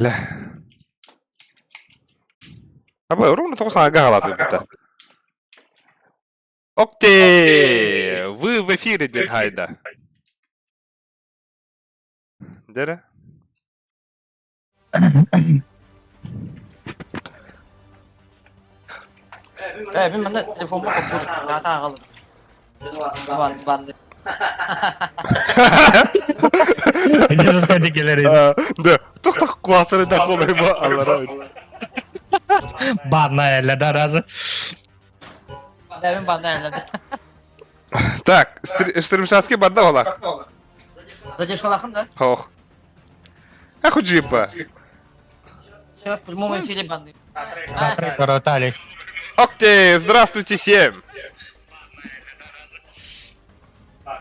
Лэ. Аба, ровно тоҕус аҥаарга хаалаатыбыта. Окей, вы в эфире диэн хайда. Дэрэ? Э, мин манна телефоммун хоппут, аата аҕалым. Бан, бан. Дедушка келер Да, тох-тох куасыры да холайба алара. Банна эле да разы. Мин банна эле. Так, стримшаски барда ола. Задержкалахын да? Хох. Эх, джипа. Все, в прямом эфире банды. Коротали. Окей, здравствуйте всем.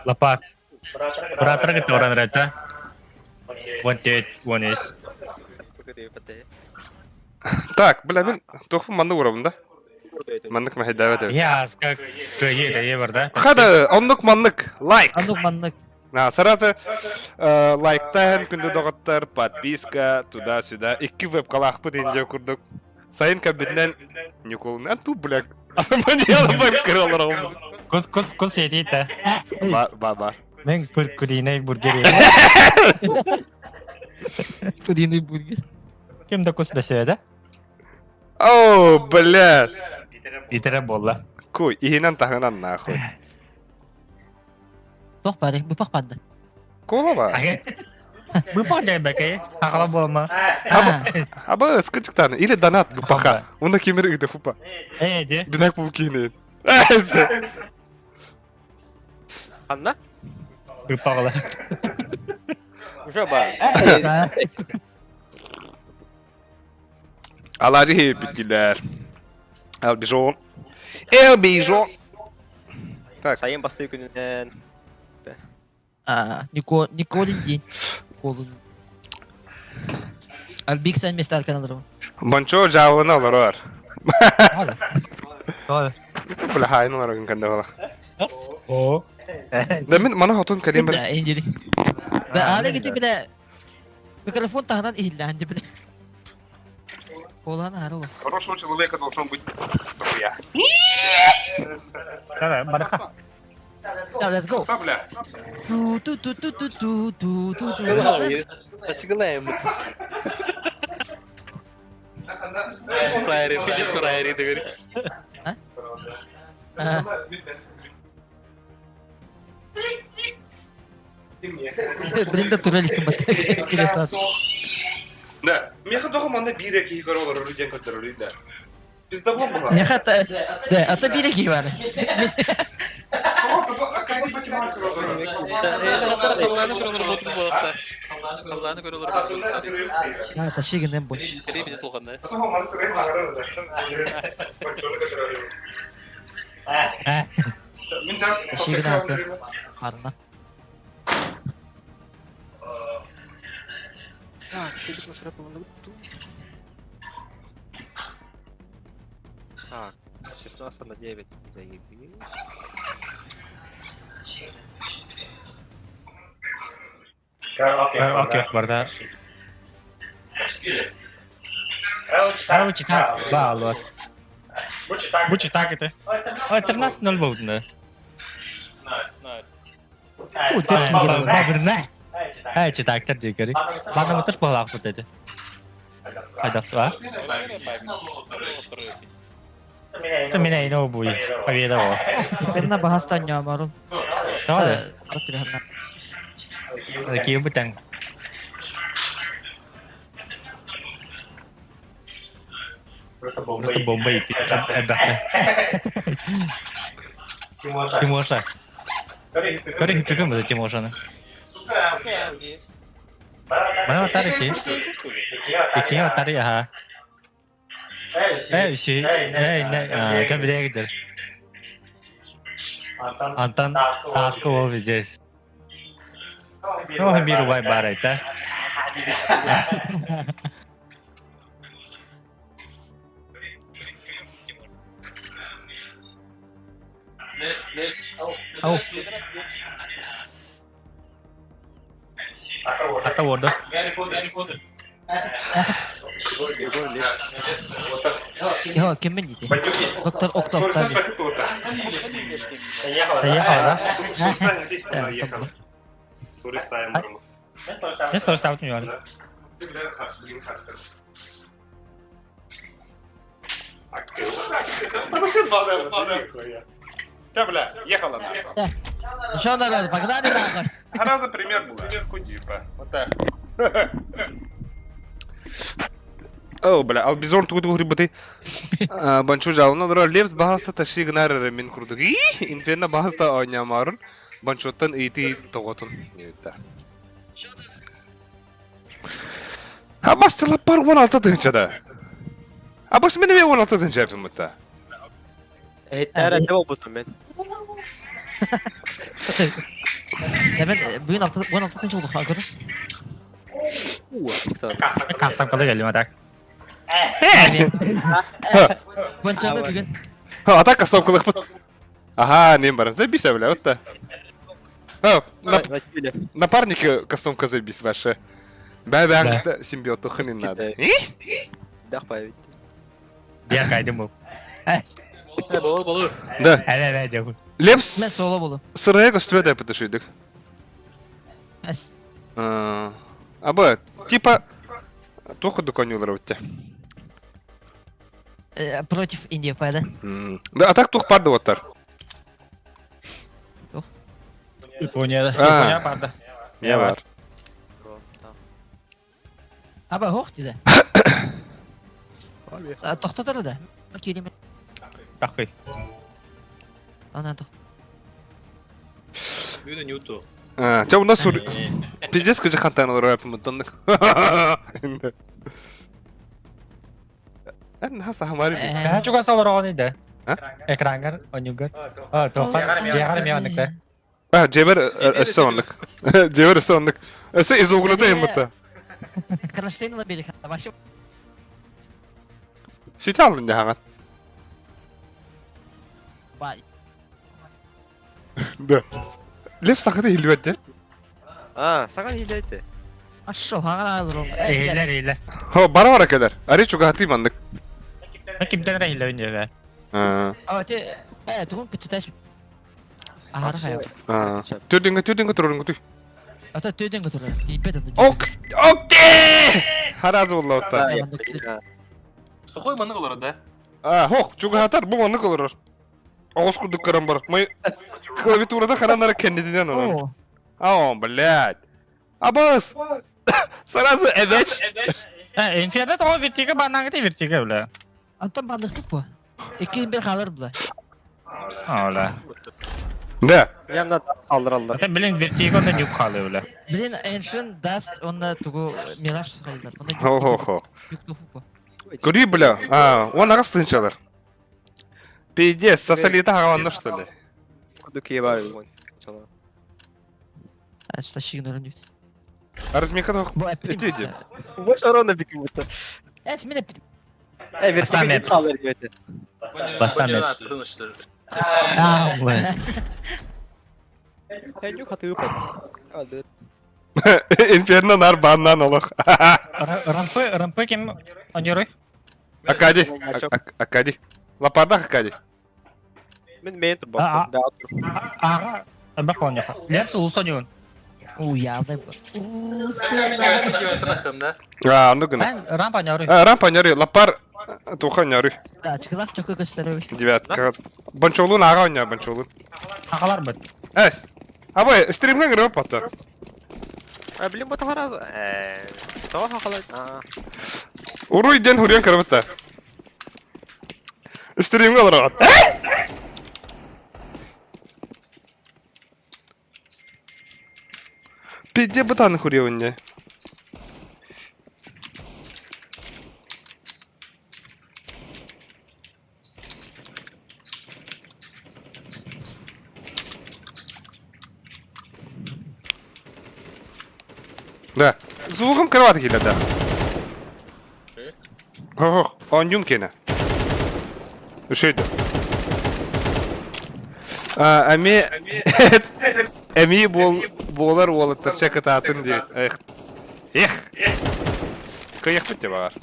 Лапа. Братра кытта рета. One dead, one is. Так, бля, мен тохпун маннык урабын да. Маннык мэһэйдээбэт эбит. Я как кыйы да бар да. Хада, оннук маннык, лайк. Оннук маннык. На, сразу лайктаһын күндү доҕоттор, подписка, туда-сюда. Икки вебкалаахпыт индия курдук. Сайын кабинен Николна, ту, бля, Маньяла кыралар Кус кус кус етейт Бар, бар, бар. Мен куриный бургер Куриный бургер. Ким да кус беседе? О, бля. Итере болла. Куй, иһинэн таһынан нахуй. Тох бары, быпах барды. Кола ба? Быпах дайбакай, aqala болма. Аба скычыктан или донат быпаха. Уна кимир ыды фупа. Э, де. Бинак бу кихинен. Анна? Быпагла. Уже ба. Алари биттилер. Элбижон. Элбижон. Так. Сайын басты күнүнэн. А, Нико, Николин день. Николин. Альбик сен месте арканалар. Бончо жаалына олорор. Бля, Бля, хайын олорор кэнде бала. О. Да мен мана хотун кэлин Да, эндери. Да, али гити биле. Микрофон таһынан иһиллээн биле. Олан арыл. Хорошего человека должен быть я. Давай, бараха. Да, let's go. Да, бля. Ту ту ту ту ту ту ту ту ту. Ачыгылайым. Фраери, видишь фраери, ты говоришь. А? Блин, да турель кымбат. Интересно. Да, меха тоҕо манна биир киһи көрө олорор диэн көрдөрөрүй да. Пизда була. Меха та да, ата бире ки бар. Халлааны көрө олорор А, ташигенен больше. Ташиген аты. Арна. Так, 16 на 9. Заебись. Окей, барда. Ау, читак, баалар. Бу читак это. Ой, 13-0 болды. Бабырна. Ай, читактар дегери. Бана мутар балақ бут деді. Айдақ, а? Это меня и буй. Победа о. Берна бахастан нямарун. Давай. Татырхана. Такие бутан. Просто бомба и эбэхэ. Тимоша. Көрі хиппипин бұды Тимошаны. Мана батары ки. Икки батары аха. Э, үші. Э, не, кәбілегідір. Антон Таска ол здесь. Ну, мир убай бар айта. Ау. Ата орды. Йо, киммин дии? Доктор Октоптан. Доехал, да? Не стой, ставить не надо. Да, бля, ехала нахуй. Что народ, погнали нахуй. Раза пример был. Пример Вот так. О, бля, ал бизон тугу тугу быты. Банчу жалына дора лепс баһаста таши гынар эрэ мин курдук. Инферно баһаста оонньоомоорун банчуттан ыйытыы тоҕотун диэбиттэр. Абас тылаппар 16 тыһынчада. Абас мин эмиэ 16 тыһынча эппин Эһиттээр этэ буолбутум мен. Мен бүгүн 16 тыһынча болдук көрөр. Кастам кылы келдим атак. Банчаны бүгүн. Атак кастам кылыкпыт. Ага, нем баран. Забись, бля, вот та. Напарники кастомка забись ваши. Бә-бә симбиоту хынын надо. Дах павит. Я кайдым был. Болу болу. Да. Әле әле дьэ. Лепс. Мен соло болу. Сырая көстүбэ да пытышыйдык. Эс. Аба, типа туох курдук оонньуулар эбиттэ. Против Индии да? Да, а так туох парды оттар. Япония, Япония парды. Не бар. Аба хоқ дейді. Тоқтатар да. Керемет. Такой. Ана тоқ. Бүгүн ньюту. Ча у нас пиздец кыжы хантан олар апымыттаннык. Эн хаса хамари. Каа чугас олорон иде. Экрангар, онюгар. А, тохан, жеғар меаныкта. А, жебер өссө оннук. Жебер өссө оннук. Өссө изогнута иммытта. Кронштейн берик. Вообще. Сүтэ алын дехаган. Да. Лев сахата хилбет А, саган хилбет. Ашшол, хаган алырым. Эйлер, эйлер. Хо, бара бара кедер. Ари чугахаты мандык. Кимден ра хилбет дебе. А, те, э, тугун кычыташ. Ахара хая. Төдүнгө төдүнгө турурунга туй. Ата төдүнгө турар. Тибет анда. Ок, окте! Харазы болла отта. Сухой маннык олар да? А, хок, чугахатар бу маннык олорор. Оҕус курдук көрөн бар. Май клавиатурада харанара кэннитинэн онон. О, блядь. Абас! Сразу эвеч. Э, инферно того вертига банаңы вертига, бля. Антон бандыктык бу. Икки бир халыр була. Ола. Да. Янна алдыраллар. Это, блин, вертига онда нюк халы, бля. Блин, Ancient Dust онда тугу Мираж халдар. Хо-хо-хо. Юк туфу бу. Көрүй, бля. А, он ағас тынчалар. Пиздец, сосалита хагаланна, что ли? Кудуки бар. Что щигнырын дүйт. Разминка тох. Иди, иди. Больше урона бикибута. Эс мен Э, вертига алыр диэте. Бастан А, блин. Я нюх аты выпад. Инферно нар баннан олох. Рампы, рампы кем онюры? Акади. Акади. Лапардах Акади. Мен мен тур бак. Ага, бак он яха. Лепс улус онюн. У, явно. А, ну гына. Рампа онюры. Рампа онюры, лапар туха онюры. Да, чыкылак чөкө көстөрөбүз. Девятка. Банчолун ага онюр, банчолун. Агалар бит. Эс. Абай, стримге кирип баттар. А, блин, бу тахара. Э, това хахалай. А. Уруй ден хурьян кирип Стримге олорор. Пиде бытан хурьян Да. Звугом кроватки келеді. да. Ох, он юнкена. Үшейді. Ами... Эми бол болар уолаттар чакытаатын дейт. Эх. Эх. Кыайыахпыт дьэ баҕар.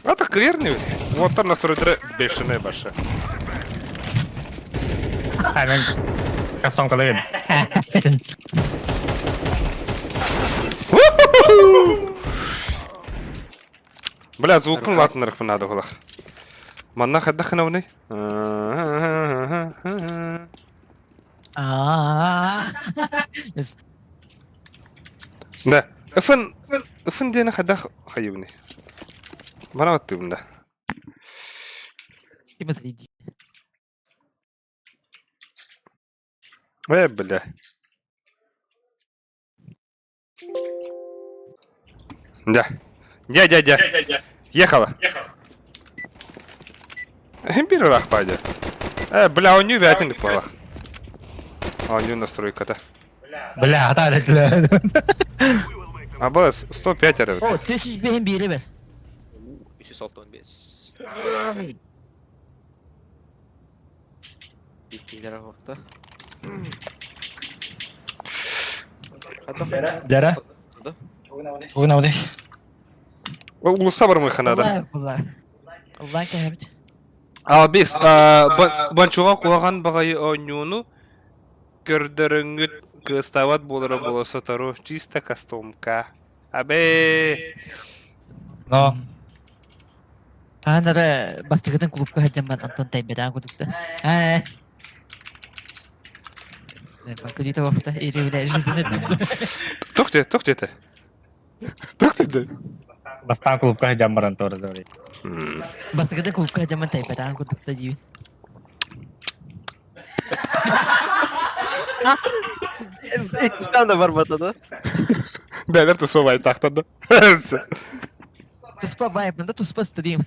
А так кыайар не Уоттар настройдара бешеные башы. Мен кассонкалыйым. Бля, звукун латынырықпын надо было. Манна хайдах гынабыный? Аа. Да. Ыфын, ыфын диэни хайдах хайыбыный? Бара баттыыбын да. Э, бля. Да. Дя, дя, дя. Ехала. Биир ыраах баайда. Э, бля, оонньуу бэйэтин буолах. Оонньуу настройката. Бля, хата эрэ А было 105 эрэ. О, тысяч бэһин биэрэ бэр. 365. Иккилер охта. Дьэрэ. Тугун ауды. Улуса бар мыханада. Улла. Улла кэһэбит. Албис, банчуга куһаҕан баҕайы оонньууну көрдөрөҥҥүт кыыстаабат буолара буола сотору чисто кастомка. Абэ! Но. Хаһан эрэ бастакытын клубка сылдьан баран онтон тэйбэтэҕин курдук да. Ээ. Кредита вафта или бля жизненно Туох диэ, туох диэтэ? Туох диэтэ? Бастаан клубка сылдьан баран туора туора. Бастакытын клубка сылдьан баран тэйбэтэҕин курдук да диибин. Иккистан да барбата да. Бэлэр туспа байтахтар да. Туспа байбын да туспа стрим.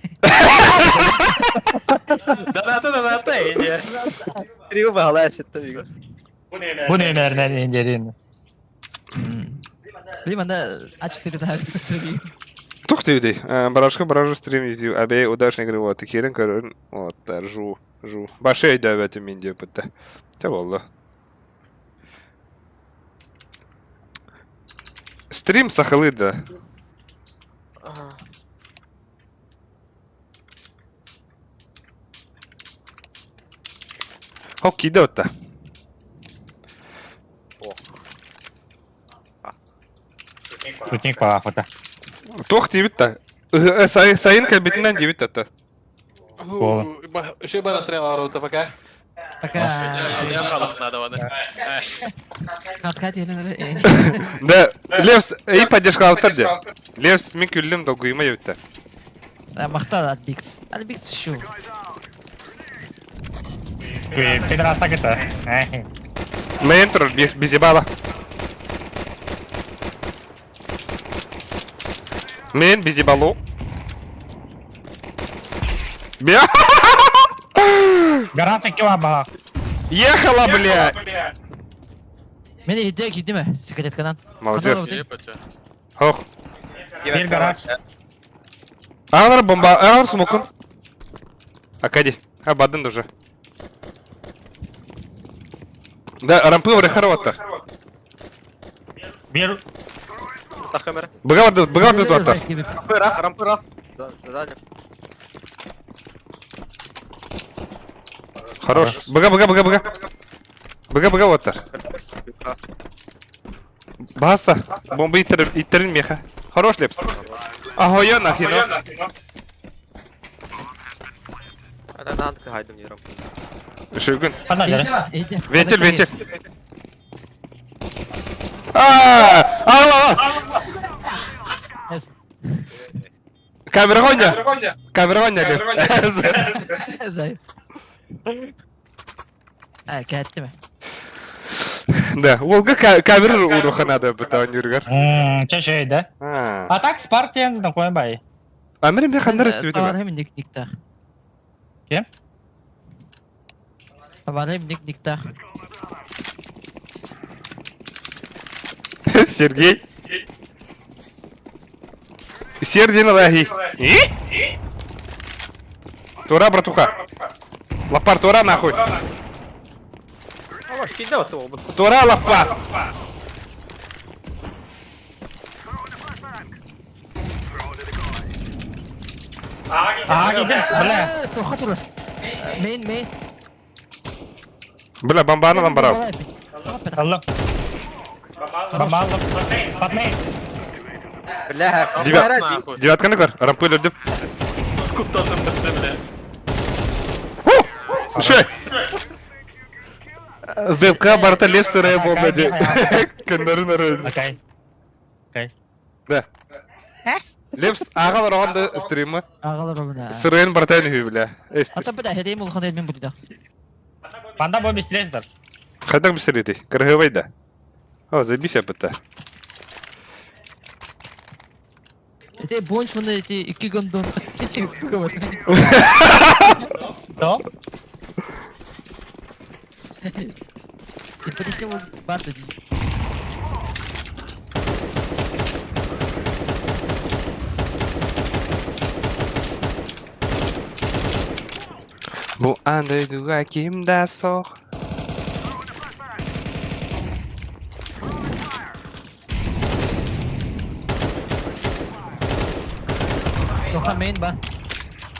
Доната доната иди. Трио баһалаа сетте биго. Бу нөмеринэн инжерин. Блин, анда А4 да стрим. Туох диэбитий? Барашка баражы стрим издүү. Абей удачной игры вот. Киирэн көрөн. Вот, жу, жу. Башы өйдөөбөтүм мин диэбитте. Те болду. Стрим сахалыы да. Хоп, киирдэ отта. Спутник палафата. Туох диэбит да? Сайын кэлбитинэн диэбит да. Еще бара стрела пока. Пока. Катка диэлэн Да, Левс, и поддержка автор де. Левс, мин күллүм долгуйма диэбиттэр. Махтал Альбикс. Альбикс шу. Пидораса кыта. Мэн турар бизибала. Мэн бизибалу. Бя. Гарантия кила бала. Ехала, бля. Мен иһирдэ киирдим ээ, секретканан. Молодец. Хох. Бир гараж. Аҕалар бомба, аҕалар смокун. Акади. А, бадын уже. Да, рампы врехароваттар. Бир Тахамер. Быга быга туаттар. Рампыра, рампыра. Да, да, да. Хорош. Быга, быга, быга, быга. Быга, быга оттар. Баста. Бомба иттер, иттерин меха. Хорош лепс. Ахуя нахино. Это надо хайдым не рампы. Шүгүн. хана дьэрэ. Вентиль, вентиль. А, а, а. Камера гоня. Камера гоня, лепс. Э, кэттим. Да, Волга камера уруха надо бытан юргар. Чэ да. А. А так Спарк диэн знакомый бай. А мен меха нары сүтү. Табарым ник никтах. Кем? Табарым ник никтах. Сергей. Сердин лаги. Тура, братуха. Лапар, тура нахуй. Тура, лапа. Аа, киирдим. Бля. Тоха турар. Мейн, мейн. Бля, бомбаны ылан барабын. Алло. Бомбалым. Патмей. Бля, Девят... Девятканы көр, рампы өлөрдүм. Скуттанным бітті, бля. Слушай! ВК барта лев сырая болду де. Көннөрүн өрөйүн. Окей. Окей. Да. Лепс ағалар оған да стримы. Аҕалар оҕуна. Сырайын бартайын үһү бля. Ата бля, хедейм улахан мен будуда. Панда бой быстрее. Хайдах быстрее Кыргыбай да. О, забись апыта. Эти бонч мына эти икки гондон. Эти То? Симпатичный бар да. Бу андайдуга ким да сох. Тоха мейн ба.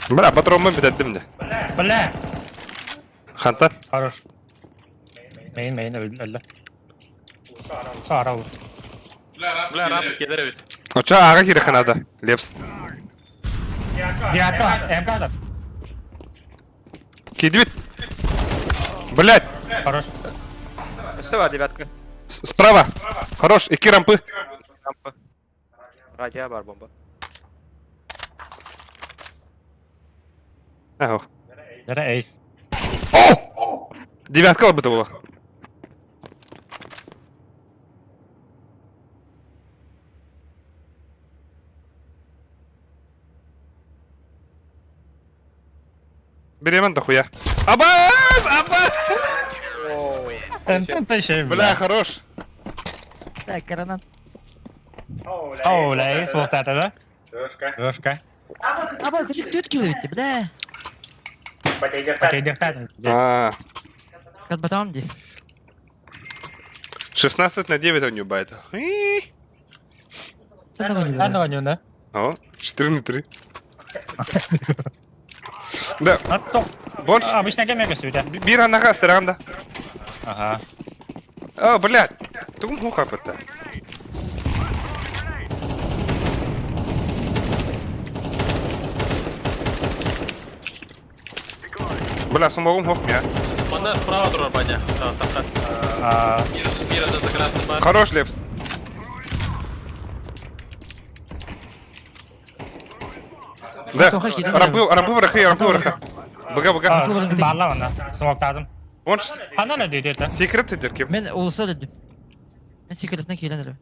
Бра, патронмын бітеттім де. Бля. Ханта. Хорош. Мейн, мейн, өллө. Сара ол. Бля, рампы келер эбит. Оча аға кире ханада. Лепс. Девятка, МК да. Кидвит. Блять. Хорош. Все, бар, девятка. Справа. Хорош. Ики рампы. Рампа. Радио бар бомба. Ага. Зара эйс. О! Девятка вот это было. Беремен дохуя. Абас! Абас! Бля, хорош. Так, гранат. Оу, эйс, вот это, да? Девушка. Аба, кычык төрт кило битти, бля. Потейдер А, Кат батам ди. 16 на 9 он юбает. Ана О, 4 на 3. Да, Атток. бонш. Обычно кемеге сүтэ. Бир анаға сырағында. Ага. О, блядь. Тугум хуха бітті. Бля, смогум хух меня. Мана справа турар, баня. Да, сапта. А, Мир, мир, за красный бар. Хорош, Лепс. Да, рампы, рампы врахи, рампы врахи. Бага, бага. Балла она. Смоктадым. Он Ана не дейді это. секрет деркем. Мен улуса дедим. Мен секретine кийлен эле.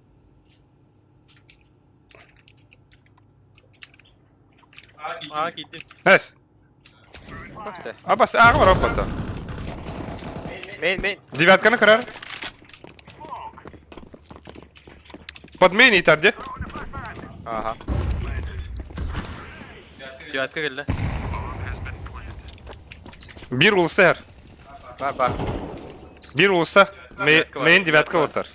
А, кидим. Эс. Просто. Абас, ағы бар опыта. Мейн, мейн. Девятканы кырар. Подмени тарде. Ага. Девятка келді. Бир улуса эр. Бар, бар. Бир улуса. Мейн девятка отар.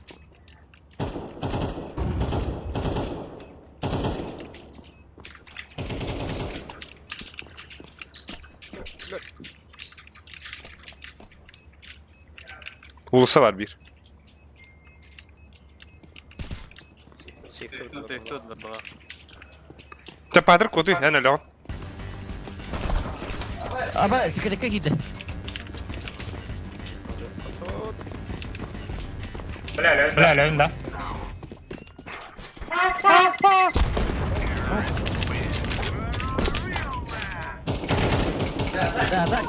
Улуса бар бир. Тепадыр коды, эн эле. Аба, секретке кийди. Бля, лөйм да. Да, да.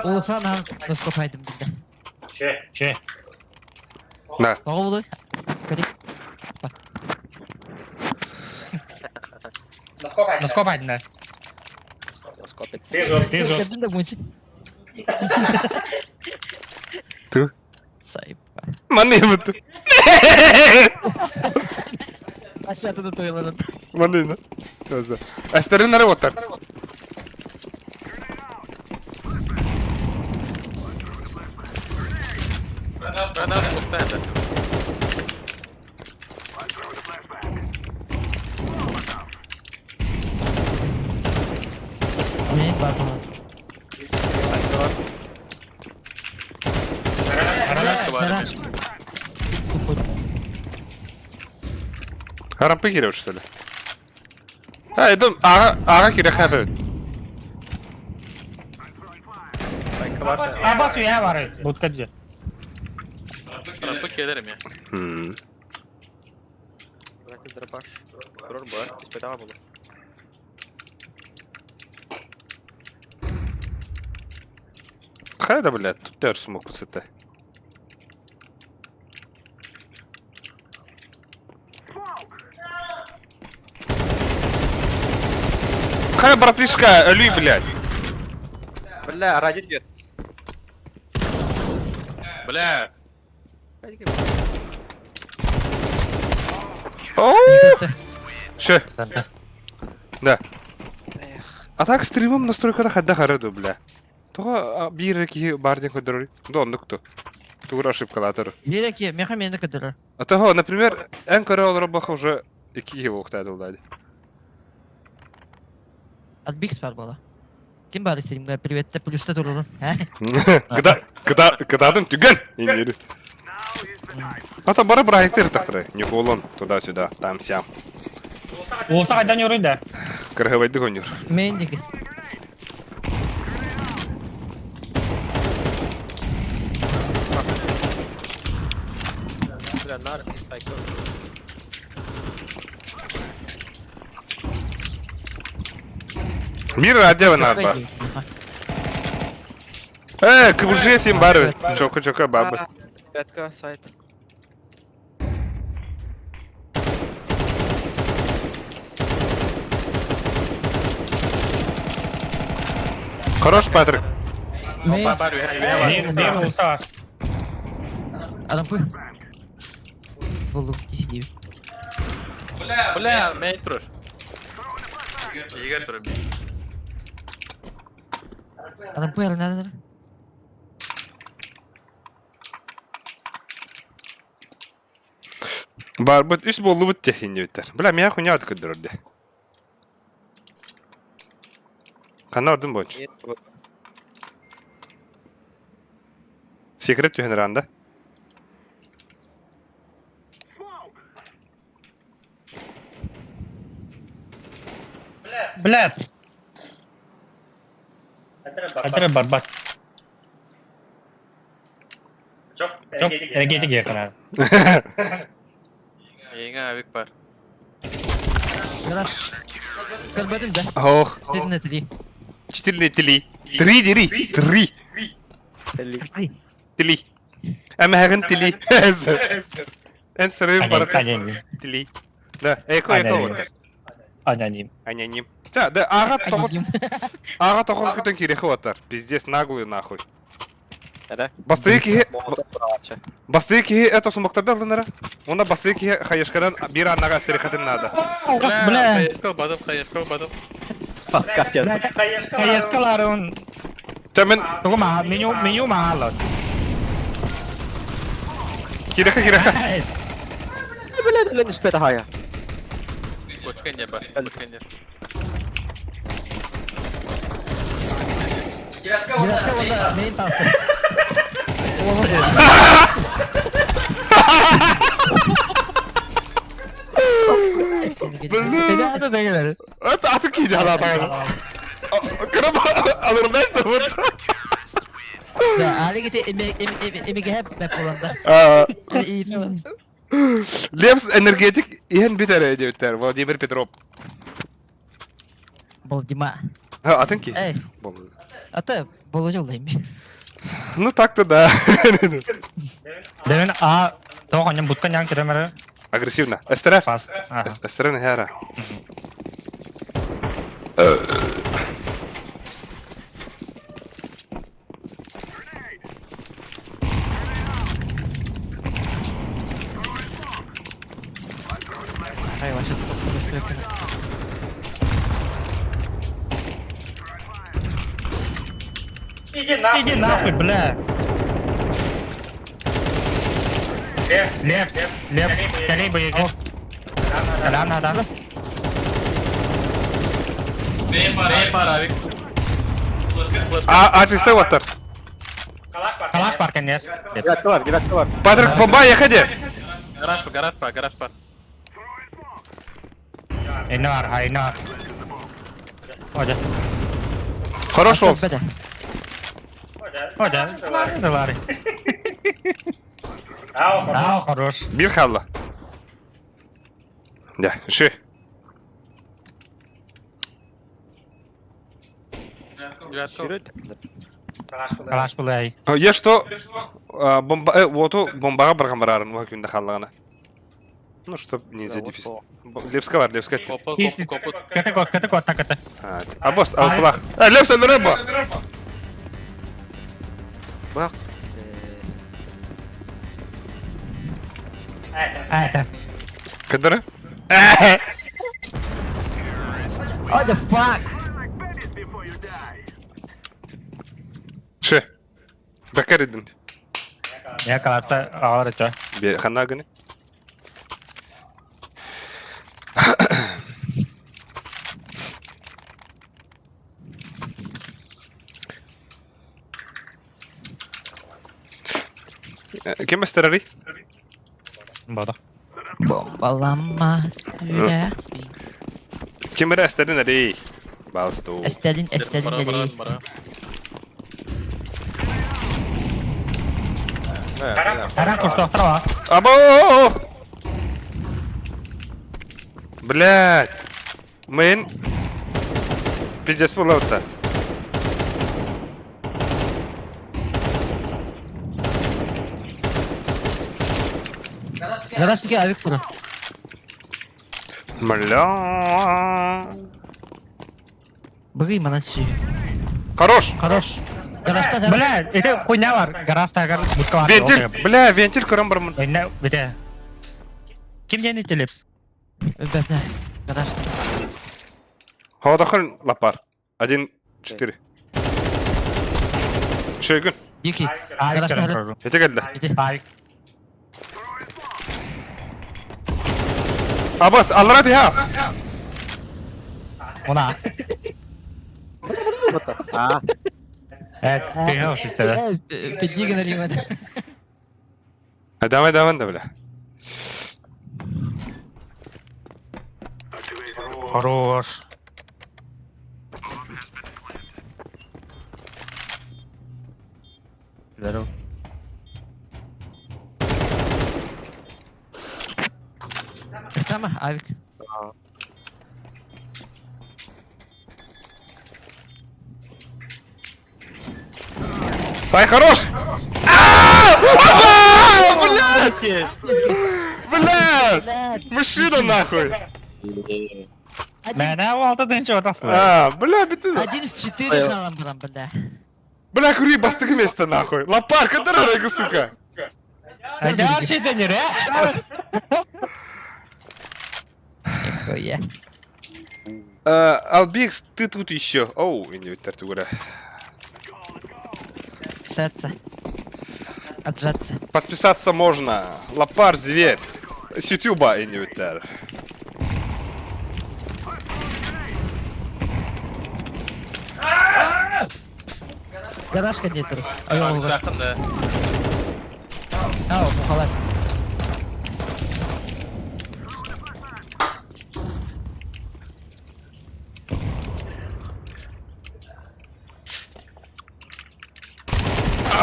Улуса на носкопайдым билде. Че. Да. Тоҕо булуй? Кадик. Носкоп айдын. Ты же. Кадин да мунчи. Ту. Сайп. Маны буту. Aşağıda da toylanın. Маны. Астерин нары отар. Ана пустая. бар буолар. Бар. Харампы киирэр, что ли? А, это ага, ага кире хэппи. Абас уя бар. Будка дьэ. Рампы келерим я. Дробаш. Турар бар. Испытала было. Хайда, блядь, тут төр смог посыта. Хай, братишка, өлүй, блядь. Бля, ради дед. Бля. Ше. Да. А так стримом настройкада хадда харыду, бля. Тоҕо биир киһи баар диэн көрдөрөр. Да оннук ту. Тугур ошибкалаатар. Биир киһи, меха мені көтөрөр. А того, например, эн көрө олорор уже икки киһи буолуохтаах буолла. Альбикс бар буола. Ким бар стримге приветте плюста турурун. Кыда, кыда, кыдадын түгэн. Индири. А там бары браһыктыр тахтыры. Николон туда-сюда, там-сям. Уолта кайдан yoruy да. Кыргыбайды гонюр. Мен диги. Бля, нар и сайкл. Мир радио нарба. Кыбыржы сен бары. Чока чока бабы. Пятка, сайт. Хорош, Патрик. Бар бар. Мир мир улса. Адам пы. Болу дии. Бля, мен турар. Егер турар. Адам пы алына. Бар бут үс болу бут техин диэбиттэр. Бля, меня хуйня от көдөрөр Ханна ордун боч. Секрет түһэн ранда. Блядь. Хатыр барбат. Жок, энергетик якына. Эңе авик бар. Көрбөдүм да. Ох. Четыре три. Четыре три. Три дери. Три. Три. Три. Әмәгін тили. Эн сыры бар. Тили. Да, эко эко вот. Аноним. Аноним. Да, да, ага тоғыр. Ага тоғыр күтен керек отар. Пиздец наглый нахуй. Да. Бастыы киһи Бастыы киһи это сумоктарда алынара. Онда бастыы киһи хайышкадан бир аннага стерихатын надо. Бля. Хаешкал бадым, хаешкал бадым. Фаскафтер. Хаешкаларын. Чамен Тугу ма меню меню мало. киреха киреха. Бля, бля, не спета хая. Кочкенде бар, кочкенде. Мен тасы. Бля. Это аты киди ала тагы. Кырып алырмас да вот. Да, али гите эме эме эмеге хеп беп боланда. Лепс энергетик иһэн битер диэбиттэр Владимир Петров. Бол Дима. Атын ки? Эй. Ата болу жолдайм. Ну так-то да. Дәвен а тоғанын буткан яң керемері. Агрессивно. Эстерер. Фаст. Эстерен хера. Ай, вообще. Иди нахуй, бля. Лепс, лепс, скорей бы иди. Да, да, да. Мен бар, авик. А, артисты оттар. Калаш бар кэннер. Девятка бар, девятка бар. Патрик, бомба, ехали! Гараж бар, гараж бар, гараж бар. Инне бар, а инне бар. Ода. Хорош ол. Беде. Ода. Бар да бар. Аа, хорош. Бир халла. Да, ши. Девятка. Калаш булай. Я что? Бомба, вот бомбаға барған барарын, уа күнді халлағына. Ну, чтоб нельзя дефис. Лепска бар, лепска. Копот, копот, копот. Кете кот, кете кот, так это. А босс, а кулах. А, лепса, рыба! Бак. А, это. Кадыры? What the fuck? Ши. Бакар идин. Я калашта алар это. Хана гыны. Кем эстерери? Бада. Bombalama süre. Кем эстерин эри? Балсту. Эстелин, эстелин Бара, бара, dedi. бара. Ара куштоқтыр ба. Або! Блядь. Мин. Пиздец булавта. Гараждaki avik bunu. Бля. Bugün bana sü. Хорош. Хорош. Гаражда да. Бля, это хуйня бар. Гаражта гар бутка бар. Вентиль. Бля, вентиль көрем бармын. Инне бите. Ким дени телепс? Бәбне. Гаражда. Хаудахын лапар. 1 4. Шөйгүн. Yiki. Ай, Гаражда көрем хәле. көрдüm. Ете келді. Бите. Ай. Абас, аллара тиха. Мына. А, Э, ты офисте. Педигін әлемеді. Давай, давай, да, бля. Хорош. Здорово. Sama avik. Ай, хорош! А! Блядь! Блядь! Мужчина нахуй! Мә, алты ден чыгып атасың. А, бля, бит. Один в четыре халам барам бля. Бля, кури бастыгы место нахуй. Лапар, который сука. Айдар шейден ере. Нихуя. Албикс, ты тут еще. Оу, инвентарь тугура. Писаться. Отжаться. Подписаться можно. Лапар, зверь. С ютуба инвентарь. Гараж кондитер. Ай, ол бар. Жақын да. Ау, бухалар.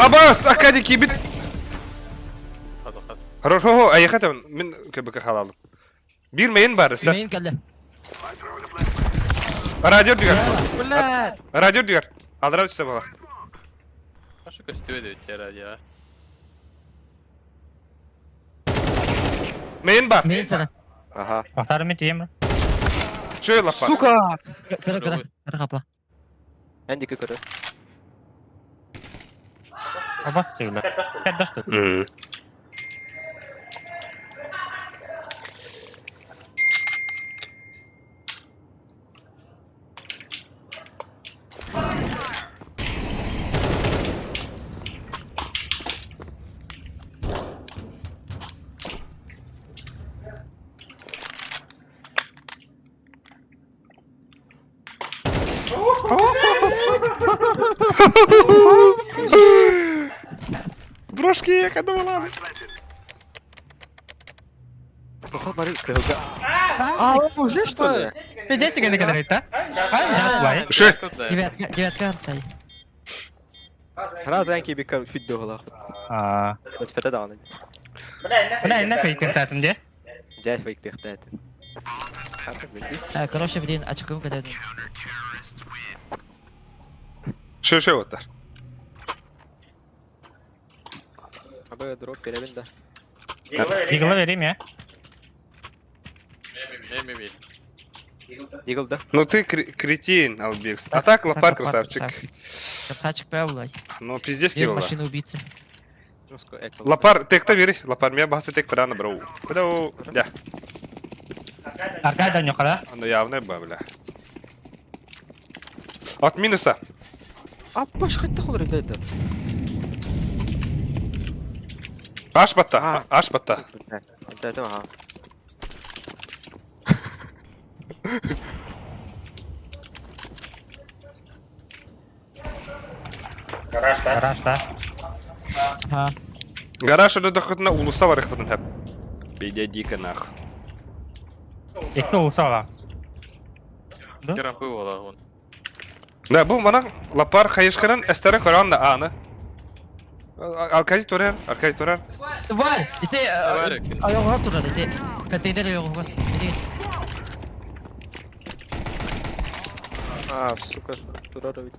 Абас, Акади кибит. Қазақ қаз. Хорош, хо, а я мен КБК халалым. Бир мейін бар, сә. Мейін кәлі. Радио дигәр. Блядь. Радио дигәр. Алдыра түссе бала. Қашы көстүбе деп радио. Мейін бар. Мейін сана. Ага. Бақтары мен тиемін. Чөй лапар. Сука! Көрі, көрі. Көрі қапла. Әндекі көрі. Абас тегілі. Пять штук. М. Брошки, я думала. Бары кыһылга. А, уже что ли? Пиздец деген екен да? Just why? Ше. Девятка, девятка артай. Раз әнки бикар фит догала. Аа. 25 даҕаны. Бля, инна фейктертаатым дьэ. Дьэ фейктехтээтин. Короче, блин, очком көтөдүм. Ше ше оттар. Абы дроп беребин да. Дигла берейм я. Дигл да. Ну ты кретин, Албекс. А так лопар красавчик. Красавчик Павлай. Ну пиздец Дед килла. машина убийца. Лопар, текта бери. Лопар, меня баса тек рано брау. Куда Да. Аркада ньокала. Оно явно ба, бля. От минуса. Аппаш хатта холор это. Аш батта. Аш батта. Это ага. Гараж да. Ага. Гараж это доход на улуса варых потом хэп. Бедя дико нах. Екі улуса Керампы Да, бу мана лапар хайышкаран эстерен коран да аны. Аркадий Турер, Аркадий Турер. Вай, ити айоҕа турар ити контейнер айоҕуга. Ити А, сука, турар ведь.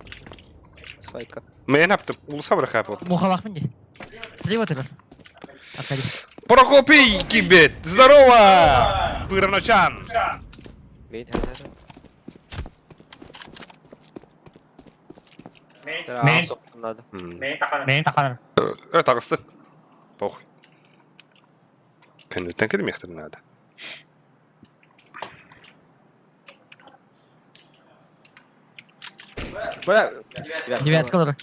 Сайка. Мен аптым, улуса бар хапы. мухалахмын де. Слева турар. Аркадий. Прокопий, кибет! Здорово! Пыраночан! Мен Мен. Надо. Мен тақаныр. Э, тағысты. Похуй. Кәнүттен кедім яқтырын надо. Бля. Девятка лар.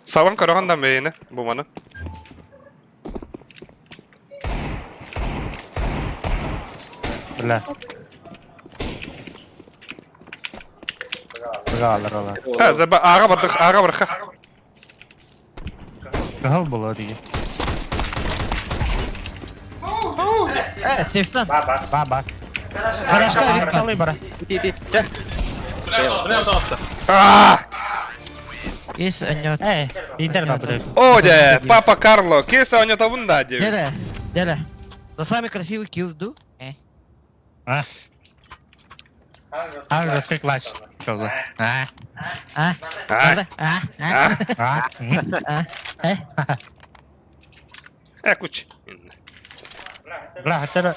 Сабан карағанда мейіні, бу маны. Бля. Алар алар. Ха, заба аға бардық, аға барха. Кыһыл боло диги. Э, сейфтан. Ба ба. Гаражка бир Аркалый бара. Иди, иди. Жа. А! Есть аньот. Эй, интер на буде. Оде, папа Карло, кеса у него да, девять. Деда, деда. За самый красивый килл ду. Э. А. А, жесткий клатч. Кылы. А. А. А? А. А. А? А. А. Э. Э, куч. Бля, хотя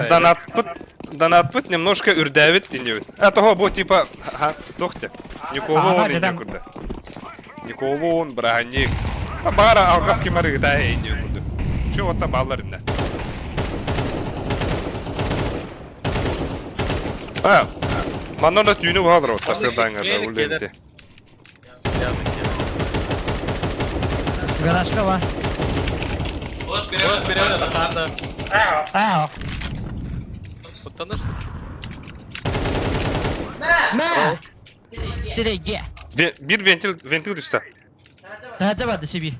Донатпыт, донатпыт немножко үрдәвит динебит. А того бу типа, ха, тохте. Николон Ага, инде дедам. күрде. Николон, браник. Та бара алгас кемары да инде күрде. Чё вот там баллар инде. А, манна түйүнү баалар вот сарсырдаңа да улленте. Гаражка ва. А. Мә! Сереге. Бир вентиль, вентиль түстө. Тәһәтә барды себе.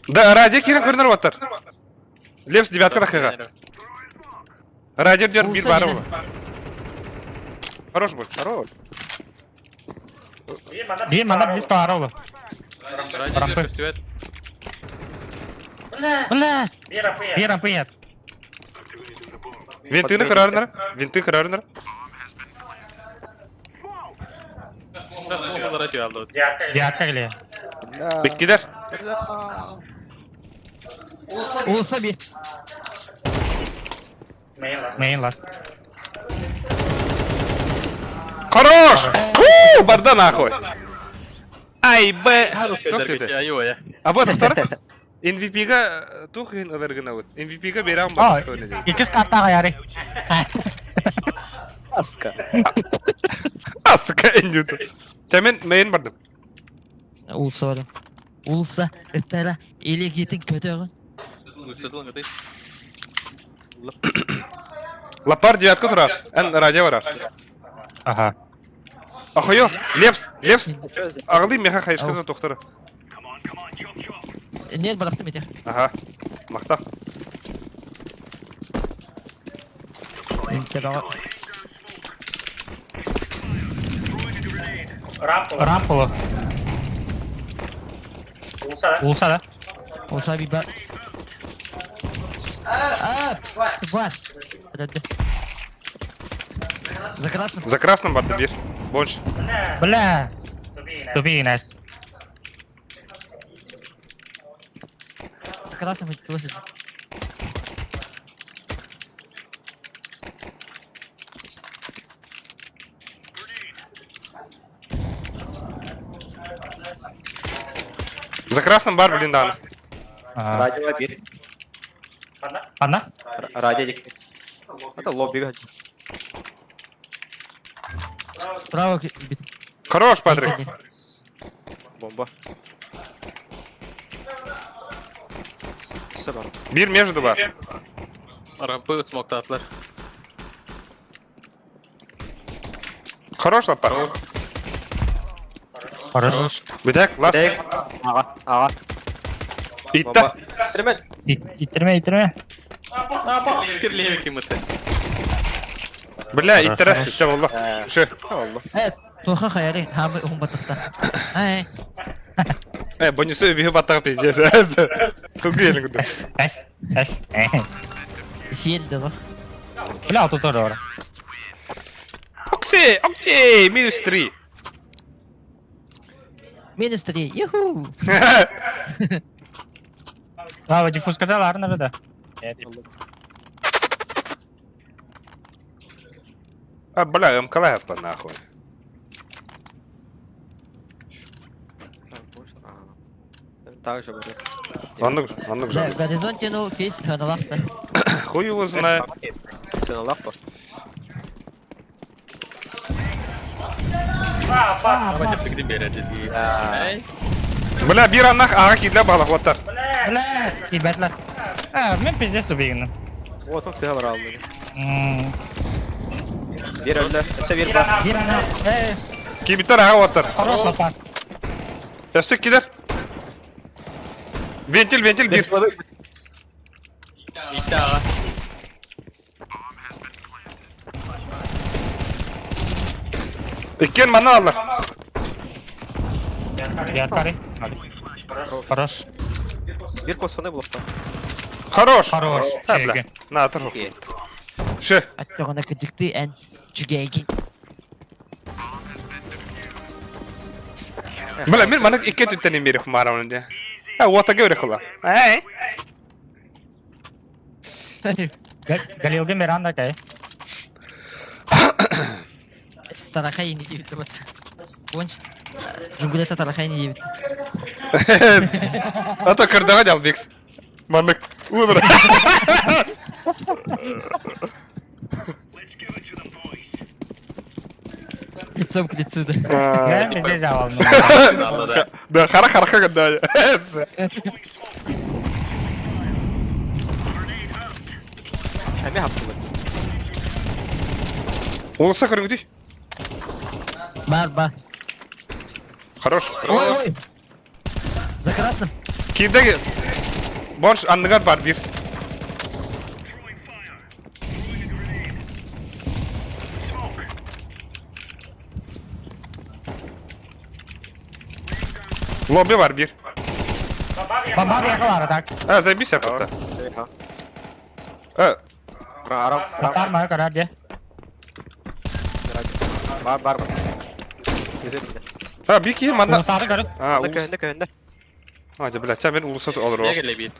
Да, радио кирен көрүнөр баттар. Левс девятка тахыга. Радио дер бир бары була. Хорош был. Хорош. Би мана бис пара Рампы. Бля. Би рампы нет. Винтыны көрөрнөр. Винты көрөрнөр. Диатка келе. Беккидер. Улса би. Мейн ласт. Хорош! У, барда нахуй. Ай, б. Тух деді. А вот втор. MVP-га тух ген ылыргына вот. MVP-га берем А, бар стойлы. икис картага яры. Аска. Аска эндют. Темен мейн бардым. Улса барды. Улса, ыттара, или гитин көтөгүн. Лапар девятка турар. Эн радио барар. Ага. Ахойо, Лепс, Лепс. Аҕалыы меха хайыската тохтара. Нет, бырахтым ити. Ага. Махта. Рамполо. Улса да? Улса биба. А, бар. Подожди. За красным. За красным барда бир. Больше. Бля. Тупи, Настя. За красным хоть За красным бар, блин, дан. Радио бир. Анна? Радио дик. Это лобби. Справа бит. Хорош, Патрик. Бомба. Все бар. Бир между бар. Рампы смоктатлар. Хорош, лапар. Хорош. Битек, ласт. Ага, ага. Итта. Тремет. Иттерме, иттерме. Кирлеви кимите. Бля, иттер асты, ча болла. Шы. Э, тоха хаяри, хамы ум батахта. Ай. Э, бонусы бихи баттағы пиздец. Сылгы елін күді. С, С, С. Сел да. Бля, тут тоже бар. Окси, окей, минус 3. Минус 3. Юху. А, диффузка да, ладно, да. А, бля, МКЛФ по нахуй. Так же будет. Оннук, оннук Да, жан. горизонт тянул, кейс ханалахта. Хуй его знает. Все на лавку. Давайте всегда берете. Эй. Бля, бир аннах ага кидле балах оттар. Бля, ребятlar. А, мен пиздец тупигин. Вот он все брал. Бир öldü. Все бир бар. Бир ана. Э, Кибиттер ага оттар. хорош лапа. Өссө кидер. Вентиль, вентиль, бир. Итте ага. Иккен мана алар. Яткары. Хорош. Бир косоны блокта. Хорош. Хорош. А, бля. На, тұрғы. Шы. Аттоғына кыдыкты ән чүгәйгин. Бля, мен мана иккен түттен ембері хумара оны де. А, ота гөре хула. Эй. Галилге Миранда кай. Тарахай не дейбит вот. Онч Джунгулета тарахай не дейбит. Ата кырдага жалбекс. Манык. Удыр. Лицом к лицу, да. Я пиздец жавал. Да, да. Да, хара хара да. Эми хаптылы. Олса көрүңдүй. Бар, бар. Хорош. Ой, ой. За красным. Кирдеги. Бонш анныгар бар бир. Лобби бар бир. Баба якалар так. А, заебись апта. А, Арам. Лапар ма карар же. Бар бар. а бики манда. Улсары көрүт. А, улус. Көһүндө көһүндө. А, бля, ча мен улуса олор. Не келе бит.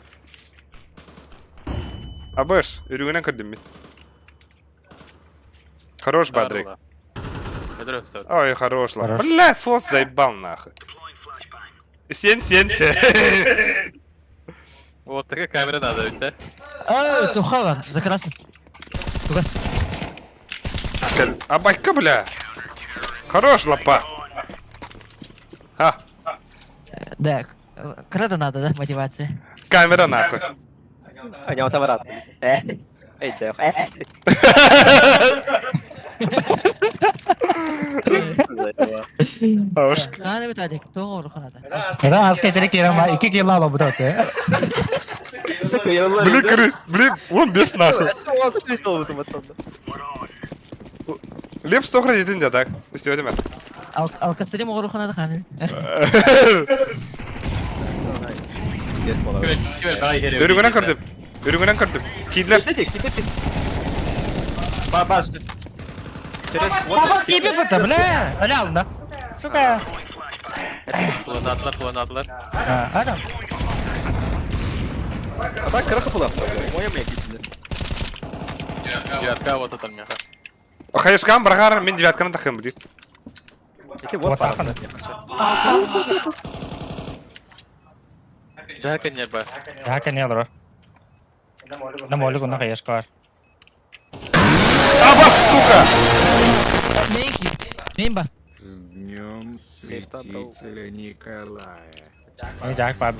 Абыш, үрүгүнөн көрдүм мен. Хорош, Бадрик. Ой, хорош, ла. Хорош. Бля, фос заебал нахуй. Сен, сен, че. Вот такая камера надо, ведь, да? Ой, туха бар. За красным. Тугас. Абайка, бля. Хорош, лапа. А, Да, кредо надо, да, мотивация. камера нахуй. Аня барат. Эй, Хаана бит Алик, тоҕо оруханада. Это аска тери кирама, 2 кило ала бутат. Блин, кры, блин, он без нахуй. Леп сохра дедин да так. Истебедим ben. Алкастрим оруханада хаана. Өрүгүнэн көрдүм. Өрүгүнэн көрдүм. Кидлер. Ба, Через вот. Кипи бута, бля. Бля, да. Сука. Планатlar, планатlar. Адам. А так крахы была. Моя мне кидали. Девятка вот это меха. Хайышкан баргар мен девятканы тахым бudi. Эти вот пара. Жака не ба. Жака не алыр. На молю куна хайышкар. Аба, сука! Мейн бар. С днем святителя Николая. Жак бар.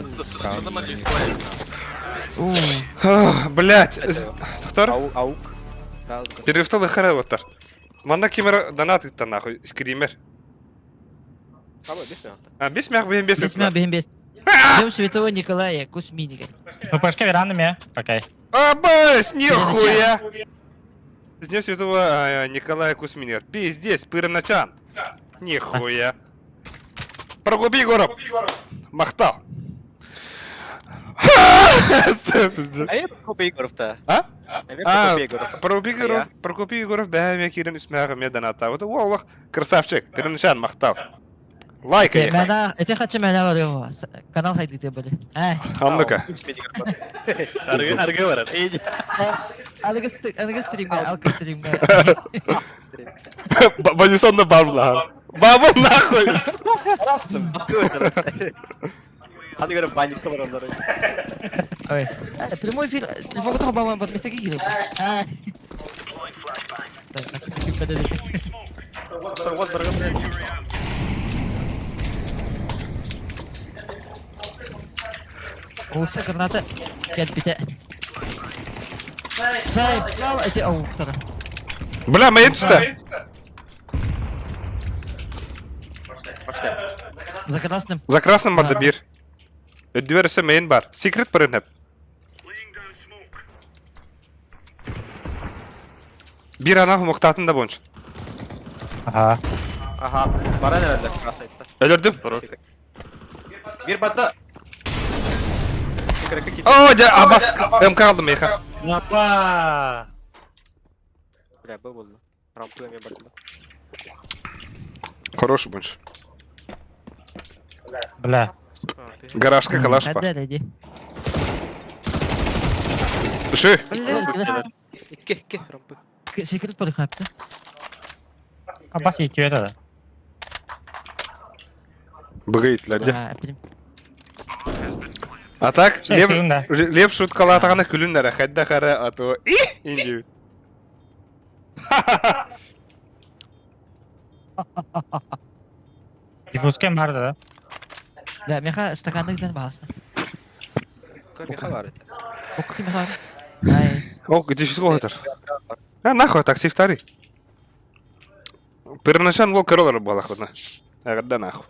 Блять. Доктор? Аук. Терефталы харалаттар. Манна кимер донат итта нахуй, скример. А, бес мях бен бес. Бес мях бен бес. Днем Святого Николая, Кусмини. Ну, пошли ранами, окей. Абас, нихуя! С днем Святого Николая Кусминер. Пиздец, пырначан. Нихуя. Прокопий Егоров. Махтал. А я Прокопий Егоров-то. А? А, Прокопий Егоров, Прокопий Егоров бәһәмә кирен үсмәгә медан ата. Вот Аллах красавчик, пырначан махтал. Лайк. Мәна, это хочу мәна бар его. Канал хайдыты были. Ай. А ну-ка. Аргы, аргы бар. Алгы стрим, алгы стрим. Банисонна бабла. Баба нахуй. Hadi göre банник var onları. Ой. Прямой эфир. Телефон готов бабам под место кигили. Ай. Вот баргы. Улса граната. Пять бите. Сай, право, эти ауктора. Бля, мои түсті. За красным. За красным барды бир. Өддүбер мейін бар. Секрет барын хеп. Бир ана муктатын да бойынша. Ага. Ага, бара herhalde красный. Өлөрдүм. Bir batta. Секрет О, дя, абас. МК алдым мейха. Апа. Бля, был был. Рампы мне бардым. Хороший бойынша. Бля. Гаражка калаш па. Үші. Икки, икки, рампы. Секрет полихапты. Абас итеп да. Бігейтлерде. А так, лев, лев шуткалатағана күліннәрі, хәдді қара, а то инди. Диффузкен бар да. Да, меха стаканды гиден бағасына. Меха бар это. Окки меха бар. Ай. О, диффуз отыр. А, нахуй, такси втори. Первоначально был король была ходна. Да нахуй.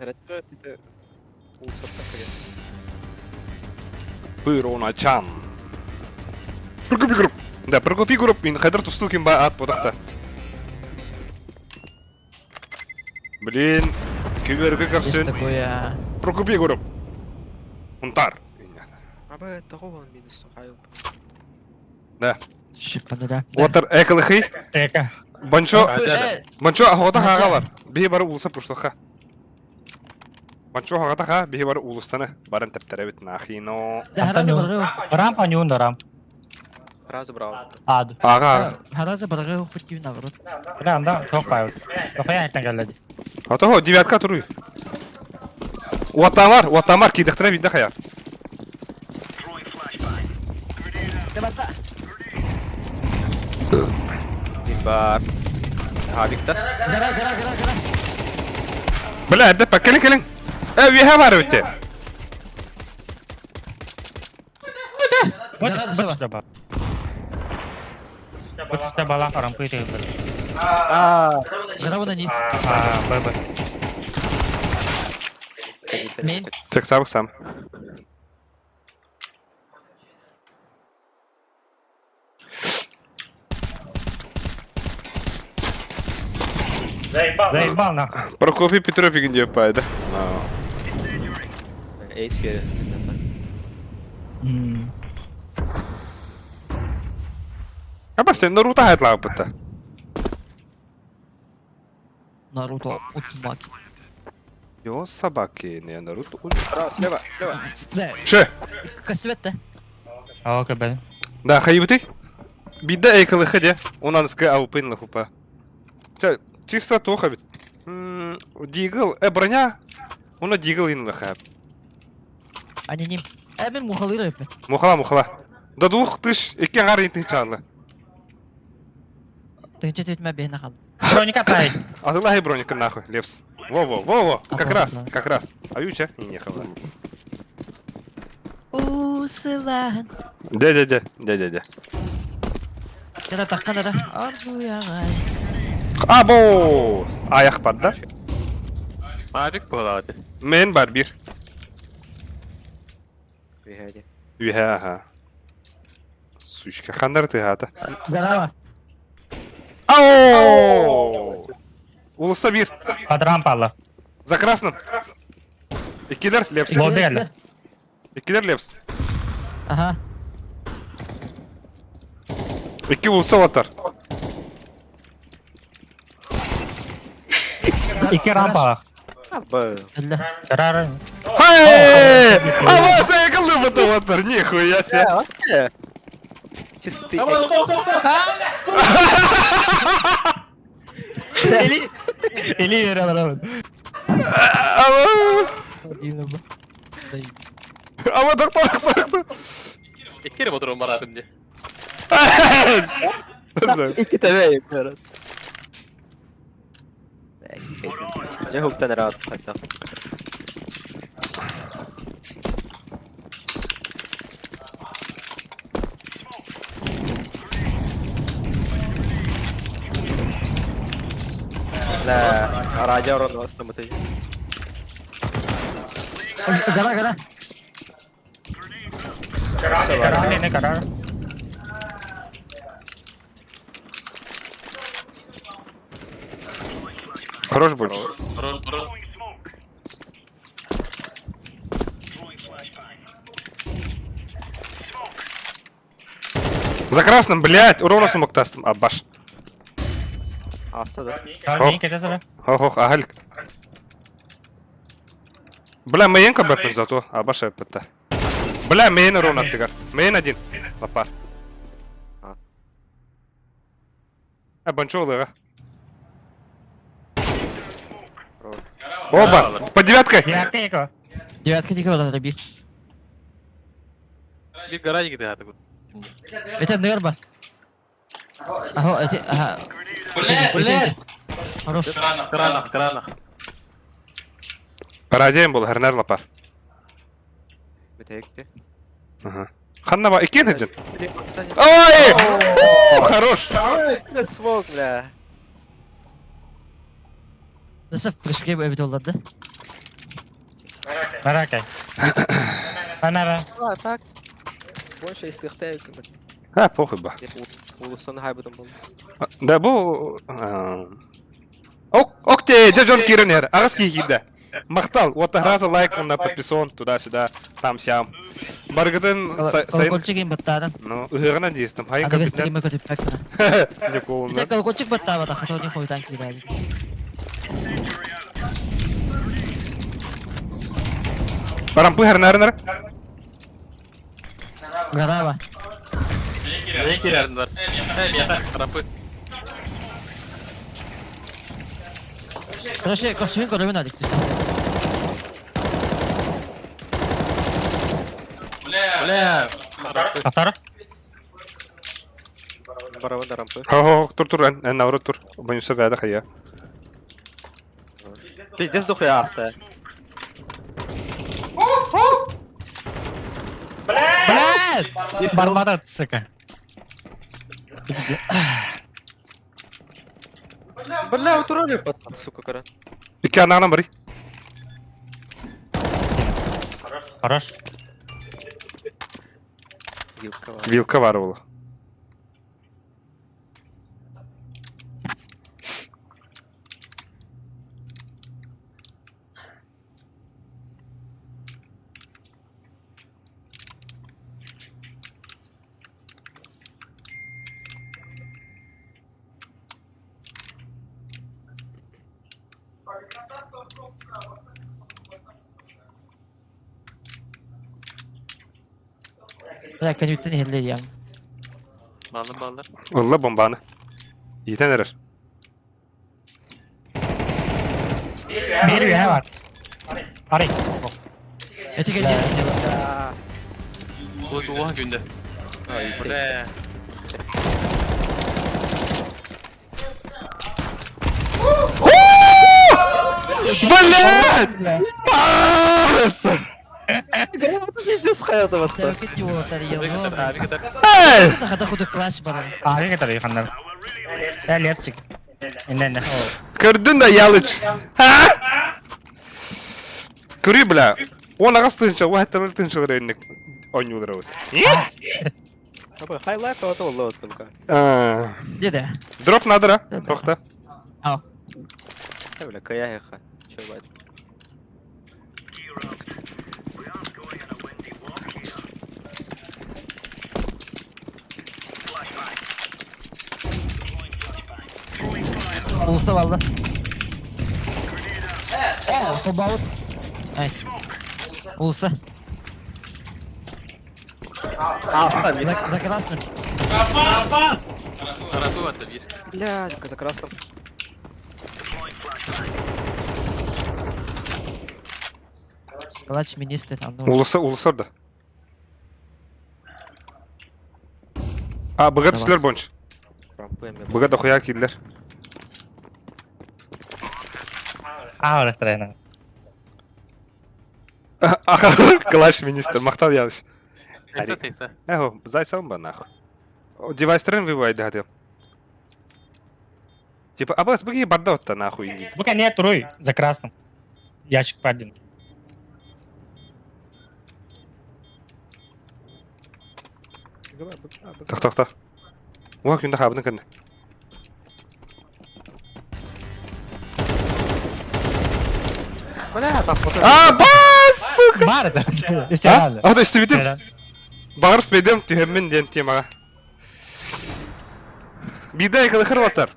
Пыроначан. Прокопи групп. Да, Прокопи групп. Мин хайдар тустукин ба ат подақта. Блин, күйберге Есть көрсін. такое. Прокопи групп. Унтар. Абы того он минус хайыл. Да. Шипаны да. Отыр экылыхи. Эка. Банчо, банчо ахота хага бар. Бихи бары улуса пушлаха. Банчо хагата ха, бихи бары улустаны. Барын тептеребит нахино. Да, харазы баргы. Рампа не унда рам. Сразу брал. Ад. Ага. Харазы баргы пути наоборот. Бля, анда тоқ байып. Тоқая айттан келді. Ата девятка туруй. Уатамар, уатамар кидихтире бидде хаяр. Бар. Авикта. Гара, гара, гара, гара. Бля, эрде па келин келин. Э, виха бар битте. Бот сюда. Бот сюда балах рампы ты. Грауна низ. А, Б, Б. Мейн. Так сам сам. Заебал нахуй. Прокопий Петров где пайда. Эйс берестин. А баста Наруто хайт лапыта. Наруто Уцумаки. Йо собаки не Наруто. Справа, слева, слева. Да, Ше. костюмет А, окей, Б. Да, хайбыты. Бида эйкалы хаде. Унан ска аупын лахупа. Ча, чисто тоха бит. Дигл, броня. Уна дигл ин лаха. Они ним. Мен мухалыр өппет. Мухала, мухала. Да двух тыш, икки гар интин чанлы. Тынча төтмә бейне қалды. Броника править. А ты лаги броника нахуй, Лепс. Во-во, во-во, как раз, как раз. А юча? Не, не хала. Усылан. Де-де-де, де-де-де. Када таққан да. Аргуягай. Або! Аяқ бар да? Мавик болады. Мен бар bir. Приходи. Үйе, ага. Сучка, хандар ты гата. Гарава. Ау! Улуса bir. Под рампа За красным. Иккилер лепс. Лобби Иккилер лепс. Ага. Икки улуса ватар. Икки рампа. Б. Әллә. Рар. Хай! А вас экалы ватар, нихуя себе. Чистый. Или Или рар. Ама, ама доктор, доктор. Иккире ботрон барадым де. Икки тебе yapıyorum. Ne huktan rahat hatta. La araca oranı aslında mı Гара, гара. Карар, не карар. Хорош больше. Хорош, хорош. За красным, блядь, урона сумок тастым, абаш. Hasta da. Карар, не Хох, ахаль. Бля, мейн кабеппин зато, абаш эппетте. Бля, мейн урон аттыгар. Мейн один. Лапар. А. А, банчо Оба! Под девяткой! Я тейко. Девятка тики вода бир. Bir garaj gidiyor artık. Это нерба. Ага, это ага. Блядь. Хорош. Кранах, кранах. Радием был, Гернер лапар. Бітекті. Ага. Ханна ба, иккен один. Ой! Хорош! Смок, бля. Nasıl прыжки bu evde oldu? Баракай. Анара. А, так. Больше истихтаю, А, похуй ба. Улусон хайбытым был. Да бу... Ок, окте, Джон Киренер, араский гида. Махтал, вот раза лайк на подписон, туда-сюда, там-сям. Баргатын сайын... Колокольчик им баттаран. Ну, ыгырна дейстім. Хайын Аныгы капитан. стриме көтүп бактана. Николна. Это колокольчик баттаба да, хотел не хуй танки дали. Рампы хернернер. Гарава. Ne girerler? Hem yatak tarafı. Короче, костюм көрөмүн алик. Бля. Tarafı. Тахтар. Барабан да рампы. Хо-хо, тур тур, эн наоборот тур. Банюса бәді хая. Пиздец дохуя аста. Бля! Блядь! Барбата, сука. Бля, утурали пацан, сука, кара. Икки анаҕынан барый. Хорош. Вилка. Вилка бар буолла. Бля, көнүттэн иһиллиэм. Баллы баллы. Ылла бомбаны. Иитэн эрэр. Биир үөһэ бар. Арый. Эти кэлиэ. Бу туох күндэ. Бля. Блядь! Пас! Пиздец, хаята вот. Эй! Ааҕы кытары ханнар. Э, Лепсик. Иннэнэ. Көрдүн да Ялыч. А? Көрүй, бля. Он аҕыс тыһыынча, уон сэттэ тыһыынчалар өрүннүк оонньуулар эбит. Хайлайт ото олло только. Деде. Дроп надо, Тохта. Бля, каяха. Чё, бать? Улуса балды. Э, Ай. Улуса. За красным. Блядь, за красным. Калач министр. Улуса, улуса да. А, быга түстүлэр бонч. Быга дохуя киирдилэр. Ааҕы тренер. Клаш министр, махтал Ялыч. Текса, текса. Эхо, зайсам ба нахуй. Девайстерин выбывай да Типа, абас быги барда отта нахуй. Бу кэннэ туруй за красным. Ящик паден. Так, так, так. Уа күндә хабны көнне. Бля, там фото. А, бас, сука! Бар это. А? Истерально. А, да, истебитим. Бағыр спедем түһэммин диэн темаҕа. Биирдэ экылыхыр батар.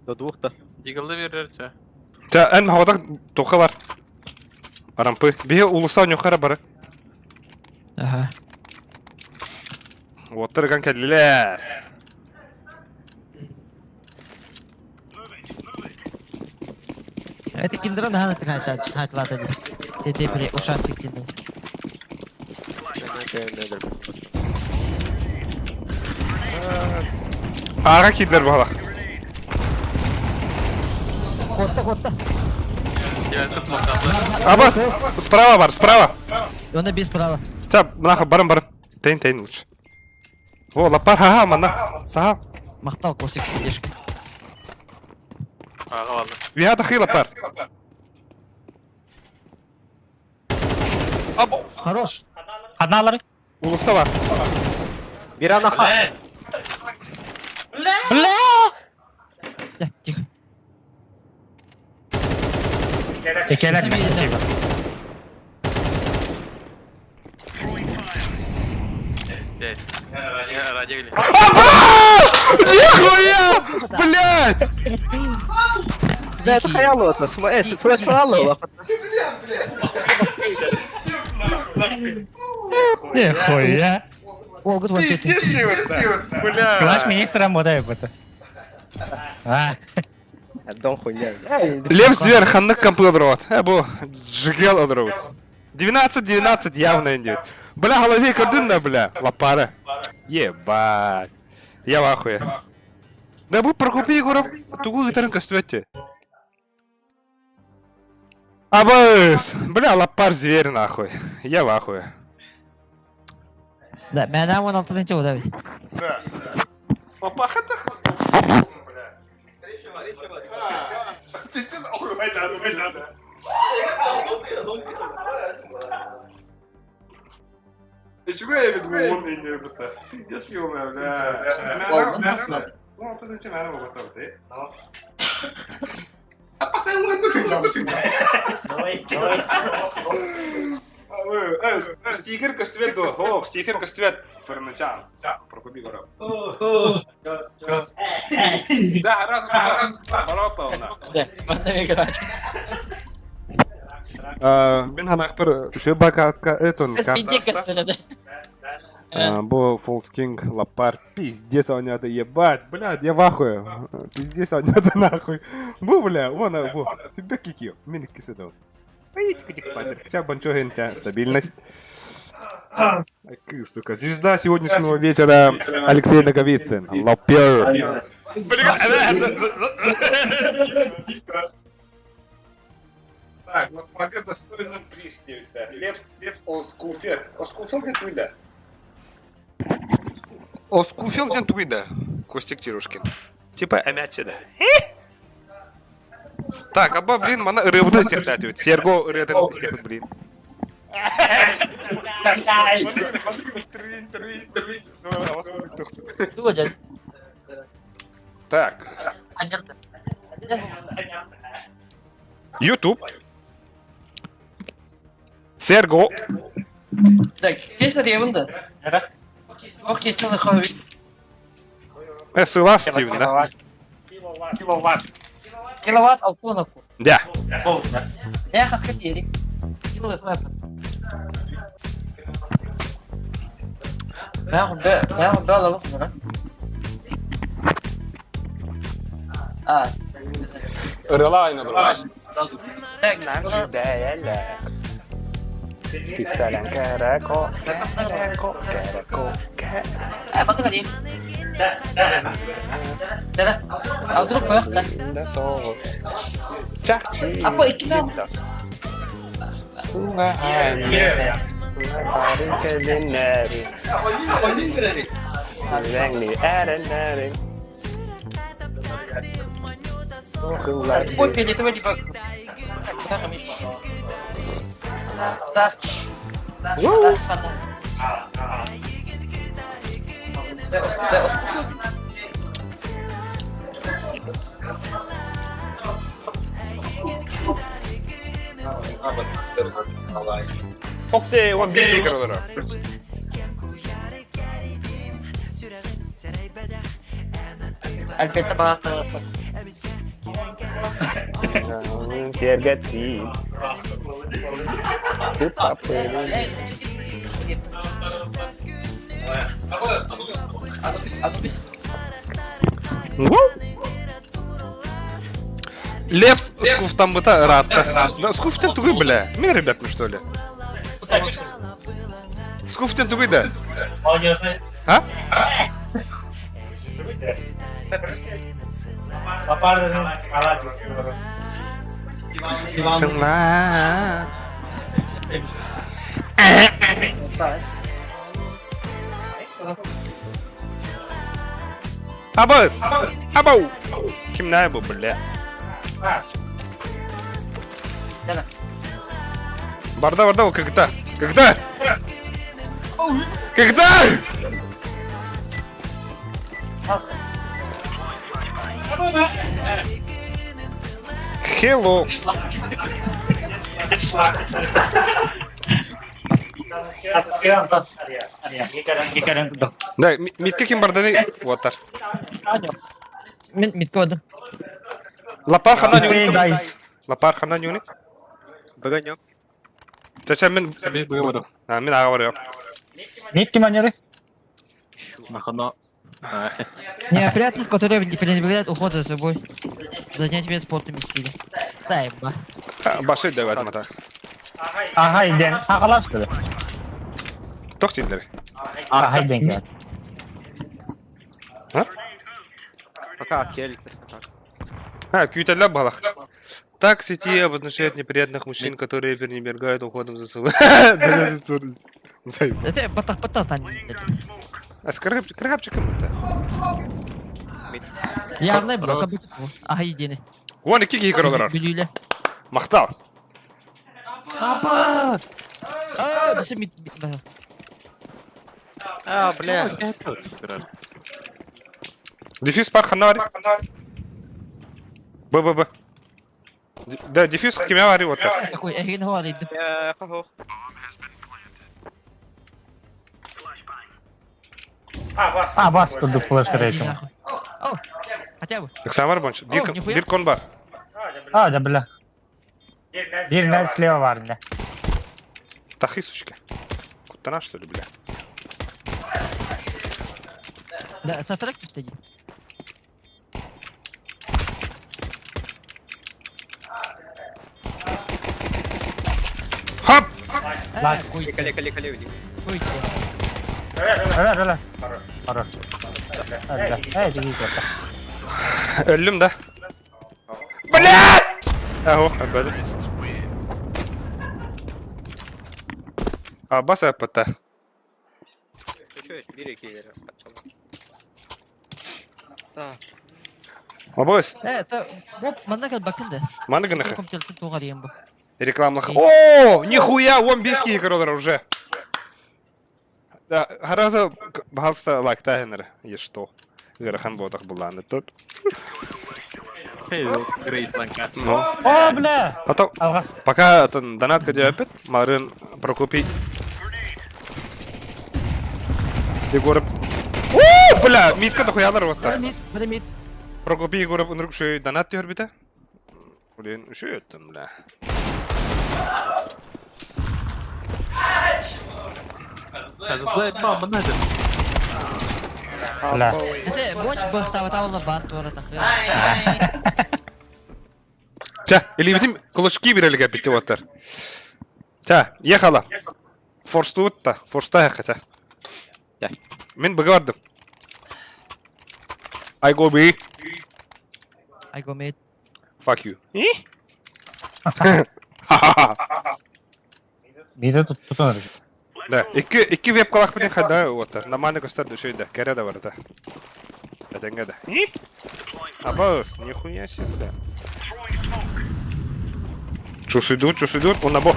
До двух-то. Дигалды берер ча. Ча, эн хаҕатах туха бар. Арампы. Биһи улуса ньухара бары. Ага. Уоттар ыган кэллилэр. Это киндеран хана хайтлата ди. Ты при ушастик киндер. Аара киирдилэр баҕалах. Котта, котта. Абас, справа бар, справа. Он без права. Ча, нахуй, барым, барым. Тейн, тейн лучше. О, лапар, ха-ха, манна. Саха. Махтал косик ешк. Ага, ладно. Виха тахи лапар. Або. Хорош. Одна Улуса бар. Биранаха. Бля! Да, тихо. Икелер спасибо. Абас! Нихуя! Блядь! Да, это хаяло от нас. Флеш хаяло. Нихуя. О, год вот это. Бля. Клаш министра мода это. А, Дон хуйня. Лев зверь, ханнык компы одроват. Э, бу, джигел одроват. 12-19 явно идет. Бля, голове көрдүн да, бля, лапара. Ебать. Я в ахуе. Да бу Прокопий Егоров тугу ыытарын көстүбэт Абыс! Бля, лапар зверь нахуй. Я в ахуе. Да, мээнэ 16 чугуда эбит. Да. Папаха бля. Пиздец, охуй, надо, надо. Үчүгэй эбит уон инньэ быта. Пиздец ёлая, бля. Уоллун басмат. Ну, это зачем она вот так, А пасай уон Стикер көстүбэт дуо? О, стикер көстүбэт. Первоначально. Прокуби горов. Да, раз, два, Да, манна играть. Мин ханахпыр үчүгэй бакаатка этон Спидик кастырады. Бу False King лапар пиздец оонньоото ебать, блядь, я в ахуе. Пиздец оонньоото нахуй. Бу, бля, вон, бу. Бекики, мин иккис этим. Хотя банчо стабильность. Ай, сука, звезда сегодняшнего вечера Алексей Наговицын. Лапер. Так, вот пока достойно приз Лепс, Лепс, Оскуфер. Оскуфел ден туйда. Оскуфел ден туйда. Костик Тирушкин. Типа эмячеда. Так, аба, блин, мана ырыбны стехтатывает. Серго ырыатын стехут, блин. Так. YouTube. Серго. Так, кесар да. Ох, кесар хавит. Сылас Стивен, да? Киловатт алконаку. Да. Я хаскатери. Киловатт. Мягу бе лаву хнара. А. Ырыла айна друга. Так, Карако, карако, карако, А, погоди. Да, а вдруг поехали? Апа, икки Ой, фиолетовый типа. Даст. Даст, даст потом. Да, да, Окте, он бей королера. Альберта бағастырғас бak. Тергати. Анубис. Лепс скуфтан быта ратта. Да скуфтан тугуй бля. Мен ребят, ну что ли? Скуфтан тугуй да. А? Сына. Абас! Абау! Кимнай бу, бля? Барда, барда, когда? Когда? Когда? Hello. Да, митке ким барданы ватар. Мен митке бардым. Лапар хана нюни. Лапар хана нюни. Бөгөн Чача мен А, мен ага барыам. Митки манеры? Махана. Неопрятность, которая не пренебрегает уход за собой. Занятиями спортом и стилем. Да, еба. Башы деп атмата. Ага, иден. Агалар что ли? Тох тиндер. Ага, иден. А? Пока кель. А, күүтэллэр балах. Так сети обозначает неприятных мужчин, которые пренебрегают уходом за собой. Это батах батах Крыгапчик кыммыта. Явно было, как будто. Ага, единый. Вон икки киһи көрөлөр. Бүлүүлэ. Махтал. Апа! Аа, өссө мид А, бля. Дефис бар ханна бар. Б, Б, Б. Да, дефис кимя бар вот так. Такой, эгин хоарыйдым. Э, хо-хо. А, бас курдук флешка Иди рейтинг. нахуй. О, хотя бы. Ыксамар бонч. О, нихуя. Бир кон бар. А, да бля. Бир слева бар, бля. Тахи, сучка. Куттана, что ли, бля? Да, стартрек пусть Хоп! Лак. Кали, кали, кали, уйди. Öyle öyle. Хорош. Öyle. Эй, иди это. Өллүм да. Блядь! Аһо, әбәді. А, бас әппіті. Чё, бери киллера. Так. Абыс, Э, это бу манна кал бакын да. маны гыныхы. Компьютер туға деген бу. Рекламлых. О, нихуя, он бески игролар уже. Да, хараза, пожалуйста, лайк тайнер, есть что. Ыарахан буолбатах буллааны тут. Hey, great ланка. Ну. О, бля! А то Алгас. пока это донат опять, Марын Прокопий. Егоров. О, бля, митка дохуялар вот так. Бир мид. Прокопий Егоров унрук шөй донат төхөр бите. Блин, шөй өттім, бля. Мама, надо. Бля. Это боч бахтава тавла бар туара тахы. Ча, или битим кулушки бирелге битти оттар. Ча, ехала. Форстутта, форста хотя. Да. Мен быга бардым. I go B. I go mid. Fuck you. Биде тут тутунар. Да, икки икки веб калах битин хада оттар. Нормально көстөр дөшөйдө. Кере да бар да. Әтеңге да. Абас, нихуя себе, бля. Чус идут, чус идут, он набор.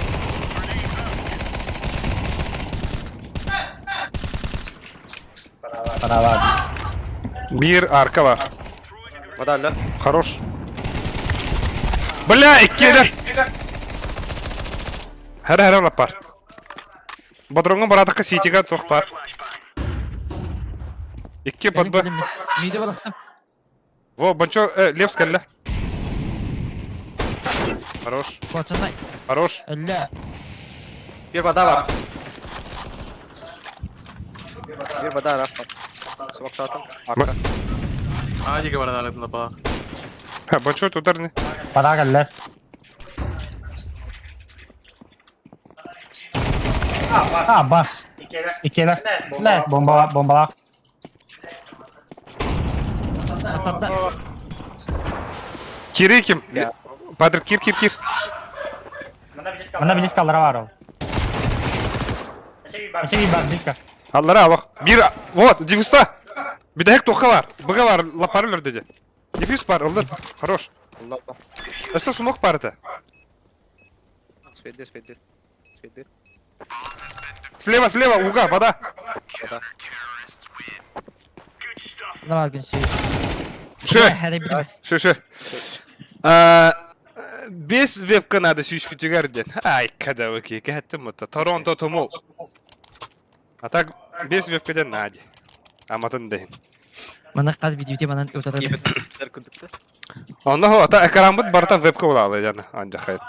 Парава. Бир арка бар. Вода, да? Хорош. Бля, иккилер. Хара хара лапар. Бодроңго баратыкка ситига тух бар. Икки под Б. Миде бар. Во, банчо, лев скалля. Хорош, Пацаны, хорош. ля. Бир вода бар. Бир вода, рафа. Смок шатом. Арка. А, диге бар да ба. Ха, банчо ударный. Пара келлер. А, бас. Икелер. Бля, бомба, бомбалар. Атанда. Кири ким? Падр, кир, кир, кир. Мына близко аллара бар ол. Эше бар близко. Аллара, аллах. Бир, вот, дефиста. Бидәк тоха бар. Быга бар, лапар деди. Дефис бар, алды. Хорош. Алла. Өстө смок бар это. Сведи, сведи. Сведи. Слева, слева, уга, вода. Вода. Намар күн сүй. Ше, Хәрі бир. ше, ше. А, Без вебка надо сүүскү түгэр ден. Ай, када окей, кәттім мұтта. Торонто тумул. А так, без вебкеден нади. Аматын дейін. Мана қаз видеоте манан өтөрөт. Онно хо, ата экранбыт барта вебка булалы жана, анжа хайт.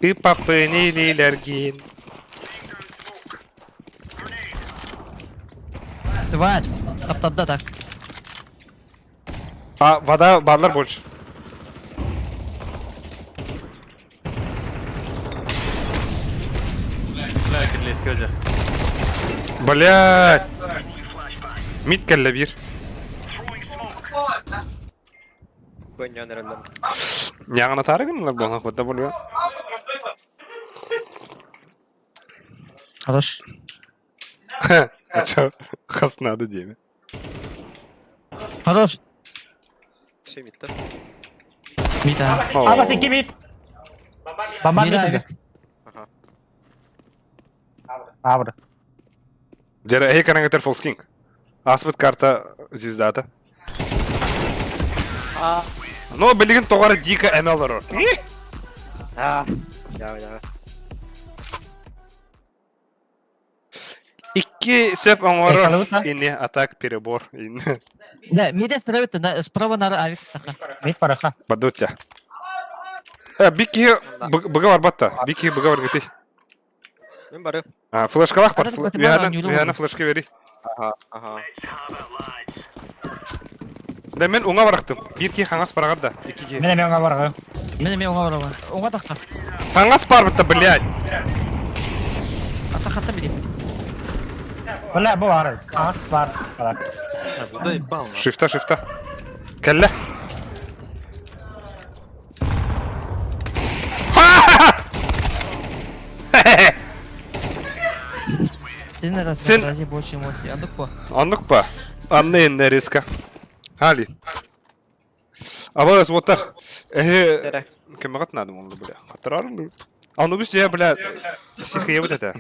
И папы Два. Таптанда так. А, вода барлар больше. Бля, кирлес көжө. Блядь. Мид келле бир. Бөньян эреллем. Яңына тарыгын лар болна хотда болуя. Хорош. А чё, хас надо диэми. Хорош. Все мидта. Мита. Абас икки мид. Бомбар Мита, мид. авик. Ага. Абыр. Дьэ, эһи канаҥытар Фолскинг. Ааспыт карта звездата. Но билигин тоҕо эрэ дико эмэ олорор. А, я, я. Икки сөп оҥорор. Экалыбыт на. Ини атак перебор. Ини. Да, мида справа, справа на авик. Таха. Мид параха. Бадутя. Бики быга барбатта. Бики быга баргыты. Мен бары. А, флешкалах бар. Ара, батыбар, Виана, Виана флешка бери. Ага, ага. Да мен уҥа барахтым. Биир киһи хаҥас бараҕар да. Икки киһи. Мен эмиэ оҥа бараҕым. Мен эмиэ уҥа барабын. Уҥа тахта. Хаҥас барбытта, блядь. Ата хата билиэхпин. Бля, бу баар. Ас бар. Бар. Заебал, нахуй. Шифта, шифта. Кэллэ. Ты на раз Сен- рази больше эмоций. Оннук по. Оннук па. Анны иннэ риска. Хали. Абаас уоттар. Эһи Тере. көмөҕөт наада буолла бля. Хатарар Аны бис дьэ бля сихиебит этэ.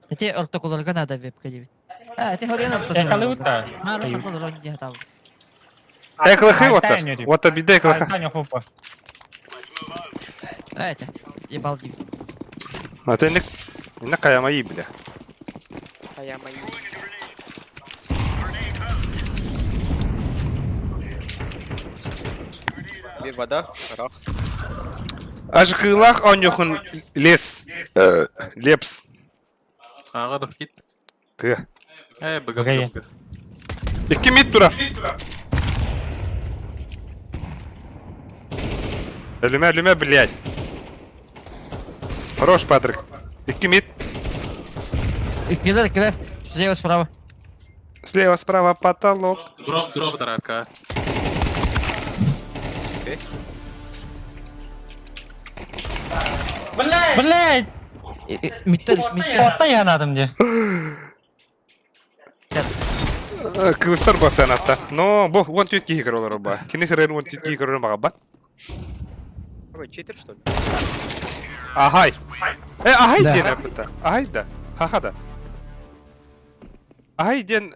Эти ортокуларга надо вебка диэбит. А, ты хорен Экалыбыт да. А, ортокулар он дии Эклэхи уоттар. Уоттар биирдэ эклэхэ. Альтаня хупа. А, это. Ебал диэбит. Ата инник инник хайамайы бля. Хайамай. Би вода, рах. Ажыкыылаах оонньуохун лес. Лепс. Ааҕа кит. Тыа. Э, быга Быга. быга. Икки мид турар. Өлүмэ, өлүмэ, блядь. Хорош, Патрик. Икки мид. Киллер, киллер. Слева, справа. Слева, справа, потолок. Дроп, дроп, драка. Блядь! Миттер, миттер. Отта янадым дии. Кыбыстар ба санатта. Но бу уон түөрт киһи көрө олорор ба. Кини сырын уон түөрт киһи көрөрүн баҕарбат. Ой, читер, что ли? Ахай. Э, ахай Да. диэн эппитэ. Ахай да. Хаха да. Ахай диэн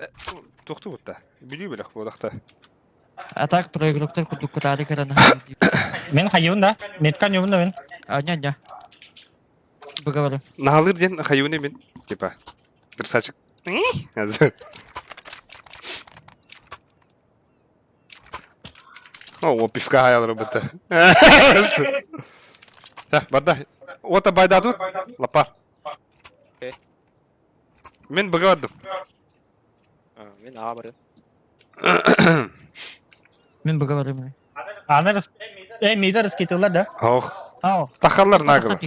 туохтуу бутта. Бүлүү бөлөх буолахта. А так про игроктар курдук кутаары көрөн Мин хайыбын да. Метка ньубун да мин. А, не, не. Поговорю. Наһалыыр диэн хайыуны мин. Типа. Красавчик. О, пивка хаялар бутта. Барда. Ота байдатут. Лапар. Окей. Мин быга бардым. Мин аа бары. Мин поговорю. Аны рыс... Э, мида рыскетылар да. Ох. Ау. Тахаллар нагло.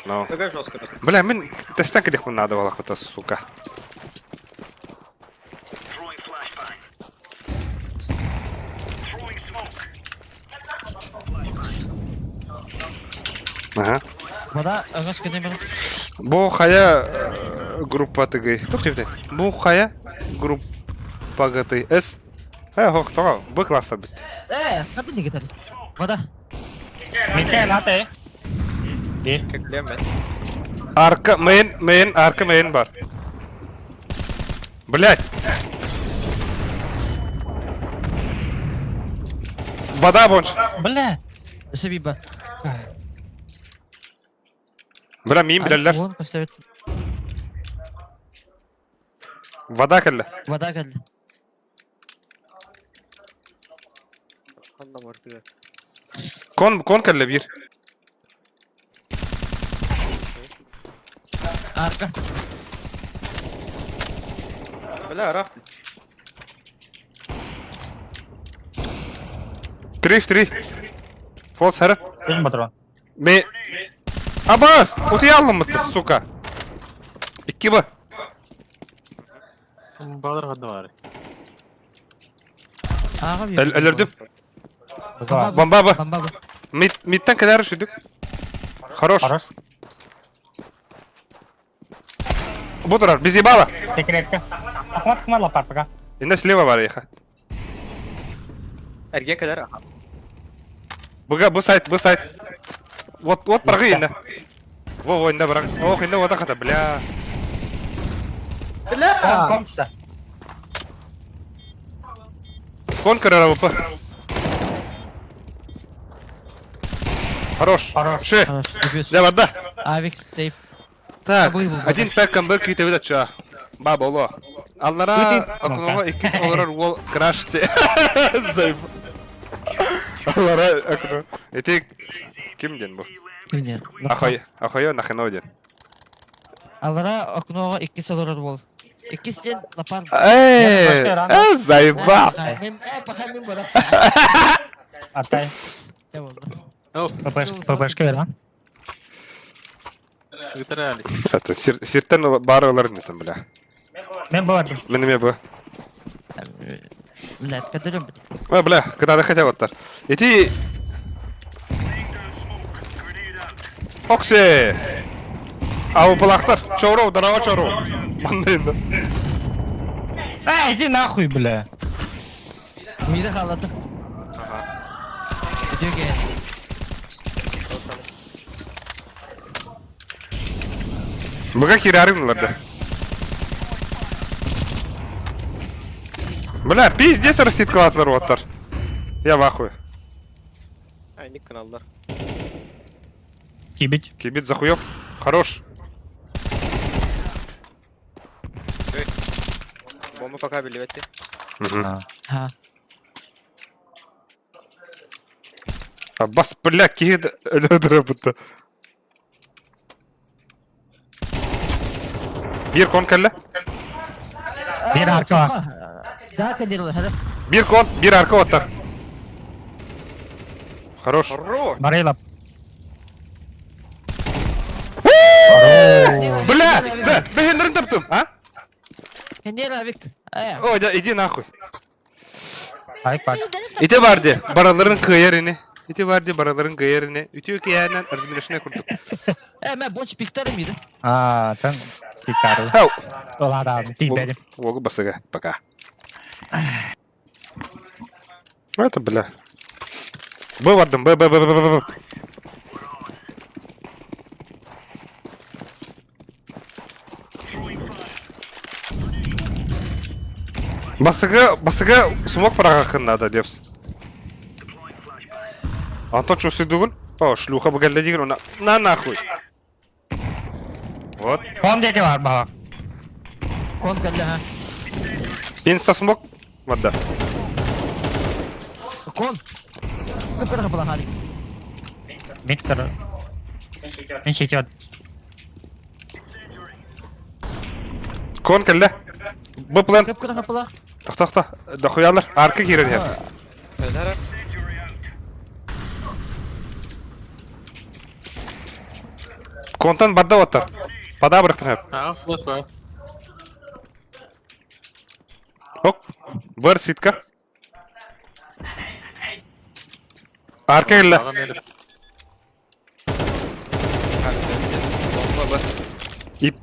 Но. Какая жесткая рас. Бля, мин тэстэн кэлиэхпин наада буолахпыта, сука. Ага. Вода, аңас күнү мен. Бу хайа группа тыгый. Тух типте. Бу хайа группа гыты. С. Э, хох, тоҕо. Б класстар бит. Э, хата не гитар. Вода. Микаэл аты. Бир. Как мен. Арка мейн, мейн, арка мейн бар. Блять. Вода бонш. Бля. Себиба. Бля, миим билэллэр. Вон поставит. Вода кэллэ. Вода кэллэ. Ханна мартыга. Кон, кон кэллэ биир. Арка. Бля, рах. Три в три. Фолс хара. Үс патрон. Ме... Абас! Утуйа сука. Икки б. Баҕар ханна баар. Ааҕа Өлөрдүм. Быга. Бомба б. Бомба б. Мид, мидтен кэлэр сүдүк. Хорош. Хорош. Бу турар, без ебала. Секретка. Ахмат кымар лапар пока. Инна слева бар еха. Эрген кэлэр аха. Буга бу сайт, бу сайт. Вот, вот баргы инна. Во, во, инна баргы. Ох, инна вода хата, бля. Бля! Кон Кон көрөр АВП. Хорош. Хорош. Ши. Хорош, дебют. Дьэ барда. Авик сейф. Так, Абый булбата. один пэк МБ күүтэбит оччо. Ба боло. Аллара Үтү- окноҕо иккис олорор уол краш Зайб. Аллара окно. Ити ким диэн бу? Ким диэн? Ахой, ахойо нахино диэн. Аллара окноҕо иккис олорор уол. Иккис диэн лапар. Эй, э, заебал. Пахай мин барар. Артай. Дьэ буолла. ППшка бер, Ыытар Это сиртен бары ыларын этим, бля. Мен бардым. Мен эме бу. Бля, кадырым. Ой, бля, когда хотя вот так. Ити... Окси! Ау, балахтар. Чоуров, здорово, Чоуров. Маннын. Эй, иди нахуй, бля. Мида хаалладым. Аха. Үтүөкэ. Быга хирярын да. Бля, пиздец растит клатлар оттар. Я в ахуе. Айник каналлар. Кибить. Кибит захуев. Хорош. Бомба пока биллибэт. Мгм. Ха. А бас, бля, киһи өлөдөрө бутта. Биир кон кэллэ. Биир арка. Да, кадыр хада. Биир кон, биир арка оттар. Хорош. Хорош! Барыла. Бля, бля, бэһиннэрин таптым, а? Кендер авик. Э. О, да, иди нахуй. Айк бар. Ити бар де, бараларын кыйар ини. Ити бар де, бараларын кыйар ини. Үтүө киһээнэн разминашына курдук. Э, мен бонч пиктарым иди. А, там пиктары. Хау. Ола тиибэдим. Уогу басыга, пока. Это, бля. Б бардым, Б, Б, Б, Б, Б, Б, Б. Басыга, басыга смок парагакын надо, депс. Антон что дугун? О, шлюха бу кэллэ дигин, она на нахуй. Вот. Кон диэки бар баҕа. Кон кэллэ ха. Инста смок. Вот да. Кон. Кыпкыра була хали. Миттер. Мен сетет. Кон кэллэ. Б план. Кыпкыра була. Тохто, тохто. Дохуялар. Арка киирэн иһэр. Өлөр. Контан барда оттар. Пада бырахтар. Аа, флеш бар. Ок. Бар ситка. Арка кэллэ. Аҕа мэлэ. Бомба бас. Ип.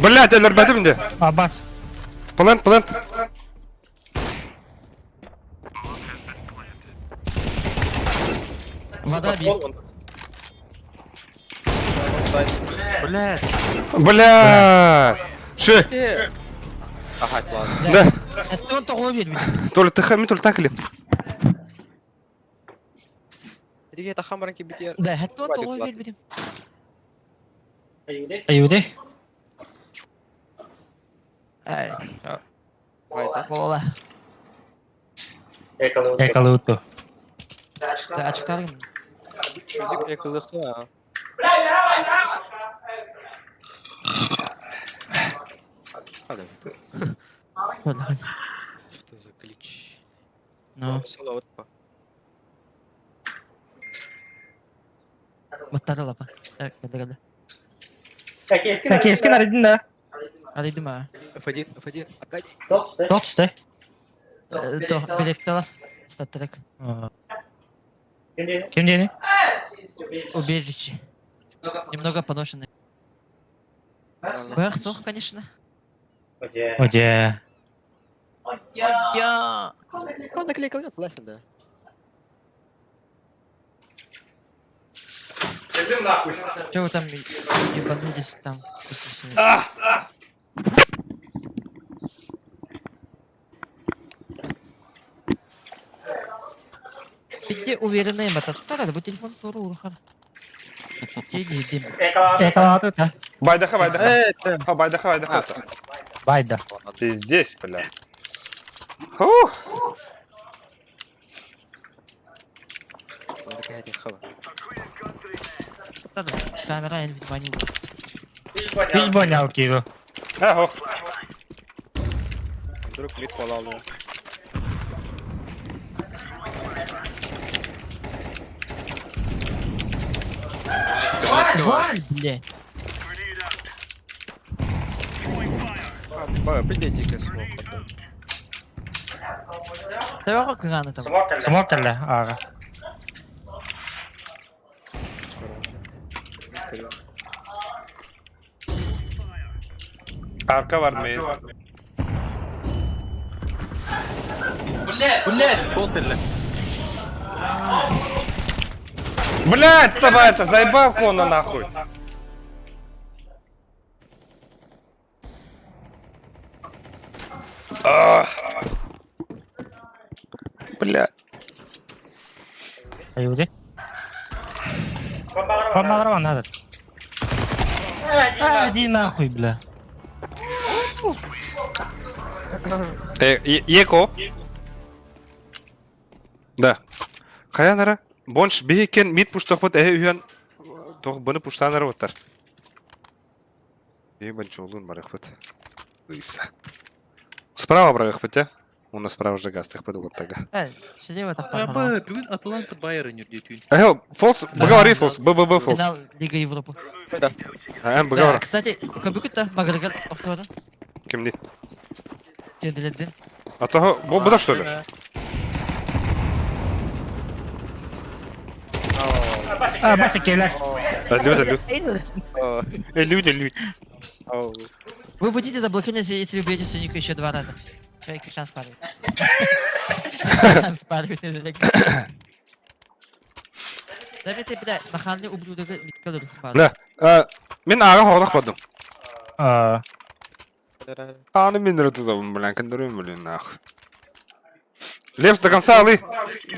Блять, өлөрбөтүм де. Абас. Плент, плент. Вода би. Блядь. Бля. Ши. Аха, ладно. Да. Это он того бит. То ли тх, то ли так ли. Иди тахан баран кибитер. Да, это он того бит. Аюди. Э. Айта. Буола. Экалуту. Да, ачыктаргын. Чүлүк экылыхта. Буола. Что за клич? Ну, Салават па. баттары лапа. Так, кэллэ кэллэ. Кескин арыйдын да. Арыйдым а. F1, F1. Аркадий. Тоқ түсті. То, билеттелер. Статтырык. Ким дени? Убежище. Немного поношенный. Бэх, суох, конечно. О, дьэ. Я. Он наклейка нет, лесен, да. Иди нахуй. Че вы там ебанулись там? Иди уверенный мататтар, бу телефон туру урхан. Иди, Экалааты Байдаха, байдаха. Э, ты. Ха, байдаха, байдаха. Байда. Пиздец, бля. Фух. Камера внимание. Үс бонял кииру. Ах, Вдруг клик полалу. Валь, бля. Блядь, дикая смок. Давай кыганы там. Смок кэллэ аага. Арка бар main. Блять, пол Блядь, давай это, заебал клона нахуй. А. Бля. Айуди. Помогрова надо. А, иди нахуй, бля. Еко. Да. Хаянара. Бонш биһикен мид пуштахпыт эһэ үһүөн тох быны пуштанара оттар. И банчолун барахпыт. Лыса. Справа барахпыт, я? У нас справа же газ тахпыт вот тага. Слева так Б, бүгүн Атланта Байерн үрдетүүн. Эхо, фолс, поговори фолс, Б, Б, Б, фолс. Финал Лига Европы. А, Да, поговор. кстати, компьютер Макгрегор повторно. Кимни? Тенделедин. А того, бу буда что ли? А, бача келер. Да, люди, люди. Люди, люди. Вы будете заблокированы, если вы убьете Соника еще два раза. Человек шанс падает. Шанс падает. Да ты, бля, нахальный ублюдок, миткалыр Да. Мен ага хорох бадым. А, Аны мен рытыдым, блин, кендерим, блин, нахуй. Лепс до конца, алы.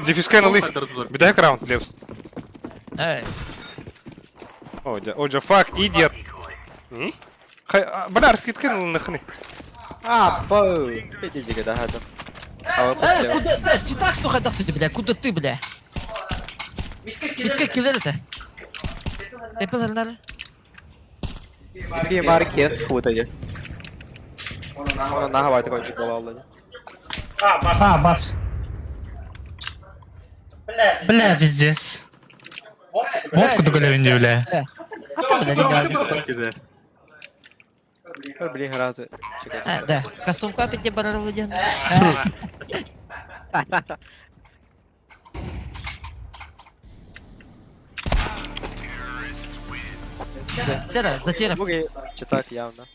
Дефискай алы. Бедай раунд, Лепс. Эй, Оджа, оджа, фак, идиот. Хай, бля, раскидки нахны. А, бу. Иди, да, да. А Эй, куда, да, читак, ну хадах ты, бля, куда ты, бля? Митка киллер это. Ты пилар Какие марки? Худые. Он нахавай такой типа а, бас. Бля, пиздец. Вот куда голевин бля. А ты, бля, не говори. Блин, разы. А, да. Костюм капит тебе барару Затера, затера. Читак явно.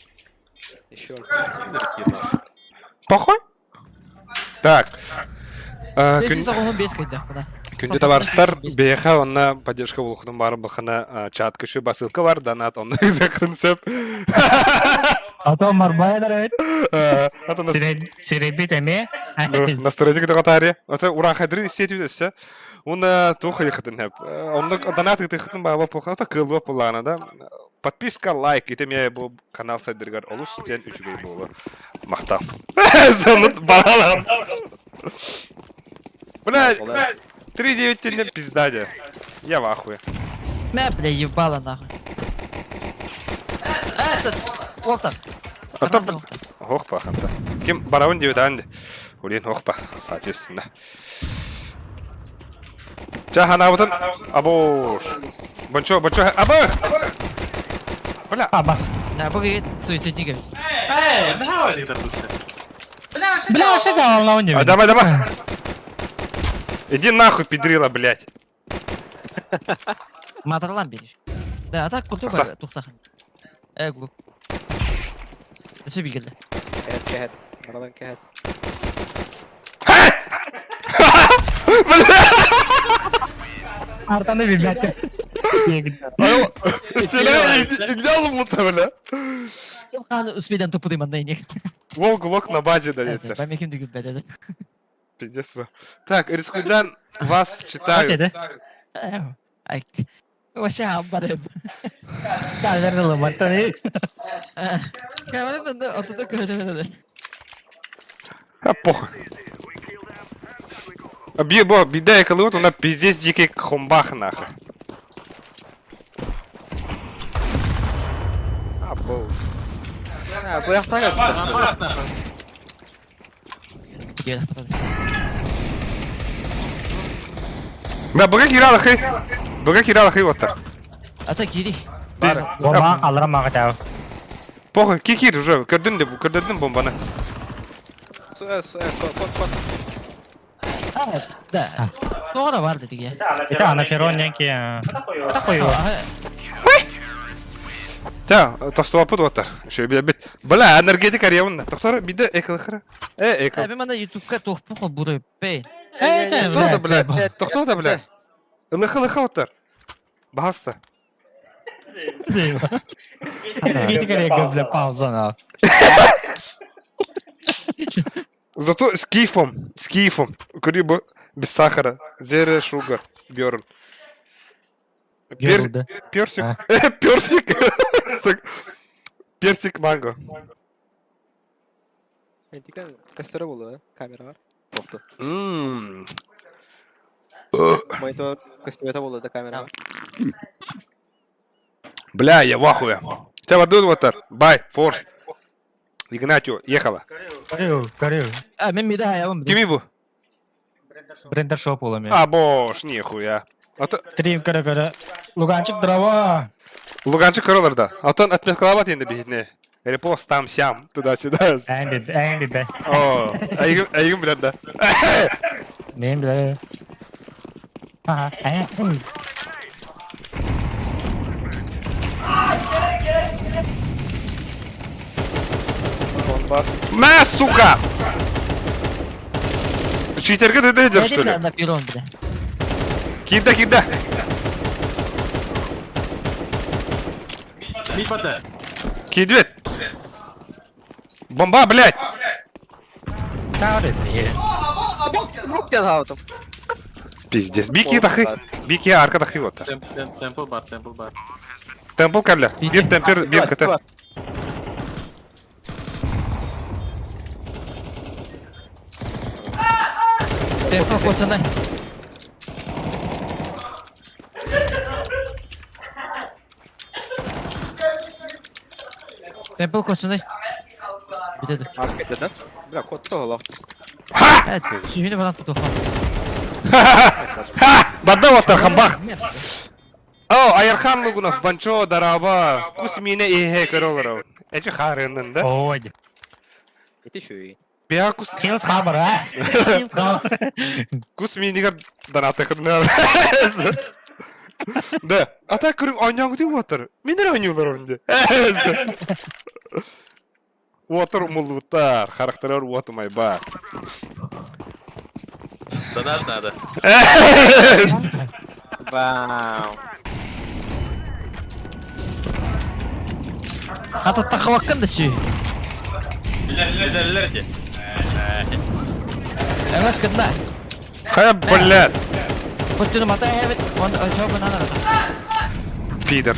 Еще. Похуй? Так. Если соғуын бес кайда, куда? Күндү товарыстар бэйха онна поддержка улухунун бары бахана чат күшү басылка бар донат онна принцип. А то марбайдар эбит. Ата Сиребит эме. настроение кытыга тари. Ата уран хадрин сетүү өссө. Уна туха ихтын хеп. Онна донат ихтын баба поха ата кылып булана да. Подписка, лайк, итеме бу канал сайдыргар олус сен үчүгэй болу. Мактал. Сонут баралам. Бля, 3-9 тебе пизда, де. Я в ахуе. Мә, бля, ебало нахуй. Этот, Уолтер. А то, Ох, паханта. Ким барабан девять анди. Улин ох па, соответственно. Чахана вот Абош. Бончо, бончо, або! Бля, А, бас. Да, погоди, суицидник ведь. Эй, нахавай Бля, что делал на а давай, давай. Иди нахуй, педрила, блядь. Матарлан берешь. Да, а так культура тухтахан. Э, глуп. Өссө биир кэллэ. Кэһэт, кэһэт. Баралан кэһэт. Артаны билбэттэр. Стреляй, мута, бля. Ким хааны успейдан туппутуй манна иник. Волк лок на базе дает. Бамеким ким дүгүлбэт эдэ. Пиздец вы. Так, Рискуйдан вас читаю. Ай. Вообще амбар. Калернылы маттаны. Камера отута көрөтө. А похуй. Би, бо, беда, вот она пиздец дикий хомбах нахуй. А, боу. А, бу яктан Опасно, опасно. Да, бага кирала хэй. Бага кирала хэй вот так. Ата кири. Бомба алыра мага тау. Похуй, кикир уже, көрдүн деп, көрдүн бомбаны. С, с, кот, кот, кот. Да. Тоҕо бар дедиге. Это анаферон нянки. Такой его. Та, тостуапыт оттар. Еще бит. Бля, энергетик арьявын. Доктор, биде экылхыра. Э, экыл. Эби мана ютубка тохпу холбуру пей. Тоқтоо да, бля. Тоқтоо да, бля. Ылыхы ылыхы оттар. Баста. Видите, бля, пауза на. Зато с кейфом, с кейфом. Кури без сахара. Zero sugar. Бёрн. Пер... Персик. А. Персик. Персик манго. Энтика костера булды, камера бар. Тохту. Ммм. Монитор костюмета булды да камера бар. Бля, я в ахуе. Тебя воду вот Бай, форс. Игнатио, ехала. Горю, горю. А, мен мида хаябым. Кими бу? Брендер шоп улами. А, бош, нихуя. А то Стрим көрө көрө. Луганчик дрова. Луганчик көрөлөр да. Алтан отметкалабат енді бейіне. Репост там сям, туда-сюда. Энди, энди да. О, айгым, айгым билер да. Мен билер. Ага, э. Мә, сука! Читерге ты идешь, что ли? На перрон, бля. Кирде, кирде. Мипата. Кидвет. Бомба, блядь! Пиздец. Бики тахы. Бики арка тахы вот. Темпл бар, темпл бар. Темпл калля. Бир темпер, бир кт. Темпл пацаны. Темпл пацаны. Бүтеді. Арка Бля, кот тоғылақ. Evet, suyunu falan tuttu. Ха! Бада вот хамбах. О, Айархан Лугунов, Банчо, Дараба, Кус мине ихе көрөлөр. Эчи харынын да. Ой. Эти шуй. Бия кус Хилс хабар, а? кус минигер данаты кыдына. Да, а так көрүң ойноң деп отыр. Минер ойнуулар онде. Отыр мулуттар, характерер отымай бар. Донат надо. Вау. Хата тахаваккан да сүй. Билер, Эваш кында. Хая, блядь, Костюм ата evet. Онда очо банана. пидор.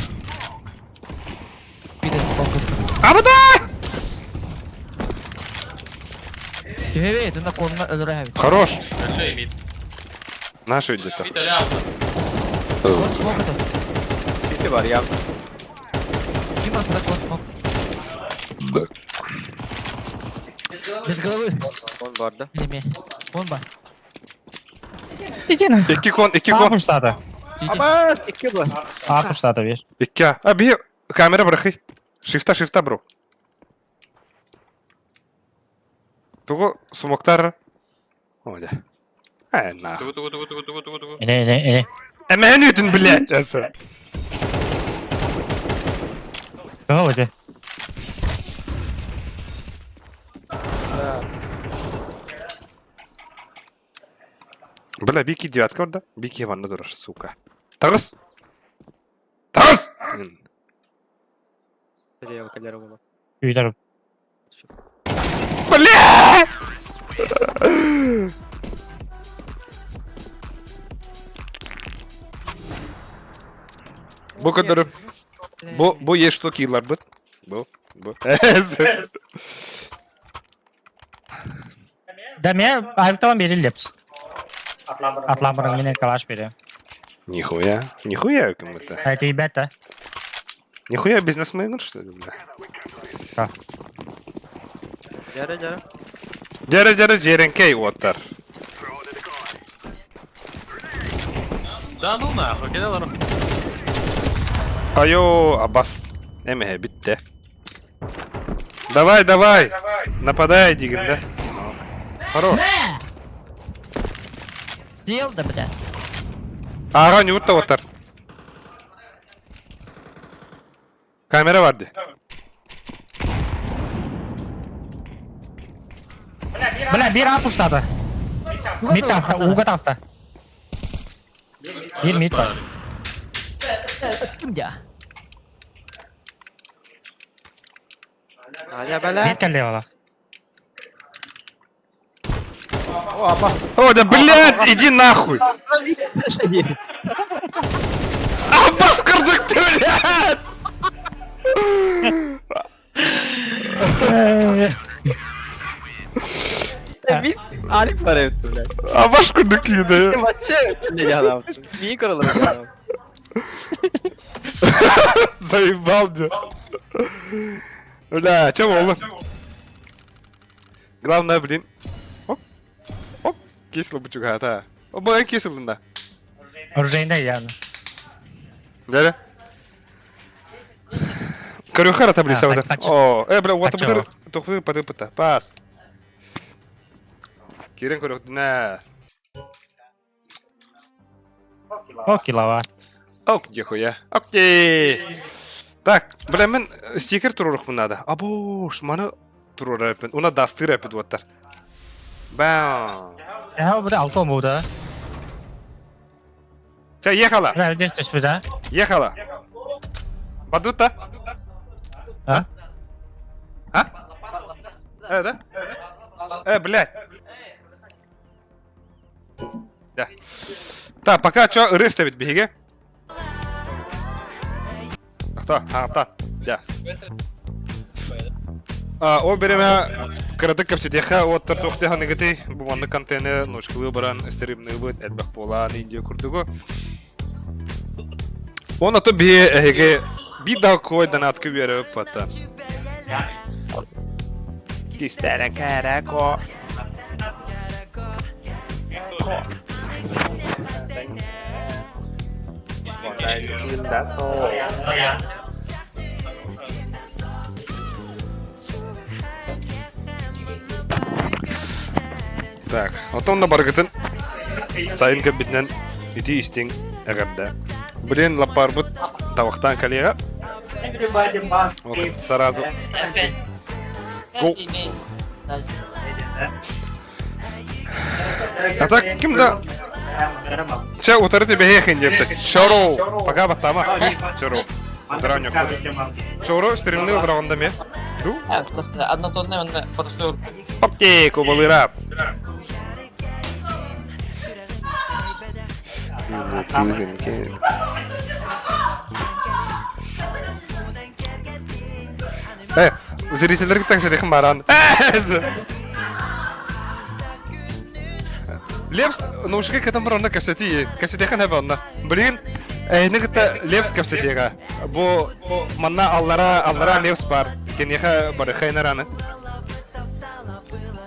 Пидор бокут. Абада! Түһэбэ, тунда колуна өлөрө хэбит. Хорош. Большой мид. Нашу где-то. Мид алялся. Кон смок это. Сити бар явно. Ким бар кон смок? Без головы. Он бар да. Неме. Он бар. Икки кон, икки кон. Апуштата. Абас, икки бар. Апуштата, видишь? Икки. А, би, камера брахи. Шифта, шифта, бро. Тугу смоктар. О, да. Э, на. Тугу, тугу, тугу, тугу, тугу, тугу, тугу. Эне, эне, эне. Эмен үтін, блядь. Әсі. Кого вот? Бля, Бики девятка барда. Бики ванна турар, сука. Таҕыс! Таҕыс! Күүтэр. Бля! Бу көрдөрүм. Бу бу есть что килларбыт. Бу бу. Да мен айыпталан берил лепс. Атлан менен калаш бере. Нихуя. Нихуя кому-то. Это ребята. Нихуя бизнесмен, что ли, бля? Дьэрэ, дьэрэ. Дьэрэ дьэрэ дьиэрэнкэй уоттар. Да ну нахуй, кэлэ олорор. Айо, абас. Эмэһэ бүттэ. Давай, давай! Нападай, дигин, да? Хорош. Съел да, блядь. Ага, ньуурта уоттар. Камера бар дии. Бля, биир апустата. Мид таста, ууга таста. Биир мид бар. Ким дя? Аня, бля. Мид кэллэ ола. О, да блядь, иди нахуй! Аббас курдук ты, блядь! Алик бар эбит, блядь. Абаш курдук киһи Вообще, не адам. Микро Заебал мне. Бля, чем ола? Главное, блин. Оп. Оп. Кисло бучугата. О, кисло да. Оружейный явно. Дәрі. Көрүөххэ таблица А, вот. пача. О, э, бля, вот Пача. бутыр тохтуу паты пыта. Пас. Кирен көрүөхтүнэ. О, килова. Ок, нихуя. Окей. Так, бля, мен стикер турурух надо. Абош, маны турурар эпин. Уна дастыр эпит уоттар. Бам. Я бу да алты да. Ча, ехала. Бля, здесь түспү да. Ехала. Бадута. А? А? Э, да? Э, блядь. Да. Так, пока чё, ырыс ведь беги. Ахта, ахта, да. А, ол береме кыратык кэпсэтиэхэ уоттар туохтыаханыгытый бу маннык контены ночкалыы баран стримныыбыт элбэх буолаан индия курдугу. Оны то биһи эһиги биир да куойданаатка үөрэ ыппата. Кистэрэн кэрэко. Так, отон на баргытын сайын кэбитинэн ити истиҥ эҕэрдэ. Блин, лаппарбыт табахтаан кэлиэҕэ. Сразу. Go. А так, ким да... Чэ, утары түбэһиэх диэбитэ. Чоро! Пока баттаама. Чоро. Утараан Чоро стримни утараҕында ме. Ду? Просто однотонный он просто Окей, кубалыра. Э, зрительдерге так сидихин баран. Лепс, наушники кэтэн бар онно кэпсэтии, кэпсэтиэхин эбэ онно. Билигин эһини кытта Лепс кэпсэтиэҕэ. Бу манна аллара аллара Лепс бар. Киниэхэ барыха инараны.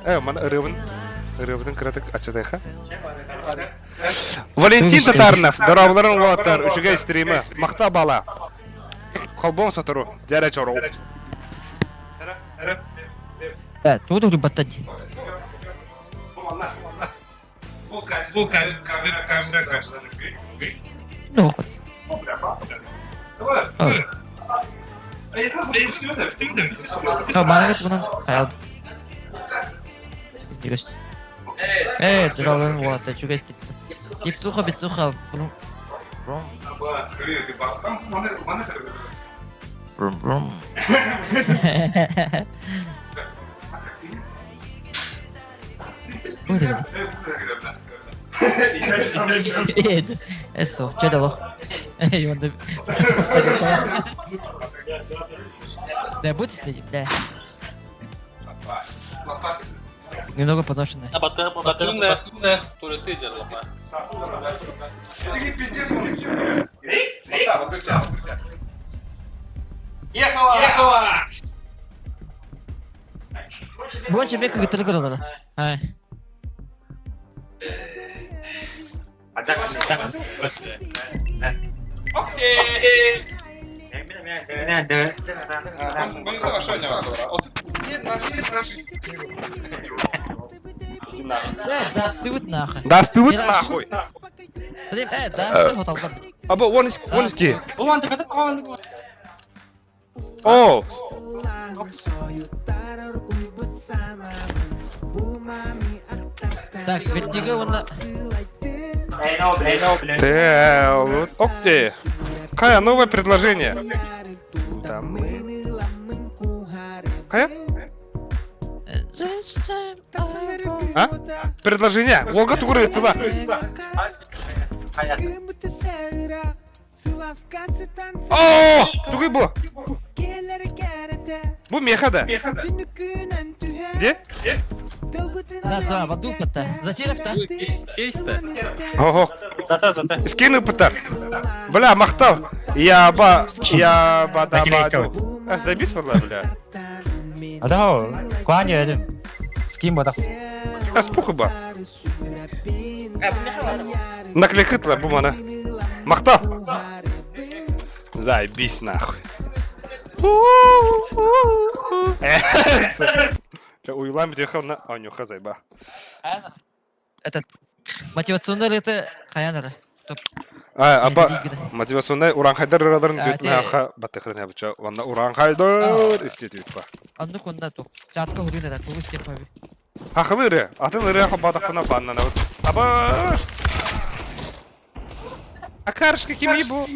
Э, мана ырыабын ырыабытын кыратык аччатыаха. Валентин Татарнов, дорооболорун уолаттар, үчүгэй стримы, махта бала. Холбоон сотору, дьэрэ чору. Да, тут рыбатать. Ну, вот. А, манагат мунан хайал. Дигас. Э, дорооболорун уолаттар, үчүгэй Ипсуха, бицуха, брум. Брум. Брум, брум. Эсо, чэ да лох. Да будь следить, да. Немного поношенная. Больше бек гитары Ай. Да стывыт нахуй. Да стывыт нахуй. Да стывыт алдан. Аба он он ки. О! Так, вертига он Те, окей. Кая, новое предложение. Кая? А? Предложение. Олга тугур тыла. О, тугуй бу. Бу меха да. Где? Да, да, воду то Затерев-то. Кейс-то. Ого. Зата, зата. Скины пытар. Бля, махтал. Я ба, я ба да ба. А забись бля, бля. А да, куани один. Скин бата. А спуху ба. Накликытла бу мана. Махтал. Заебись нахуй. Уйлам битехал на анюха зайба. Этот мотивационный это хаянары. А, аба мотивационный уранхайдар ырадарын дүтнәха батыхын ябыча. Онна уранхайдар истетүт ба. Анны конда то. Жатка хурина да тугус деп хаби. Хахылы ыры. Атын ыры хабатахына баннана. Аба. Акаршка кими бу?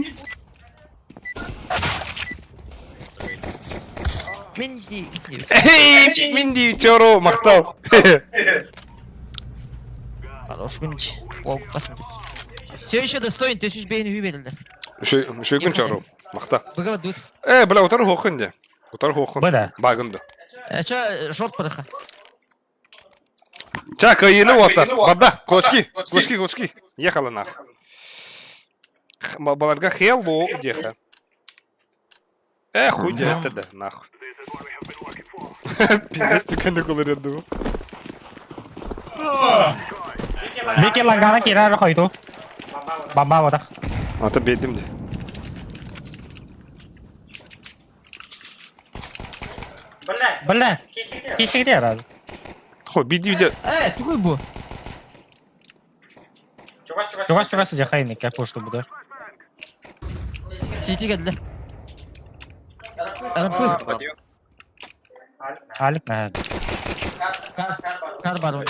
Минди. Эй, Минди чору мактал. Хорош күнч. Ол басым. Все еще достоин, ты үш бейін үй берілді. Үшөй күн чору. Мақта. Бұға дуд. Э, бля, утар хоқын де. Утар хоқын. Бада. Багынды. Ча, шорт параха. Ча, кайыны отар. Барда, кулачки, кулачки, кулачки. Ехала нах. Баларга хелло деха. Э, хуй де, да, нахуй. Пиздец, ты каникулы ряду. Беке лангана кира койду. Бамба бата. Ата бедим де. Бля. Кисигде раз. Хо, биди биди. Э, тугуй бу. Чугас чугас жахайны капушту буду. Сити келді. РМП. Алик на. Кар бар.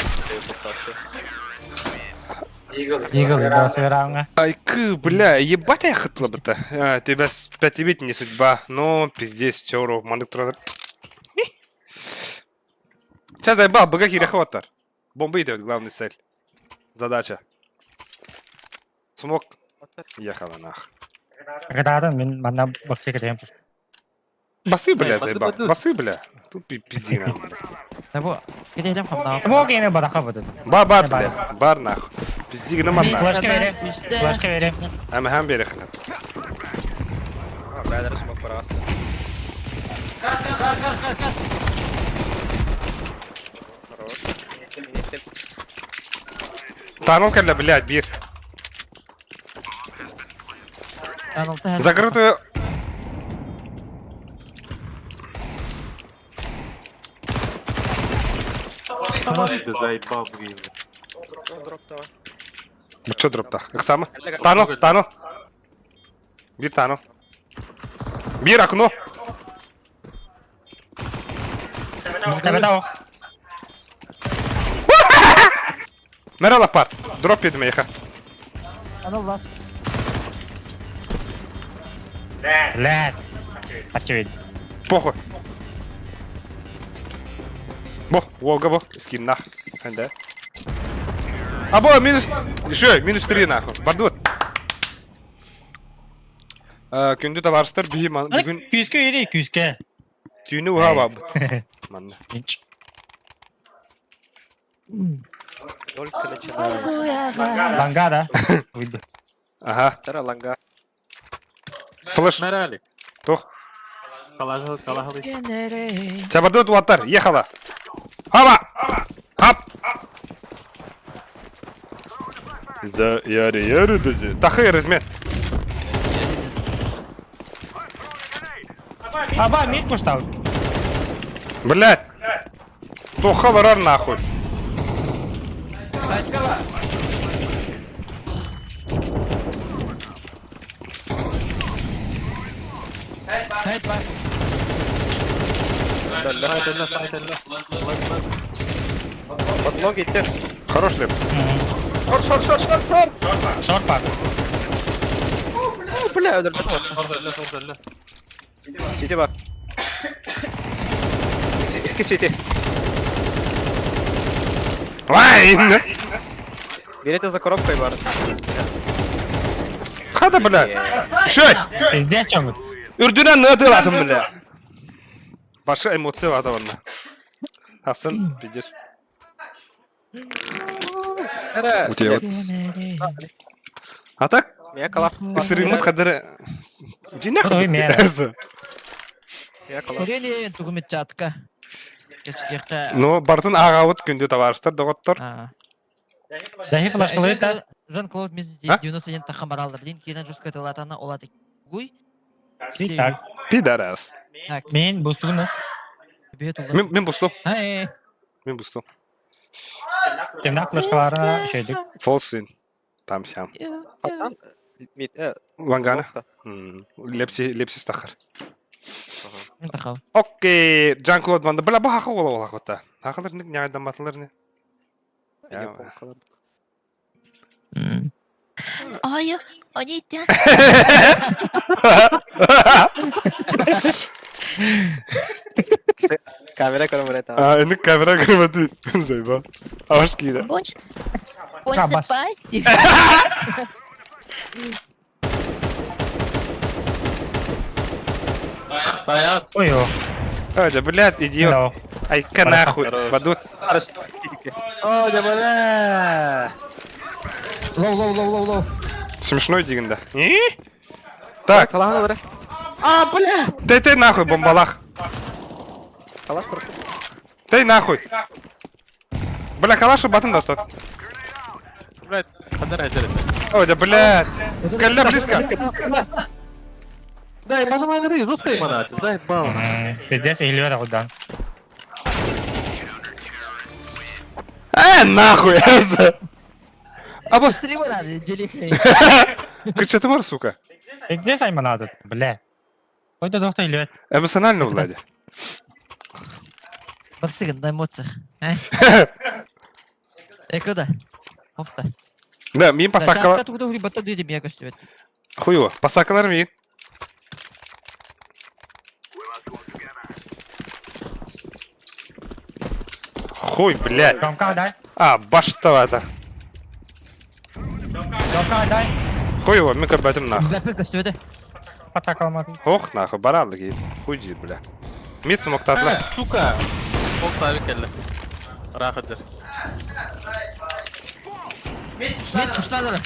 Игл, да, сыграл. Ай, к, бля, ебать я хытла бы-то. А, тебя с пять не судьба, но пиздец, чору, мандык тураныр. Сейчас заебал, быга хиреховаттар. Бомба идет, главный цель. Задача. Смок. Ехала нах. Когда мен манна баксы кетем. Басы, бля, заебал. Басы, бля. Тут пизди нам, бля. Табу. Келелем хамна. Смок ене бадаха буду. Ба, бар, бля. Бар нах. Пизди гына манна. Флешка бере. Флешка бере. Ама хам бере хна. Бәдір смок параста. Хорош. Танул кәллә, блядь, бир. Закрытую. Ну что дроптах? Оксама? Тану, тану. Бир тану. Бир окно. Мерала пар. Дроп едім еха. Блядь. Очевидно. Похуй. Бо, Волга бо, скин нах. Да. А бо, минус... Еще, минус 3 нахуй. Бардут. Күндү табаарыстар биһи бүгүн Күүскэ ири, күүскэ. түүнү уһаа бабыт. Манна. Только начинаем. Ланга, да? Выйду. Ага. Тара ланга. Флеш. Мэрали. Тух. Калахыл, калахыл. Чабардут уаттар, ехала. Хаба! Хап! За яри яри дези. Тахы размет. Аба, мид пуштал. Блять. Тухаларар нахуй. Под ноги идти. Хорош леп. Шорт, шорт, шорт, шорт, шорт. Шорт бар. О, бля, Сити бар. Икки сити. Вай! Берите за коробкой бар. Хада, бля. Шей! Пиздец, чоҥ. Үрдүнэн ныатыылаатым, бля. Баша эмоция бата онно. Асан, пиздец. Эра, У тебя вот. А так, Меня калаш. сырымыт хадыры... Иди нахуй. Ой, мера. Меня калаш. Көрели тугумит чатка. Ну, бартын ағауыт күнде табарыстар, доғыттар. Дахи флешкалары та. Жан-Клод миз А? 91 тахан баралды. Блин, кирен жестко тылатана олаты. Гуй. Так. Пидорас. Так, Мен бустугуна. бүйет улы. Мен, мен бусту. Ай, Мен бусту. Темнах флешкалары ишейдик. Фолсин. Там сям. Пацан, мид, Лангана. лопта. Лепси, лепси стахар. Мен тахау. Окей, Жан-Клод Ван Бля, бу хақы ола ола қотта. Хақылар не нягайдан не? Я не помню, калаш. Ой, они Камера көрөмөр А, энэ камера көрмөдү. Заебал. Аваш кийде. Кабас. Баят. Ой, о. Ой, блядь, идиот. Да. Айка нахуй. Бадут. О, да бля. Лоу, лоу, лоу, лоу, лоу. Смешной дегенде. И? Так, Калаш. А, бля! ты ты нахуй, бомбалах. Калаш просто. Ты нахуй. Бля, калаша батын да тот. Блядь, хадыр әтерет. Ой, да, блядь. Калля близко. Да, и мана мана русская мана, заебал. Пиздец, илюра кудан. Нахуй. А босс, ты мор, сука? Пиздец, айманадыт, бля. Ой, да зохта илюет. Эмоционально, Влади. Барсыгын, на эмоциях. Э, куда? Опта. Да, мин пасакала. Чатка тугуда хури бата дүйдем я көстүбөт. Хуево. Пасакалар мин. Хуй, блядь. Домка дай. А, баштовато. Домка дай. Хуево, мин көрбөтүм нахуй. Бәпе көстүбөт. Патакалма. Ох, нахуй, баралды кейин. Хуй жи, бля. Мин смоктатлар. Сука. Ол сабик келді. Рахат Мен куштадыр.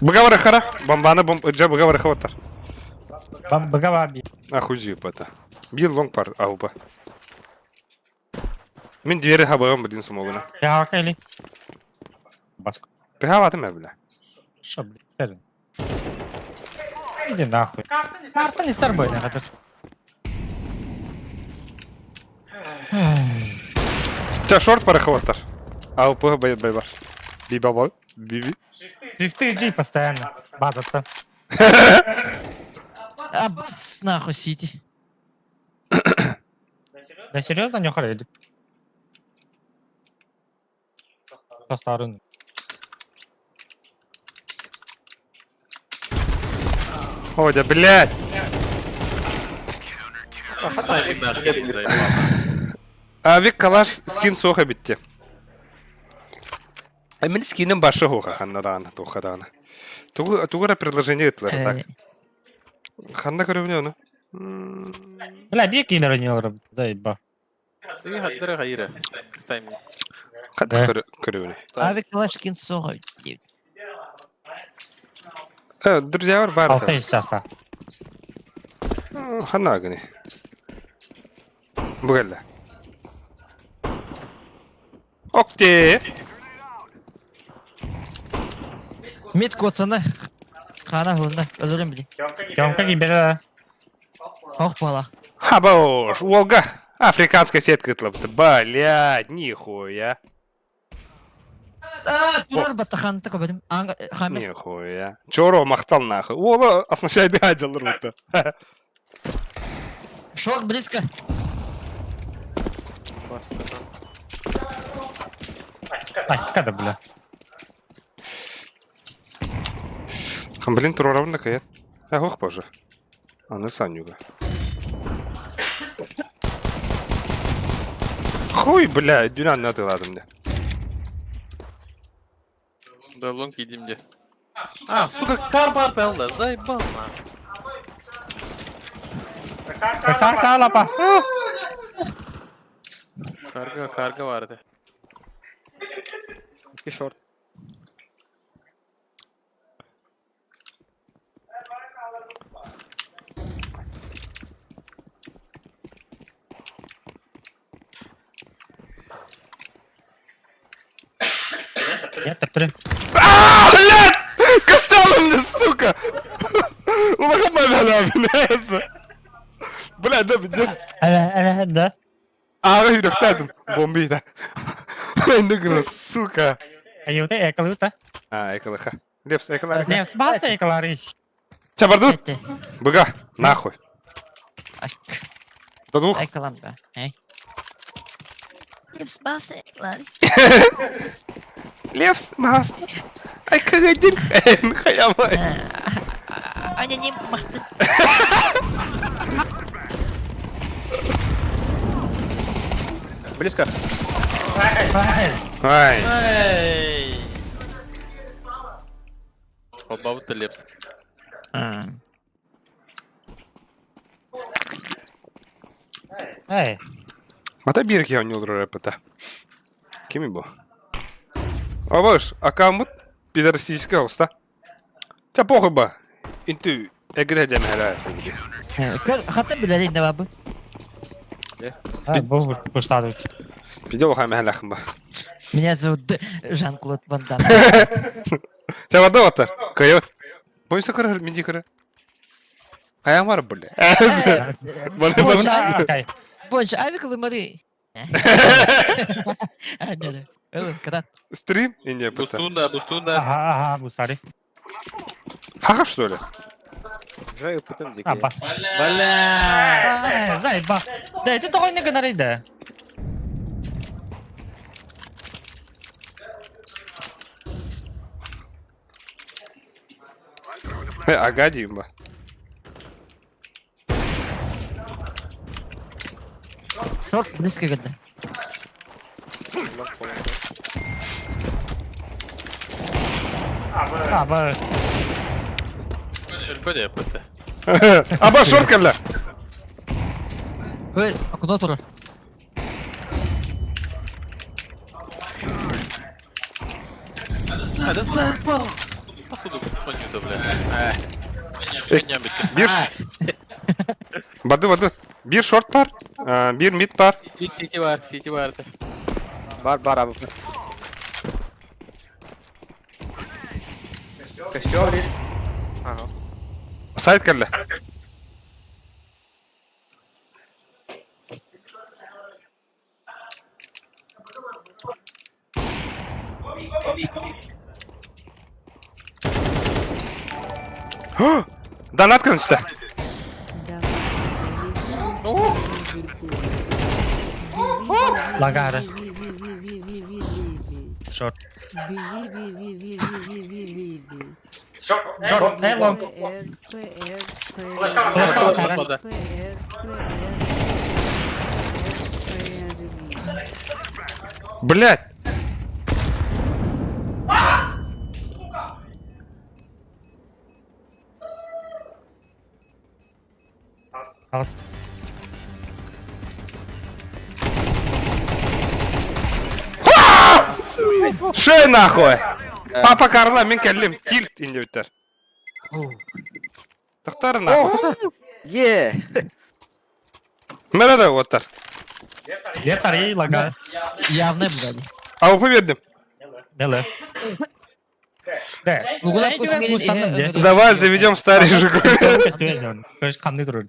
Быгавары хара. Бомбаны бомб... Джа быгавары хаваттар. Бам быга би. А, хуй жи, бата. Бил лонг пар, аупа. Мин двери хабагам блин смогуна. Я или. Баск. Ты хаватым я, бля. Шо, блядь, терен. Иди нахуй. Карта не сарбой, нахуй. Ча шорт пары хаваттар. Аупа бай бай бар. Би баба. Би би. Шрифты G постоянно. База-то. А, бас нахуй сити. Да серьезно, не хорели. Постарын. Ходя, блядь! Авик калаш скин суох эбитти. Мин скиним башы хуха ханна даҕаны туха даҕаны. Тугу тугу эрэ предложение ыттылар так. Ханна көрөбүнэ ону? Бля, биир киинэ ойнуулар да иба. Ханна көрөбүнэ? Авик калаш скин суох эбит. Друзья бар. Алта часта. Ханна гыны. Бу кэллэ. Окте! Мид куотсана. Хаана аһылынна. Өлөрүм били. Тёмка кимбere. Ох буола. Хабош, Волга! Африканская сетка ытлапты. Блядь, нихуя. Турар баттаханта көбөтүм. Анга хамер. Нихуя. Чоро махтал нахуй. Уола оснащайды адьаллар будто. Шорт близко. Айка да бля. Блин, туруорабын да кыйан. Э, ох, боже. Аны санюга. Хуй, бля, дюнан атыладым да. Да, лонг иди мне. А, сука, карба белла, заебал на. Саа саа лапа. Карга, карга барды. И шорт. Я төптөрү. А, блядь! Костел мне, сука! Улахан бинээс. Бля, да бидэс. Әле әле да. Ага үрөктәдим. Бомбида. Эндигин, сука. Аюта экалыта. А, экалыха. Лепс, экалар. Не, сбаса экалары. Чабарду. Быга, нахуй. До двух. Экалам да. Эй. Лепс, мастер. Ай, кагадин. Хаямай. Аня не махты. Близко. Ай. Эй! Оба лепс. Эй. Мата бир киһи оонньуулар рэппэтэ. Кими бу? Абаш, аккаунмут пидорастическай оҕуста. Чэ похуй ба. Интү эгирэ дьэмэһэлээ. Хата билэрин да бабы. Бу буштады. Пидел хамэһэлэхин ба. Меня зовут Жан-Клод Ван Дамм. Чэ барда батар. Кыйот. Бойса көрөр, минди көрөр. Хайамар бля. Маны Больше Больше авик лымары. А, нет, Эллен, когда? Стрим? И не пыта. Бустунда, бустунда. Ага, ага, бустары. Хаха, что ли? Жаю потом А, бас. Бля! Заеба. Да, это тоҕо инне гынар иде. Э, ага, Дима. Шорт близко когда. А, ба. Өлбөдө пыты. Аба, шорт кэллэ. Ой, а куда тура? Да заебал! Посуду фоню-то, бля. Меня бит. Бир. Бады, бады. Бир шорт бар. Бир мид бар. Сити бар, сити бар. Бар, бар, абы. Костер или? Ага. Сайт кэллэ. Донат кылынчта. Лагары. Шорт. Short, hey, long. Флешка Блять! Хаос. Шей нахуй! Папа Карла, мин кэллим, тильт индивиттер. Тохтар нахуй. Е! Мэрэ да оттар. Где цари лагает? Явно, блядь. А уповедным. Меле. Да. Лугунап Эй, түгэн кус кустанным миинин дьэ. Давай заведем старый Жигуль. Көз қандай тұрыр.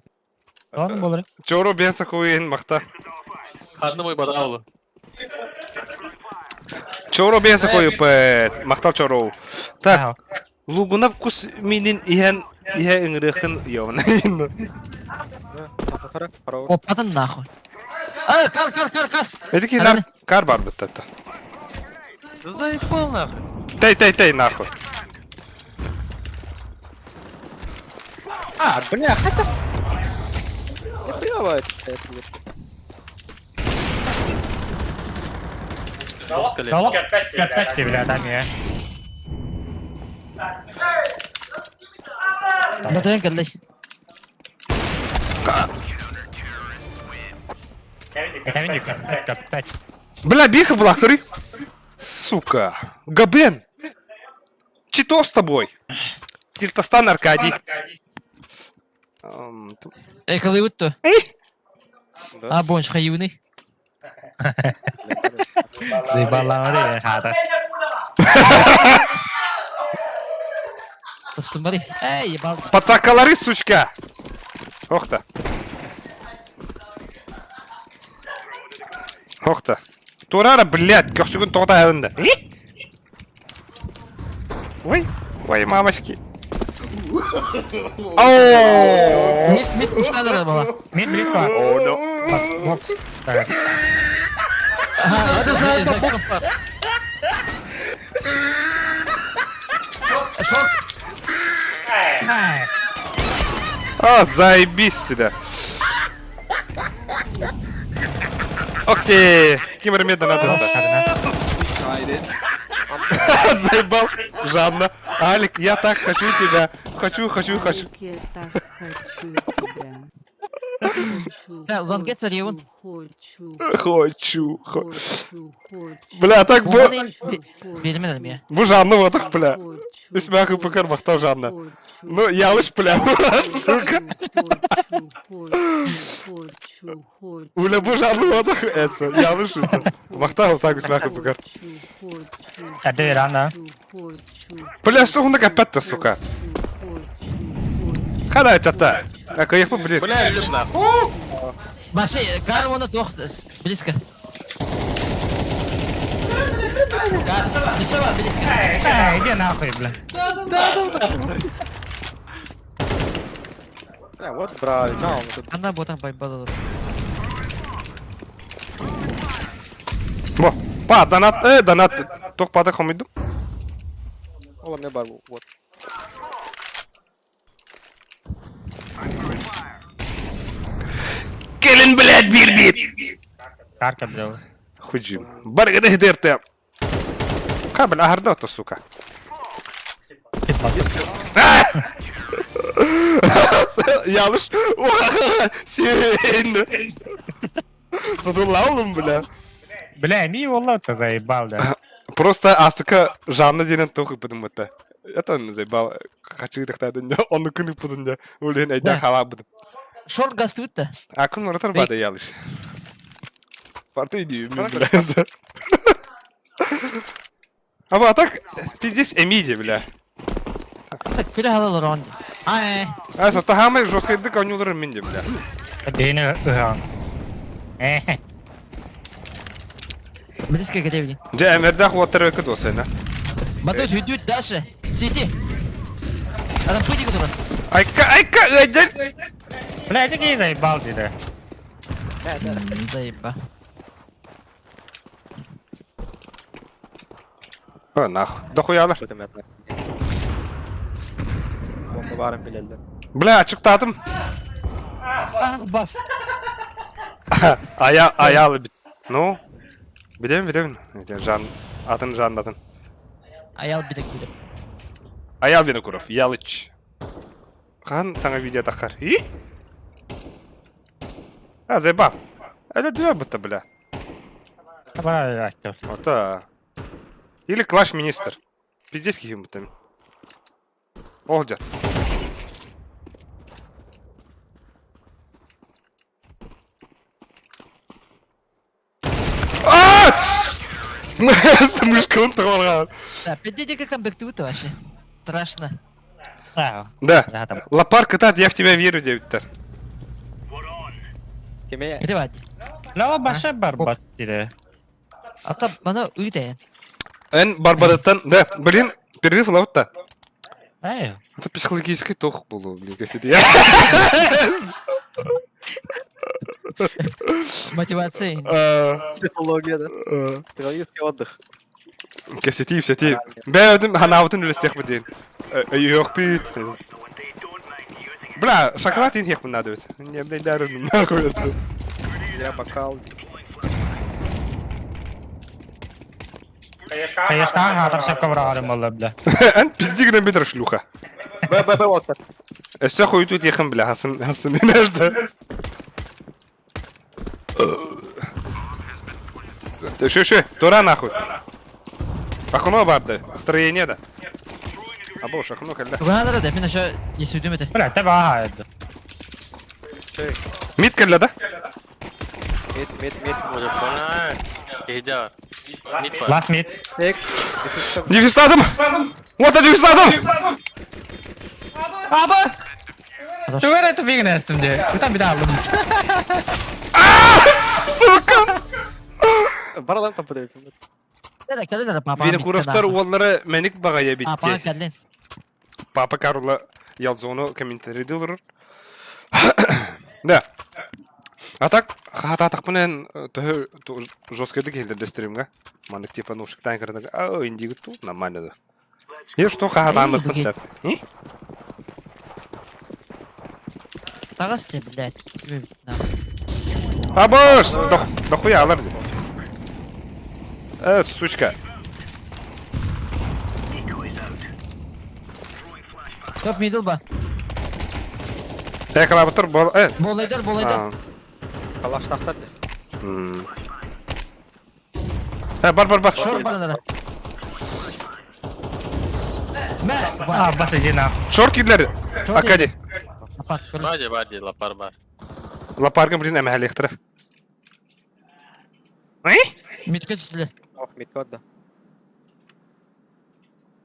Оның болыр. Чору бен сакуин махта. Ханны мой бадаулы. Чору бен сакуи пэт. Махтал чору. Так, лугунап кус минин иһэн иһэ ыҥырыахын ёвна. Оппатын нахуй. А, кар, кар, кар, кар. Эдики нар кар бар бытта. Да заебал нахуй. Тей, тей, тей нахуй. А, бля, хотя... Нихуево это, это Дало. Кәпәт бля, там я. Батырын кэллэй. Кәпәт, кәпәт, кәпәт. Бля, биха была, хры. Сука. Габен. Чито с тобой? Тильтостан Аркадий. Ам, Эй, калый утту. Эй. А, бонч, хайюны. Заебала, хата. Тастымбары. Эй, ебал. Подсакалары, сучка. Ох-то. Ох-то. Турара, блядь, көхсүгүн тоҕо әвінді. Ой, ой, мамочки. Ооо. Мид, мид кустадыр бала. Мид близко. О, но. Бокс. Так. Ага, Шорт. Ай. А, заебись ты, да. Окей, Кимер медленно надо. Заебал, Жанна. Алик, я так хочу тебя. Хочу, хочу, хочу. Я так хочу тебя. Хочу, Бля, Лангет царевын. Хочу, Хочу. хо- хочу, хочу. Бля, так бу... Бермедим я. Бу Жанна вот так, бля. Хочу, Үс мягкий пыкар махтал Жанна. хочу, Ну, я лишь, бля, сука. Хочу, хочу, хочу, хочу. Бля, бу Жанна вот так, эсэ, я лишь. Махтал так үс мягкий пыкар. Хочу, хочу, Әді рана. хочу, Бля, что он опять-то, сука? хочу, Хана чата. А я блин. Бля, люблю нахуй. Баши, кар оны тох, близко. Кар, түсі ба, близко. Ай, иди нахуй, бля. Бля, вот брали, да, он тут. Анда ботан байбалылы. Бо. Па, донат, донат. Тох пата хомиду. Ола, мне бар, вот. Келин, блядь, бир-бир. Карка взял. Худжим. Баргада хдерте. Кабель, ахардото, сука. Yanlış. Сирен. Задула oğlum, бля. Бля, ми волоса заебал, да. Просто асыка Жанна дenen тоқы бұдым бұтта. Это он заебал. Хочу тақтадын да, оны күні бұдын да. Өлен әйден хала бұдым. Шорт гасты өтті. А күн оратар бады ялыш. Парты иди, бля. А вот так, пиздец, эмиди, бля. Так, күлі халалы раунд. Ай, А, сата хамай жестко иди, конюлар минди, бля. Дені ыған. Э, близко кете білін. Же, эмерде хуаттар өкіт осайна. Батут, хүдют, дальше. Сити. Адам пыти күтіп. Айка, айка, айден. Бля, это кей заебал дейді. Заеба. О, нахуй. Да хуялар. Что там это? Баарын билэллэр. Бля, ачыктаатым. Бас. Ая, аял бит. Ну, билем, билем. Жан, атын жаннатын. Аял билек билек. Аял Винокуров, Ялыч. Хаһан саҥа видео таххар? И? А, заебал. Әлі бытта, бля. Актер. Ата. Или Клаш Министр. Пиздец киһим бытта. Ол дьэ. А! Мышкалын тығылған. Да, пиздец как камбэктыбыт вообще. Страшно. Да. Да, там. Лапар кытат, я в тебя верю, девиттер. Кеме Где вади? Ла баша барбат диде. Ата бана үйде. Эн барбарыттан, да, блин, перерыв лауытта. Эй. Это психологический тох было, блин, кассеты. Мотивация. психология, да? Психологический отдых. Кассети, всети. Бә, ханаутын үлестех біден. Йох пит. Бля, шоколад инхех надо ведь. Не, блядь, дару нахуй. отсюда. Я бокал. Кайышкан хатыр шапка бұрағарым болды, бля. Эн пиздигрен битер шлюха. Б, Б, Б, вот так. Өссө хуйтут ехын, бля, хасын, хасын нерде. Шö, шö, тура нахуй. Ахуно барды, строение да. Або, шахуно калля. Тугана да, мен еще не сүдүм это. Бля, тебе аха еді. Мид калля да? Мид, мид, мид. Киһи бар. Мид бар. Last mid. Тек. Дефистадым! Вот дефистадым! Аба! Түгер етіп егін әстімде. Бұтан бір алдым. Сука! Баралам там подавить. Папа. Винокуровтар уоллары мәник бағая Папа битти. кәллен. Папа Карло Ялзону комментарий дылыр. Да. А так, хата тақпынен төһө жесткий келді дестримга. Манык типа ну шықтан кірді. А, индиго тут нормально да. И что хата амыр пынсат. Тагас тебе, блядь. Абыш! Дохуя алар. Э, сучка. Топ мидл ба. Э, клаватур бол. Э. Болайдар, болайдар. А, Калаш тахтат. м. Э, бар, бар, бар. Шор баранара. Мә, А, бас иди на. Шорт кидлер. Акади. Апар, көріс. Бади, бади, лапар бар. Лапаргын блин әмәһәлехтірі. Эй? Мидке түстілер. Ох, мид код, да.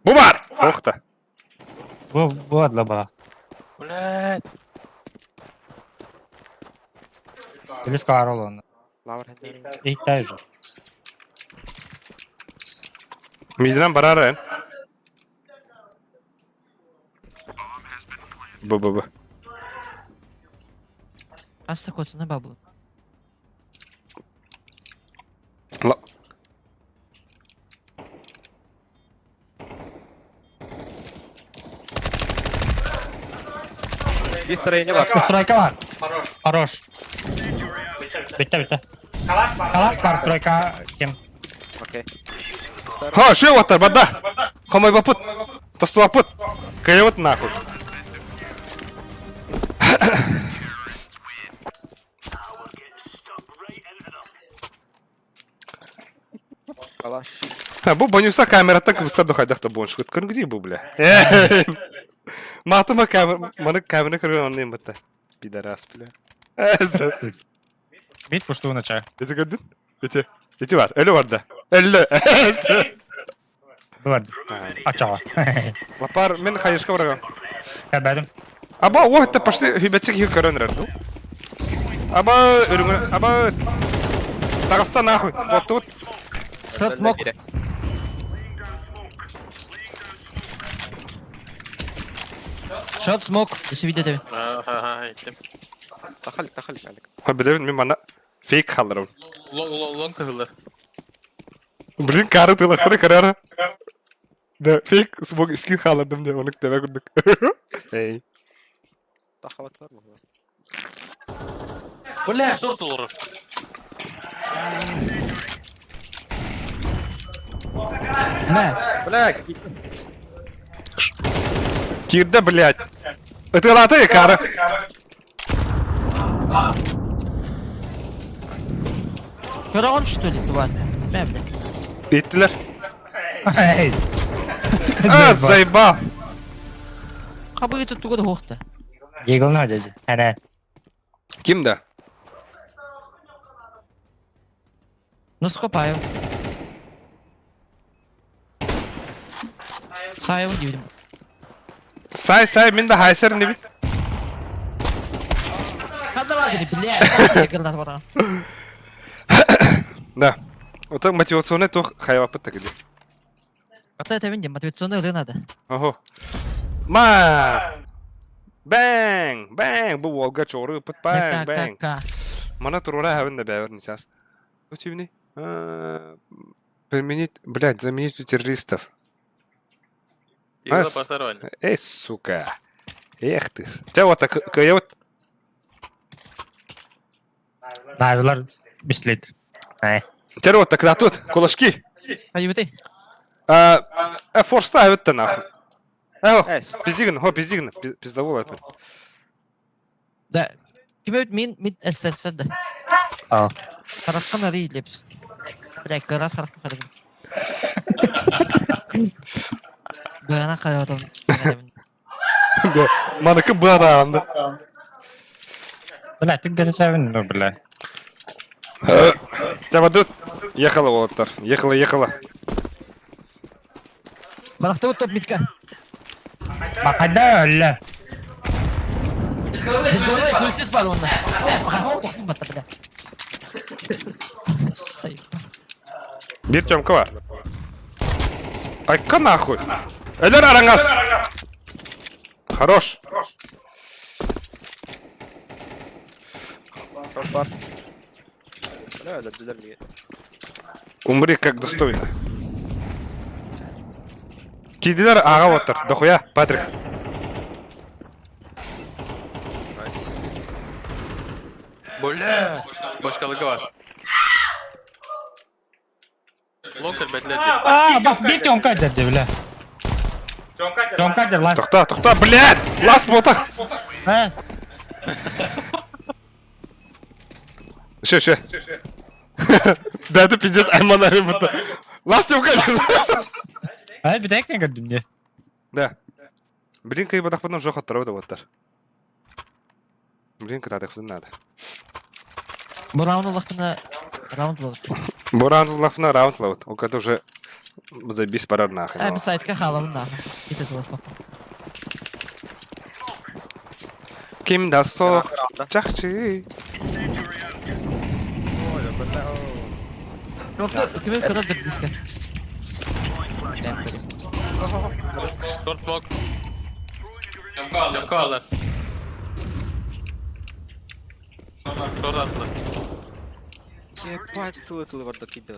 Бу бар! Охта. Бу, бу адлы бала. Блядь. Близко арол оны. Лавр. Иктай же. Мидинен барар э. Бу бу бу. Аста котсуна бабыл. Ла. Би строение бар. Стройка бар. Хорош. Бітті, бітті. Калаш бар стройка. Кем? Окей. Ха, шö ваттар, бада. Хамай бапыт. Тастуапыт. Каеват нахуй. Калаш. Ха, бу банюса камера так выстар дохайдахта бонш. Күн где бу, бля. Матыма камера, маны камера көргөн аннын бытта. Пидорас, бля. Бит пушту на чай. Эти көрдүн? Эти. Эти бар, өлі бар да. Өлі. Бу бар. Ачаға. Лапар, мен хайышка барагам. Кәбәдім. Аба, о, это пошли, хибетчик хи көрөнөр, ну. Аба, өрүңөр, аба. Тагыста нахуй. Вот тут. Шорт мок. Шорт смок. Өсі видео тебе. Ага, иттим. Тахалик, тахалик, алик. Ха, билебин, мен мана фейк халырым. Лонг, лонг, лонг тыгылыр. Блин, кары тылактыры көрөр. Да, фейк смог скин хаалардым диэн оннук тэбэ курдук. Эй. Тахабат бар мı? Бля, шорт олорор. Мэ. Бля, Киирдэ, блядь. Ытыалаата кара. Көрөҕүн что ли, тварь? Мэ, бля. Иттилэр. Эй. А, заебал. Хабыгы туга да хуохта. Дигл деді. Әне. Ким да? Ну скопаю. Саев диибин. Сай, сай, мин да хайсер не бит. Хадала били, блядь. Гранат баран. Да. Вот мотивационный туох хайваппыт так иди. Ата это видим, мотивационный ры надо. Ого. Ма! Бэнг! Бэнг! Бу уолга чору ыппыт бэнг! Бэнг! К. Мана турура хабын да бэбэр сейчас. Учебный. Применить, блядь, заменить у террористов. Дигла Ас. басар Эй, сука. Эх ты. Тебя вот так, я вот... Навилар бислет. Эй. Тебя вот так, да тут, кулачки. Хайбыты. А, э, форста, это нахуй. Эх, Эс. пиздигн, хо, пиздигн, пиздовол это. Да. Ким мин мин эстетсед. А. Хараххан арый лепс. Бля, как раз хараххан хараххан. Бана хайотом. Маныкы бадаанды. Бля, ты где савин, ну, бля. Тебя тут. Ехала вот Ехала, ехала. Барахты вот топ митка. Бақада өлі. Здесь бар онда. Бля. Бир Тёмка бар. Айка нахуй. Элер араңас. Хорош. Шорт бар. Бля, өлөрдүлөр миги. Умри как достойно. Кидилер ага оттар. Дохуя, Патрик. Найс. Бля! Башкалыгы бар. Лонг бәтләде. А, бас бир Тёмка деді, бля. Тёмка деді, лас. Тохта, тохта, блядь! Лас болтах. А, Еще, еще. Да это пиздец, Айман будто. Лас Тёмка. а, бітәк көрдім де. Да. Блин, кай бодах потом жохот тарабыта оттар. Блин, кытатых надо. Бу раунд лахына раунд лах. Буран лахна раунд лаут. У кого уже забись пора нахуй. Ә, сайтка халавын нахуй. Итет лас папа. Ким да сох. Чахчы. Ой, бля. Кем кырыр деп диска. Шорт смок. Тёмка алар. Шорт атты. Ебать, тылы тылы бар да кийди.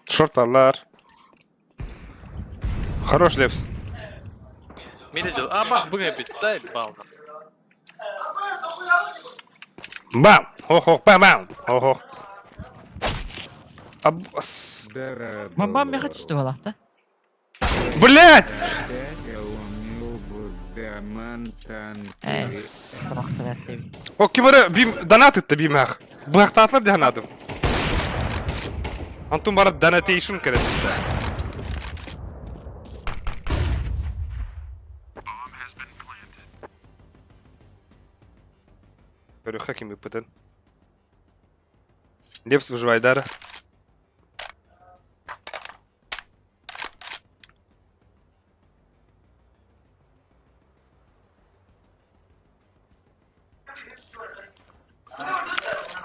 Шорт алар. Хорош Лепс. Миди А, бах, быгай бит. Заебал. Бам! Хо-хо, бам-бам! Хо-хо. Аб... Бам меха түстү балахта. Блять! Э, срок красивый. О, кимара бим донат это бимах. Бахтатлар донатов. Антон бар донатейшн кересте. Көрө хаким ыпытын. Лепс выживайдара.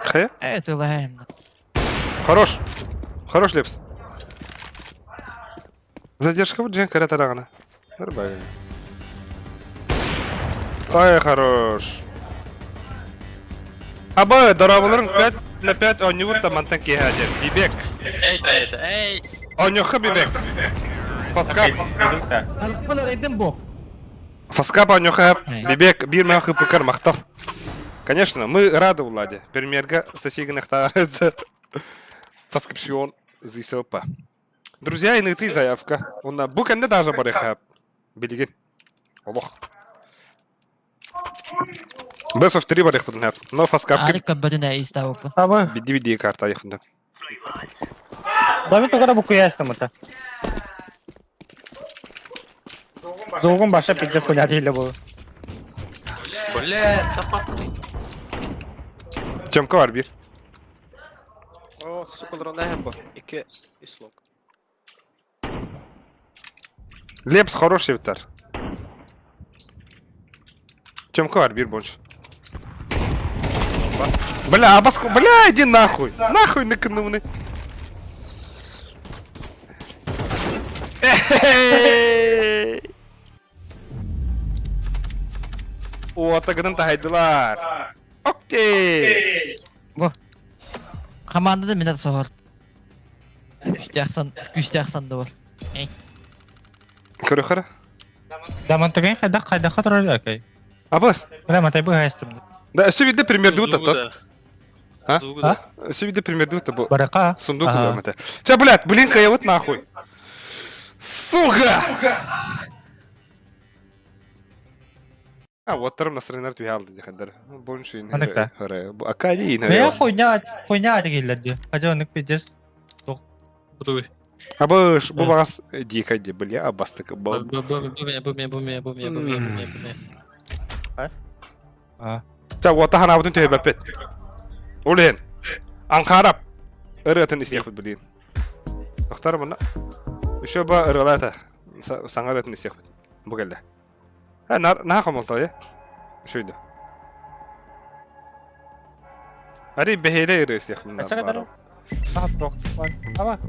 Хэ? Э, ты лаем. Хорош. Хорош, Лепс. Задержка вот Джен карата рагана. Нормально. Ай, хорош. Аба, дарабаларың, блядь. На 5 оонньуубут да мантан киэһэ диэн. Бибек. Эй, эй, эй. Оонньуохха Бибек. Фаскап. Арайдым бу. Фаскап оонньуохха Бибек биир мэх хыппыкар махтал. Конечно, мы рады Владе. Премьерга сосигнахтаарыза. Фаскапшион зисопа. Друзья, иныты заявка. Онна бу кэннэ даже барыха. Билигин. Олох. Best of 3 барыахпытын сөп. Но фаскапка Алик көрбөтүн ээ истаабыппын. Аба. бидди-бидди карта айыхында. Давид тогда букуястым это. Зугун баша пиздец хуйня или был. Бля, да папа. Тёмка бар бир. О, сука, дрон бо. Икки ислок. Лепс хороший битар. Тёмка бар бир больше. Бля, абаску, бля, иди нахуй. Нахуй накануны. О, тагынан тахайдылар. Окей. Хамаанда да минат соһор. Күүстээх сан, күүстээх санды бар. Көрөхөр. Дамантагын хайдах хайдахха турар акай. Абас. Бля, матай быһаастым. Да, өссө биирдэ примердибит то. А? А? Өссө биирдэ примердибит бу. Барака. Сундук Ага. это. Ча, блядь, блин, я вот нахуй. Сука! А, вот там настроение твиалды дихандар. Больше не. Маныкта. Акади Бля, хуйня, хуйня дегиллерди. Хотя он пиздец. Бу Абыш, бу багас дикади, бля, абастык. бу бу бу бу бу бу бу бу бу. А. Ча, вот тахана абытын төһөбөппет. Улен. Анхарап. Ырыатын истиэхпит блин. Охтар мына. Еще ба ырылата. Саңа ырыатын истиэхпит. Бу келде. Э, нар наха комолто, э? Шүйдө. Ари бэһиэлэ ырыа истиэхпит. Ачака дару. Аха, прок. Аба.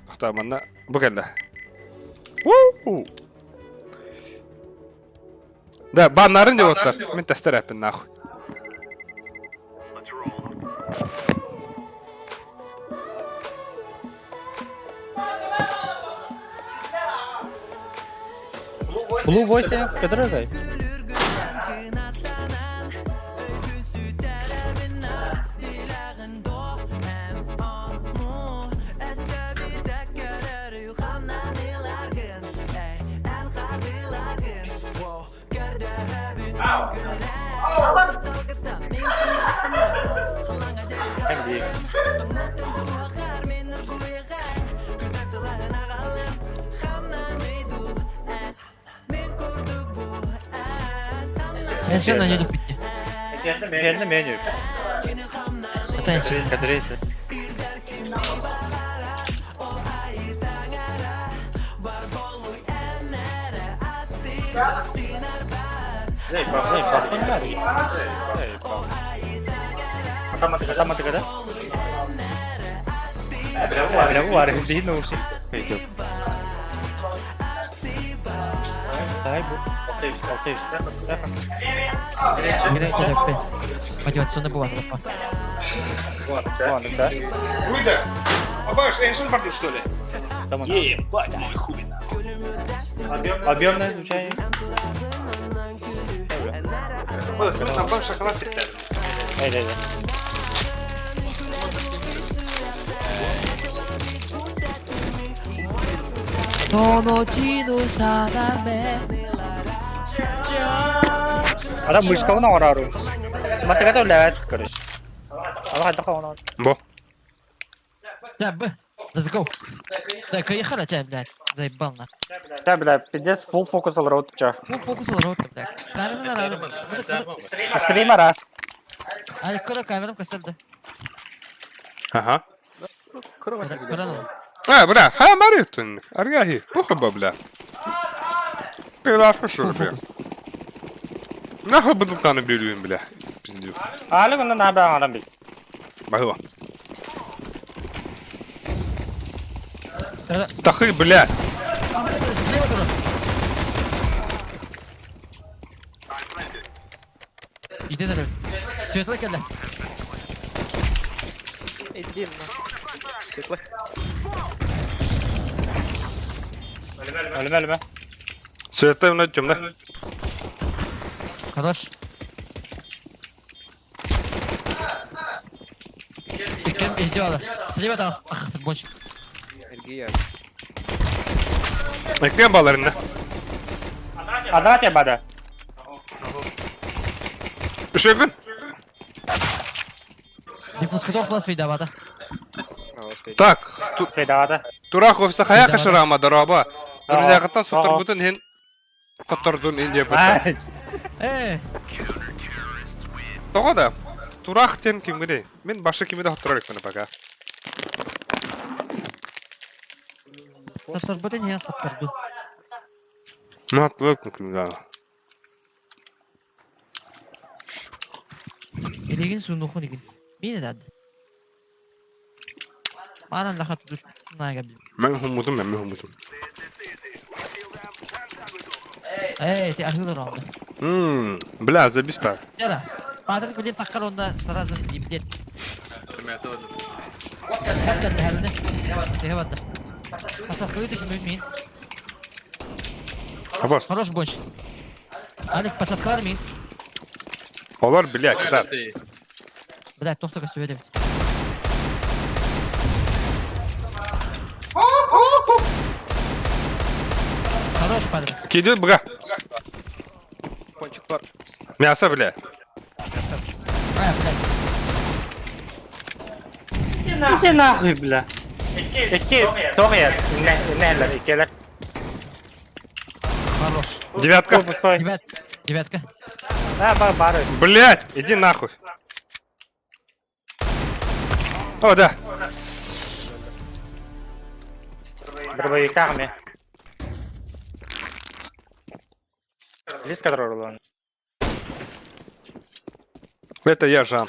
Охтар манна бу келде. Уу! Да, баннарын деп оттар. Мен тестер әппин нахуй. Blue Voice кадырагай. Мен на нёдүк битти. Меню меню. Ата энчи. Кадырайсы. Эй, пап, эй, пап. Атаматы да? Бля, вар, иди на уши. Пойдет. Дай бу. Окей, окей. Мотивационный бывает, папа. Ладно, да? Уйда! Абаш, эншин барды, что ли? Ебать мой хуй. Объемное звучание. Абаш шоколад Эй, эй, эй. Ада мышка она орару. Матыга да короче. Ала хайда она. Бо. Да, б. Let's go. Да, кайхара тебя, блядь. Заебал на. Да, бля, пиздец, full focus all road, ча. Ну, фокус ал рот, блядь. Камера на рада. Стримера. А, куда камера костер Ага. Куда А, бля, ха маритун. Аргахи, пуха бля. Пилашка шур, бля. Нахуй буду там били, бля. Пиздец. Али кунда на бля, ана би. Бахыва. Тахы, бля. Иди на Светлый кэллэ. Иди на. Светлый. Өлүмэ өлүмэ. Светлый, но темно. Хорош. Кем идёт? Слева там, ах, ты больше. Эргия. Ekleyen bağlarını. Адра те бада. Үшегін. Диффуз плас передавата. Так, Передавата. Турах офиса хая кашырама дороба. Друзьяғыттан соттырбутын хен қоттордун индия бұтта. Э, Тоға да, Турах тен кимгиде. Мен башы кимиде хоттырар екпені пока. просто работа не подперду. Ну, атлык кимгиде. Илигин сунухун игин. Мин дад. Манан лахат душ нага бил. Мен хумутум, мен хумутум. Эй, ты ахыл ронда. Бля, забись па. Яра. Патрик билет таккар онда сразу иблет. Хатка дәлне. Тегә батты. Пацаткы ким мин. Абас. Хорош больше. Алик пацаткалар мин. Олар, бля, кидар. Бля, тохта көстүбө деп. Хорош, падре. Киди бға. Пончик бар. Мясо, бля. А, блядь. Иди нахуй, бля. Икки, тоғия, иннелер, иккелер. Хорош. Девятка. Пустой. Девятка. Девятка. А, бар, бар. Блять, иди нахуй. О, да. Дробовиками. Лист, который рулон. Это я, Жан.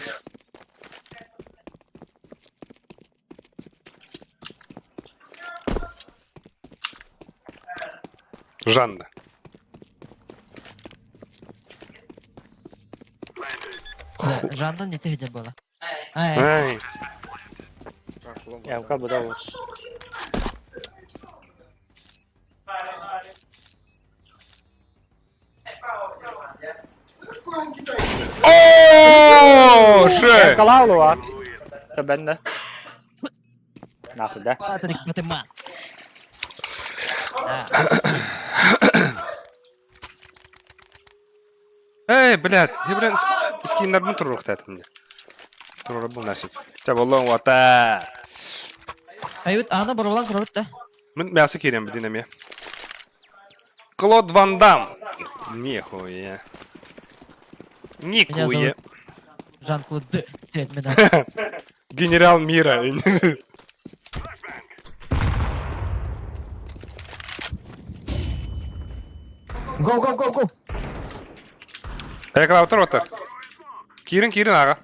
Жанна. Бля, Жанна не ты где была. Ай, Ай. Я как бы дал лучше. О, шей. Калалуа. Табенда. Нахуй, да? Патрик, математ. Эй, блядь, я, блядь, скиннарбын туруруктаатым мне. Турурабын насип. Ча боллон вата. Ай, ана баролан көрөт да. Мен мясо кирем бдин эме. Клод Ван Дам. Нихуя. Никуя. Жан-Клод Д. Терминатор. Генерал мира. Го, го, го, го. Экран отыр отыр. Кирин кирин аға.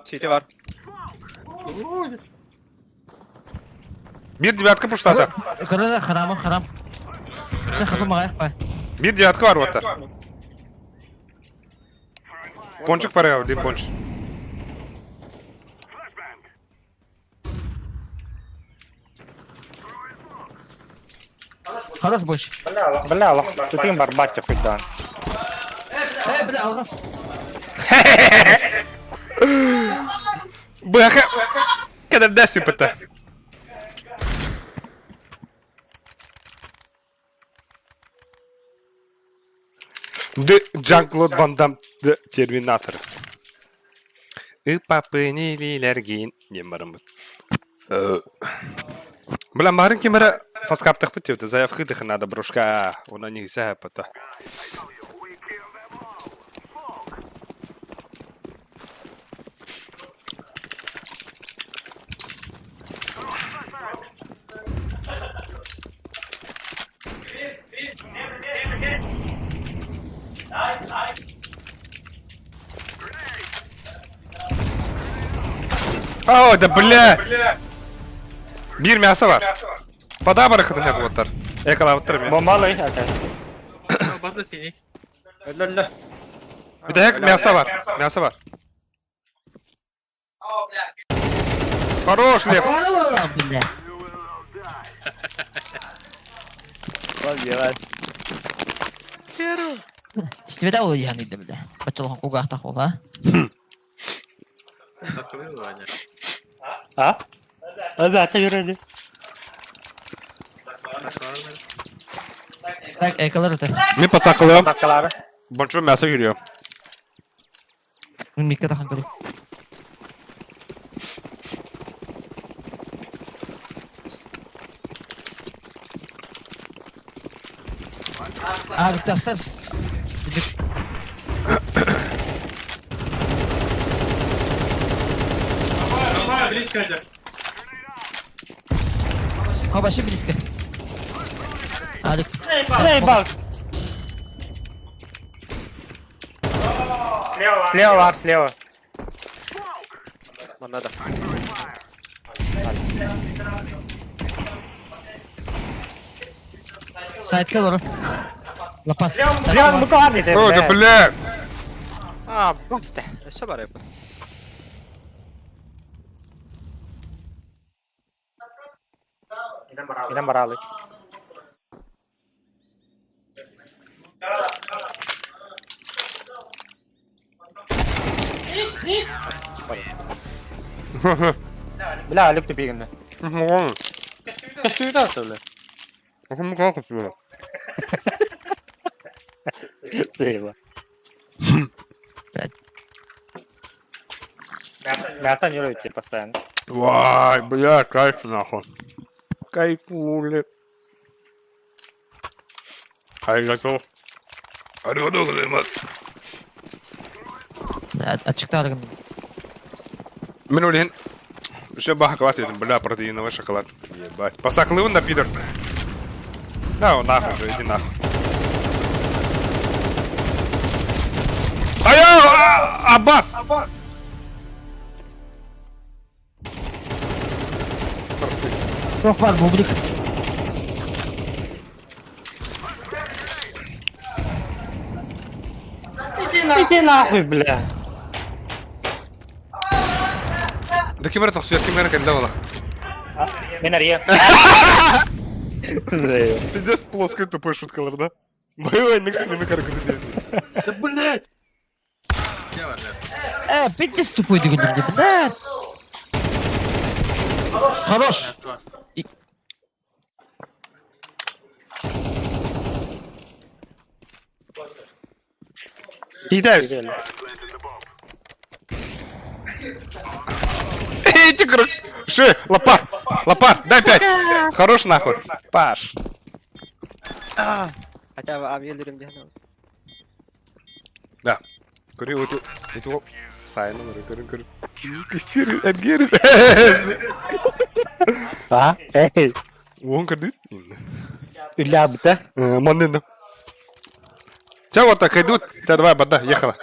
Сити бар. Бір девятка пуштата. Көрөдө харам, харам. Не хапы магайх па. Бір девятка бар отыр. Пончик пара, один пончик. Хорош больше. Бля, лох, ты барбатя хоть да. Эй, бля, алгас. Бляха. Кадердес үпіті. The Jean-Claude Van Damme The Terminator. Ыпапынилилергин диэн бараммыт. Бля, марын кемера фаскаптах бит заявка дых надо брошка. Она не сапата. О, да бля! Bir мясо бар. Пода барахатын хакуаттар. Экалаваттар мен. Бомбалый, окей. Бата синий. Өлө-өлө. Bir de мясо бар. Мясо бар. Хорош, Лепс! Бля. Истибэтэ ол иһэн ыйда бля. Оччолохон кугаахтах ол, а? А? Ага, yürüdü. Так, эколар өтө. Мин пацакылыам. Dakikaları. Бончу мясо кириө. Мин микка тахан көрү. А, бүттөхтөр. А, вообще близко. А, так. Эй, bak. Слева var, слева. Манна да. Сайтка doğru. Лапас. Слева bu kadar dedi. О, да бля! Аа, баста. Өссө бар эбит. Yine baralı. Бля, Алек тупигинде. Көстүүтэ söyle. Слева. Мясо не ройте постоянно. Вай, бля, кайф нахуй. Кайфули. Аригато. Аригато гозаймасу. Açıkta argın. Мин үлен Еще баха шоколад едем, бля, протеиновый шоколад. Ебать. Пасаклы на пидор. Да, он нахуй же, иди нахуй. Ай, Аббас! Просты. Çok var bublik. Иди нахуй, бля. Да кемера тохсуя, кемера кэллэ буолла. Мен ария. Пиздец плоская тупая шуткалар, да? Боевой на стриме Да блять! Пиздец тупой дегенде, бля. Хорош. Иди Эти, короче. Ши, лопат, лопат, дай пять. Хорош нахуй. Паш. Хотя бы абьелдерим диэн. Да. Көрү вот это сайын көрү көрү. Кестер эргер. А? Эй, Уон көрдүт. үля быта. Маннын. Ча вот так идут. Ча давай бада, ехала.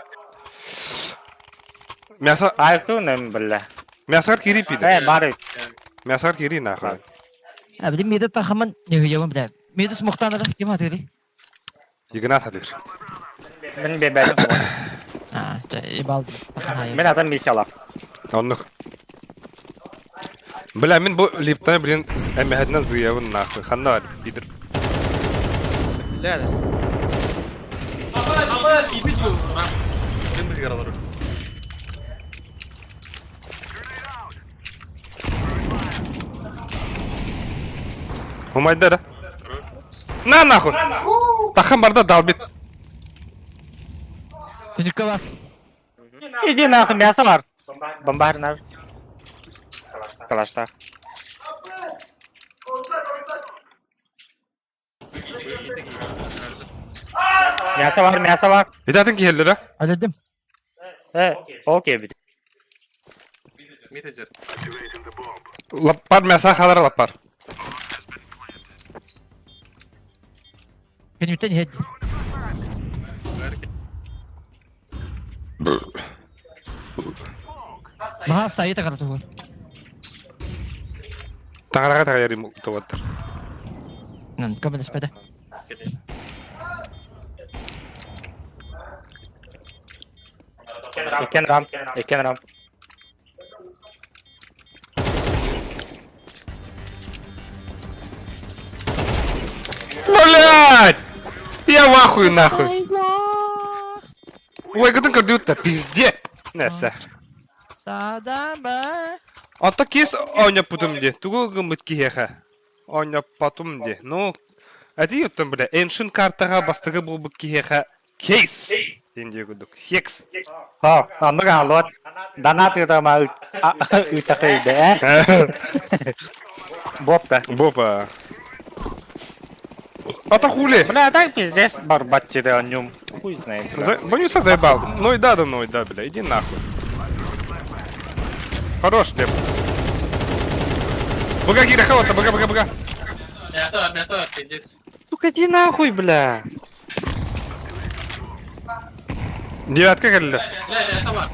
Мясо, Айкунем, бля. мясо кири пиде. Эй, бары. Мясо кири нахуй. Abi mide tahamın ne yapalım бля. Mide smoktан да ким атыры? Игнат хадыр. Мен бебедим. А, ебал. Мен атам миссиялар. Оннук. Бля, мин бу липтан, блин, эмэһэдинэн зыябын нахуй. Ханна бар, пидор. Бля. Умайда да? На нахуй! Тахан барда долбит. Түнүккө бар. Иди нахуй, мясо бар. Бомбар нар. Калашта. Мясо бар, мясо бар. Итатын киһеллere. Аледим. Э, окей, бит. Лаппар мясо халар лаппар. Күнүктен хед. Маха стоит агар тугу. Таҥараҕа таҕайарым туоттар. Нан көмөлөс беде. Экен рам, экен рам. Блять! Я в ахуе нахуй! Ой, гытын көрдүүт пизде! Нэсэ. Ото кис оонньоппутум дии. Тугу гыммыт киһиэхэ? Оонньоппотум дии. Ну, этии оттон бля, Ancient картаҕа бастакы буолбут киһиэхэ кейс диэн диэ курдук. Секс. О, оннук аалуот. Донат ыытама ыытахыйда, э? Бопка. Бопа. А то хули? Бля, так пиздец барбат тебе о нем. Хуй знает, бля. Боюсь, заебал. Ну и да, да, ну и да, бля, иди нахуй. Хорош, Леп. Бага, Гира, халата, бага, бага, бага. Мясо, мясо, пиздец. Сука, иди нахуй, бля. Девятка кэллэ. Бля, мясо бар.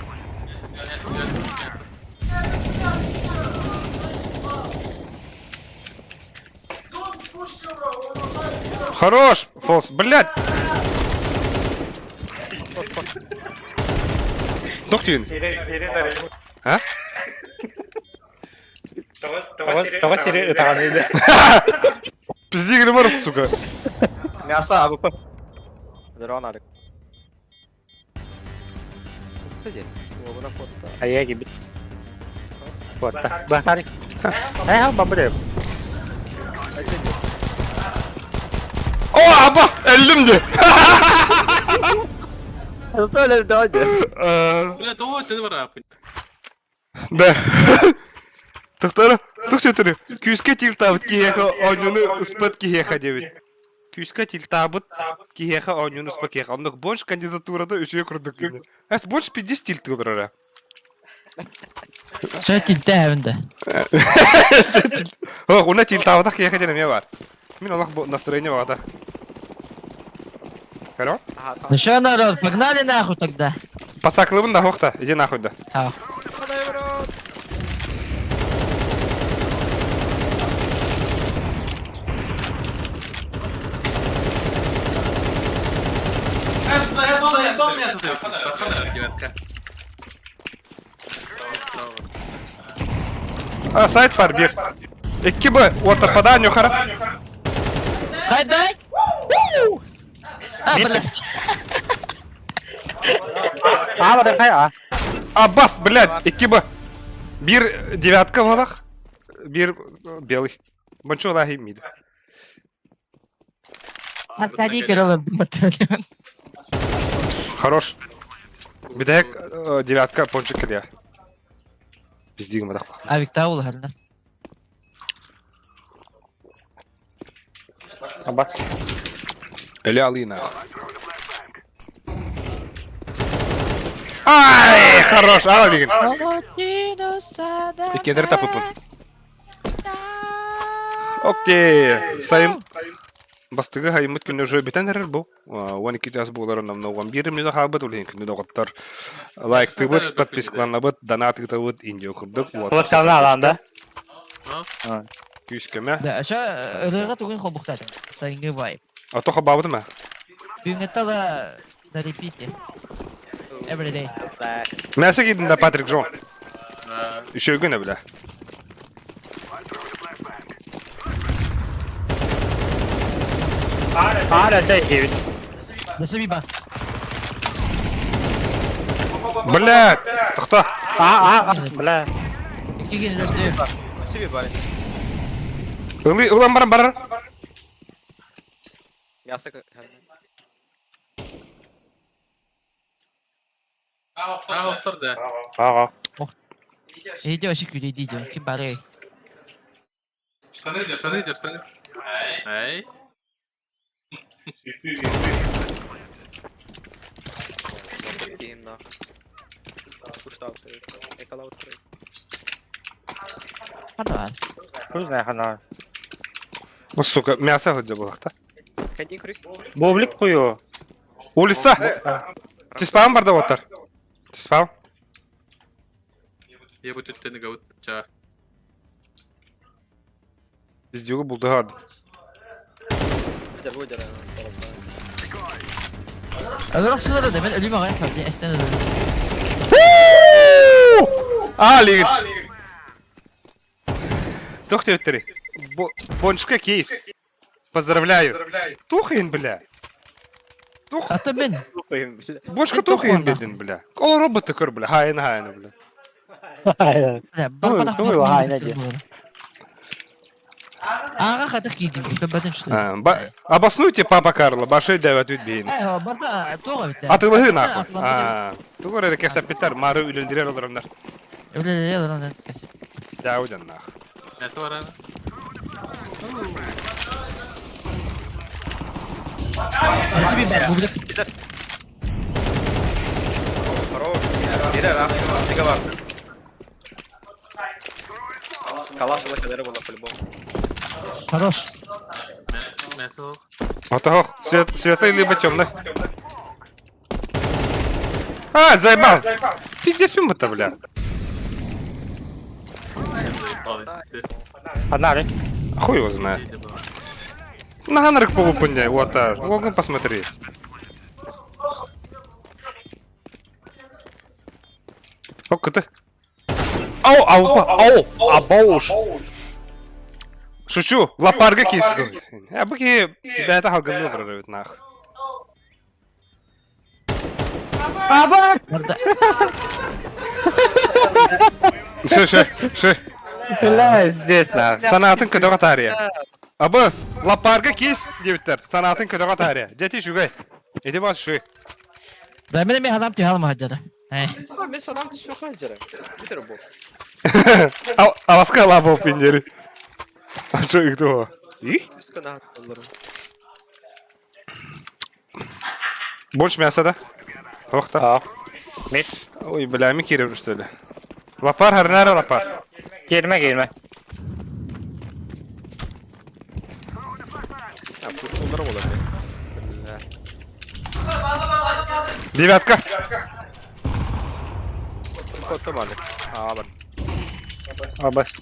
Хорош, Фолс, блядь. Доктин. А? Тоҕо сири ытаҕаный да. Пизди гримор, сука. Мясо АВП. Дрон алик. Айа кибит. Куотта. Бахари. Э, бабыры. О, Аббас, өллүм дии. Что ли, Бля, тоҕо өттүнү барааппын. Да. Тохтара, тух сөтөрү. Күүскэ тилтаабыт киһиэхэ оонньууну ыспат киһиэхэ диэбит. Күүскэ тилтаабыт киһиэхэ оонньууну ыспат киһиэхэ. Оннук больше кандидатурата үчүгэй курдук гинэ. Эс больше 50 тилтыылар эрэ. Чэ тилтээһэбин да. О, уна тилтаабатах киһиэхэ диэн эмиэ баар. Мин олох настроение баҕата. Алло? Ну что, народ, погнали нахуй тогда. Пасаклыбын да хохта, иди нахуй да. А. А, сайт бар бир. Икки Б, вот попадание хара. Дай, дай! А, блядь. А, вот это а. Аббас, блядь, икки Б. Бир девятка волах. Бир белый. Бончо лахи мид. Аркадий Кириллов батальон. Хорош. Бидек девятка пончик кэлиэ. Пиздигим бадах. Авик тауыл харна. Аббас. Эли алына. Ай, хорош, ал деген. Иккендер тапыппын. Окей, сайым. Бастыгы хайыммыт күнү уже бүтэн эрэр бу. 12 час буолар намна 11 минут хаалбыт улиһин күнү доҕоттор. Лайктыыбыт, подпискаланабыт, донат ыытабыт, индио курдук. Вот. Кулактарына алан да? Күүс көмө. Да, ша ырыга тугун холбуктатын. Сайынгы вайб. А то хабабытым а. Бүгүнгеттала на репите. Every day. Мәсі кидин да Патрик Джон. Үшөгүн бля. Аара чай кибит. Өссө бар. Бля, тохто. А, а, бля. Икки генеральный. Себе барин. Ылы, ылан баран барар. Мясо А, охтор да. Ага. Иди вообще күлейди идем. Ким бары. Штаны идешь, штаны идешь, штаны. Ай. Team Хана. Хуй знает хана. Ну, сука, мясо хотя бы та. Бублик хую. Улица. Тиспам барда оттар. Тиспам. Я буду түттені гаут. Ча. Пиздюгу булдыгарды. Өлөрөх сылары да мен өлүм аҕай хабдин эстен өлүм. А, лигит. Тохты өттери. Бончка кейс. Поздравляю. Тухайын, бля. Тух. А то мен. Бочка тухайын дедин, бля. Ол роботы көр, бля. Хайын хайын, бля. Бля, бар Туй, бар. Ага, хатах кийдим. Көбөтүн что. Обоснуйте, папа Карло, башай дэвет үтбейін. Э, барда тоға бит. Атылыһы нахуй. Тугу эрэ кэпсэппиттэр, мары үлэлдирэр олороннор. Үлэлдирэр кэсеп. Дяуден нах. Несі бар ана? Себе бар, бублик. Хорош. Бирер, а. Тига бар. Калаш була кедері була по-любому. Хорош. Мәсі ол. Отого, свет, светлый либо темный. А, заебал! Пиздец, мимо-то, бля. Одна, Хуй его знает. На ганрик полупыня, вот, а, могу посмотреть. О, ты. Ау, ау, ау, абауш. Шучу, лапарга кисту. Я быки, бля, халган вырвет нах. Барда. Ше, ше, ше. Бля, здесь нахуй. Санатын көтөҕө таарыйа. Абыс, лапарга кис диэбиттэр. Санаатын көтөҕө таарыйа. Дьэ шүгэй. Ити бас шү. Бля, мен мен адам тиһалма хаджара. Э. Мен санам түспей қалжыры. Бітір бұл. Аласка лапа пиндери. А что их того? И? Үскін ағат Больше мяса, да? Ох та. Мид. Ой, бля, ми киреп что ли? Лапар, харнара лапар. Girme girme. Олары болады. Девятка. Котты барды. А, бар. Абас.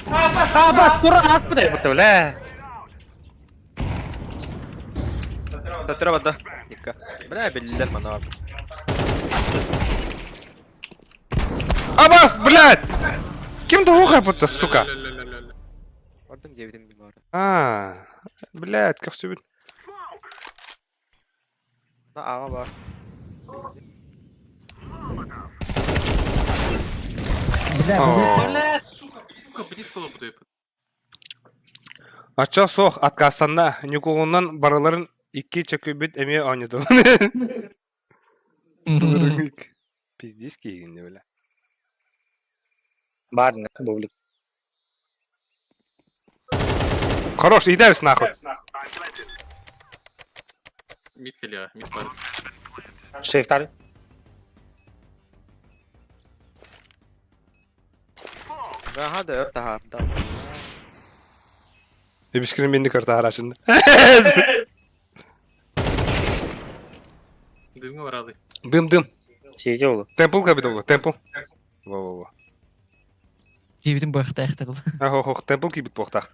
Абас, тура аспыдай бутты, бля. Төтірі барды. Икка. Бля, белдер мана бар. Абас, блядь! Кем то будто, сука? Бардым дебдим бар. А, блядь, как все. На ага бар. Бля, сука, сука, близко лопты. Ача сох откастанна Нюкулунан барыларын икки чөкүбүт эме ойноту. Пиздец кийгинде, бля. Бар, бублик. Хорош, идебис нахуй. Мид келе, мид бар. Шифтар. Ага, да, өрті да. Эбишкини менни көртө арашында. Дымға барады. Дым дым. Сиди oldu. Темпл кабит болду, темпл. Во во во. Жебитин быхта ихтырыл. Ах, ох, темпл кибит бохтах.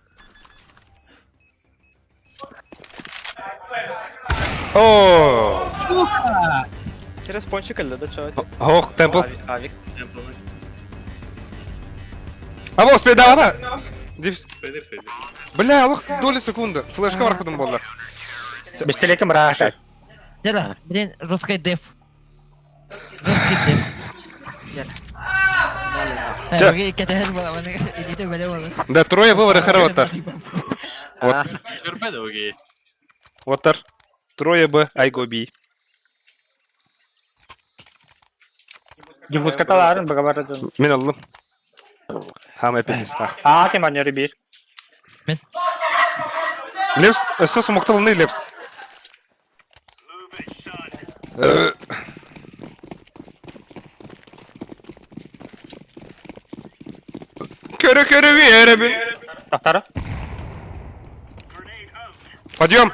О, Через пончик әлі да чё? ох, темпл. Авик. А вот, успей, давай, да. Дивс. Федер, федер. Бля, лох, доли секунды. Флешка бар кудum болду. Бистелеким раша. Жара, блин, русский деф. Русский деф. Ча. Да, трое было хорошо. Вот. Көрмеді оге. Оттар. Трое Б, айго Би. Дюбут каталарын багабарды. Мен алдым. Хам эпидистах. А, кем аннери бир. Лепс, өссө сумукталыны лепс. Көрө көрө веребин. Тахтара. Подъем.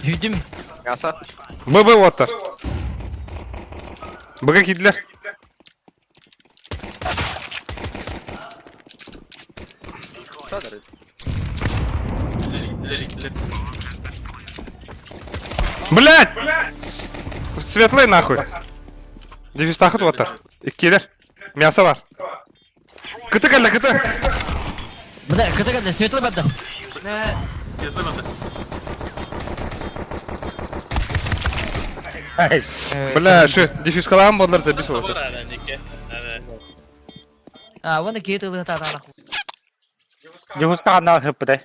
Жүдім. Мясо. Б Б оттар. Б кидилер. Чадыр. Блять! Светлый нахуй. Дефистахыт оттар. Иккилер. Мясо бар. Кыты кэллэ кыты. Бля, кыта кэллэ, светлый барда. Бля, светлый барда. Бля, шы, дефюзкалаан буоллар забис болот. А, вон киһи тылыһа нахуй. Дьуһуска ханна ыппытай?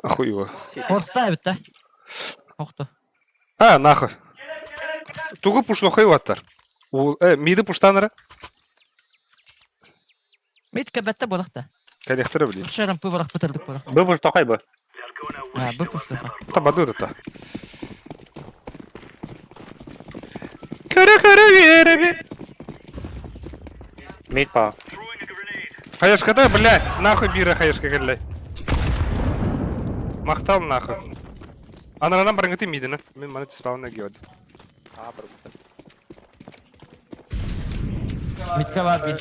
Хуево. Форста эбит да. Охто. А, нахуй. Тугу пушлохой ваттар. Миды пуштанара. Мид кэбэтте буолахта. Кэлиэхтэрэ билин. Шарам пы барах бытырдык буолах. Бу пуштохой бу. А, бу пуштоха. Табады да. Көрө көрө үөрэби. Мид па. Хаешката, блядь, нахуй бира хаешка кэллэй. Махтал нахуй. Анаранан барынгыты мидина. Мен маны спавна геод. Мидка бар бир.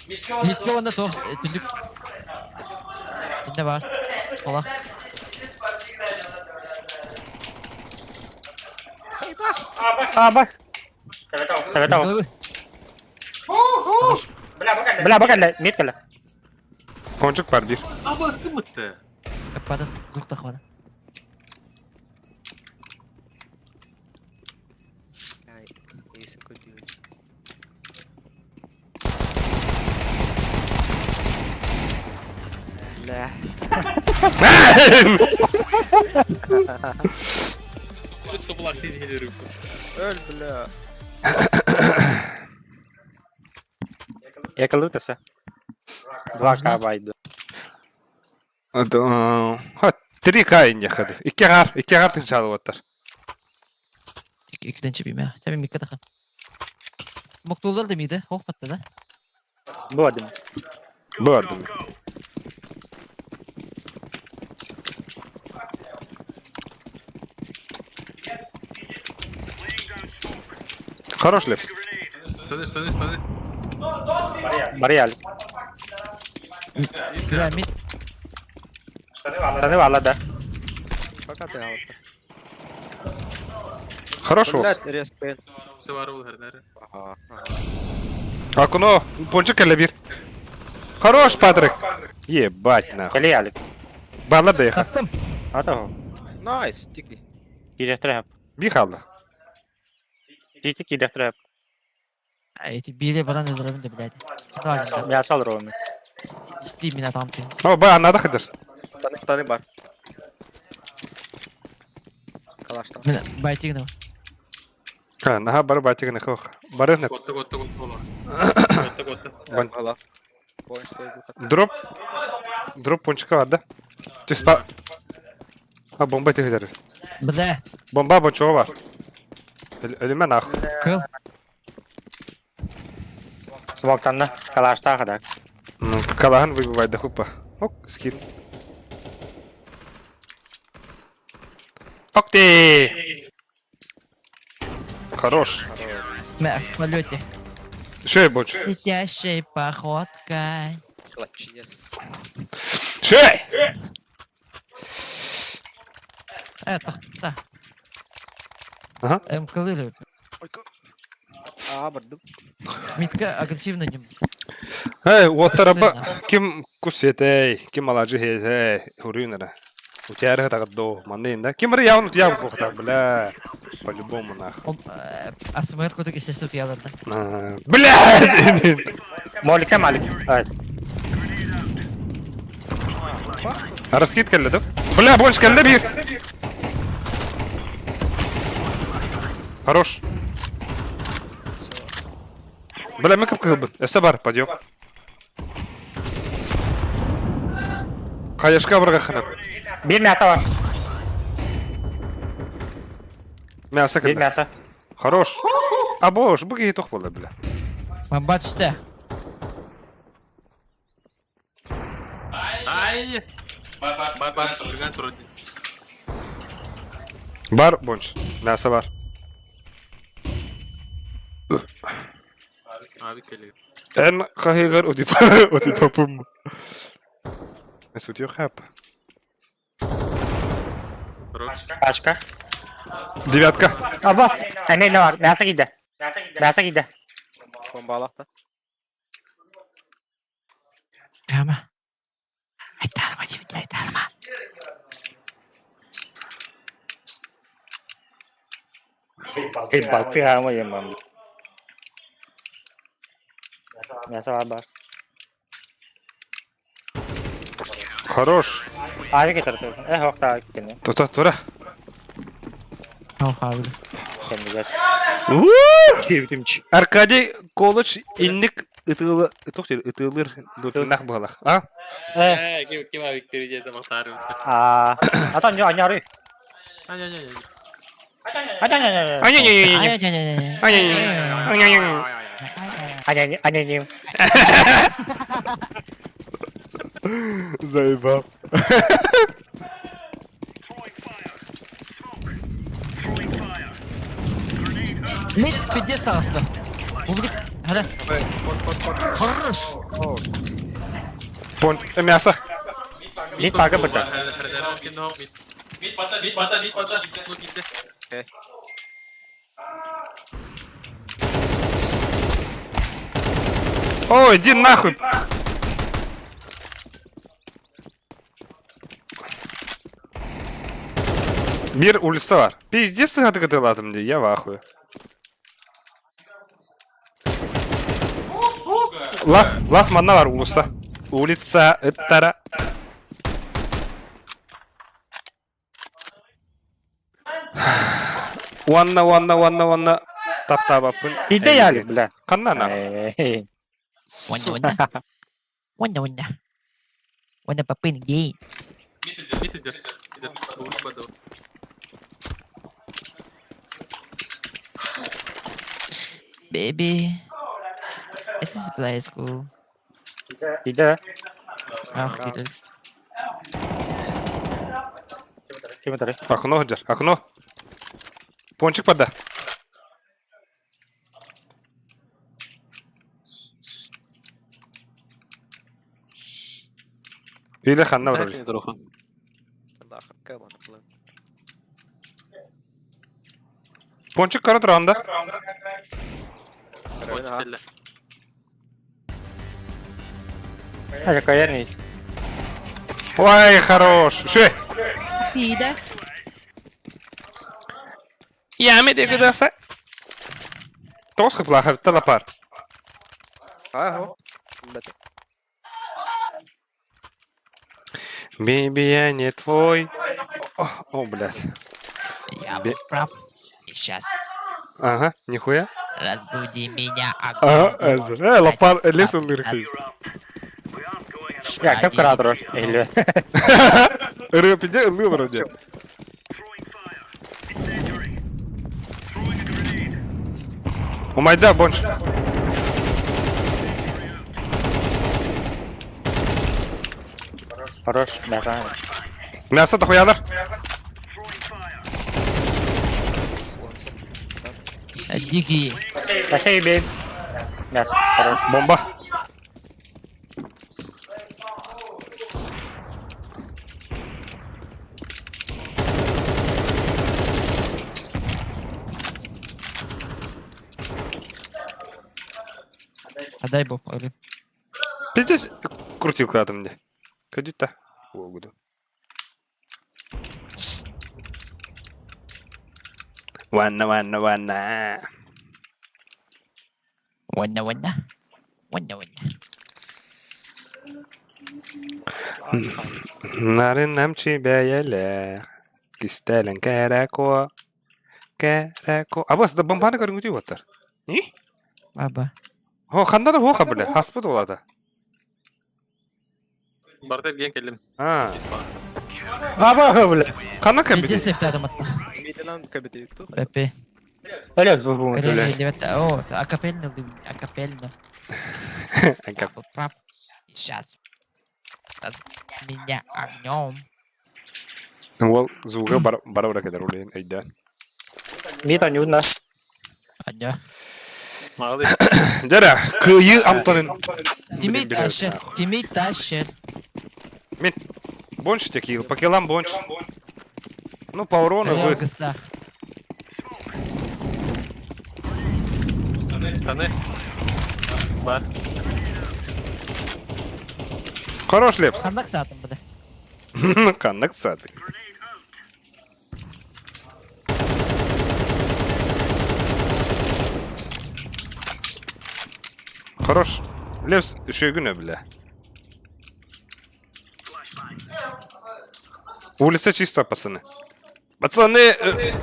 Мидка онда тоқ түнүк. Инде бар. Олақ. А, бар. Тэбэтэ. Бля, бу кэллэ, мид кэллэ. Пончик бар бир. Аба ким ытты? Каппады. Звук тахвады. Өскө булак дейdi келер. Öl бля. Я лутаса. 2К вайду. Ха, 3К инде хады. Икки гар, икки гар тынчалы оттар. Иккиден чебиме. Таби мидка таха. Моктулар да миде. Хох батта да. Бу один. Бардым. Хорош лепс. Штаны, штаны, штаны. Барыяль. Бля, мид. Штаны валла да. Пока ты аут. Хорош у вас. Блядь, респен. Все бар ол хернер. Ага. Акуно, пончик кэллэ бир. Хорош, Патрик. Ебать нахуй. Кэлияль. Балла да еха. Ата. Найс, тики. Кидэхтэрэ. Бихалла. Тити кидэхтэрэ. А, эти бире баран өлөрөмүн да блядь. Давай, Я сал роми. Исти мин атам сен. О, ба, надо хадыр. Штаны, штаны бар. Калаштан. Мен байтигин. А, наха бар батигин хох. Барых не. Котты, котты, котты болар. Котты, котты. Вон. Ала. Понял, что я так. Дроп. Дроп пончика бар да. Ты спа. А бомба тихидер. Бля, Бомба бончого бар. Ölüme нахуй. кыл. Смоктанна. Калашта хада. Ну, Калаган выбивает да хупа. Ок, скин. Ок ты! Хорош. Мә, в полете. Шей, боч. Летящей походкой. Клатчинес. Шей! Тахта. Ага. МКЛ. А, бардым. Митка агрессивно не. Эй, уоттараба ким кусетей, ким алажы хей, хурюнера. У тебя это до манны, да? Ким явно я бухта, бля. По-любому нах. Он АСМР кудук естественно утуялар да. А, Бля! Молика малик. Ай. Раскид келді, да? Бля, больше келді бир. Хорош. Бля, мы кып кылбын. Эсе бар, подъем. Хаешка барга ханап. Бир мясо бар. Мясо Бир келді. мясо. Хорош. А бош, буги тох болды, бля. Бомба түсті. Ай! Бар, бар, бар, бар, турган турды. Бар, бонч. Мясо бар. Abi келер. Эн хахигар утипа утипа пум. Эс утио хап. Хорош. Пачка. Девятка. Аба. Әне не бар. Мясо киде. Мясо киде. Бомбалаах да. Прямо. Айтарма, тебе, айтарма. Бакты хаама емам. Мясо бар. Хорош. Ави кетерді. Э, хоқта кені. Тута, тура. О, хавли. Кені Аркадий Колыч инник ытылы тух дир ытылыр дуртунах буолах. А? Э, Э, ким ким авик киридете мактарым. а, ата не аняри. Аня-аня-аня. Аня, Аня-не-не-не. Ай-яй-яй-яй. Аня-не-не. аня, аня, не. Заебал. Мид пиздец таҕыста. Убедик. Хара. Хорош. Пон мясо. Мид пага быта. Мид бата, мид бата, мид бата, мид бата. Ой, иди нахуй. Мир улица бар. Пиздец сыгаты кытылатым ди, я в ахуе. Лас, лас манна бар улица. Улица ыттара. Уанна, уанна, уанна, уанна. Таптабаппын. Иде яли, бля. Ханна нахуй. Э, Уонна, уонна. Уонна, уонна. Уонна папын гей. Мид идет, мид идет. Идет. Улица бата. Baby. This is play school. Иде. Ах, киде. Ким өтөрүй? Окно, дер, окно. Пончик пода. Или ханна вроде. Пончик карат ранда. Аja каярни. Ой, хорош. Ши. Пида. Я ми дегудаса. Тоос хыплахар талапар. Аа, бата. Беби, я не твой. О, о, блядь. Я был прав. И сейчас Ага, нихуя. разбуди меня. Ага, лапар, лесен лырхыз. Я кеп кыраатыр. Эле. Ры, пиде, лы вроде. Умайда, бонш. Хорош, мясо. Мясо дохуялар. Дикий. Ташай бей. Мясо. Хорош. Бомба. А дай бог, ори. Пиздец, крутилка там мне. Кадюта. О, буду. Ванна, ванна, ванна. Уонна, уонна. Уонна, уонна. Нарынам чибәялә. Кистәлен кәрәко. Кәрәко. Абас да бомбаны көрүнгү оттар. Ни? Баба. Хо ханда да хоха биле. Хаспыт олада. Барта ген келдим. А. Баба, бля. Кана кабиди. Пиздец сефтадым атта. Миделан кабите ту. Пепе. Олег звук Рен, ребята, о, акапельно, акапельно. Я был прав. И сейчас. Меня огнем. Ол звуга бар бар кедер улейн айда. Мид анюна. Аня. Мағды. Жара, кыйы амтанын. Кими тащит, кими тащит. Мен бонш текил, по килам бонш. Ну, по урону Вы... вы. Гостах. Таны. Бар. Хорош, Лепс. Ханнык саатым быда. Ханнык сааты. Хорош. Лепс үчүгүн бля. Улица чистая, пацаны. Пацаны! Э,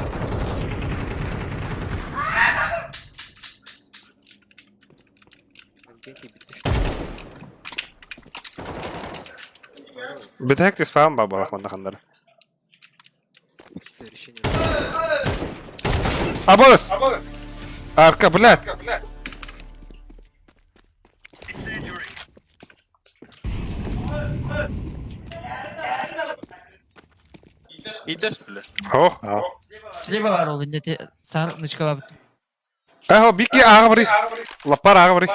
Бүтэһик түспэҕим баа буолах манна ханнары. Абыс! Арка, блядь! Иитэр что ли? Ох. Слева бар ол инде саар нычкалабыт. Эхо, бики ааҕа барый. Лаппар ааҕа барый.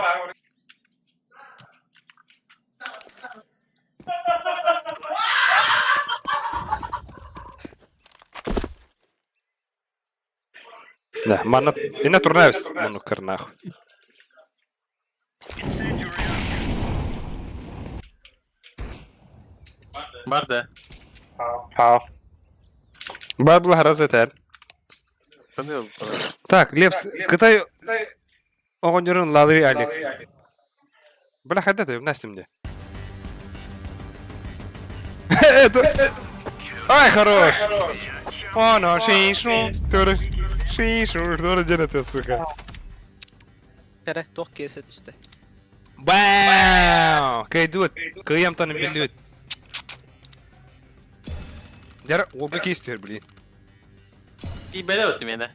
Да, манна инна турнаевс муннуккар нахуй. Бар да. Хаа. Бар была раз это. Так, Лепс, Кытай оҕонньорун Лалри Алик. Бля, хайда ты, Настя мне. Это... Ай, хорош! Оно, шишу, туры, шишу, что делать, сука? Tere, туох киэсэ түстэ. Бау! Кайдут, кыйамтан билют. Дяр, олга кейстер, блин. Тиийбэтэ вот именно.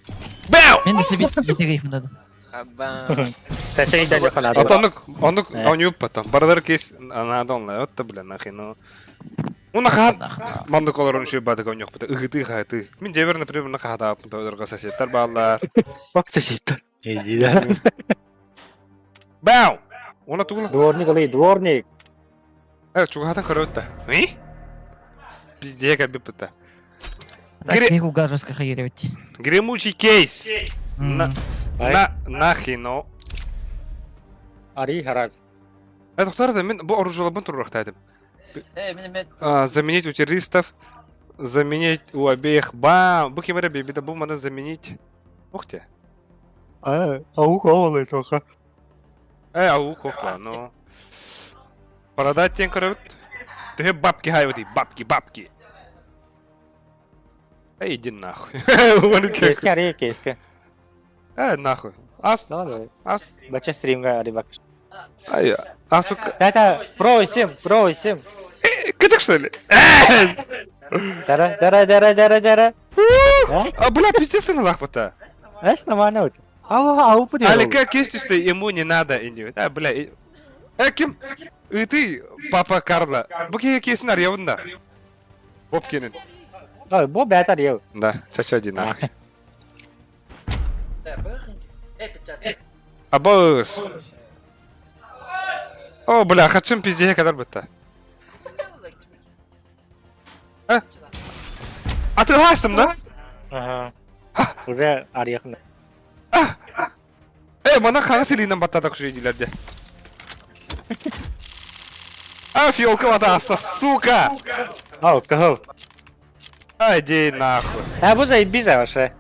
Бау! Мен да себе битигей хунадым. Аба. А оннук, оннук оонньуу потом. Бардар кейс надо онлайн. Вот бля, нахуй, ну. Ну нахаат маннык олорон үчүгэй баатык оонньуохпут. Ыгытыы хаһытыы. Мин дьиэбэр, например, нахаатааппын тоҕо соседтар бааллар. Бак соседтар. Бау! Уна тугула. Дворник ылый, дворник. Э, чугаһатан көрөбүт да. И? Пиздее кэлбит быта. Так, мин жестко хаеребит. Гремучий кейс. На, на, нахино. Ари хараз. Это кто мин бу оружиелабын туруохтаатым. Заменить у террористов, заменить у обеих. Бам! Бу кемере бибита бу маны заменить. Ух ты. А, аух оолой тоха. Э, аух охла, ну. Продать тен көрөбүт. Төһө бабки хайбыты, бабки, бабки. Эй, иди нахуй. Кеске ари кеске. Э, нахуй. Ас, Давай, давай. ас. Бача стримга ари бак. Ай, а, сука. Это просим, просим. Кытык, что ли? Дара, дара, дара, дара, дара. А, бля, пиздец, лахпата. Эс нормально. Ау, ау, пуди. Алика кестюсте ему не надо. А, бля. Э, ким? И ты, папа Карло. Бу киһи кейсин арыйабын да. Боб кенин. Ой, бу бэт арыйав. Да, чача один нахуй. Абыс. О, бля, хачым пиздеге кадар бытта. Э? Атыласым да? Ага. Уже арыйахна. Э, мана хаҥас илиинэн баттаатах үчүгэйдиилэр дии. А, фиолка вода аста, сука! Ау, кыһыл. Ай, иди нахуй. А, бу заебись вообще.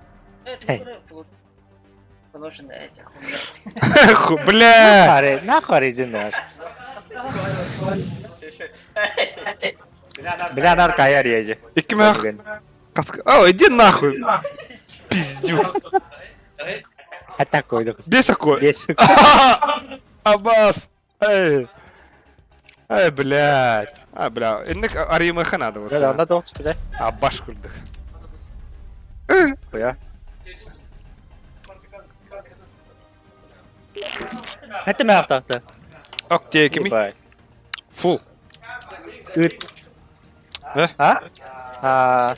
Ху, бля! Нахуй, нахуй иди наш. Бля, нар каяр еже. Икки мэх каска. О, иди нахуй. Пиздюк. А такой, да. Бес такой. Бес. Абас. Эй. Эй, блядь. А, бля. Инник арыймыха надо Да, да, да, да. А баш курдук. Хуя. Это мэ автоавто. Окей, кими? Фул. Э? А? А.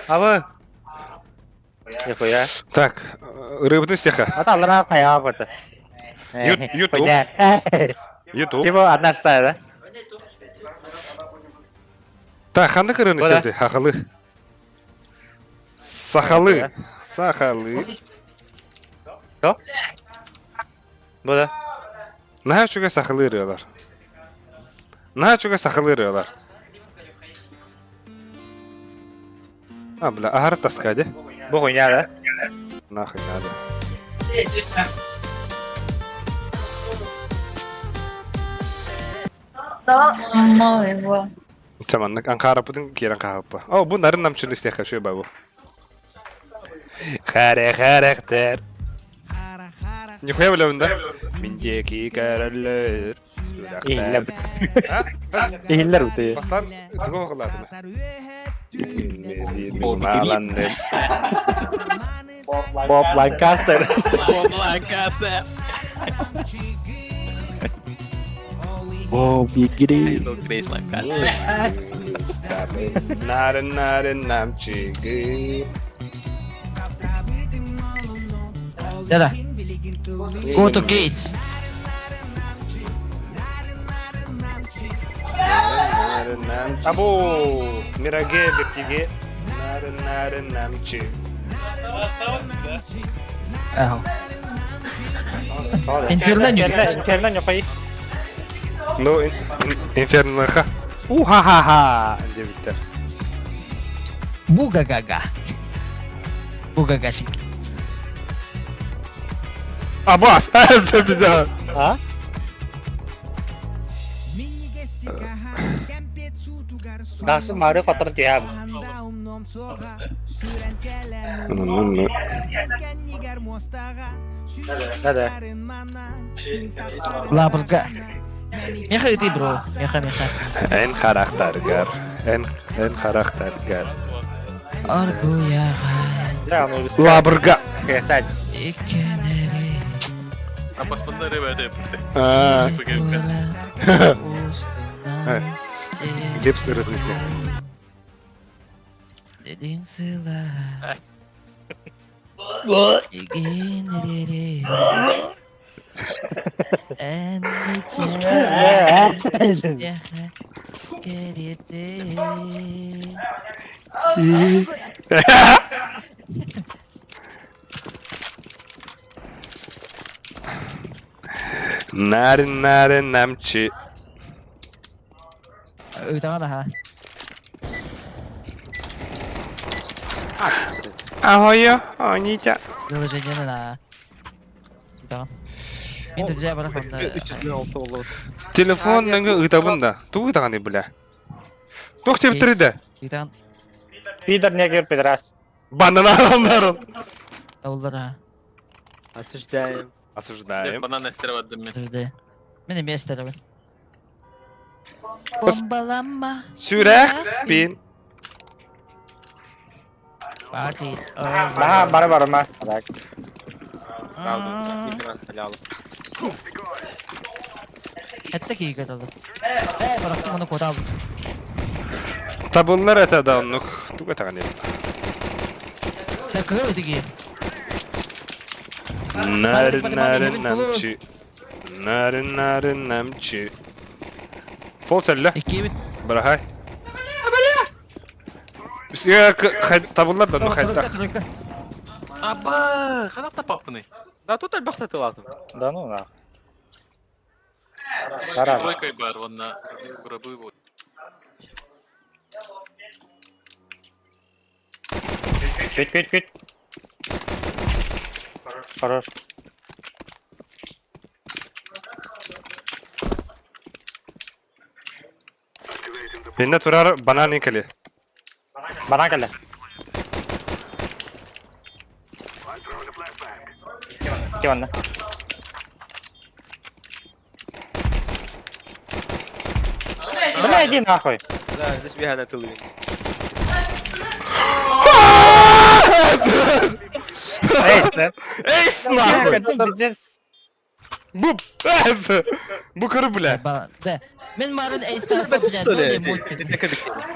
А вы? Нихуя. Так, рыбный сеха. А там лана хуя вот. YouTube. YouTube. Типа одна шестая, да? Так, ханнык ырыаны Бара. истэбити? Хахалы. Сахалы. Сахалы. Что? Бу да. Наһаа үчүгэй сахалыы ырыалар. Наһаа үчүгэй сахалыы ырыалар. А, бля, аһара таска де. Бу хуйня да? Нахуй надо. Саманнык Анкарапытын киирэн хаалпа. О, бу нарын намчын истиэххэ үчүгэй бу. Харе характер. Нихуя билэбин да? Мин диэки көрөллөр. Иһиллэр. Иһиллэр утуйу. Бастаан тугу оҕолаатым? Мааланным. Bob Lancaster. Bob Lancaster. О, бигри. Hazel Grace Lancaster. Нарын нарын намчыгы. Да-да. Go to gates. Нарын намчы. Абу, мираге бертиге. Нарын нарын намчы. Аһо. Инферно Инферно ньопай. Ну, инферноха. У-ха-ха-ха! Диэбиттэр. Буга-гага. Буга-гашик. Абас! Забеда! А? Дасы мары котор тиһэм. Ну, Да-да. Лабырга. Меха ты, бро. Меха, меха. Эн харахтаргар. Эн эн харахтаргар. Аргуяга. Да, ну Лабырга. Кстати. Иккенери. А посмотри, это А, Глеб сырытный снег. Дедин сыла. Игенери. Эн Нарын нарын намчы. Ыытаҕын аһа. Ахойо, онитя. Приложение на. Ыытаҕын. Мин друзья барах онно. Телефон нөҥүө ыытабын да. Тугу ыытаҕыный бля? Туох диэбиттэрий да? Ыытаҕын. Пидор негр пидорас. Банан аламнар. Табыллар аһа. Осуждаем. Осуждаем. Банан эстерват мен. Подожди. Мин эмиэ эстэрэбин. Бомбалама. Сүрэх пин. Parties over. Наһаа бары барыма. Так. Этте киһи көтөллөр. Барахтым ону куотаабыт. Табыллар этэ да оннук. Тугу этэҕиний? Да кыыл итиги. Нарын нарын намчы. Нарын нарын намчы. Фол сэллэ. Иккиэбит. Быраһай. Табыллар да ну хайдах. Тройка. Аба, ханах тапаппыный. Да тут элбэх сатылатым. Да ну нах. Дара. Тройкой бар, вон на гробы вот. Күт, күт, күт. Хорош. Иннэ турар банан кэлиэ. Банан кэллэ. Ким онно? Бля, иди нахуй. Да, здесь бегает тылы. Эй, сэ. Эйс нахуй! Пиздец. Бу эс! Бу көрү бля. Да. Мин марын эйстер Что ли?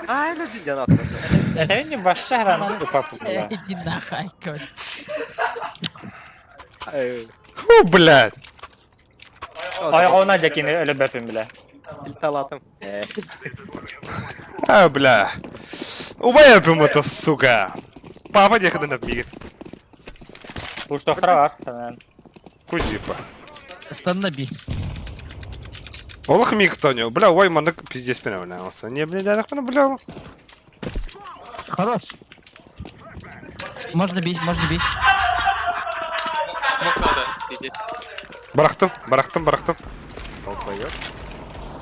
А, это дин Это не башча гранату папу, бля. Иди нахуй, кот. Фу, блядь. Ойоҕуна дьэкини өлөбөпүн бля. Талатым. А, бля. Убайапым это, сука. Папа некогда напигит. Уштохтара бар. Типа. Останови. Олох миг Тонио. Бля, ой, маннык пиздец пенавлялся. Не, бля, я бля. Хорош. Можно бить, можно бить. Смок надо, сидеть. Бырахтым, бырахтым, бырахтым.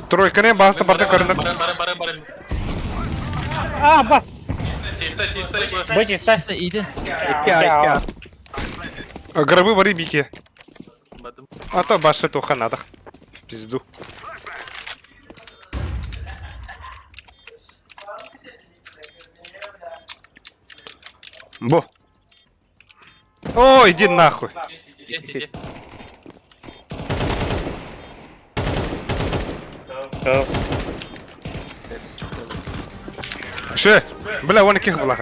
Тройканы басты барды көрүндүм. Баран, баран, баран, баран. А, бас. Чисто, чисто, Бу чисто. Чисто, иди. Икки А, икки А. Гробы бары бики. Бадым. А то башы туха надо. Пизду. Бо. О, иди нахуй. Сиди, сиди. Ше, бля, вон каких была.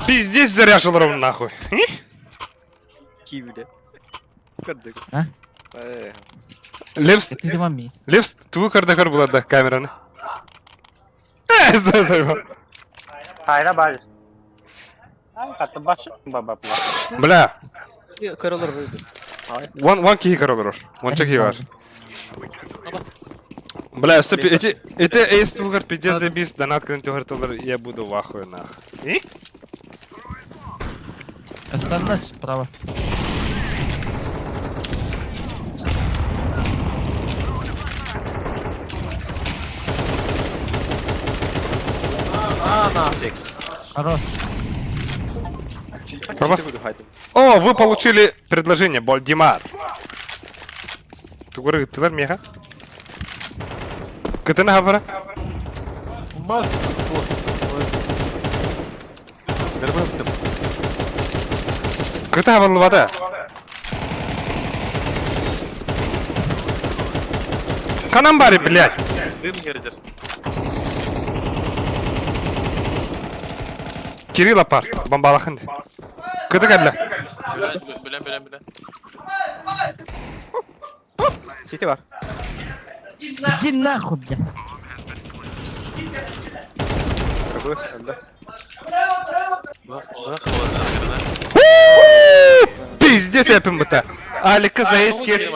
Пиздец заряжал ровно нахуй. Кивде. Кырдык. А? Э, Левс, Ты мами. Левс, тугу кардакар була да камераны. Э, за- Хайра бар. Каты башы баба. Бля, Көрөлөр бүйдү. вон вон кихи королор. Вон чеки бар. Бля, өссө эти эти эйс тугар пиздец забис, донат кырын тугар я буду в ахуе нах. И? Останови справа. А, нафиг. Хорош. Пробас. О, вы получили предложение, Больдимар. Тугары тылар меха. Кытына хабара. Бас. Нормально. Кыта хабарлы бада. Канам бари, блядь. Дым гердер. Кирилл апар, бомбалахын. Кыта кәллә. Бля, бля, бля. Сити бар. Иди нахуй, блядь. Какой? Анда. Пиздец я пим бута. Алика заез кес.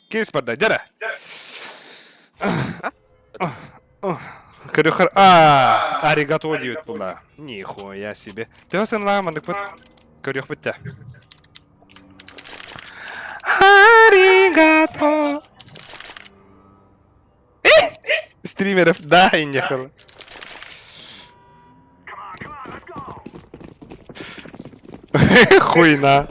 Кес барда, дяра. Көрөхөр, а, аригато диют була. Нихуя себе. Төсөн ламандык бит. Көрөх битте. Аригато. Стримеров, да, и нехала. Хуйна.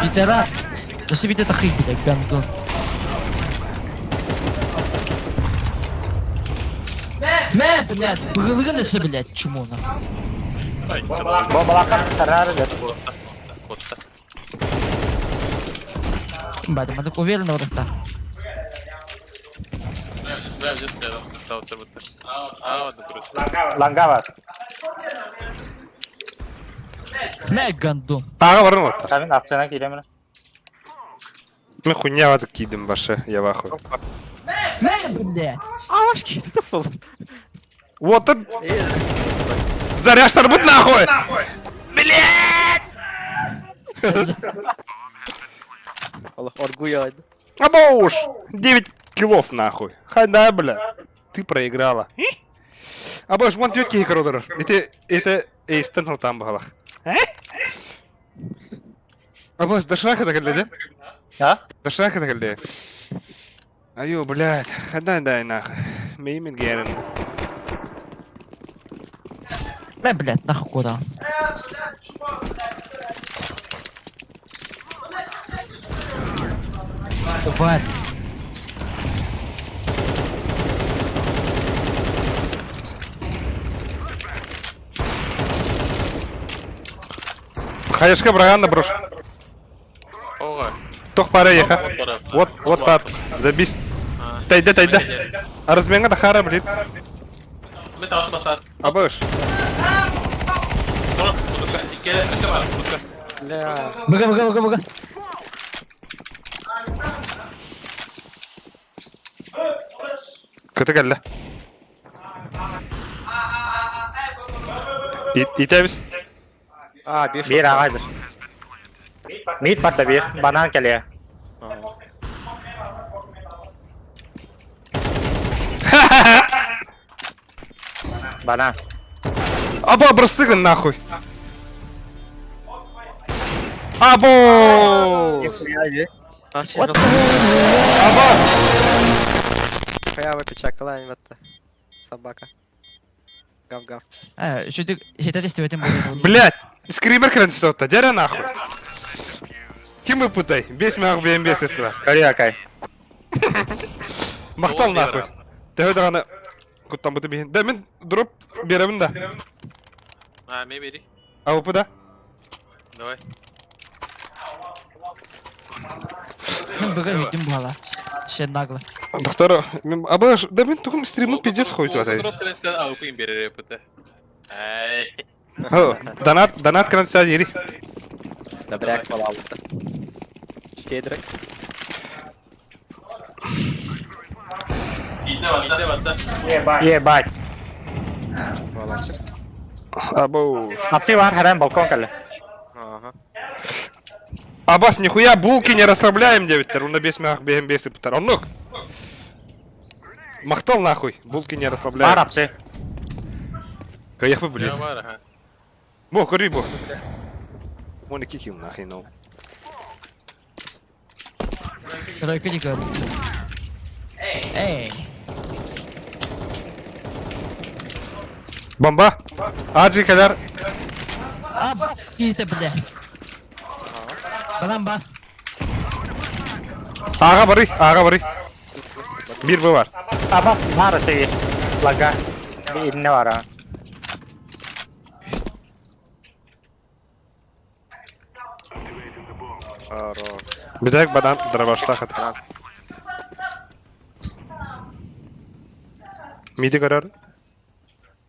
Пидорас. Да себе это хы, блядь, гандон. Мэ, блядь, выгоны блядь, чмо нахуй. Бабалака тарары деп. Котта. Бля, мы так уверенно вот это. Бля, где ты? А, вот, короче. Ланга бар. Мэ, гандон. Ага, барын вот. Камин акчана киремин. Мен хуйня ватып кийдим башы, я в ахуе. Мэ, блядь. Аш кийди фол. Вот это... Заряжтар бут нахуй! Аллах аргуяйды. Абоуш! 9 килов нахуй. Хайда, бля. Ты проиграла. Абош, вон тетки кородор. Это, это, эй, стенл там балах. Абош, дошла это да? А? Дошла это когда? Аю, блядь, хайда, дай нахуй. Меймин герен. Мэ, блядь, нахуй куда? Тварь. Хаешка браганда брош. Ога. Тох пара еха. Вот, вот так. Забись. Тайда, тайда. А разменга да хара, блин. Мы там басар. Абош. Бля. Бага, бага, бага, бага. Кыты кәллә. Итэбис. А, бир Бир аҕай бир. Мид барда бир. Банан кэлиэ. Банан. Аба, брастыгын нахуй. Або! Абас! Хуя выпечакала, батта. Собака. Гав-гав. Э, Шүтүк, хитет истибетим буолуо. Блять! Скример кэлэн түстэ Дяря нахуй. Ким выпутай? Бес мях бен бес этого. Көрүө акай. Махтал нахуй. Төһө даҕаны куттаммыты биһин. Да мин дроп беремин да. А, ме бери. АВП да? Давай. Мин бүгүн үтүм буола. Ще нагло. Доктор, мен аба да мин тугум стримы пиздец хуй туатай. Дроп кэлэн АВП берер ПТ. Ай. Донат, донат кранца ери. Добряк балалықты. Щедрик. Киинде батта, Ебать. Баланчик. Абу. Апсы бар, харам балкон кэллэ. Ага. Абас, нихуя булки не расслабляем, девиттер. Уна бес мях бен бес иптер. Оннук. Махтал нахуй. Булки не Бар расслабляем. апсы. Каяхпы, блядь. Я бар, ага. Бо, кори, бо. Мони кикил нахуй, ну. Тройка не говорю. Эй. Бомба. Аджи кадар. Абас, киите, бля. Банан бар. Ага бары, ага бары. Бир бу бар. Абас бар сеги. Лага. Инне бар а. Хорош. Бидек бадан дробашта хат. Миди карар.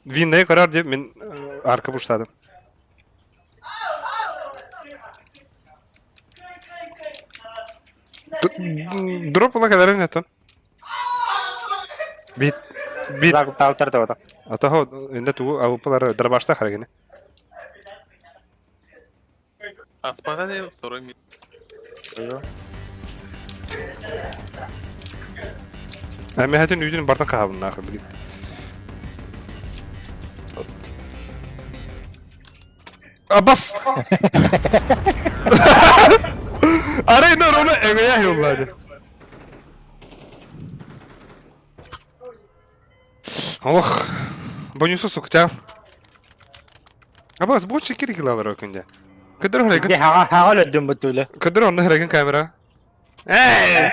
Винне карар деп мен арка буштадым. Дроп ола кадар не тон. Бит бит Загуп таутар да. Атаһо инде тугу авупалар дробашта харагene. Аспана не второй мид. Әмә хәтен үйден бартан кахабын нахуй билим. Абас! Арай нор оны эңе юллады. Ох, бонусу суктя. Абас, бу чекир килалар өкүндө. Кыдыр хөреген, Де хага хага löddüm бутулы. кыдыр онны хөреген камера. Эй!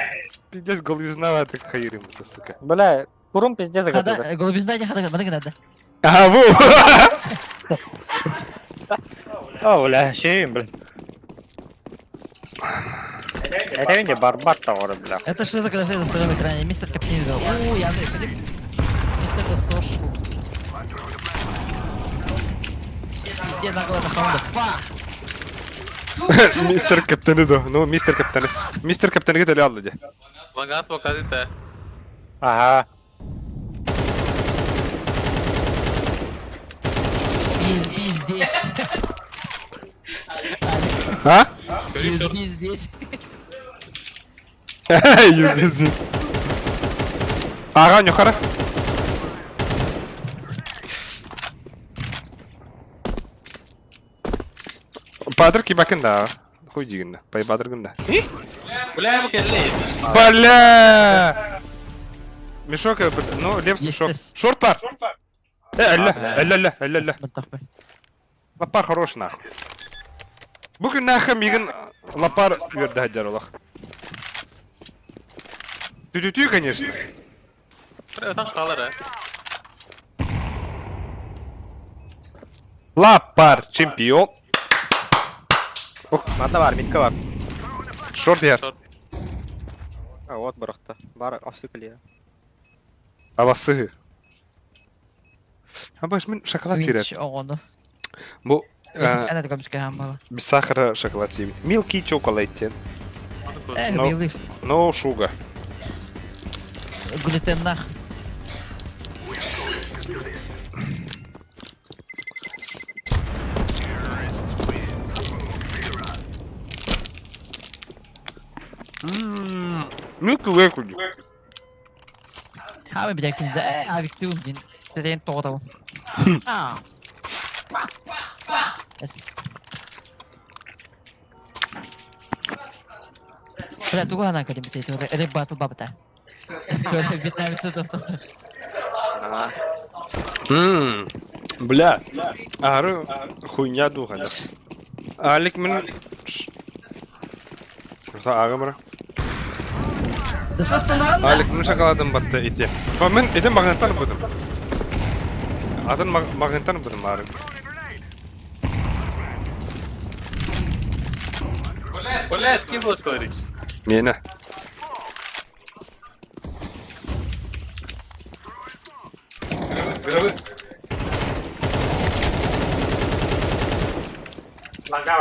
Пиздец, голубизна так хайрым, сука. Бля, курум пиздец Хада, готовы. голубизна не хада, бана гнада. Ага, бу! О, бля, шейм, бля. Это не барбат того, бля. Это что за когда на втором экране? Мистер Капнидо. О, я знаю, ходи. Мистер Сошку. Где нагло это хаунда? Фа! Мистер Каптаны да. Ну, мистер Каптаны. Мистер Каптаны кетели алды де. Лагат показывает, Ага. Изби здесь. А? Изби здесь. Юз-юз. Ага, нюхара. Бадыр кибакын да. Хуй дигин да. Пай бадыргын да. Бля, бу келли. Бля! Мешок, ну, лепс мешок. Шорт пар! Элля, элля, элля, элля, элля. Лапар хорош нахуй. Бүгүн нахам мигин лапар үрді хаджар олах. Тю-тю-тю, конечно. Отан қалар, а. Лапар чемпион. Манда бар, митка бар. Шорт яр. Шорт. А, вот барахта. Бар, асык ли. Абасы. Абаш мен шоколад сирет. Оғону. Бу Әнә көмүскә хаммала. без сахара шоколад сиебит. Milky chocolate. Э, No. милый. No sugar. Глютен нах. Milky Way курдук. Хаамай билэр кинилэр ээ авиктыым диэн тэрийэн тоҕотобун. Аа. Бля, тугу санаан кэлбитий? Рэп батл бабыта. Вьетнамецте тохтоо. Бля, ары хуйня духа. Алик мин Ага бара. Алик мин шоколадым батта ити. Мен ити магнитан будым. Атын магнитан будым ары. Блядь, ким был говорить? Мені.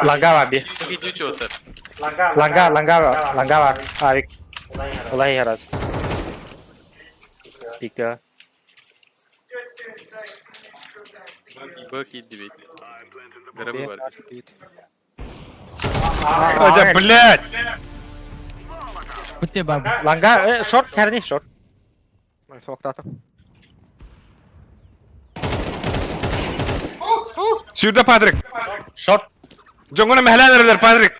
Лангава би. Ланга, лангава, лангава. Авик. Улай раз. Пика. Б киддибит. Грабы бар. Адя, блядь! Бүтте бар. Ланга, шорт, кәрни, шорт. Соқтатым. Сюда, Патрик! Шорт. Дьоҥҥун мэһэлээн эрэллэр, Патрик!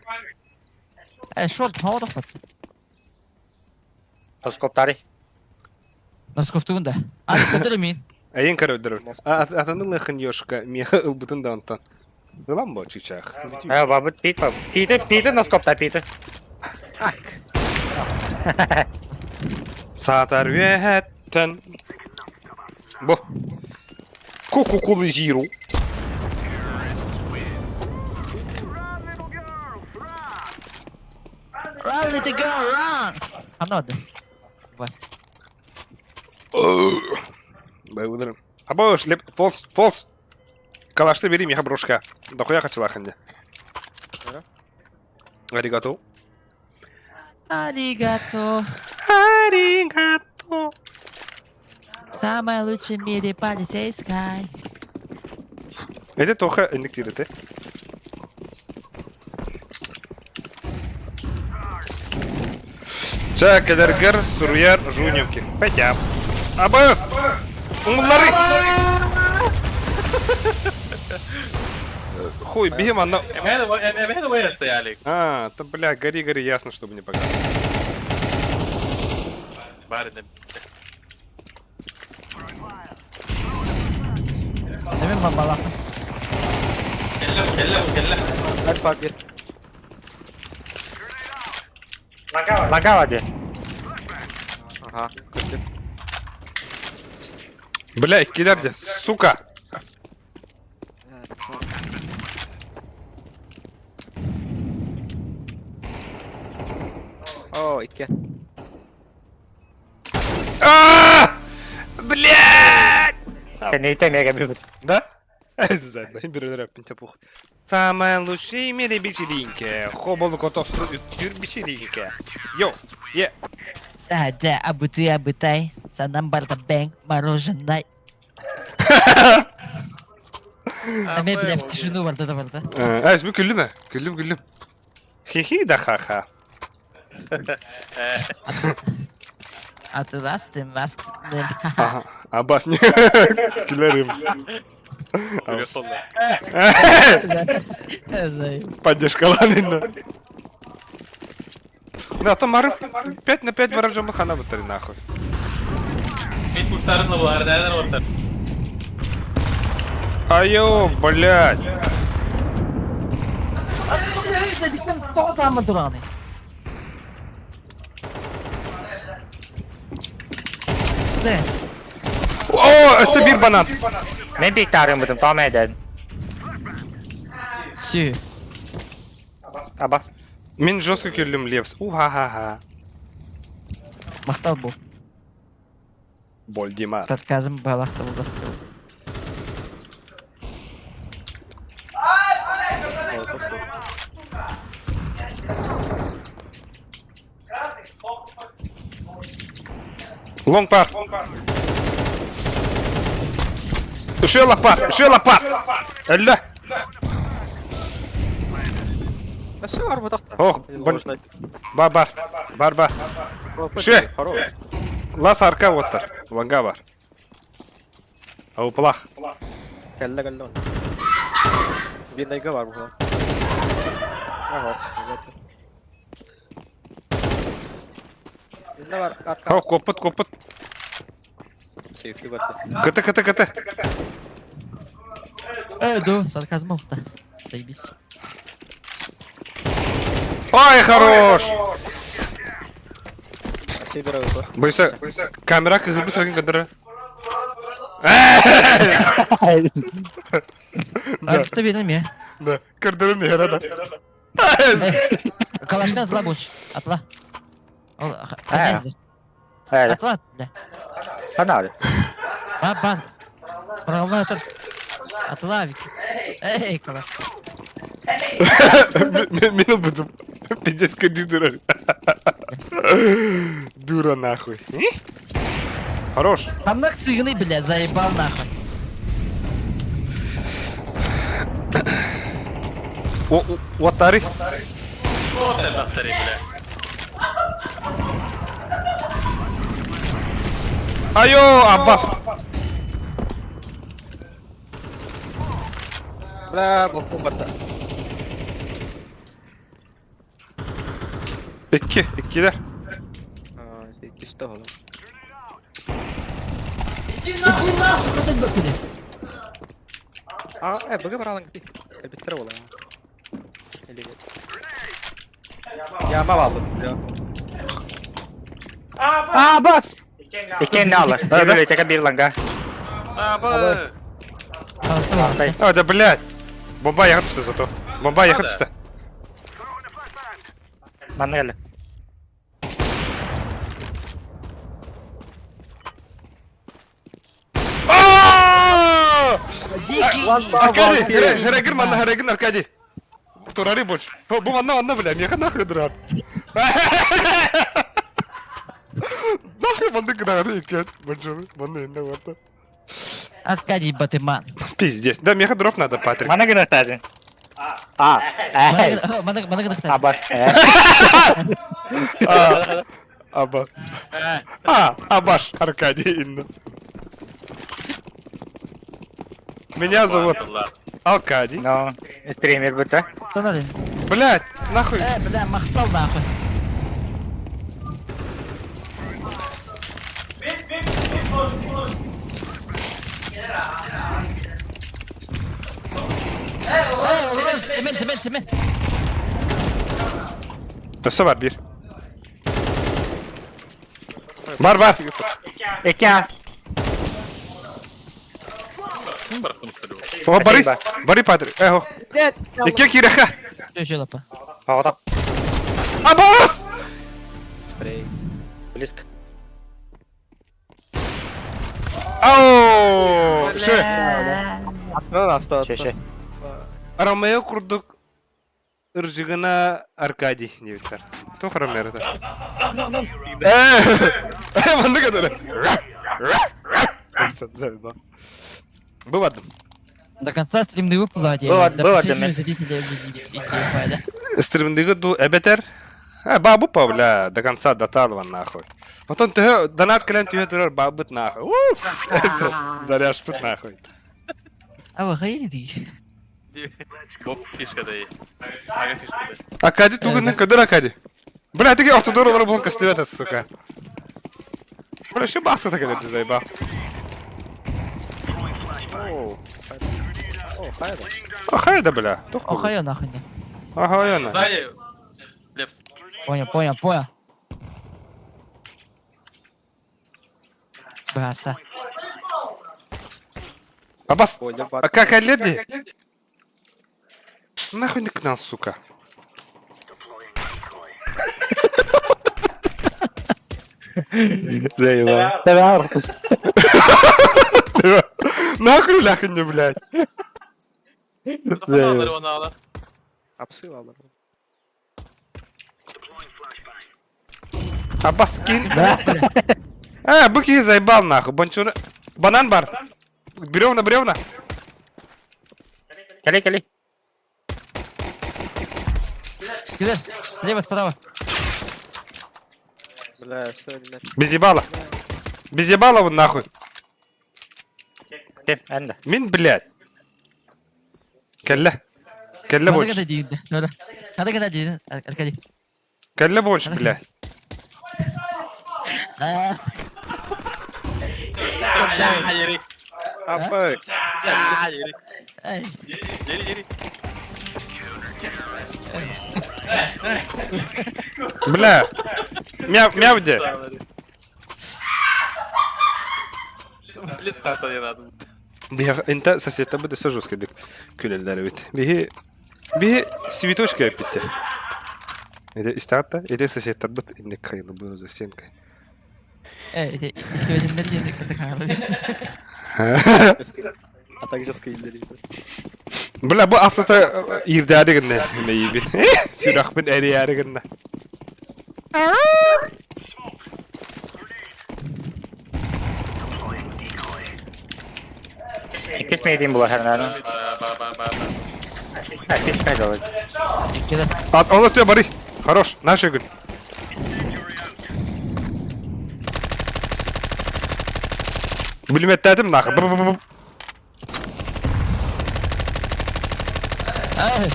Э, шорт, хаҕа Тоскоптари. Носкоптугун да. А, көтөр мин. Эйин көрөдөрөр. Атанын лыхын ёшка, миэхэ ылбытын да онтон. Ылан бо чычаах. Э, бабыт пит, бабыт. Питы, питы, носкопта, питы. Саатар үөһэттэн. Бу. Ку-ку-кулы зиру. Run, little girl, run! Ханна Благодарю. Або шлеп, фолс, фолс. Калашты бери, миха брошка. Дохуя хачылахын де. Аригато. Аригато. Аригато. Самая лучшая в мире полицейская. Это тоха иннектирete. Ча кедергер суруяр жуневки. Петя. Абас! Умлары! Хуй, бегем, она... Эмэһэ вая стояли. А, то, бля, гори, гори, ясно, чтобы не погас. Барин. Неме бабалах. Кэллэ, кэллэ, кэллэ. Лангава де. Бля, кидер где, сука! О, икки. А! Блядь! Нейте мега бит. Да? Самая лучшая в мире вечеринки. Хоболу котов вечеринки. Йоу, е. Да, да, абыты, абытай. Санам барда бэнг, мороженое. Эме бля, в тишину барда да барда. Әз, бу күллүм, күллүм, күллүм. Хихи да ха-ха. Атыластым, астым. Ага, Абас не. Күләрим. Поддержка ланына. Да, то марып 5 на 5 барып жамы хана бутыр нахуй. Мин куштарын булар, нәдән ортар. Айо, блядь. Тоғыз тураны. Да. О, өссө бир банан. Мен биктарым бутум, том эден. Сü. Абас. Мин жестко күллүм лепс. Уха-ха-ха. Мақтал бу. Больдимар. Сарказм балахта булды. Лонг пар. Еще лопат, еще лопат. Элля. Өссө бар бутахта. Ох, Бар бар. Бар бар. Ше. Лас арка оттар. Ланга бар. Ауплах. Кэллэ кэллэ он. Бинайга бар бу. Ага. Инна бар арка. О, коппут, коппут. Сейфли бар. Кыты, кыты, кыты. Э, да, сарказм охта. Заебись. Ой, хорош! Сибирь Бойся, камера кыһырбы саргын көндөрө. А кто видно мне? Да, көрдөрүм нehre да. Калашка атла больше. Атла. Э. Атла, бля. Панали. Бар, бар. Пролла этот. Атла, Вик. Эй, калаш. Мен буду. Пиздец, каджи дура. Дура нахуй. Хорош. Хамнак сыгны, бля, заебал нахуй. О, Уаттари. Вот это бля. Айо, Аббас. Бля, блокум барда. Икки, иккилер. А, икки холом. Иди нахуй, нахуй, вот это бля. А, э, быгы баралың ди. Кәбиттер була. Или нет. Я мал алдым. Я. А, бас! Иккен алар. Да, да. Библиотека бир ланга. А, б. Просто А, да, блядь. Бомба ехать что зато. Бомба ехать что. Манна келе. Аркадий, Харагир, манна Харагир, Аркадий. Турари больше. Бу манна, манна, бля, меха нахуй дурар. Нахуй манны гнары икет. Бонжур, манны инде варта. Аркадий Батыман. Пиздец. Да, меха дроп надо, Патрик. Манна гына тадын. А, э, Манна гына а бас. Э. А, Аба. А, Абаш, Аркадий инде. Меня зовут Аркадий. Ну, стример бу-та. Что надо? Блять, нахуй. Э, бля, махтал нахуй. Э, Цемент, цемент, цемент. Өссө бар бир. Бар, бар. Икки а. О, бары. Бары, Патрик. Эх, ох. Икки киреха. Что еще лапа? Погода. Абас! Спрей. Близко. Ау! Ше. Ну, аста. Ше, ше. Ромео курдук ыржыгына Аркадий диэбиттэр. Туох Ромео это? Э, маннык который. Бывадым. До конца стримды выплатили. Было- было для меня. Стримдыгы ду эбетер. Э, бабу па, бля, до конца доталва нахуй. Потом ты донат кэлэн түһэ турар бабыт нахуй. Уф! Заряжпыт нахуй. А вы хотите? Боб фишка дай. Ага фишка дай. Аркадий тугуннун көдөр Аркадий. Бля, тиги ортодор олар булан көстүбэт, сука. Бля, еще баска так это заебал. О, О, хайда. Охайда, бля. Тух Охайо нахуй не. Охайона. Сзади. Лепс. Понял, понял, понял. Браса. Абас, Бойлер бар. а как леди? Нахуй не к нам, сука. Заебал. Нахуй ляхни, блядь. Надо, Апсы алар. Абас кин. А, быки заебал нахуй. Бончуна. Банан бар. Бревна, бревна. Кали, кали. Кида, слева, справа. Бля, все, ребят. Без ебала. Без ебала вон нахуй. Кем, энде. Мин, блядь. Кэллэ. Кэллэ Надо больше. когда дин, надо. Надо когда дин, Аркадий. Кэллэ больше, бля. А, Апы. ай. Бля. Мяу, мяу где? Слеп старта не надо. Биһи инта соседта бу дөсө жесткий күлеллер бит. Биһи биһи цветочка эппитте. Эде истаатта, эде соседтарбыт инник хайылы буну за стенкой. Эй, истебедимдер диэн кырдык хаалар. А также скринили. Бля, бу аслата ирдээри гынна мейбин. Сүрөхпүн эрийээри гынна. Иккис мейдин була хернаны. Иккис мейдин. Кида. Ат, ол өтө бары. Хорош, наш күн. Бүлметтәдим нахы. Бу бу бу. Ай.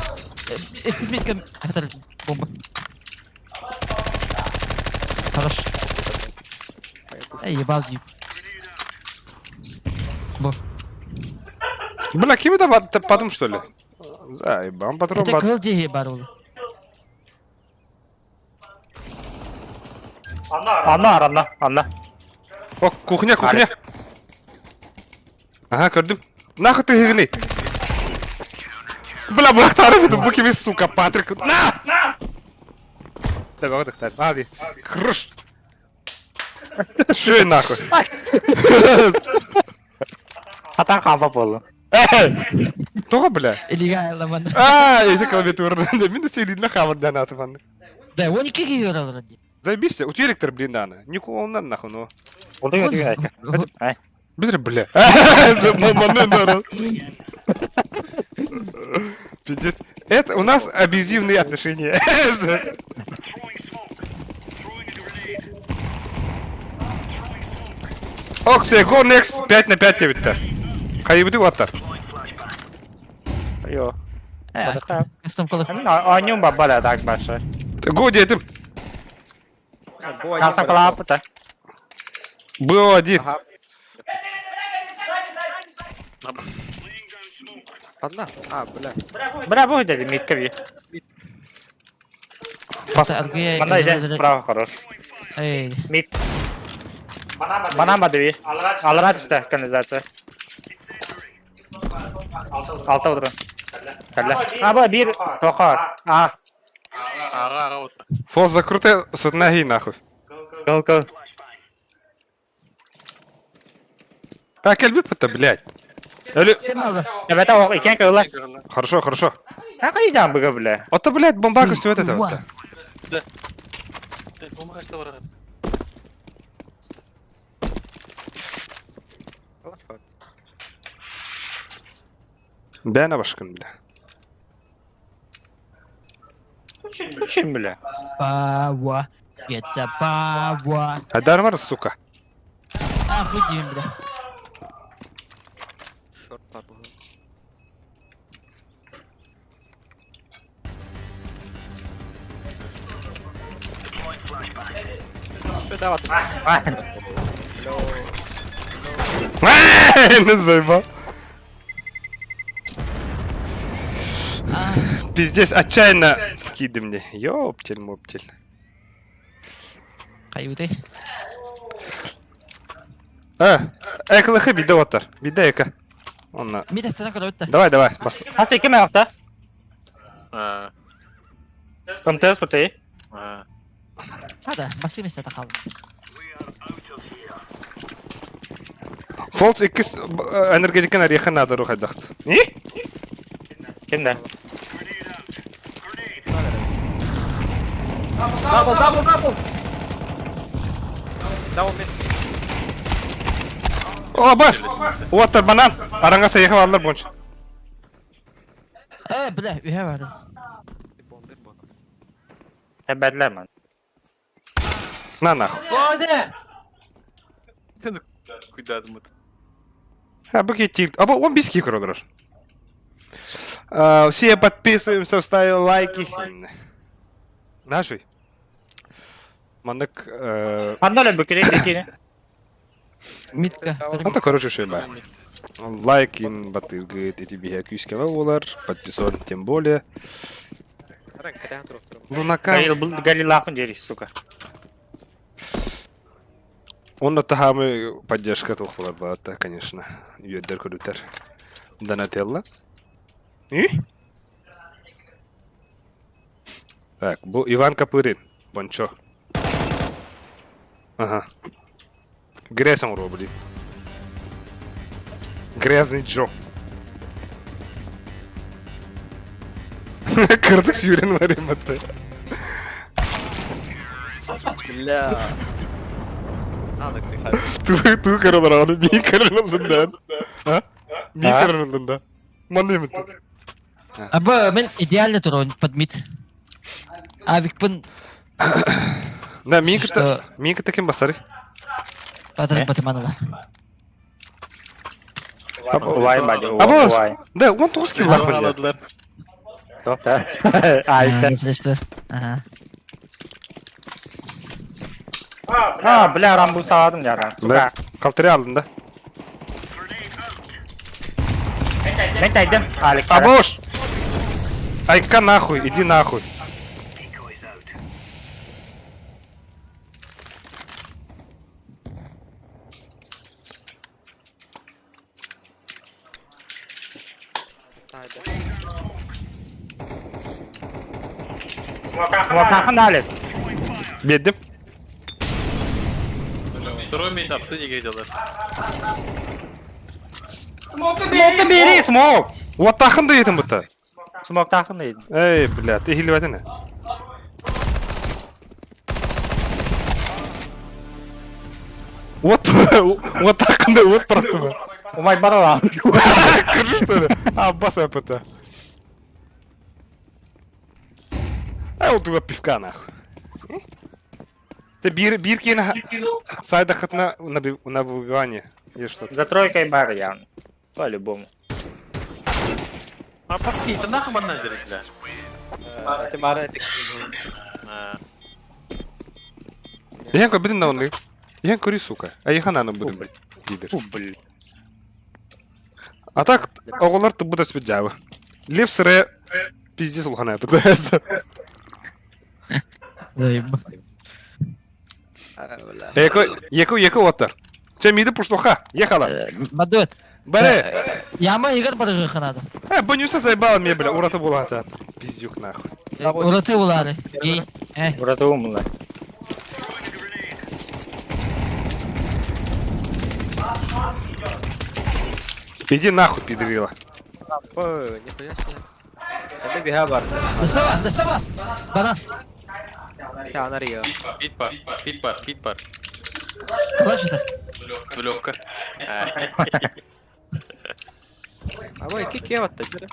Иккис миткем. Хатар бомба. Хорош. Эй, ебал дип. Бо. Бля, ким это потом что ли? Заебан патрон Это бат. кыл дии бар ол. Анна, анна, анна. О, кухня, кухня. Ага, көрдүм. Нахуй ты гыгны. Бля, бырахтары бутум, бу кими, сука, Патрик. На! Давай, вот так, Ади. Хруш. Шуй нахуй. Хата хампа болу. Эй! Тоҕо бля? Илига айламан. А, если клавиатура. Мин да селидна хамардан атыван. Да, он икки киһи дии. Заебись, утелектор, блин, дана. Николоннан нахуй, ну. Улдың өтүгүн айка. Ай. Битер, бля. Маманы народ. Пиздец. Это у нас абьюзивные отношения. Оксе, go next 5 на 5 тебе Хайбыды ваттар. Йо. Кастом колы. Анюм бабала так башы. Го дедим. Калса калапыта. Был один. Ага. Одна? А, бля. Бля, бу деди митка би. Фас. Манда иде справа хорош. Эй, Мит. Банан бады би. Алра түсті канализация. Алта отырын. Кәлі. А, бұл бір тоқар. А, Ага, ага, вот. Фол закрутай с ноги нахуй. гол, гол. А, кельби это, блядь. Или... Эбәтә оқ икен кылла. Хорошо, хорошо. Ә кайдан бүге биле? А то, блядь, бомбака все это вот. Бомба качта барагат. Бәна башкын, бля. Күчен биле. Пауа. Get the power. Айдар бар, сука. Ахуй дим, бля. Шорт паб. Не заебал. Пиздец, отчаянно киды мне. Ёптель, моптель. Каюты. А, эклыхы биде оттар. Биде эка. Онна. Мид астана куда өттө. Давай, давай, бас. Хасы кем аяқта? А, МТС бутый. а. Хада, басым истата калды. Фолс иккис энергетикан ареха надо рухайдахт. Не? Кимде? Дабл, дабл, дабл! Дабл мид. О, бас! Оттар банан. Аранга сайыхы алдар бонч. Э, бля, үһә бар. Бомб, бомб. Тэбэрлэр ман. На нахуй. Куйдадым. А, бу тильт. А, он без кикера дрож. Все подписываемся, ставим лайки. Наши. Маннык... Ханна эле бүкүрей дикини. Митка. Это, короче, шеба. Лайкин, батыргыт, эти биһэ күүскэвэ олар, подписон тем более. Лунака. Галилахын дери, сука. Онно таһаамы поддержка туох буолар конечно. Үөрдэр көрүтэр. Донателла. И? Так, бу Иван Копырин. Бончо. Ага. Грязь он блин. Грязный Джо. Кырдык сүүрэн барым батта. Бля. Туу туу каралар аны мii каралар А? Мii каралар Манны мит. Аба, мен идеально турон под мид. Авикпын. Да, мии кытта ким басары? Патрик Батыманова. Улай бади, Або, улай. да, он тоғыз килл лапын. Тоқта. Альта. Если что. Ага. А, бля, рамбу саладым яра. Да. Калтыры алдын да. Мен тайдым. Алик. Абош! Айка нахуй, иди нахуй. Смокахан Алик. Беддим. Второй мейт апсы неге делар. Смокты бери, смок. Вот тахын да етім бұтта. Смок тахын дейdi. Эй, бля, ты хиліп әтіне. Вот, вот тахын да, вот прақты ба. Умай барала. Кіржі, что ли? А, бас апта. Ай, ол туга пивка нахуй. Ты бир, бир кейін сайда хатна на выбивание. Или что? За тройкой бар явно. По-любому. А пацки, это нахуй банан дерек, бля. Ты мара Я будем на оны. Я курю, сука. А я ханана будем, лидер. А так, оғылар ты будет спиджавы. Лев сыре пиздец улхана пытается. Заебал. Эко, еко, еко оттар. Че миди пуштоха, ехала. Мадует. Баре. Яма игр барыгыха надо. Э, бонюса заебала мне, бля, ураты була. Пиздюк нахуй. Ураты улары. Гей. Ураты умла. Иди нахуй, пидрила. Ой, нихуя себе. Это бега бар. Доставай, доставай. Банан. Канария. Пит бар, пит бар, пит бар. Флеш это. Лёвка. А вы кик я вот теперь.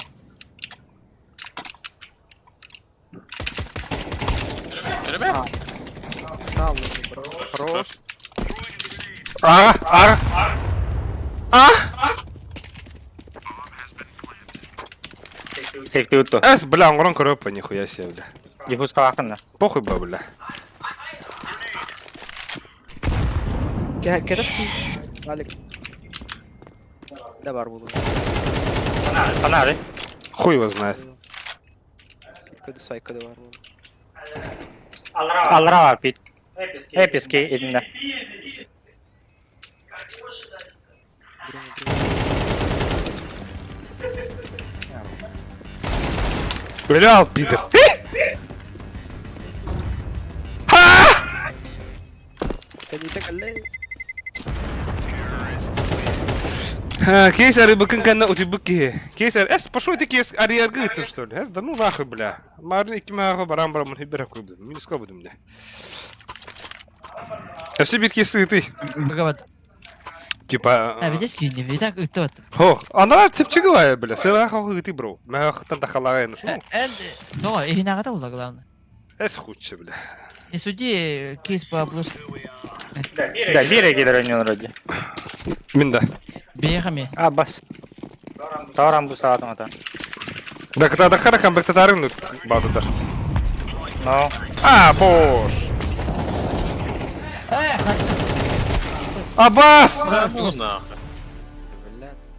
Ребят. Хорош. А, а. А? Секти утtu. Эс, бля, он коропа, нихуя себе, бля. Диффуз калахын Похуй, ба, бля. Керески. Алик. Да бар буду. Фонары. Хуй его знает. Кыды сайкыды бар буду. Алра бар пит. Эписки edinde. Бля, пидор. Кейс арыбыкын кэннэ утуйбут киһи. Кейс эс пошел ты кейс арыйаргы ыттым что ли? Эс да ну нахуй бля. Марын икки мааҕы баран барамын хиббера курдум. Минуска будум бля. Өссө бир кейс ыты. Быгават. Типа... А, видишь, не видишь, так вот. Хо, ана чепчиговая, бля. Сыра хо ыты бро. Махтан тахалага ну. Энд, но, и нагата ула главное. Эс худше, бля. Не суди кейс по обложке. Да, биир киллэр ойнуон вроде. Мин да. Бехами. А, бас. Тауран бу саатың ата. Да, когда хара камбэк татарын баатыдар. Но. А, боже. Эх, Абас! Ну нахуй.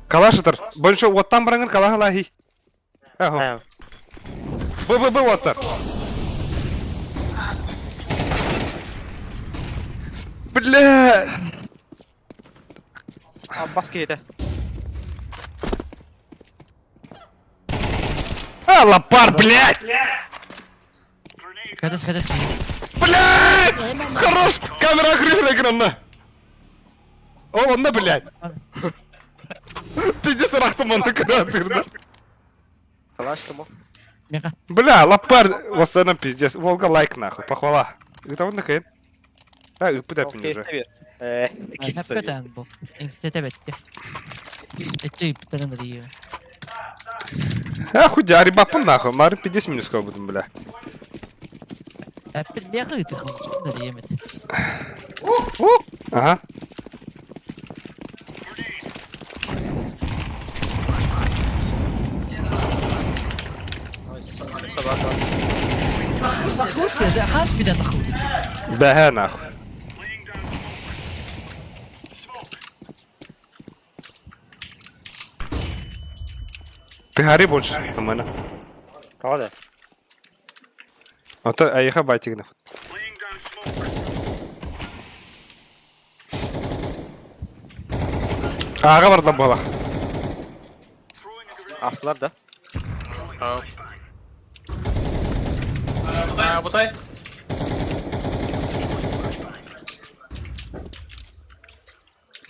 Калашытар. Больше оттан бараңын калахалахи. Ахо. Б, Б, Б, оттар. Бля! Аббас киһитэ. А, лапар, блядь! Кадас, кадас. Блядь! Хорош! Камера крысина экранна! О, онно, блядь! Пиздец, рахтым онно кыратырда. Калаш кому? Меха. Бля, лапар, вот пиздец. Волга лайк нахуй, похвала. Это он нахуй. А, ыпыт мне уже. Э, Хэппетэн бу. Инсетебетте. Эчи ыптан да А, хуй, арибапын нахуй, мары 50 минут скоро будем, бля. Эппит беха ыты да емет. Ага. Хат биден нахуй. Бэхэ нахуй. Ты гори больше, на мене. Правда? Ото аеха байтик нахуй. Ага барда балах. Аслар да. А, бутай.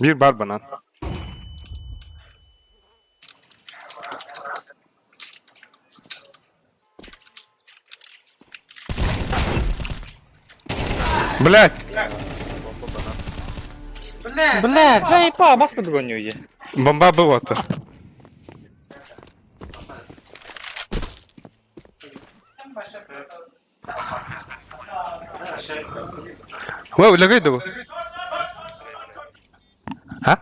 Bir бар банан. Блять! Бля, да и па, бас подгоню я. Бомба была-то. Ой, лягай да. А?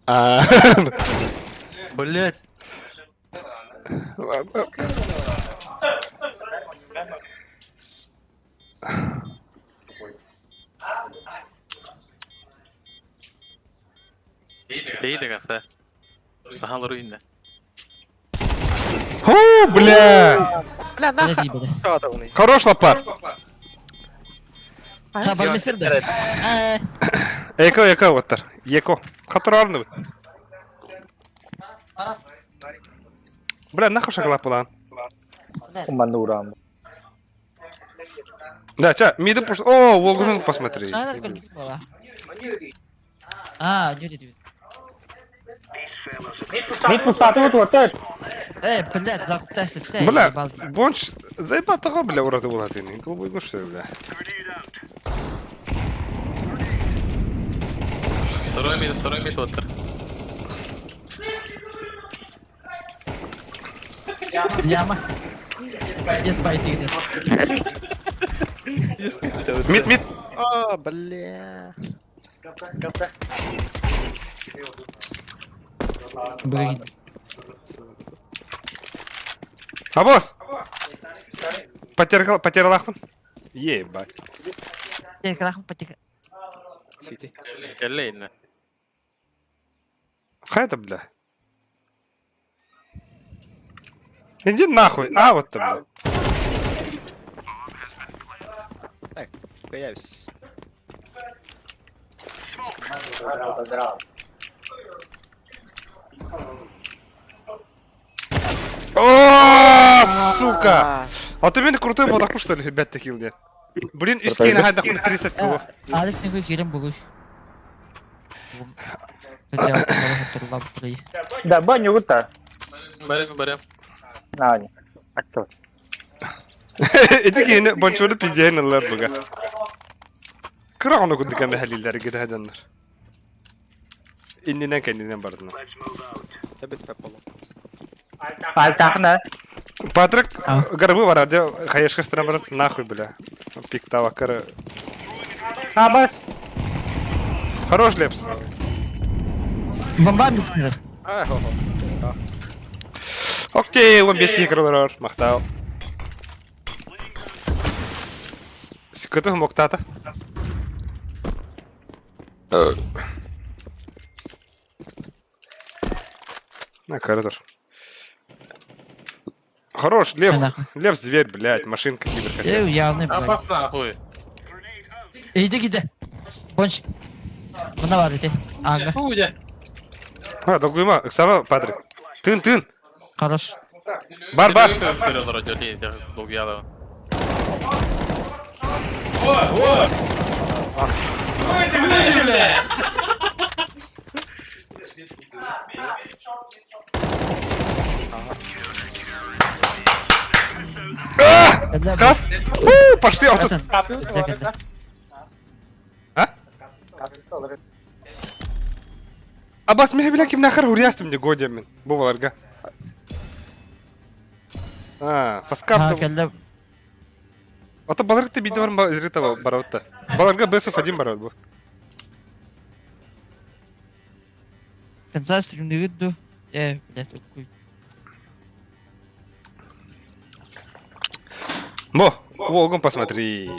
А. Блять. Бейді қаса. Сахалар үйінде. О, бля! Бля, нахуй. Хорош лопар. Хабар месирде. Эко, эко, оттар. Еко. Хатурарны. Бля, нахуй шоколад план. Уманурам. Да, ча, миды пуш. О, Волгу посмотри. А, не не. Мид пустаты вот вот. Э, блядь, закуптайся, блядь. Бля, бонч, заебал того, бля, уроды улатыны. Голубой гуш, что ли, бля. Второй мид вот. Яма. Без байтик. Мид, мид. А, бля. Блин. Абос! Потерял, потерял ахман? Ебать. Потек. Сити. Кэллейн. Хай это, бля. Иди нахуй. А, вот ты, бля. Так, появись. О, сука! А ты меня крутой был, так что ли, ребят, такие мне? Блин, искин, ага, нахуй 30 килов. Арif не херем булуш. Да, баню вот так. Барем, барем. На, не. А кто? Эти гейне бончону пиздейн аллар буга. Кыра оны кудука мехалилер гиде жаннар. Иннинен кендинен бардына. Табит тапало. Альтахна. Патрик горбы бар, де хаешка стран бар, нахуй, бля. Пиктава кара. Абас. Хорош, Лепс. Бомба микнер. А, хо-хо. Окей, он без кикролор, махтал. Скыты моктата. На коридор. Хорош, Лев, Нахуй. Лев зверь, блядь, машинка кибер Э, явный, блядь. Абас нахуй. Иди гиде. Понч. Мына бар ити. Ага. Хуя. А, долгуйма, Оксана, Патрик. Тын, тын. Хорош. Бар, бар. Кас. У, пошли, а тут. А? Абас, меня бля, ким нахар урястым не годя мен. Бу баларга. А, фаскап. Кэллэ. Ата баларга биде бар ирета баравта. Баларга бесов один баравт бу. Конца стримдыгыт ду. Э, блядь, такой. Бо, Волгом посмотри.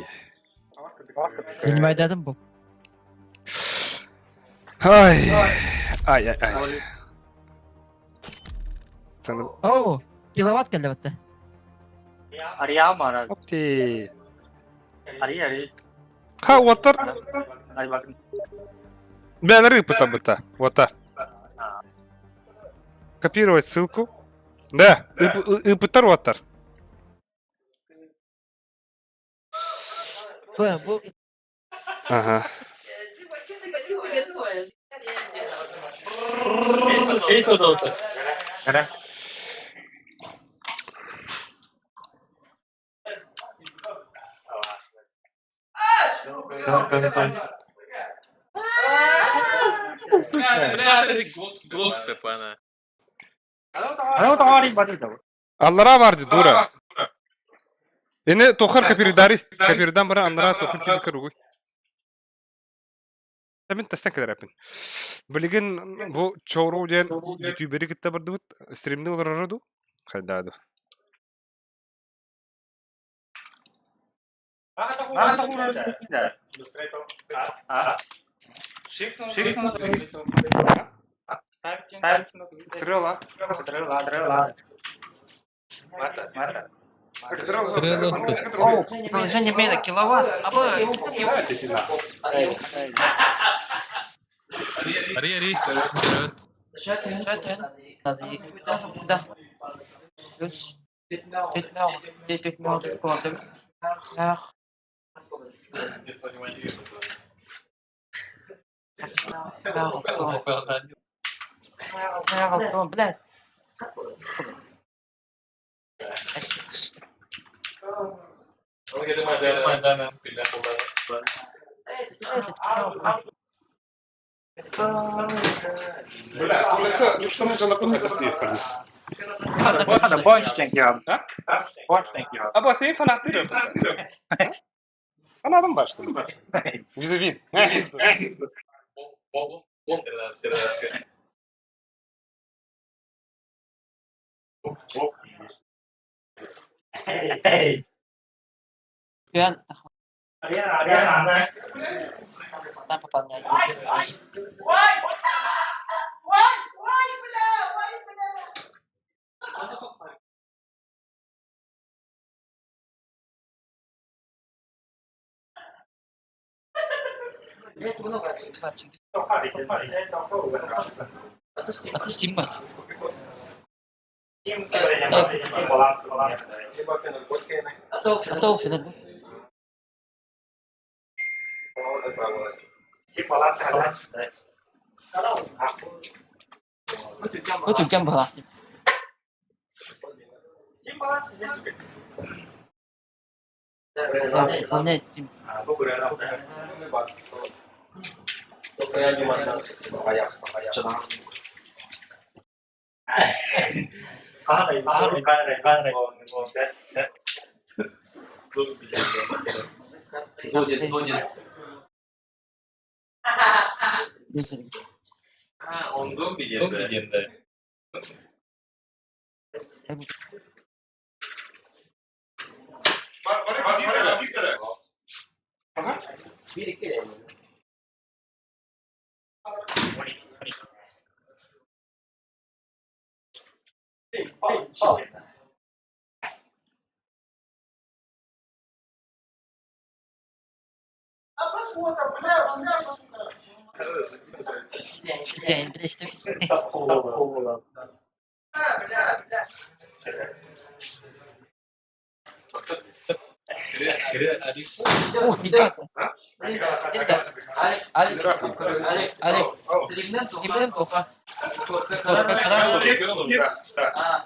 Принимай датом бу. Ай, ай, ай, ай. Цены. О, киловатт кэллэ батта. Ария мара. Окей. Ари ари. Ха, уоттар. Ари бакын. Бля, рыбы там быта. Вот так. Копировать ссылку. Да, ыпытар уоттар. Бу, бу. Ага. Бля, Аллара барды дура. Эне тохар капиридари. Капиридан бара аннара тохар киби каругуй. Мен тастан кедерепин. Билигин бу чоуру диэн ютубери кытта бардыбыт. Стримни олоророду. Хайдаду. Трела. О, приложение мейна киловатт. Абы. Ари, ари. Что это? Надо Да. Плюс. Ах. Блядь. Бля, только ну что мы же на кухне Аба сен фанаттыр. Фанатым баштым. Визави. Я пополняю. Это Стима. Это Финал. Вот у была. Выполнять Steam.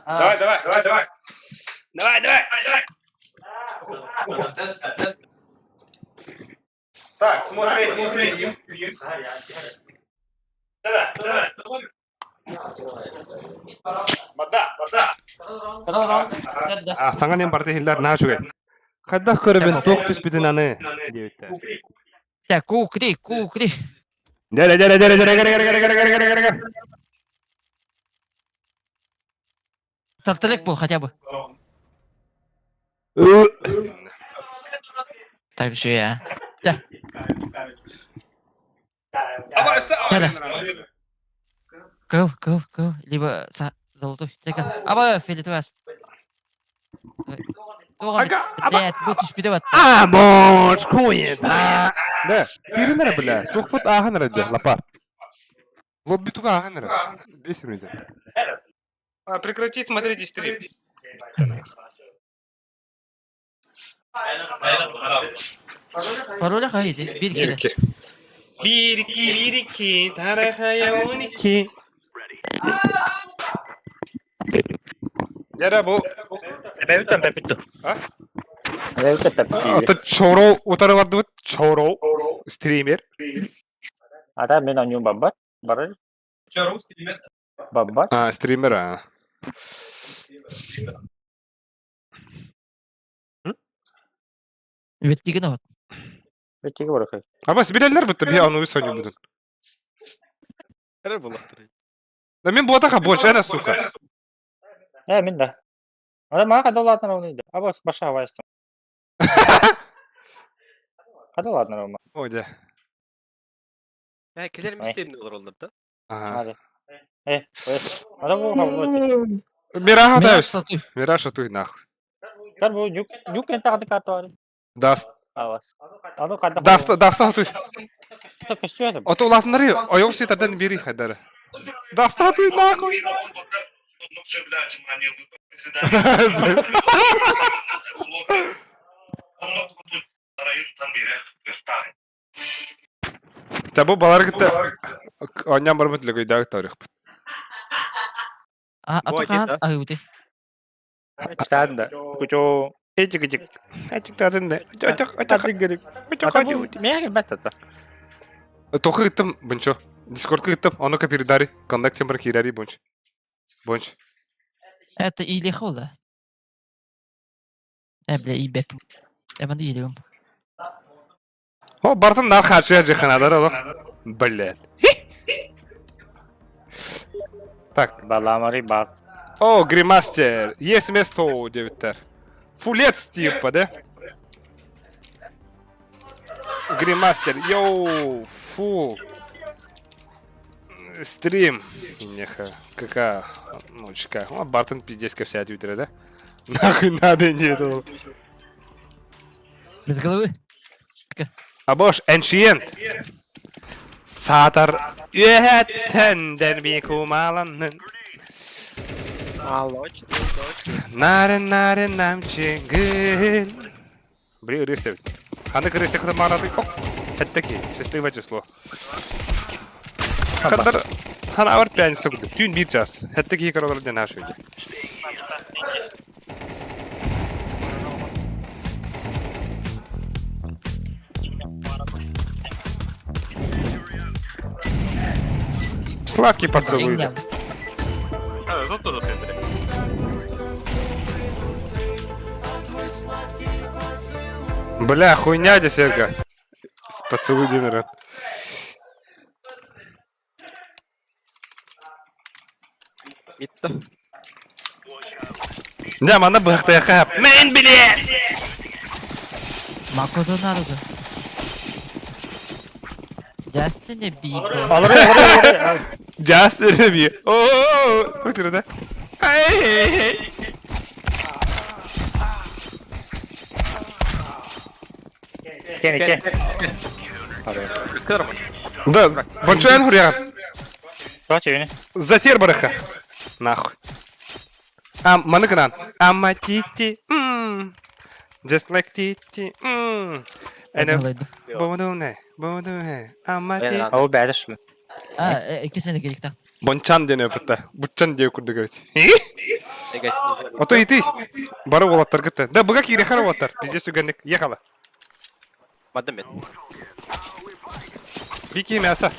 Давай, давай, давай, давай. Давай, давай, давай. Так, смотри, смотри. Вода, вода. Саҥа диэн барыта иһиллэр наһаа үчүгэй. Хайдах көрөбүн, туох түспүтүн аны диэбиттэр. Бля, кукри, кукри. Дэрэ, дэрэ, дэрэ, дэрэ, дэрэ, дэрэ, дэрэ, дэрэ, дэрэ, дэрэ. Стартрек был хотя бы. Так же я. Да. Кыл, кыл, кыл. Либо золотой. Аба, фиолетовый ас. Блядь, бу түспүтэ батта. А, мож, хуета. Да, кирин эрэ бля, суохпут ааһан эрэ дьэ, лапа. Лобби туга ааһан эрэ. Бес минут. А, прекрати смотреть стрим. Пароля хайды, бир киле. Бир икки, бир икки, тарахая он икки. Дьэ бу Это Чоро утары бардыбыт. Чоро стример. Ата мен аню баббат. Барыр. Баббат. А, стример, а. Беттиген от. Беттиге барахай. Абас билэллэр бутта би аны соню будут. Эрэ булахтар. Да мен буотаха больше, эна сука. Э, мен да. Ада мага када ладно равны. Абас баша вайстым. Када ладно равны. Ой, да. Э, кэлэр мистемни олороллор да. Ага. Э, ада бу хабы. Мираж атайбыз. Мираж атуй нахуй. Кар бу нюк нюк энта када карта бар. Даст. Авас. Ада када. Даст, даст атуй. Көстү Ото улаатыннары ойоҕус ситэрдэн бири хайдары. Даст атуй нахуй. Та бу балар кытта оонньоон барбыт лөгөйдөөх тарихпыт. А, а то хаан аюты. Чтанда. Кучо. Эчик эчик. Эчик татын да. Очок очок. Меге баттата. Тохы ыттым бунчо. Дискордка ыттым, ону-ка передари. Коннектим бар киирари бунч. Бунч. Это или хола. Э, бля, и бет. Я банды елем. О, бартын нар харчыга жыханадар олох. Блядь. Так. Баламари бас. О, Гримастер. Есть место у девяттер. Фулец типа, да? Гримастер. Йоу, фу. Стрим. Неха. Какая ночка. О, Бартон пиздец ко вся твиттере, да? Нахуй надо не думал. Без головы. Абош, Ancient. Сатар. Үөһэттэн бикумаланнын. Алло, Нарын нарын намчыгын. Бри ырыстебит. Ханнык ырыстек мараты. Оп. Хэттеки. Счастливое число. Хандар хан авар пятница курдук. Түүн бир час. Хэттеки королар ден ашы. Сладкий поцелуй. Еңням. Бля, хуйня десерга. Поцелуй Динера. Митта. Да, манна быһахтайха. Мен биле! Макото Наруто. Justin Bieber. Alır alır alır. Just bir. Oo, bak да. Эй, эй, эй. Кene ke. Да, бончуэн хурьян. Kaç evini? Затер бараха. Нахуй. А, маныкынан. Ама тити. м. Just like titi. м. And Бодуне, бодуне, ама ти. Ол бәрі шын. А, ikisini birlikte. Бончан диэн өпөттө. Буччан диэ курдук эбит. Ото ити. Бары уолаттар кытта. Да, быга киирэхэр уолаттар. Пиздец үгэнник. Ехала. Мадам мен. Бики мясо.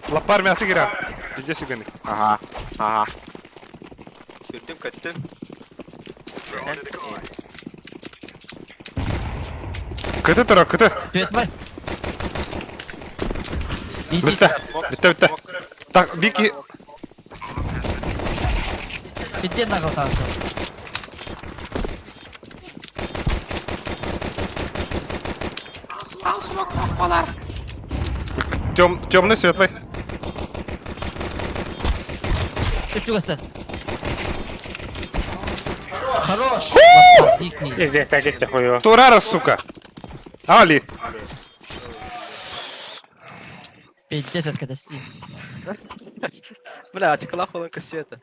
Лапар мясо кира. Пиздец үгэнник. Ага. Ага. Сүрдүм көттүм. Кыты турар, кыты. Привет, Валь. Иди. Бүтте. Бүтте, бүтте. Так, Бики. Пизде нагалтасы. Тем, темный, светлый. Ты чугасты. Хорош. Дикий. Здесь так здесь хуё. Турара, сука. Али. Пиздец, это когда стим. Бля, ачыкалаах болан көстүбэт.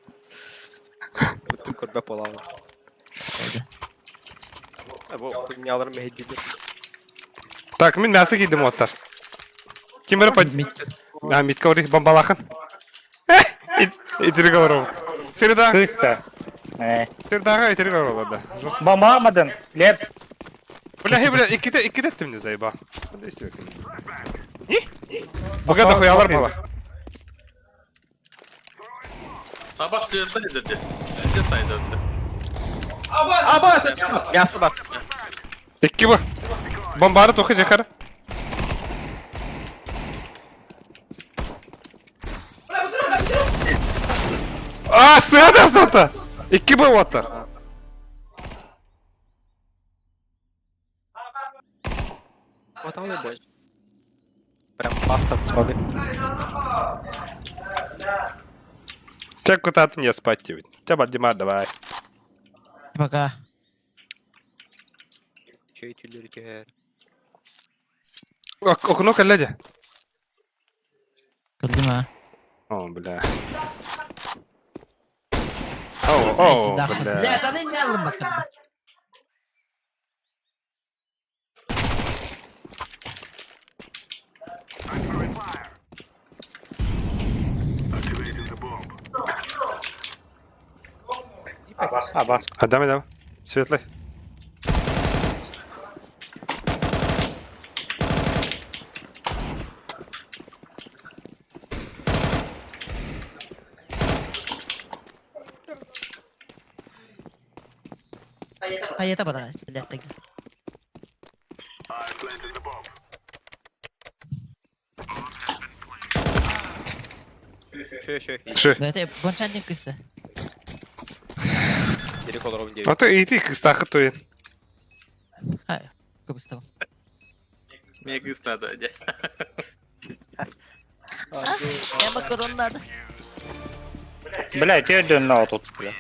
Бүтүн көрбөп буолаҕа. Бу хуйняларым мэһэйдииллэр. Так, мин мясо кийдим уоттар. Ким бары под... А, митка орих бомбалахан. Итирик олоров. Среда. Кыста. Э. Средага итирик олоров, да. Жестко. Бомба алмадın. Лепс. Бля, хей, бля, икките, икките еттим не заеба. Бага дохуялар бала. Табак жерде жерде. Жерде сайда өттү. Мясо бар. Икки бу. Бомбары тохы жахар. А, сыада сота. Икки бу оттар. Вот он и больше. Прям паста пошла. Чек куда-то не спать тебе. Тебя Дима, давай. Пока. Чей тюллерге. Окно коллеги. Көрдүм а. О, бля. О, о, бля. Блядь, аны не алдым бакым. Абас. Адам, адам. Светлый. Hayata bana блядь так. Шö шö. Ши. Блядь, бончан кысты. Дирек олоров А то и ты кыстахы туин. Кыбыстым. Мне кыз надо, де. Я макарон надо. Бля, тебе на тут, бля.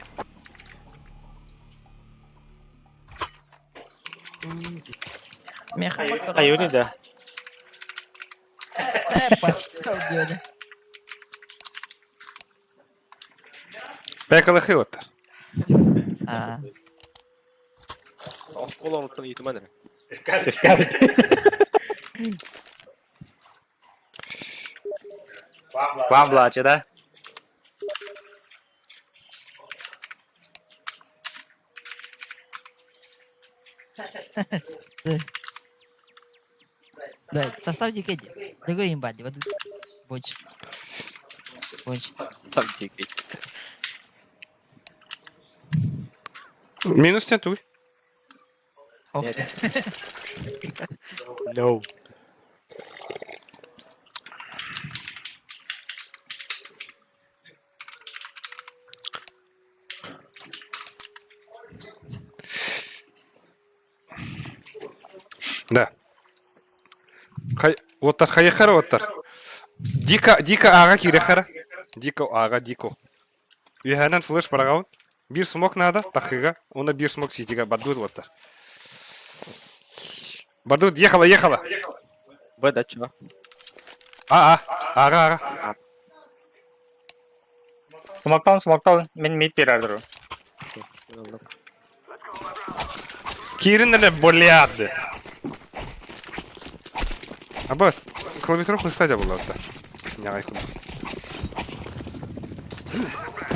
Меха макарон. Аюри да. Пошел, дядя. Бәкалахы оттар. А. Колонуттан иитимэн эрэ. Вам плаче, да? Да, состав дикеди. Другой имбади. Вот больше. Больше. Сам дикий. Минус не туй. No. Да. Хай, уоттар хайахара уоттар. Дико, дико аға киирехара. Дико аға дико. Үһэнэн флеш бараҕабын. Биир смок наада, тахыга, уонна биир смок ситигэ бардыбыт уоттар. Бардыбыт, ехала, ехала. Б да чего? А, а, аға, аға. Смоктан, смоктан, мин мид берер Киирин эрэ блядь. Абас, клавиатура хуйстадя буолла да. Ньаҕай курдук.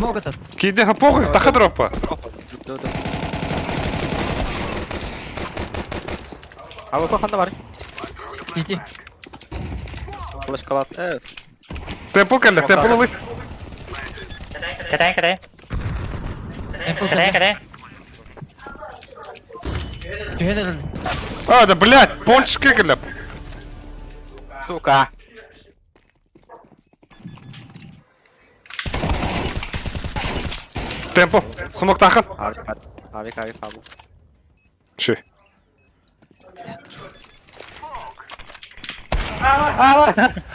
Смог этот. Киирдэ ха похуй, таха дроппа. А вы ханна бар? Иди. Флешкалат. Э, Темпл кэллэ, темпл ылый. Кэтээн, кэтээн. Темпл Кэтээн, кэллэ. кэтээн. Түһэн эрэл. А, да блядь, пончик кэллэ. Сука. Темпл, смоктахан. Авик, авик, авик, авик. Ши.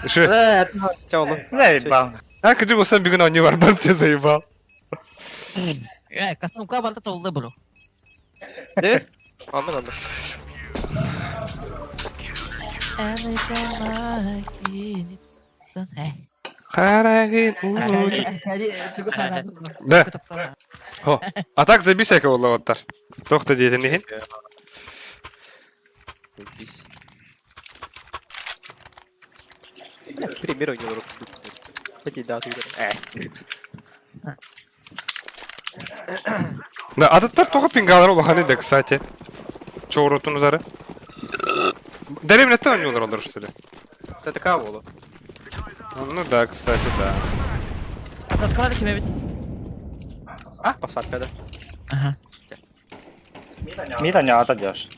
Ши. Чэ, олу. Заебал. А, кыдьык усан бүгүн оонньуу барбан те заебал. Э, космука барда толды бро. Э? Оннук, оннук. Да. Хо. А так забейся кого-то. Тохта диэтин иһин. Заебись. Пример у него руку. Ходи, да, ты Э. Да, атыттар тоҕо пингалар улаханы да, кстати. Чоурутун удары. Дэриэбинэттэн оонньуулар олор что ли? Это такая вола. Ну да, кстати, да. Открыли тебе ведь? А, посадка, да. Ага. Мид аня отойдешь.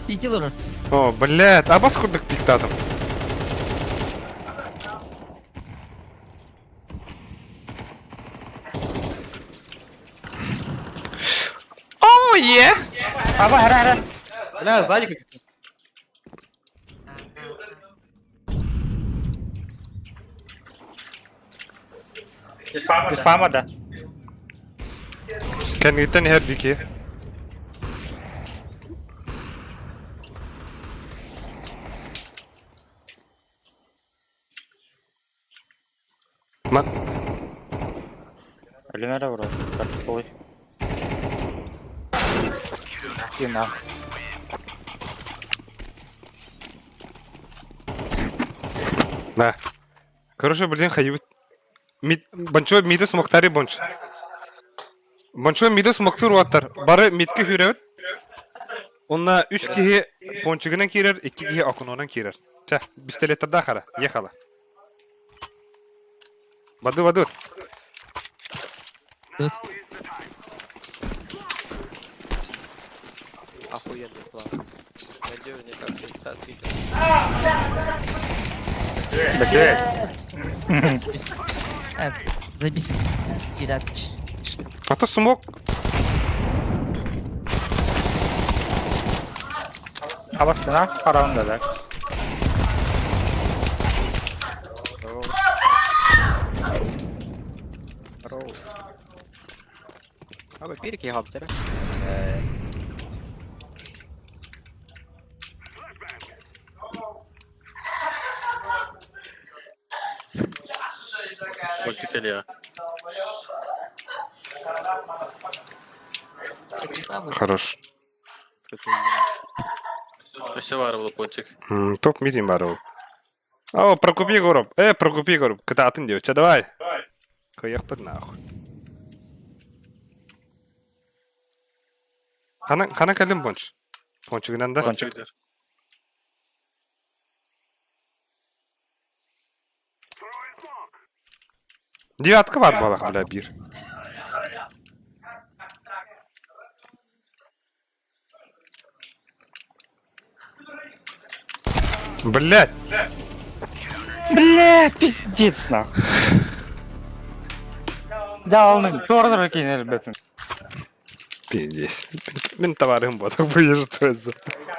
Иди, Лора. О, блядь, а бас курдук пиктатом. О, е! Аба, хара, хара. Бля, сзади как Спама, да. Кэнниттэн иһэр бики. Ман Өлүмэрэ бро. Ой. Иди нахуй. Да. Короче, блин, хайбит. Мид бончо миды смоктари бонч. Бончо миды смоктур уаттар. Бары мидке хүребит. Онна үс киһи пончигынан киирэр, икки киһи окунонан киирэр. Чэ, пистолеттарда хара, ехала. Баду, баду. Тут. Охуенный план. Надежнее, как 60 тысяч. Блядь. Э, заебись. Кидать. А то смок. Аба, стена, харам, да, да. Здорово. А вы перики гаптеры? Пончик Хорош. Өссө баар буолуо пончик. Топ мидин бар О, Прокопий Егоров. Прокопий Егоров. Кытаатын диэ. Чэ, давай. Кыйахпыт нахуй. Ханан, ханан кэллим понч. Пончигынан да? Пончик. Девятка бар буоллаҕа, бля, биир. Блять! Бля, пиздец нахуй. Дьаалны туора киин элбэтин. Пиздец. Мин товарым ботах будешь что это.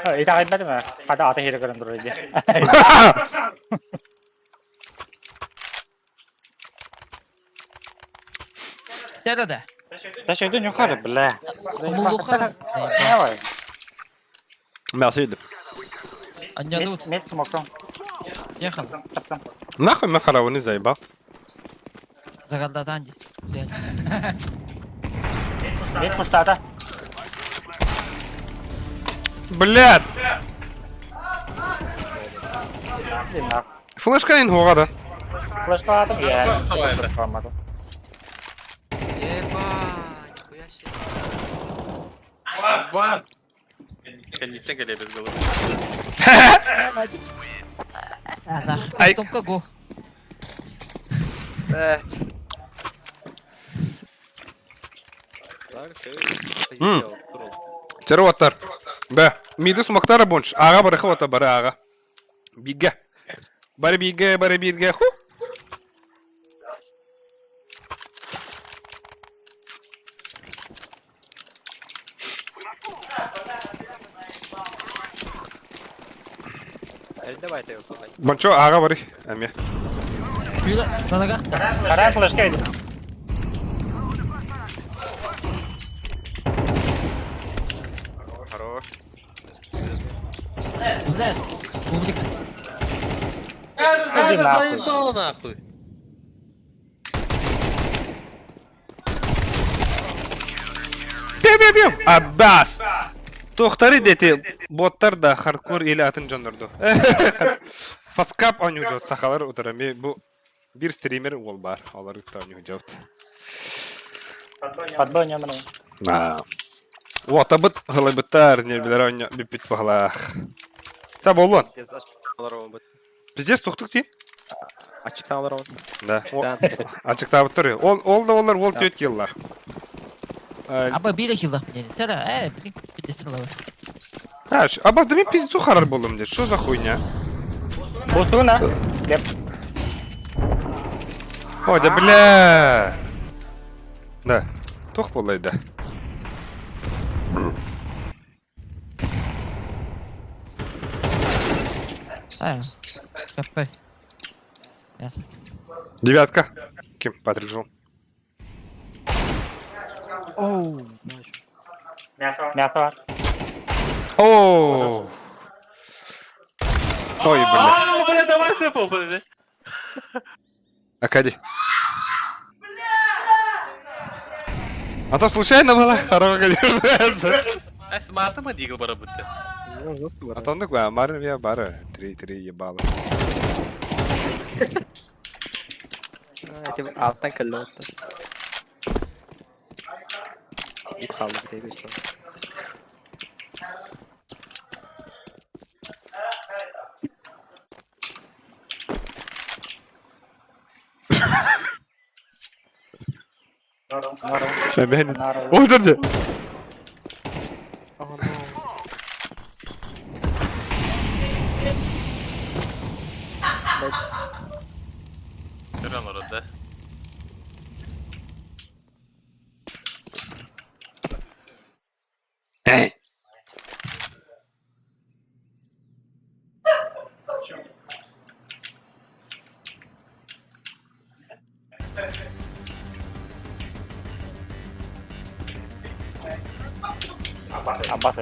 Итэҕэйбэтим ээ. Хата ата иһирэ көрөн турар дии. Да-да-да. Да что, не ухали, бля. Мулуха. Давай. Merci. Аннядут. Мед смоком. Ехал. Нахуй мы харавы заебал. Загадатанди. Блядь. Мед пустата. Блядь! Флешка ин хугада. Флешка атым я. Флешка алмадым. Ебать, нихуя себе. Вас! Кэнниттэн кэлэбит головы. Ай. Том кого? Блядь. Чаруаттар. Бә, миды сумактара бонч. Ага барыха ота бары ага. Биге. Бары биге, бары биге. Ху. Бончо ага бары. Әме. На ногах. Вторая флешка идет. Хорош. Блядь. Бублик. Иди нахуй. Заебал нахуй! Пиу-пиу-пиу. Аббас. Тохтары дети. Боттар да хардкор или атын жонорду. Фаскап ойнуу жот сахалар утарами бу бир стример ол бар. Алар ойнуу жот. Подбой не На. Вот, а быт гылыбыттар не билер ойноо биппит бахлах. Та болон. Пиздец тухтук ти. Ачыктан Да. Ачыктабыттыр. Ол ол да олар ол төт киллар. Аба били хилла. Тара, блин, пиздец. А, аба да мен пизду харар болдум де. Что за хуйня? Бутуна. Деп. Ой, да бля. Да. Тох болай да. А, КП. Ясно. Девятка. Ким, Патрик Жул. Оу. Мясо. Мясо. О. Ой, бля. А, бля, давай сэпл, подожди. Акади. А то случайно было? Хорошо, конечно. Эс матыма дигл бара бутты. А то он такой, Амар я бара. 3-3 ебало. Алтан кэллэ отта. Ит халды битей беш. Ой, подожди. Көрөн ород да. Эй. Аббас.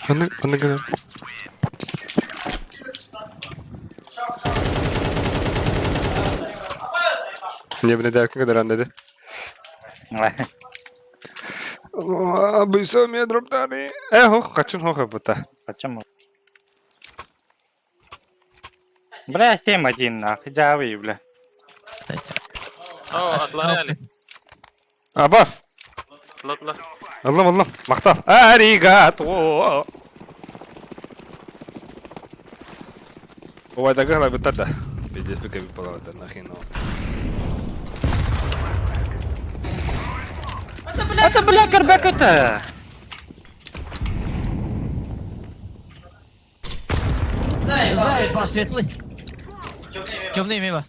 Аны, аны гына. Не біне дәкін кадаран dedi. Бүйсө мен дроптары. Э, хох, качын хох бута. Почему? Бля, 7-1 нахуй, дявы, бля. О, атлары Абас. Ладно. Аллам, аллам. Мактал. Аригато. Ой, да гала бутата. Пиздец, бика бипала да нахрен. Это, бля, горбек это! Ба, светлый. Темный мимо.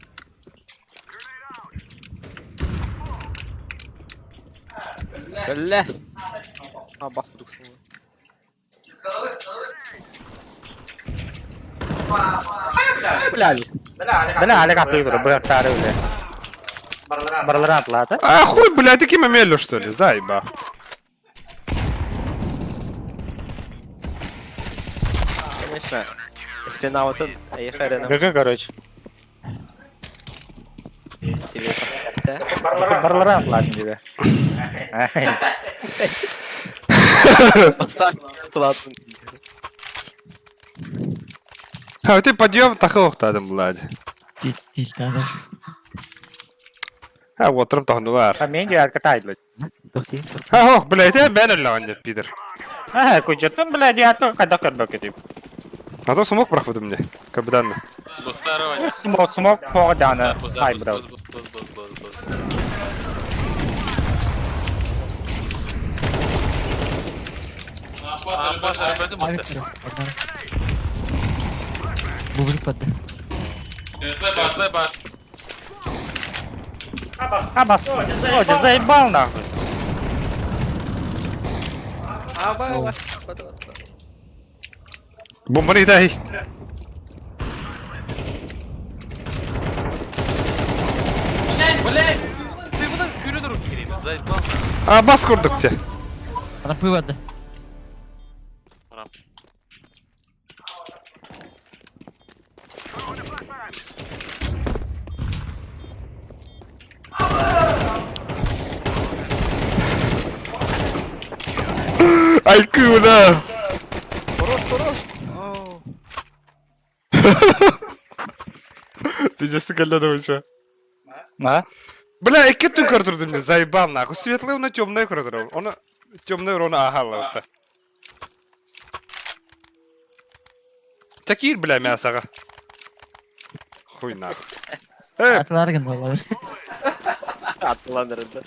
Бля. А, бас курдук сула. Бля. Бля, Олег атыыр, быактары үле. Барыларын атлаата. А хуй, блядь, таким мелю, что ли? Заеба. Конечно. Спина вот он, а я херена. ГГ, короче. Себе поставь, Барыларын атлаатын диде. Поставь, ладно. А ты подъем тахыл тадым, блядь. Тильтанер. А вот трым тахнулар. А мен де аркатайлы. А ох, блядь, я бен өллөҕүн деп, пидор. А, кучеттым, блядь, я то кайда көрбөк кетип. А то смог прохвату мне, капитан. Смок, смок, погдана. Ай, бро. Бубрик падды. А, бас, Ой, заебал нахуй. А, Бомбаны дай. Блядь, ты будан күрүдүр кирин, заебал. А бас курдук те. Рапы падды. IQ на. Хорош, хорош. Оу. Пиздец, ты еще. А? Бля, икки түн көрдүрдүм мен, заебал нахуй. Светлый оны темный көрдүрүм. Оны темный оны ахалла отта. Такир, бля, мясаға. Хуй нахуй. Э, Атларгын балар. Атландырды.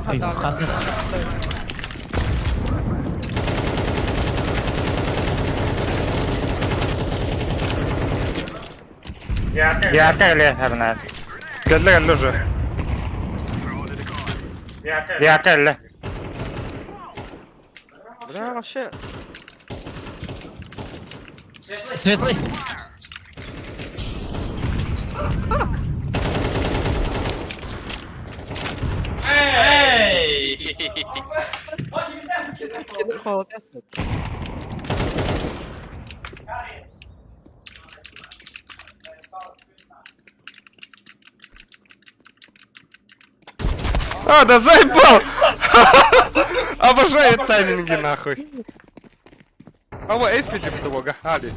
Ой, ханды. Я эле херна. кэлле кэлле уже. Я эле. Бля, вообще. Светлый. Эй! А, да заебал! Обожаю тайминги нахуй. А вот эйс пиди птуга, али.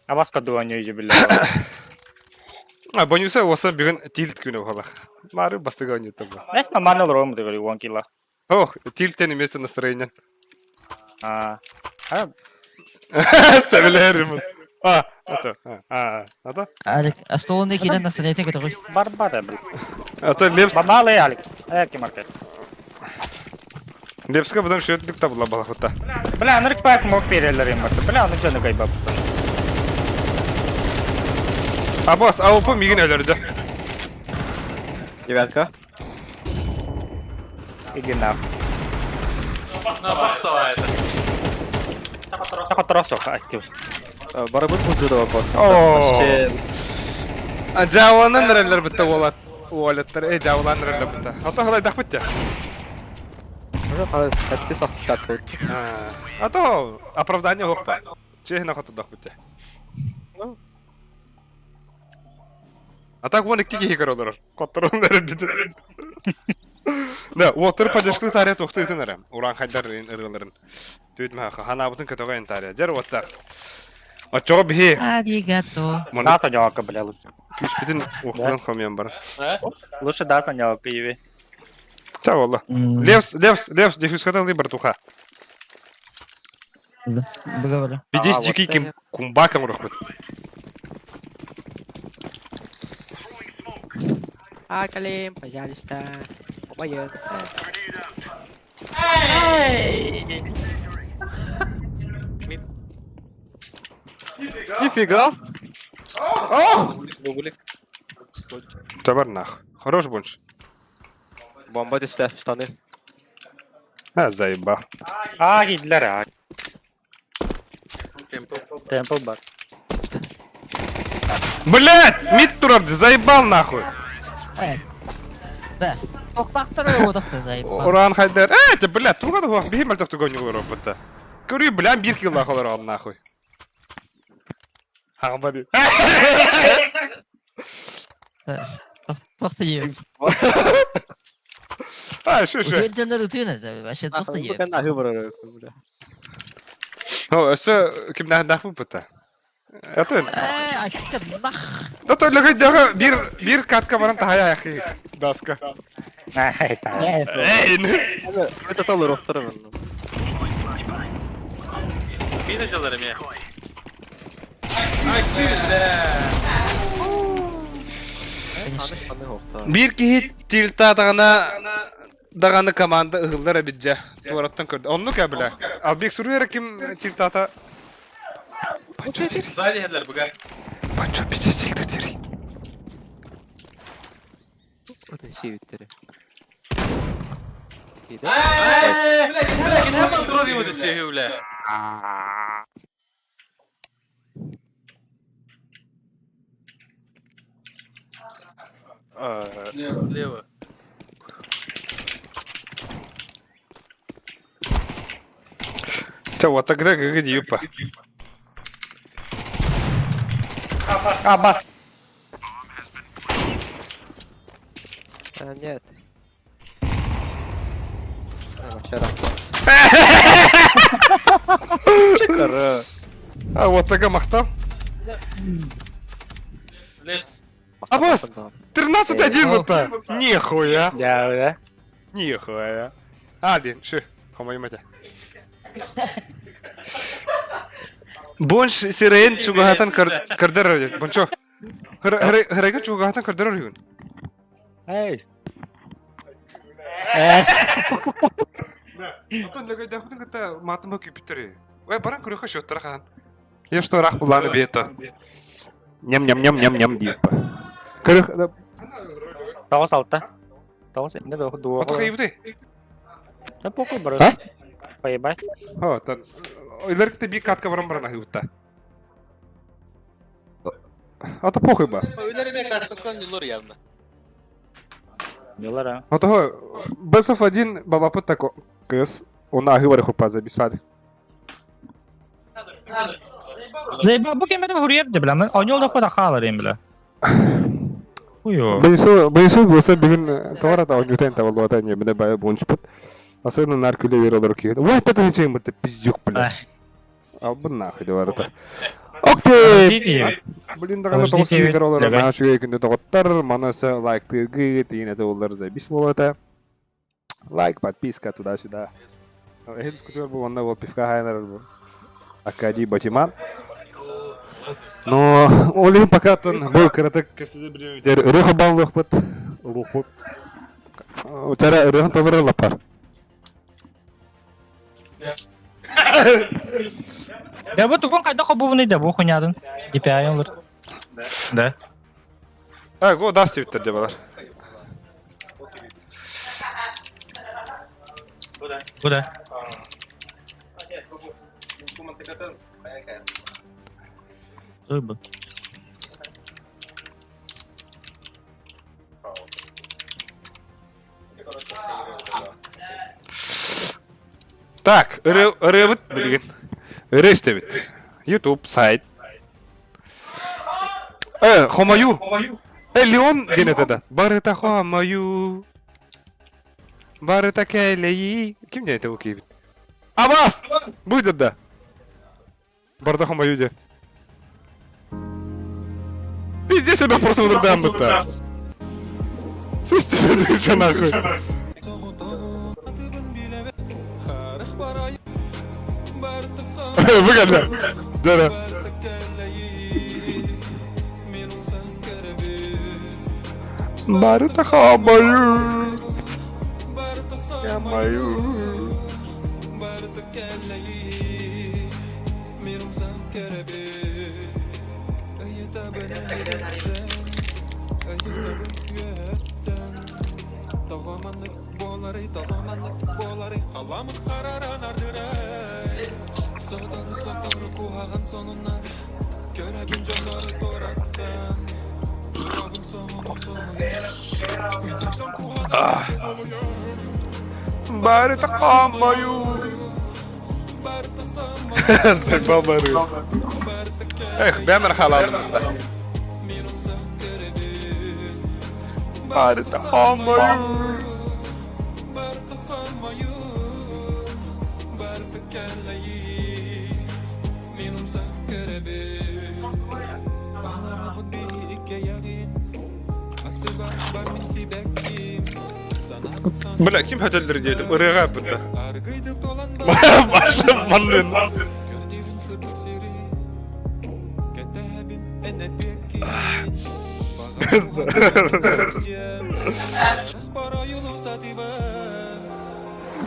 А вас кадуаню иди, бля. А, бонуса оса бүгін тилт күні болақ. Мары бастыға ойнайды табы. Знаешь, нормально ром, ты говори, вон килла. Ох, тилттен емесі настроение. А. Сәбілерімін. А, ата, а, ата. Алик, а столында килен настроение көтөрү. Бар бар, бля. Ата лепс, Баналы, Алик. Эки маркет. лепске бұдан шөтлік табыла балақытта. Бля, нырк пак смок перелер им. Бля, ну что, ну кайбап. А бос, АУП мигін өлерді. Девятка. Иди нахуй. На давай это. Так отросох, ай, ты. Барыбыт буджудова бот. О. Вообще. Жауанан нөрелер бітті олат. Уолеттер, э, жауалан нөрелер бітті. Ата қалай дақ бітті. Уже қалай хәтте сақсыз тартты. А то оправдание жоқ па. Чехна хоту дақ бітті. А так вон икки кихи олар. Котторун нөрі бітті. Да, отыр поддержкы тария тоқты итін әрі. Уран хайдар ырылырын. Түйт мәхі, ханабытын көтіға тария. Жер оттар. Отчоға бихи. Аригато. Мұны На, то бля, лучше. күш бітін оқыдан қомиян бар. Лучше да, санялка, иви. Ча олла. Левс, левс, левс, дефюз хатан либер туха. Быгавара. Бидис А, вот дикий ким это. кумбакам рухбыт. А, Калим, пожалуйста. Помоги. Нифига! Табар нах. Хорош больше. Бомба түстэ, штаны. А, заебал. А, киирдилэр а. Темпл бар. Блять! Мид турар, заебал нахуй! Да. Тохтахтар уотахта заебал. Уран хайдар. Э, это, блядь, туга да бихи мальтах туга не опыта. Көрү, бля, бир килла холор нахуй. Хагбади. Тохта ем. А, шо, шо. Утуен дьоннор утуен это вообще тохта ем. бля. О, өсө ким нах быта. Это Э, а нах. Да то лөгө дага бир бир катка баран тахая яхи. Даска. Ай, та. Эй, ну. Это толы рохтары мен. Конечно. Бир киһи тильта даҕана даҕаны команда ыһыллар эбит дьэ. Туораттан көрдө. Оннук ээ бля. Албек суруйар ким тильтата. Панчо тири. Панчо пиздец тильтер тири. Отын сиэбиттери. Чэ, вот тогда гыгы юпа. А, бас. А, нет. А, вообще рак. А вот тогда махтал. Аббас! 13-1 вот так. Нихуя. Да, да. Нихуя. А, дин, ши. Хомоймате. Бонш сирен чугахатан кардер бончо. Хреген чугахатан кардер юн. Эй. Отон лөгө дахтын кыта матым бу кипитери. Ой, баран көрөхө шоттара хан. Я что рах буланы бета. Ням ням ням ням ням дип. Көрөх Тоҕус алта. Тоҕус инде бу дуо. Ото хайбыты. Да похуй бро. А? Поебать. Хо, тан. Ойлар ките би катка баран баран ахыбытта. Ата похуй ба. Дилар а. Ото Бесов один бабапыт тако кыз. Оны ахы бар хупаза бисфады. Заебал, бу кемере хуруйар де бля. Мен ойнол да хода халар им бля. Хуё. Бейсу, бейсу болса бүгін товар ата ойнутен табылды ата не біне бай бончпыт. Особенно наркүле бер олар күйеді. Ой, это зачем это пиздюк, бля. А бұл нахуй деп арата. Окей. Блин, дағана Подождите, тоғыз егер олар давай. мана шуге күнде тоғыттар, манасы лайк тыгы, тиін это олар запись болады. Лайк, подписка, туда-сюда. Эхет скутер был, онда был пивка хайнер был. Акади Батиман. Но олин пока тон был кырытык кесиде билемитер. Рыхы баллых быт. Руху. Утара рыхын толыры лапар. Я бу тугун кайда хобубуну да бу хуйнядын. DPI олар. Да. А, го даст деп деп алар. Бу да. Рыба. Так, ырыбыт билген. Ыры истебит. YouTube сайт. Э, хомаю. Э, Леон ден это Барыта хомаю. Барыта кэлэйи. Ким не это укибит? Абас! Будет да. Барда хомаю де. Пиздец, себя просто удардан будто. Слышь, ты что нахуй? Выгодно. Да, да. Барыта хабаю. Я мою. Барыта хааммайуу. Заебал бары. Эх, бэмэр хаалаадым да. Барыта хааммайуу. Бля, ким хөтөллөр диэтим, ырыаға бытта. Маннын.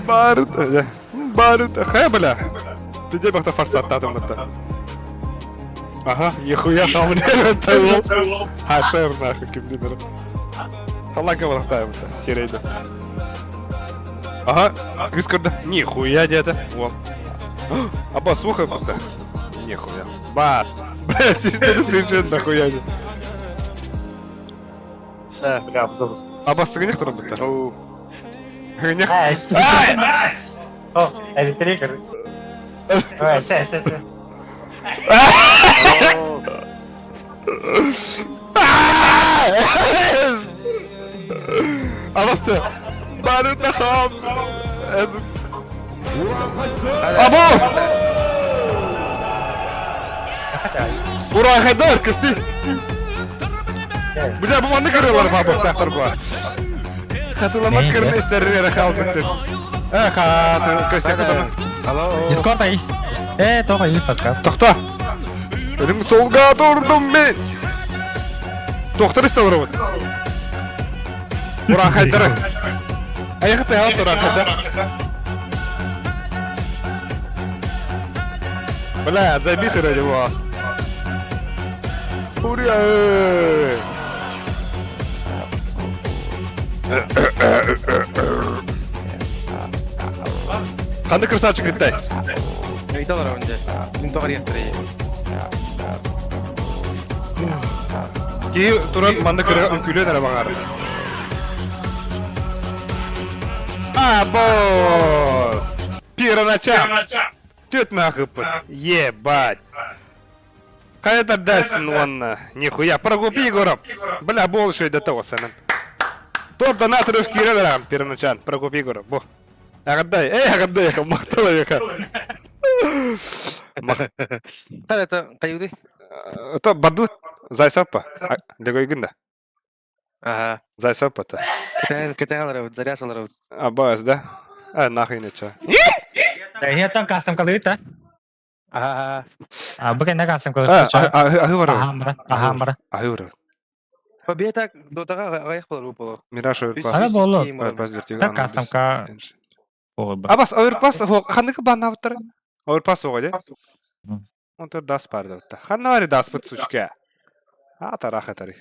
Барыта, барыта, хэ, бля. Ты где бахта форсаттатым бытта? Ага, нихуя там не Хашер нахуй, ким Халака балахтаабыта, сирэйдэ. Ага, кыыс көрдө. Нихуя диэтэ. Уол. Аба, слухай просто. Нихуя. Бат. Блядь, сүүс нахуя. Бля, взорвался. Аба, сыгыньах туран бытта. Сыгыньах. О, электрик. Ой, сэ, сэ, сэ. Абасты. Барыта хам. Абос! Ура, Хайдар, кысты! Бля, бу манны көрөлөр бабы тахтар бу. Хатыламат кырны истерре рахал битти. Э, хаты, көстө кутана. Алло. Дискорд ай. Э, тоҕо ил фаска. Тохто. Ölüm солга турдум мен. Доктор истер робот. Ура, Хайдар. Аяхта я ура, Хайдар. Бля, забейте ради вас. Ура! Ханды красавчик гыттай. Ыйталар онде. Мин тоҕор иэхтэрэй. Киһи туран манна көрө үҥкүүлүөн эрэ баҕар. А, босс! Пиронача! Түөрт маахыппыт. Ебать! Хайа тардасын уонна? Нихуя, прогупи Егоров! Бля, бол еще до того сэмэн. Топ донаторов киирэн араам, Пироначан, Прокопий Егоров, бу. Аҕардай, эй, аҕардай, махтал эйиэхэ. Это каюды? Это баду Зайсаппа. Легойгын да. Ага. Зайсаппа-то. Кытаан кытаан аларабыт, заряд аларабыт. Абаас, да? А, нахуй не чё. Эһиэттэн кастом калыыта. Ага. А бу кэннэ кастом А, калыыта. аһы барабыт. Ахамбара, ахамбара. Аһы барабыт. Победа дотаға аяқ болар болар. Мираж оверпас. Ана болу. Оверпас вертиго. Так кастомка болу. Абас, оверпас, ханнык баннабыттар. Оверпас оҕо дии. Онтор дас бар да. Ханна дас быт сучка. А, тарах атари.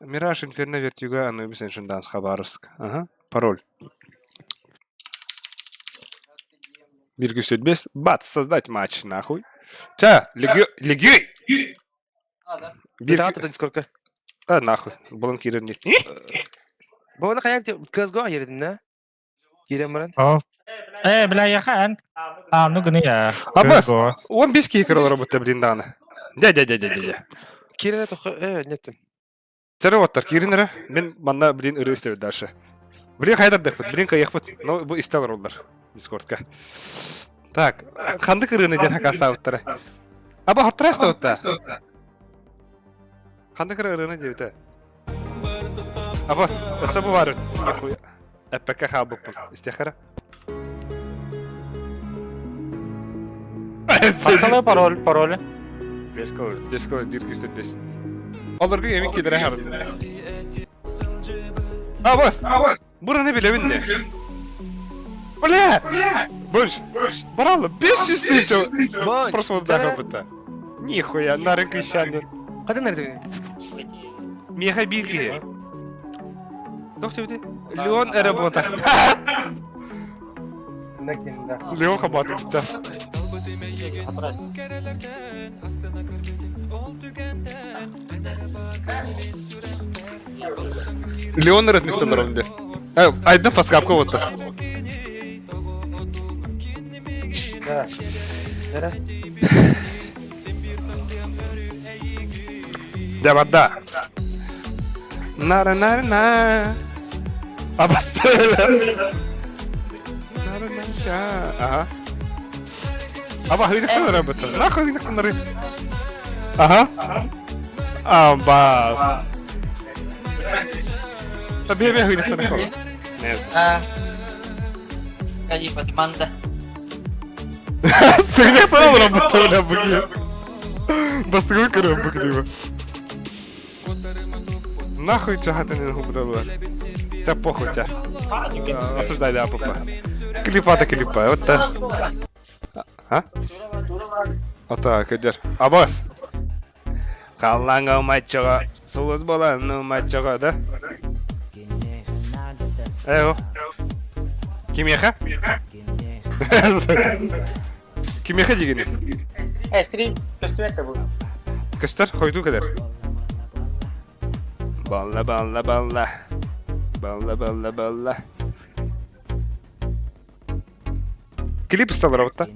Мираж Инферно Вертиго Анубис Ancient Dance Хабаровск. Ага. Пароль. Биргүс без. Бац, создать матч, нахуй. Ча, легио, легио. Бир это сколько? А, нахуй. Булан кирен не. Бу аны каяк CS:GO ердин, да? Кирен баран. Э, бля, я хан. А, ну гны я. Абас, он без кикерл работа, блин, дана. Дядя, дядя, дядя. Кирен это э, нет. Цароваттар киринere. Мен манна блин ыры истебит дальше. Блин хайдар деппит, блин кайыхпыт. Но бу истел роллар. Дискордка. Так, хандык ырыны ден хакастабыттара. Аба хоттурас да Хандык ырыны диэбитэ. Абас, өссө бу бар Нихуя. Эппекке хаалбыппын. Истиэхэрэ. Пацаны, пароль, пароль. Бес кыл, бир күстен бес. Олорго эмин кидере харын. Абас! Бураны билебин не? Бля! Больше! Баралы, 500 тысяч! Просмотр даха быта. Нихуя, на рынке щанин. Хатын эрдэ. Миэхэ биир киһи. Туох диэбитий? Леон эрэ буолта. Леон хабаатыта. Леон разместен ровно. Айда фаскапка вот так. Дьэ барда. Нара нара на. Абастыла. Нара на Ага. Аба хыйдыктанар быта. Нахуй хыйдыктанар. Ага. Абас. Табе бе хыйдыктанар хол. А. Калифа, манда. Сыгнахтанар быта бля быки. Бастыгы көрөм быки. Нахуй чахатын хубдалар. Та похуй тя. Осуждай, да, папа. Клипа та клипа, вот та. А? Ата, кедер. Абас. Халлаңа маччага, сулус баланы маччага, да? Эо. Кимеха? Кимеха дегені? Э, стрим көстүбэт бу. Көстөр, хойду кедер. Балла, балла, балла. Балла, балла, балла. Клип стал работать.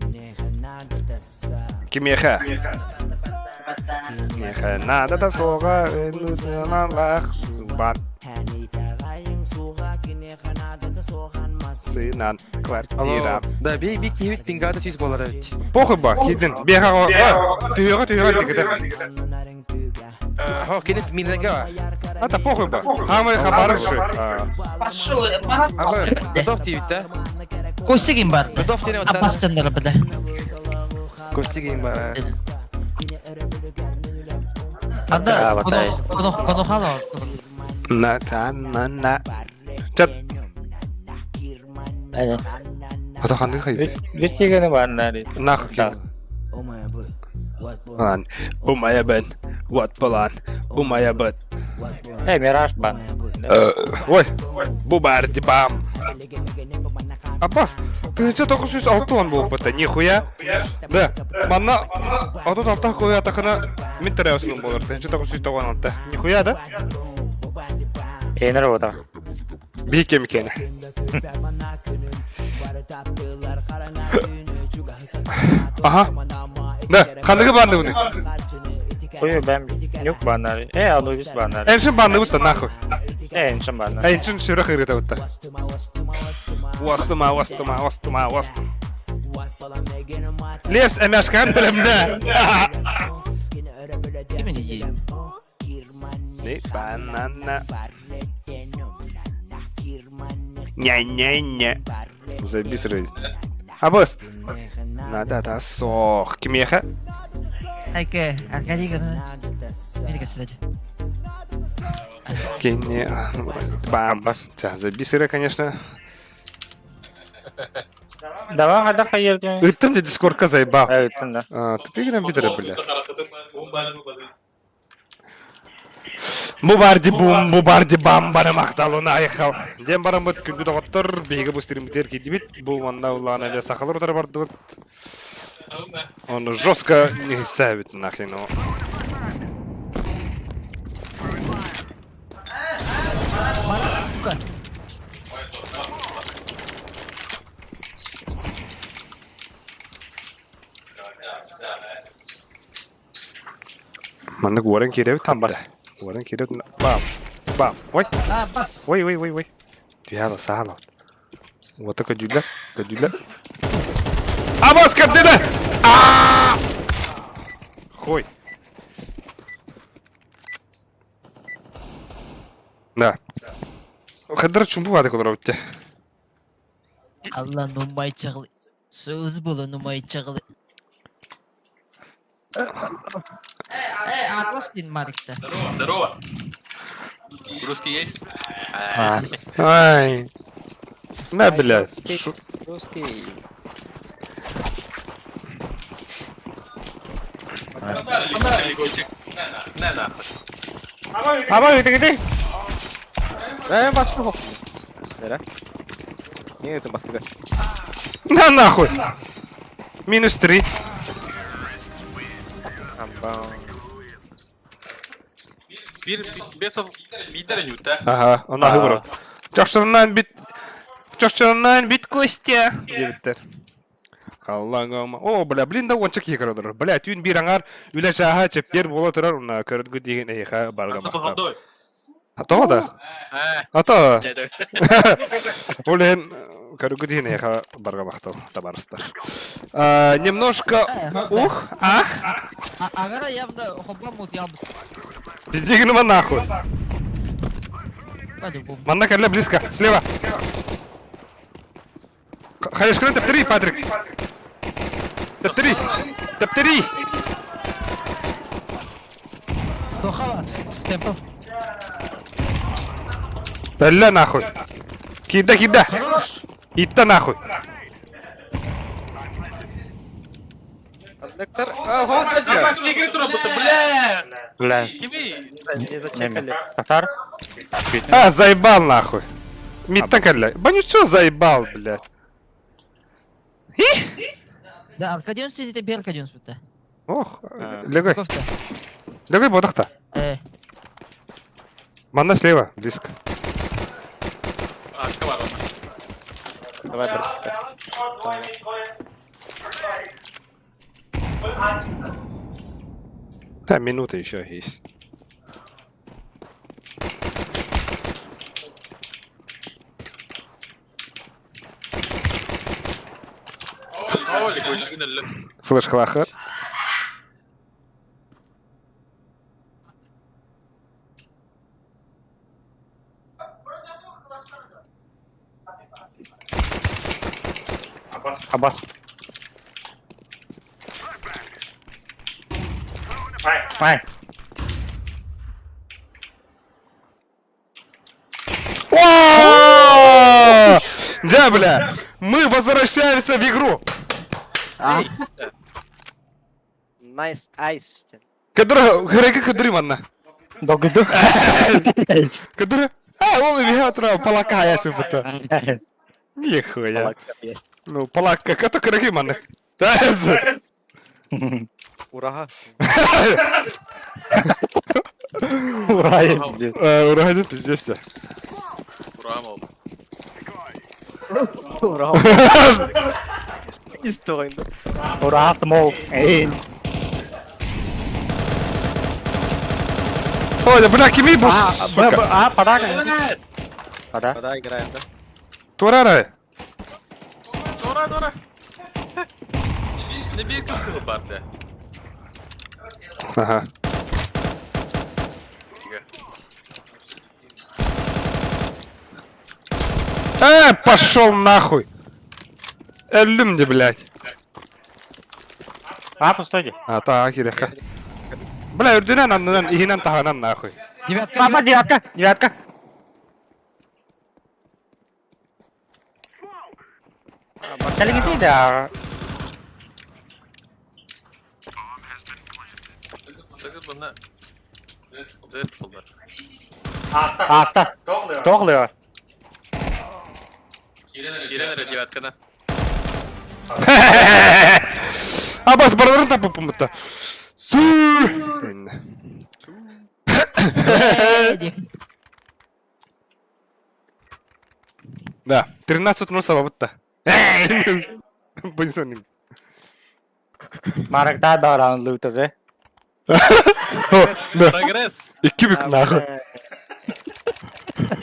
Кимеха. Кимеха надо да соға, бар. Сынан квартира. Да, бей бей киһибит пингата сүүс буолар эбит. Похуй ба, кидин. Беха түйөҕө түйөҕө дигитер. Хо, кини минеге ба. Ата похуй ба. Хамай хабары ши. Пошел, панат. Ага, готов диибит да? Костигин бар. Готов диэн Абастандар бада. Костигин бар. Анда, коно коно хало. На та на на. Чат. Ата ханды хай. Бир бар Нахуй кин. Лан. Умая бен. Вот план. Умая бет. Э, Мираж бан. Ой. Бубарди бам. Аббас, ты что только сүүс алтын болып бата, нихуя. Да, манна, а тут алта коя атакана мин терәсен болар. Ты что только сүүс тоган алта. Нихуя, да? Энер бота. Бике микене. Ага. Да, хандыгы банды буны. Ой, бәм нюк баннар. Э, Анубис баннар. Эншин банды бутта нахуй. Э, эншин баннар. Эншин шүрө хырыта бутта. Уастыма, уастыма, уастыма, уастым. Лепс эмяшкан билимде. Ким едет? Банана. Не-не-не. Забис рейд. Абыс. Надо та сох. Кимеха? Айке, Аркадий гана. Мини кстати. Кене. Бам. Забисыра, конечно. Давай, хада хайерден. Ыттым де дискордка заебал. Ыттым да. А, тупиграм бидер, бля. Бубарди бум, бубарди бам, бары мақталуна айхал. Дем барам быт күнді доғыттыр, бейгі бұл стримдер кедібит. Бұл манда улана бе сақалыр удар барды быт. Он жестко не ставит нахрен его. Маннык уорен киребит там бар. Уорен киребит. Бам. Бам. Ой. А, бас. Ой, ой, ой, ой. Түйәлі, сағалы. Вот такой дюля, дюля. Абас каптена! А! Хуй. Да. Хаддар чумбу вады колор өтте. Алла нумай чагылы. Сөз болы нумай чагылы. Э, Атлас дин марикта. Здорово, здорово. Русский есть? Ай. На, бля. Русский. На нахуй. Аба ыты Э, басты хоп. Нера. Не, это бастыга. На нахуй! Минус 3. Амба. Бир бесов бидер нюта. Ага, он аһы бұрын. Чошчорунан бит... Чошчорунан бит Костя! Диэбиттэр. Халлаҥа О, бля, блин да уонча киһи көрө олорор. Бля, түүн биир аҥаар үлэ чааһа чэппиэр буола турар, уонна көрөргүт диэн эһиэхэ барга махтал. А то да. А то. Ол иһин көрөргүт иһин эһиэхэ барга махтал, табаарыстар. Немножко... Ух, ах! Агара явно хоббамут ябыт. Пиздигнува нахуй! По-любому. Манна кэллэ близко, слева! Хаешканы тэптэрий, Патрик! Тэптэрий! Тэптэрий! Дохала. Темпл. Бэллэ нахуй! Киирдэ, киирдэ! Хорош. Иттэ нахуй! Коннектор. А, вот Бля! Бля. Кими? Не зачекали. Татар. А, заебал нахуй! Миттэн кэллэ. Баню что заебал, блядь? Да, Аркадион сидит и Беркадион спит. Ох, легой. Кофта. Легой бодахта. Э. Манна слева, близко. А, сковородка. Давай, братишка. Да, минута еще есть. Флеш хлаха. Абас. Ай. О! Да, бля! Мы возвращаемся в игру! Nice ice. Кадра, Грека кадры манна. Догду. Кадра. А, он и палака я сыпата. Нихуя. Ну, палака, като крagi манна. Ураха. Ура, пиздец. Ура, пиздец. Ура, мол. Ураха. История. Ура, мол. Эй. Ой, да бля, кими бу, сука. А, подарок. Пода. Пода играем, да? Турара. Дора, дора. Не бей кукол, барда. Ага. Пошел нахуй. Элюм де, блядь. А, пустой. А, так, иреха. Бля, үрдүнэн аннынан иһинэн таһынан нахуй. Девятка. Папа, девятка, девятка. Калигити, да. Аста. Тоғлы. Кирен девяткана. Абас бараларын тапыппын Су. Да, 13-0 сабабытта. Бунсоним. Маракта баран лутер, Да. Прогресс. Икки бүк нахуй.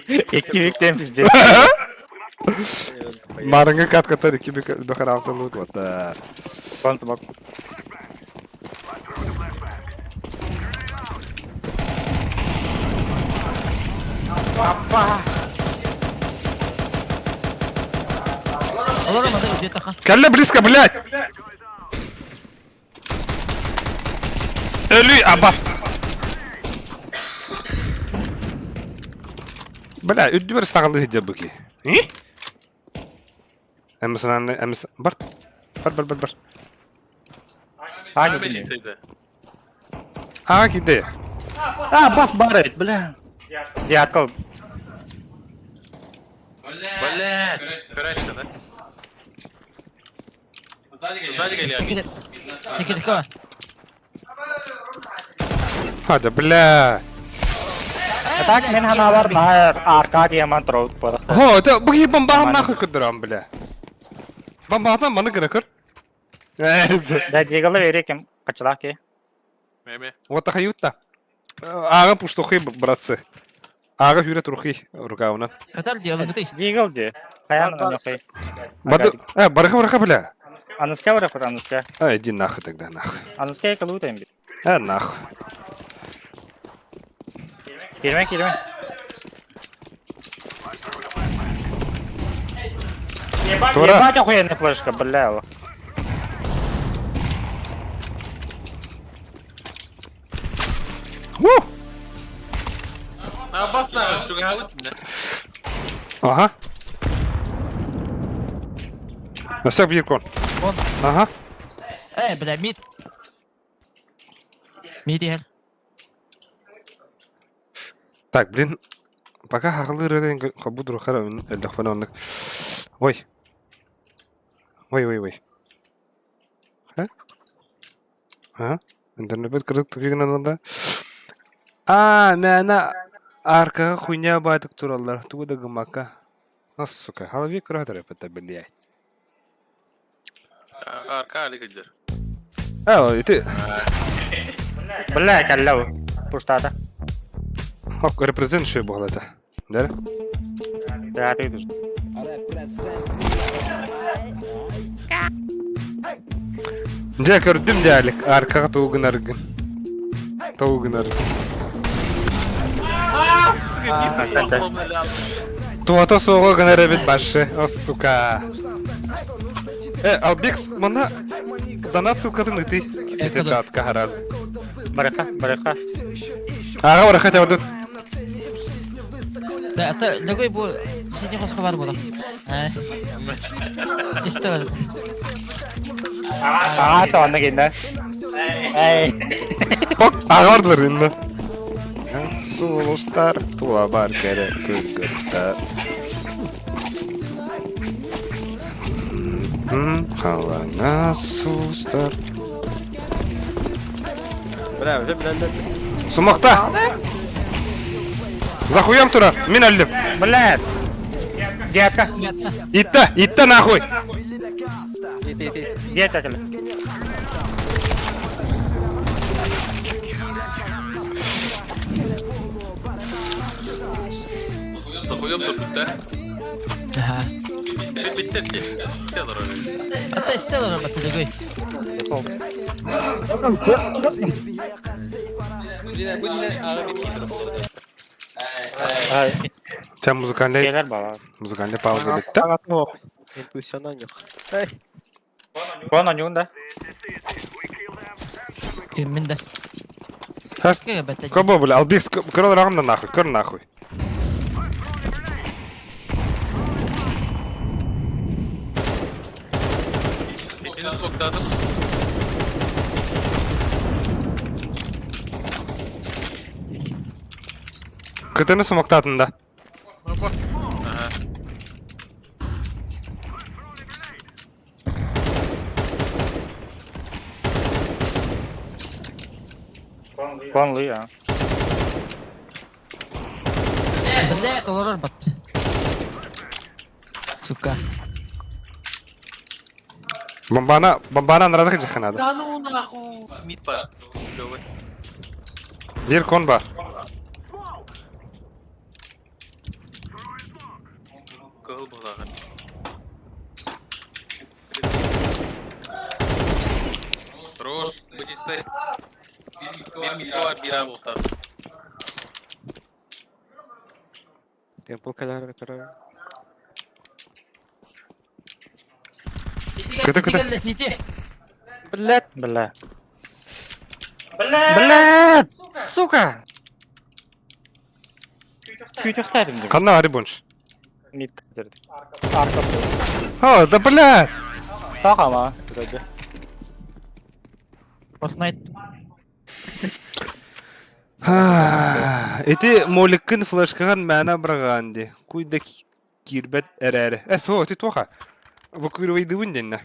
Икки бүктен пиздец. Марыңы каткаттан икки бүк бөхөр лут вот. Да. Контмок. Олар амада өтө тахан. Кэллэ близко, блядь! Өлүй, абас! Бля, үрдүбэр саҕалыы сылдьар бу киһи. Эмсананы эмс бар. Бар бар бар бар. Аня, блин. Ага киде. А, бас бар эбит, бля. Дьяков. Блядь! Короче, да? Сзади горели. Секретка. Хада, бля. А так мен ханаалар наар Аркадия ман троут буолар. Хо, это бу бомбаҕын нахуй көрдөрөм, бля. Бомбаҕытан маны гына көр. Да, дигалы берекем качалаах ки. Меме. Вот тахаютта. Ага пуштухи, братцы. Ага хүрэ турухи рукавынан. Катар делают. Дигал ди. Хаян анахай. Бады... Э, барыха барыха, бля. Аныска барах аныска. А, иди нахуй тогда, нахуй. Аныска калутайм бит. А, нахуй. Кирме кирме. Тура. Ебать охуенная флешка, бля. Уу! А, бас нахуй, чугаабыт да. Ага. Өссө биир кон. Кон. Ага. Э, бля, мид. Мид иһэр. Так, блин. Пока хаҕылыыр эрэ хобудуру хара эллэхпинэ оннук. Ой. Ой, ой, ой. Ха? А? Интернет кырдык тыгынан да. А, мээнэ аркаҕа хуйня баатык тураллар. Тугу да гыммакка. А, сука, голове кратер это, блядь. Арка али кыдыр. А, ити Бля, каллау. Пуштата. Хоп, репрезент шөй буолата. Да? Да, ты идешь. Дьэ, көрдүм дьээлик, аркаҕа тугу гынаргын. Тугу гынаргын. Туата суоҕа гынар эбит башы. О, сука. Э, Албекс, манна донат ссылкатын ытый. Ити чатка хараз. Барыха, барыха. Ага, барыха табардын. Да, это легой бу сидни хоско бар була. Э. Истер. Аа, тоонна кэннэ. Эй. Ок, ага бардылар инна. Сулустар тула бар кэрэ кыргыттар. Халана сустар. Бля, уже бля, Сумакта! За хуем турар, мин өллүм. Бля. Дядька. Итта, итта нахуй! Ити, ити. Дядька кэлэ. Сахуем тут, да? Ага. Биттер ти. Это истер это легой. Ча музыкальный, Келер бала. музыкальный пауза битта. Интуициональных. Кон онюн да. Мин да. Хас, кобо, бля, Албекс, көр рагым да нахуй, көр нахуй. Итини смоктадым. Кытыны сумактатын да. Ага. Кон лы, а. Бля, олорор бат. Сука. Бомбана, бомбана нарадах жаханада. Да ну нахуй. Мид бар. Лёвый. Бир кон бар. Кыл булаган. Хорош, бычистай. Бир мид бар, бир а болта. Темпл каляр, кара. Кыты, кыты. Сити. Блядь. Бля. Бля. Сука. Күүтөхтәрим деп. Канна ари бунш. Мид кірді. Арка. О, да блядь! Тағама. Вроде. Fortnite. Ити моликкын флешкаҕын мээнэ быраҕаан дии. Куй да киирбэт эрээри. Э, суох, ити туоха. Выкуривайдыыбын диэннэ.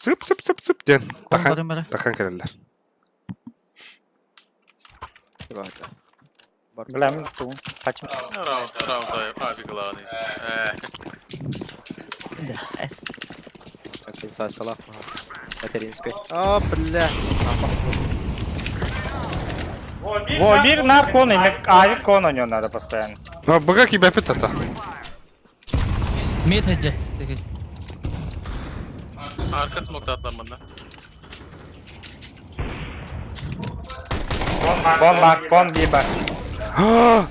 Цып-цып-цып-цып диэн тахан, тахан кэлэллэр. Бля, мен ту. Хачым. Раунд, раунд, авик главный. Да, С. Сенсациялаах. Материнской. А, бля. Во, бир нар кон, или авик кон у него надо постоянно. А, бага кибепит это. Мид где? Арка смог атламанда. Кон бак, кон биба.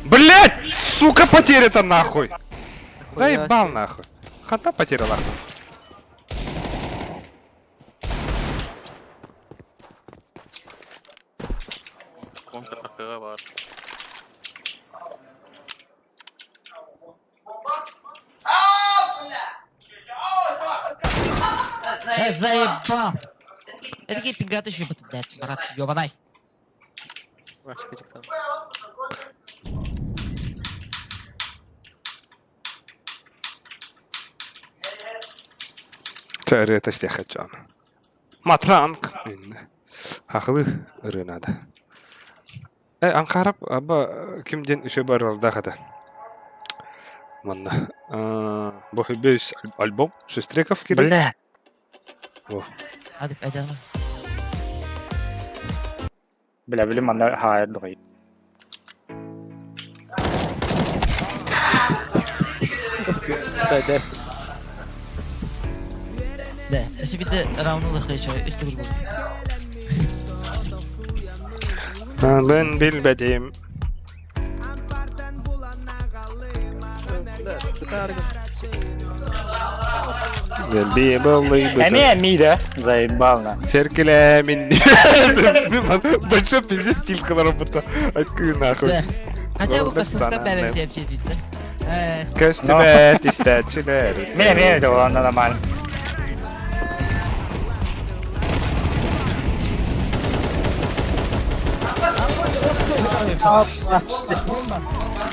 Блять! Сука, потеря-то нахуй! Заебал нахуй. Хата потеряла. Контр бар. Заебал. Это такие пингаты еще, блядь, брат, ёбаный. Чэ, стехачан. Матранг. Хахлы ырынада. Э, Анкарап, аба ким ден үше барылда хата. Манна. Бу бес альбом, шесть треков кирилл. Бля. Hadi edelim. Бля, билим анда хайр догай. Да, дес. Да. Өсө бите раундны хыйчы, үстү бул. Ben bilmedim. Эми эми да, заебал на. Серкелемин. Большой пиздец стилька работа. Открой нахуй. Да. Хотя бы космоска бәрі деп жетеді. Э, Көстүбэт истәчилер. Мен эми да анда нормально.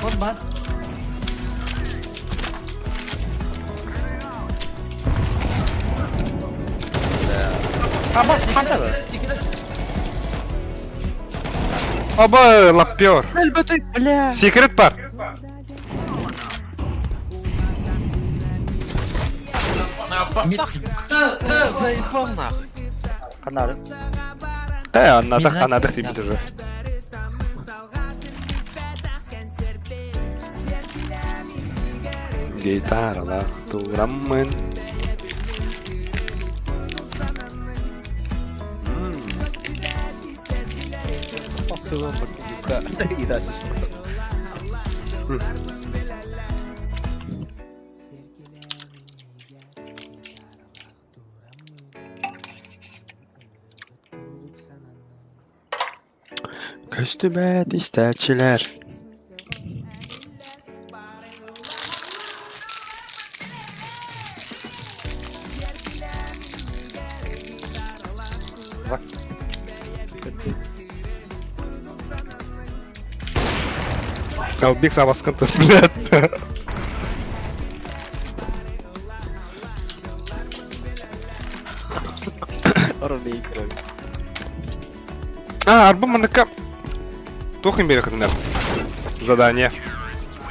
Bomba. Аба, хата да. Аба лаппер. Бля. Секрет бар. Заебал нахуй. Канары. Э, аннадах, аннадах типа уже. Гитаралах тураммын. Көстүбэт истәчилер. Албик сабаскын блядь. А, арба маныка. Тохын бере кытынар. Задание.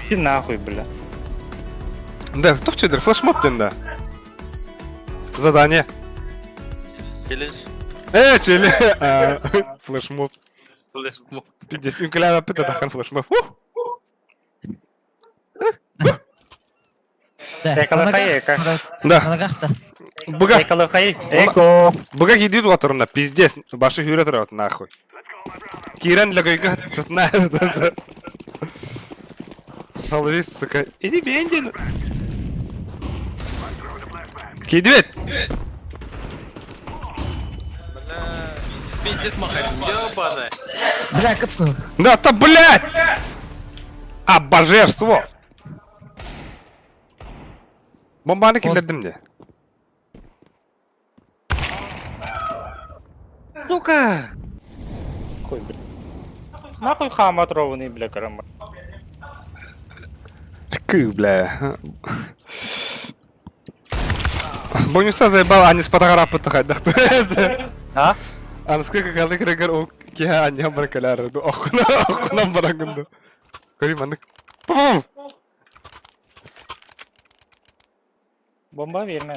Иди нахуй, бля. Да, тох чедер, флешмоб ден да. Задание. Челлендж. Э, чели. А, Флешмоб. Флешмоб. Пиздец, үнкіләп аппет адахан флешмоб. Ух! Да. Эко лохай, эко. Да, На ногах-то. быга, Эко лохай. Эко. быга кидит уатырына, пиздец, башы хүрі тұрады, нахуй. Кирен лөгөйгө сытна. Алвис, сука, иди бендин. Кидвет. Пиздец махарь. Ёбаная. Бля, капкан. Да, то, блядь! А, божество! Бомбаны киллердим де. Сука! Нахуй, бля. Нахуй хаамат ровный, бля, карама. Кы, бля. Бонуса заебал, а не с фотографа А? Аныска кыкалы кырыгар ол киһи анньан баран кэлээр ду охкуна охкунан баран гынду. Көрүй маннык. Пум! Бомба вермэ.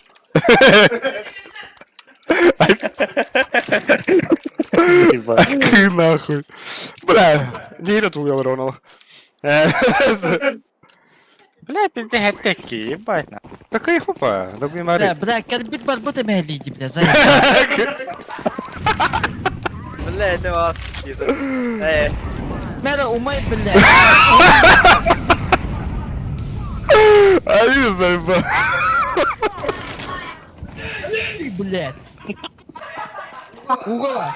Кы нахуй. Бля, не ирет улыялар онал. Бля, пизде хеттеки, ебать на. Такая хопа, да Бля, мари. бля, кэлбит барбыт эмэһэлииди, бля, заебал. Бля, это вас. Э, Мэра, умай, бля. Ай, заебал. Блядь. Угола.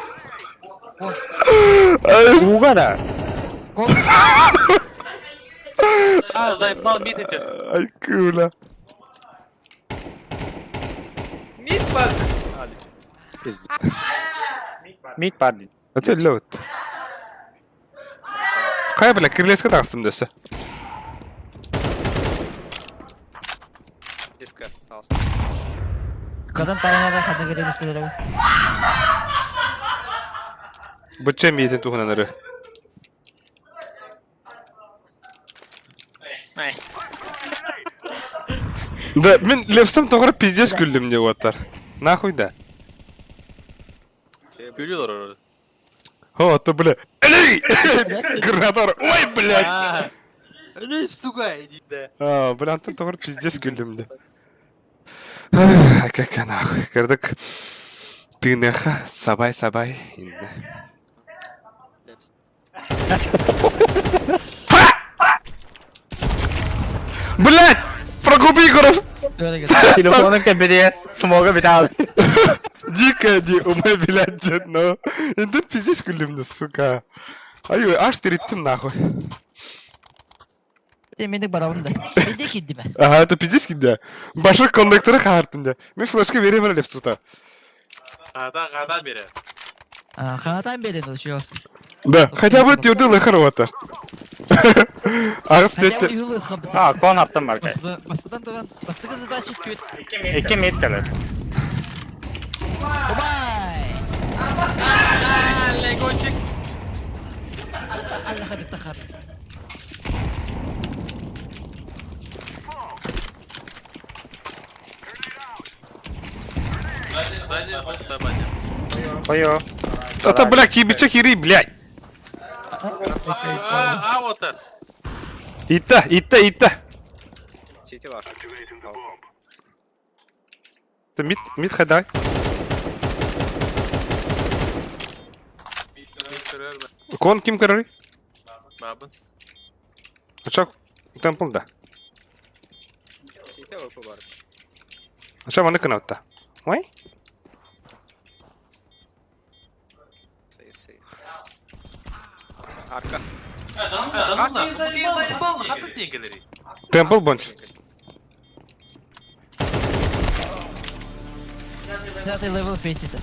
Уга да. А, заебал мид эти. Ай, куля. Мид бар. Мид парни. Это лед. Кай, бля, кирлеска тахсым дөсө. Диска. Алсын. Кадан таранада хата кэлэн Быча миетин туһунан ыры. Да, мин левсем тоҕор пиздец күллүм диye уоттар. Нахуй да. Gülüyorlar orada. О, то бля. Эй! Гранатор. Ой, блядь. А, Эй, сука, иди. Да. А, бля, антон тоҕор пиздец күллүм де. Как нахуй. Кырдык. Тыныха, сабай сабай. Инна. Лепс. Блядь! Прогуби Егоров! Телефоны кабире, смога битал. Дико, ди, умай, блядь, но. Инде пиздец күллүм де, сука. Ай, аж тириттим нахуй. Эмэник барабын да. Иди киддиме. Ага, это пиздец да. Башыр кондуктора хаартын да. Мен флешка берем эле сута. Қадан, қадан бері. Хаатан берен учуос. Да, хотя бы тюрді лыхыр ота. Ағыз Хотя бы тетті. юлы хаб. А, кон аптым бар. Бастыдан туран, бастыгы задача түт. Эки мид келер. Убай! Легончик. Алла хады тахат. Дайте, дайте, дайте. Хойо. Ата, бля, кибиче кири, блядь. А, а, вот это. Итта, итта, итта. Сити бар. Ты мид, мид хадай. Кон ким карары? Бабын. Ачак, темпл да. Сити бар бар. Ача маны кынатта. Ой? Сейф, сейф. Арка. Адам, заебал, хаты теңгелері. Темпл бонч. Пятый левел фейсита.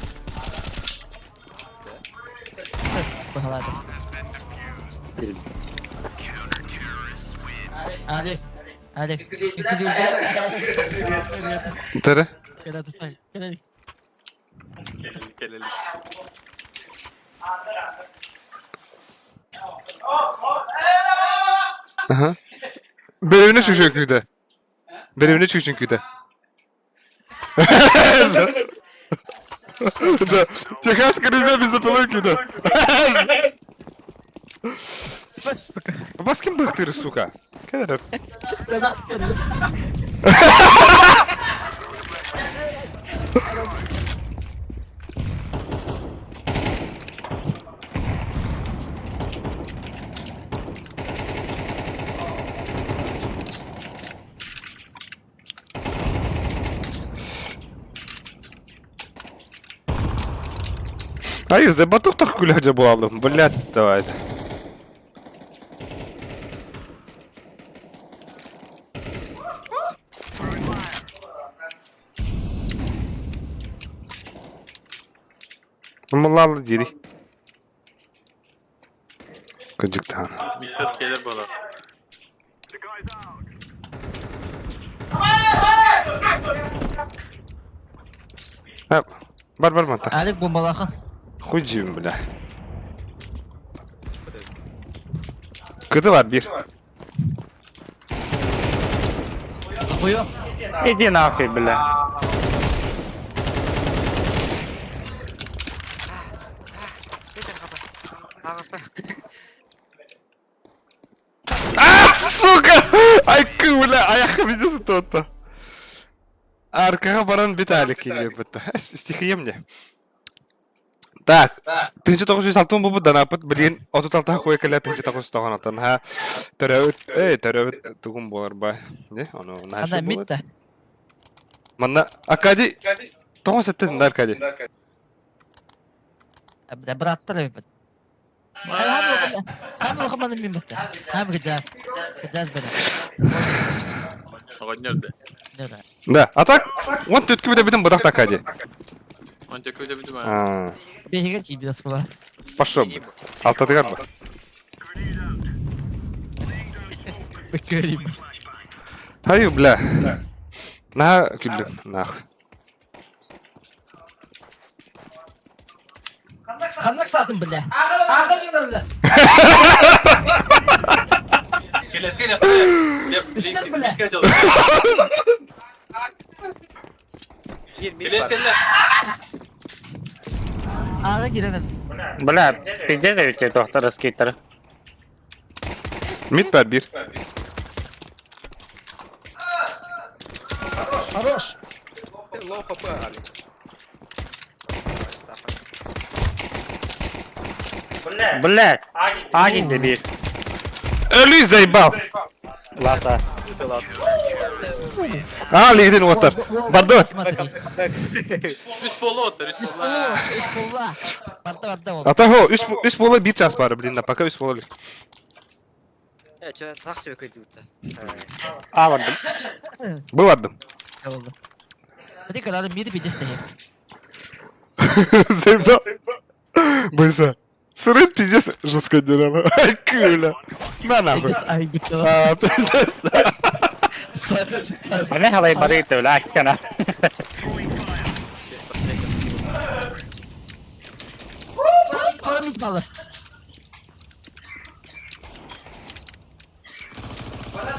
Бахалата. Али. Али. Тәрі. Келелік. Ага. Беревine çüşün küde. Беревine çüşün küde. Да, Техас криза без күді. Бас ким быхтыры, сука? Кәдір. Ай, забатук так күләҗә буладым. Блядь, давай. Муллалы дири. Кыдьыктаан. Миттер келер буолар. Бар бар манта. Алик бомбалахан. Хуй джим, бля. Кыты бар бир. Хуё. Иди нахуй, бля. А, сука! Ай, бля, аяққа видеосы то-то. Аркаға баран Виталик или бітті. Стихия мне. Так, 1906 бұл данапыт, блин, 36 кой кэлэ 1996 ха. Төрөбүт, эй, төрөбүт тугум болар ба. Не, ону Ана митта. Манна Акади 97 да Аркади. Бля, браттар бит. Хам лохман мин битте. Хам гыджаз. Гыджаз бля. Оҕонньор да. Да, а так, он төткү бите битин быдах Акади. Он төккү бүтүм аа. А, Беге кийди скула. пошел. Алтадыгар ба. Бекерим. Хай, бля. На, күллүм, нах. Ханнак сатым бля. Ага бля. Келескен Үстер, бля. Бир мид бар. Келескенлер. Ага кирен. Бля, пиздец ведь доктора скейтер. Мид бар бир. Хорош. Лоу хп, Алик. Бля, один дебил. Өлүй заебал. Ласа. А, лигдин отар. Барды. Смотри. Үс болу оттар, үс Үс болу. болу, үс болу. Барда барда ол. Ата хо, үс бола бир час бары, блин, да, пока үс бола. Э, че, так себе кайдута. А, бардым. Бу бардым. Oldu. Hadi kadar midi bir desteği. Заебал. Бойса. Сырым пиздец жестко дерало. Ай, кыля. На нахуй. Ay gitti lan. А, пиздец. Бля, халай барыты, бля, кана. Para mid balı.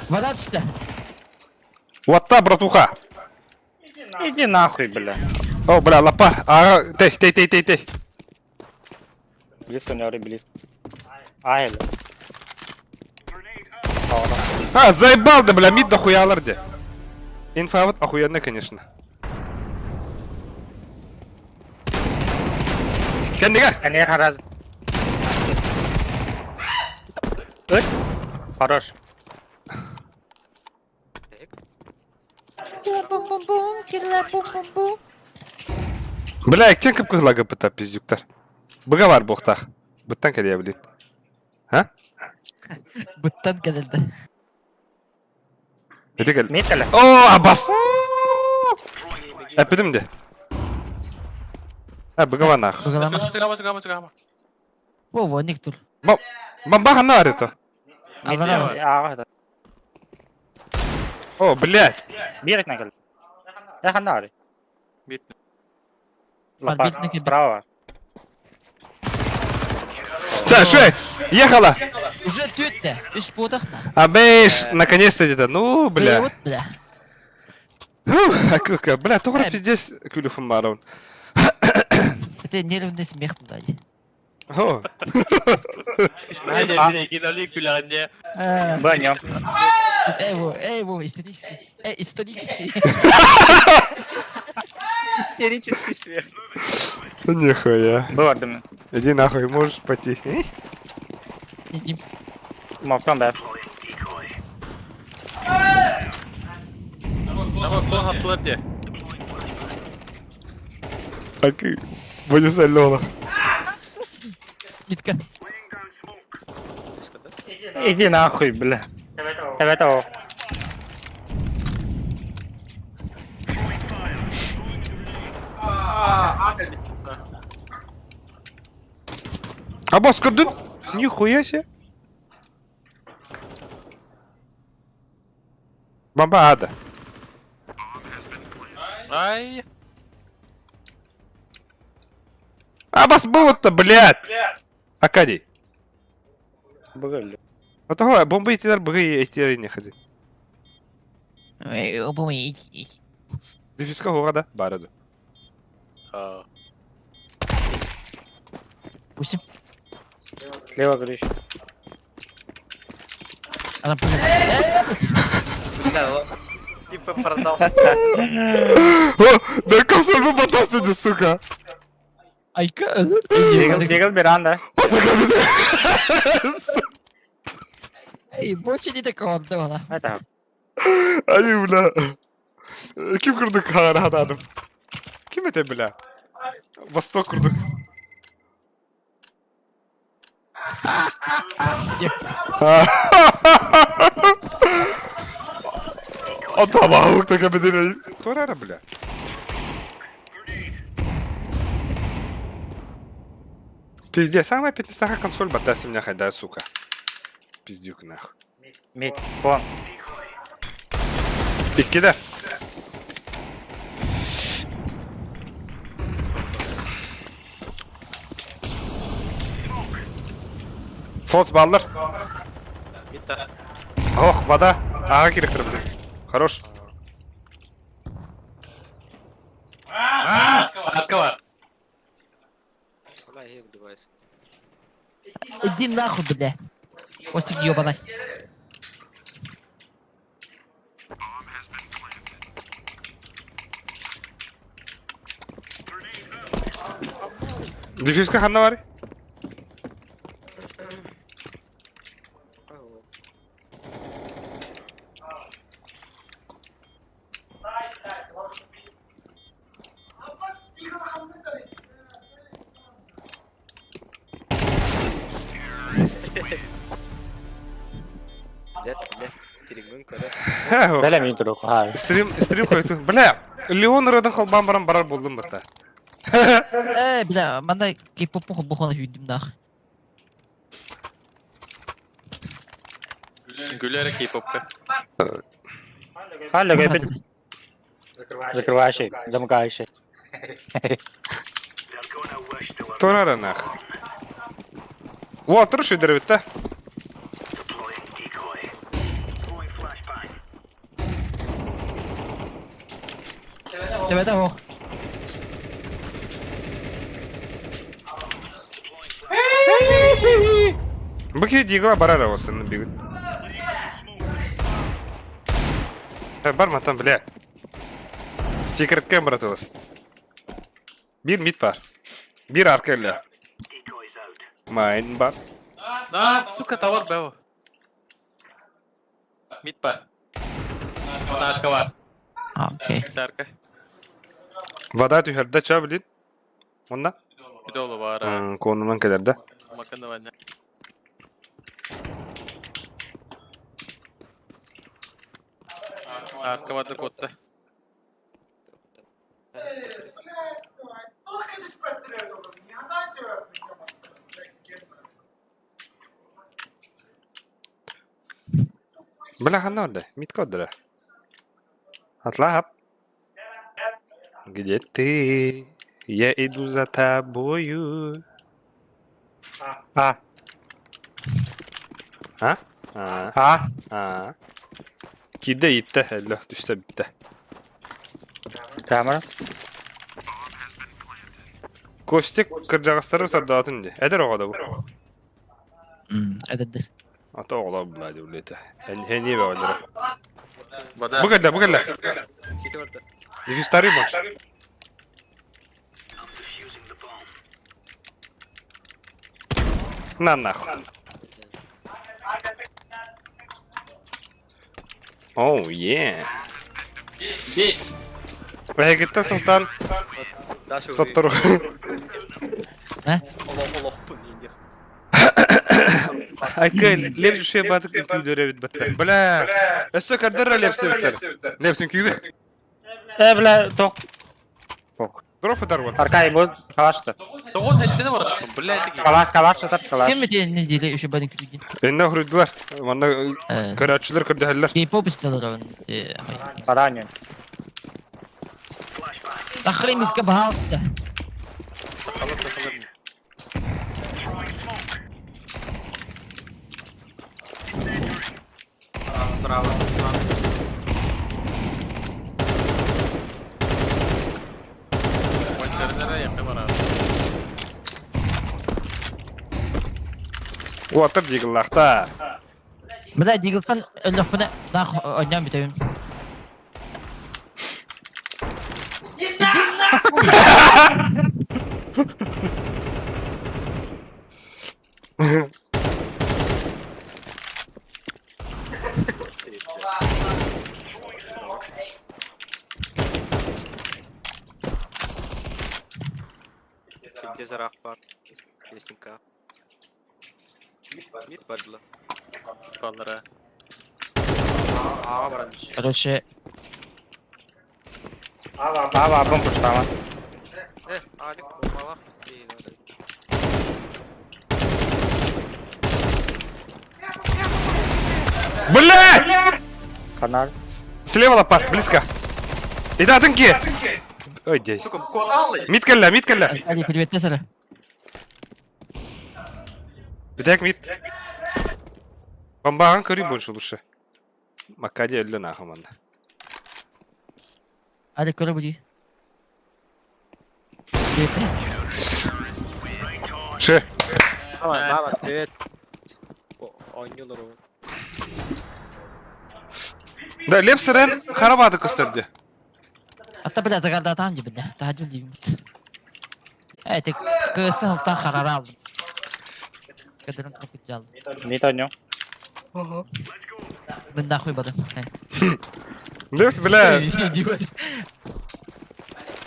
Valla düştü. Вот та, братуха. Иди нахуй, бля. О, бля, лапа. Ага, тей, тей, тей, тей, тей. Близко, не ори, близко. Ай, бля. А, заебал да, бля, мид дохуялар де. Инфа вот охуенно, конечно. Кендиге. Не, раз. Хорош. Bum bum bum, killa bum bum bum. Бля, кем кып кызлага пыта пиздюктар. Быга бар бохтах. Быттан кәдия, блин. А? Bıttan geldi. Эти кел. Митали. О, Аббас! Әппедім де. А, быга бар нах. Bakalım. Чыгама, чыгама, чыгама. Во во ник тур. Бомба ханна бар это. Алара бар. Ага, О, блядь. Бирек на кел. Я ханнари. Бит. Лапа. Битники. Справа. Та, шей, ехала. Уже tütte. Üst bodakna. А бэш, наконец-то где-то. Ну, бля. Вот бля. Фух, а кука, бля, только пиздец күлүфүм бар. Это нервный смех блядь. О, Күләрне. Баня. Эй во, эй во, исторический. Эй, исторический. Истерический смех. нихуя. Бардым. Иди нахуй, можешь пойти. Иди. Мовкан да. Tamam, klon attılar diye. Так, будешь Лёла. Нитка. Иди нахуй, бля. Давай того. А босс көрдүн? Нихуя себе. Бомба ада. Ай! А бас было-то, блядь! Акадий. Быгыллы. А того, бомба итилер быгы этилер не ходи. Дефиска города, барады. А, Пустим. Слева крыша. Она пуля. Да, типа продался. О, да консоль бомба сука! Айка. Бегал, бегал Миранда. Эй, больше не такого отдавала. Это. Ай, бля. Ким курдук харададым? Ким это, бля? Восток курдук. Атамаук така бедерей. Торара, бля. Пиздец, самая 15 консоль батасы меня хайда, сука. Пиздюк нахуй. Мид. Вон. Иккиде. Фолс баллар. Ох, вода. Ага, киректор, блин. Хорош. Арка бар. Бля, я девайс. Иди нахуй, бля. Костик ебаный. Дефьюзка ханна бар. Бля, бля, стримын көрө. Далее мин турук. Ха. Стрим, стрим койду. Бля, Леон рыдан холбан баран барар болдум бата. Э, бля, манда кей-поп бухона хүйдüm нах. Гүләре кей-попка. Халло, кепит. Закрывающий, замыкающий. Торара нах. О, туршу дербитте. Тебе того. Быки дигла барар olsun бигит. Бар там, бля. Секретке братылыс. Bir mid бар. Bir arka ile. Mine бар. А, сука, товар бәу. Мид бар. Арка бар. А, окей. Арка. Вода түһәрдә ча блин. Онда? Бидолу бар. Конунан келерде. Маканда ваня. Арка барды котта. Бля, ханна орда. Мид коддыра. Атлап. Где ты? Я иду за тобою. А. А? А. А. А. Киде итте, элле, түстэ битте. Камера. Костик кыржагастары сардаатын ди. Эдер оҕо бу. Это да. Ата оҕолор була ди улете. Хени бе олора. Вода. Бу кэллэ, бу кэллэ. Сити барда. Дефистары больше. На нахуй. Оу, е. Вегетта Султан Даша. Саттару. Олох олохпун инде. Айка, лепс шуя батык күйдөрө бит батта. Бля. Өссө кардара лепс битер. Лепсин күйгө. Э, бля, ток. Ток. Дроп ытар вот. Аркай бу калашты. Тоҕус сэттини бараттым, блядь. Калаш, калаш сытар, калаш. Кем эти недели еще бадин күдүгүн? Инне хоруйдулар. Манна көрөөччүлэр көрдөһөллөр. Кей-поп истелер Баранин. Охренеть, баалта. Справа. Уотар диглахта. Бля, Диглтан өлөхпүнэ нах ойнон бүтэбин. Где бар? Лестника. Мид бардыла. Баллара. Ага баран. Короче, Ава, абын пуштама. Э, Алик, помалах. Блядь! Канал. Слева лопат, близко. Ида тынки. Ой, дей. Сука, кодалы. Мид кэллэ, мид кэллэ. Аркадий, привет, Тесера. Бүтэк мид. Бомбаган көрүй больше лучше. Макади өллө нахуй манна. Алик, көрө буди. Привет. Ше. Мама, привет. Ойнюлар ол. Да, Лепсерен харабады көстөрдү. Ата бля, загарда там деп бля. Тахадил деймін. Эй, тек кыстың алтан харара алдым. Кадырын топит алдым. Мид ойню. Мен нахуй бадым. Лепс, бля.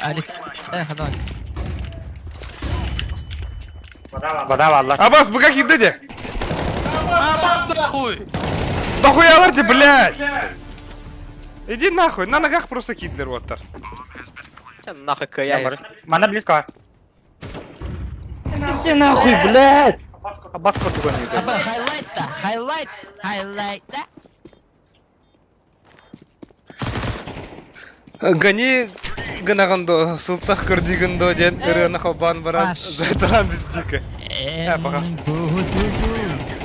Алик, э, хана. Вода валла. Абас, бу как кирди? Абас нахуй! Да хуялар ты, блядь! Иди нахуй, на ногах просто кидлер оттар. Нахуй кая. Мана близко. Иди нахуй, блядь! Абас кот Аба, хайлайт-та, хайлайт, хайлайт-та. Гони гынагындо, сылтах көрдигиндо ден ырыаны холбан баран, Аш. зайталан биз дико. Эм, пока. бу-ду-ду.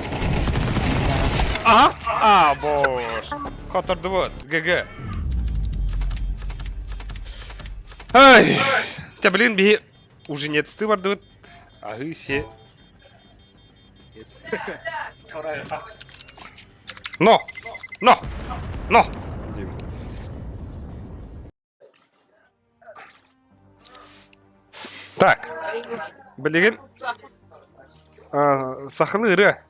Ага, а, бош. Которду вот, ГГ. Ай, Та, блин, би уже нет сты бардыбыт. Агы се. Но! Но! Но! Дим. Так. Билигин. Сахалы ырыа.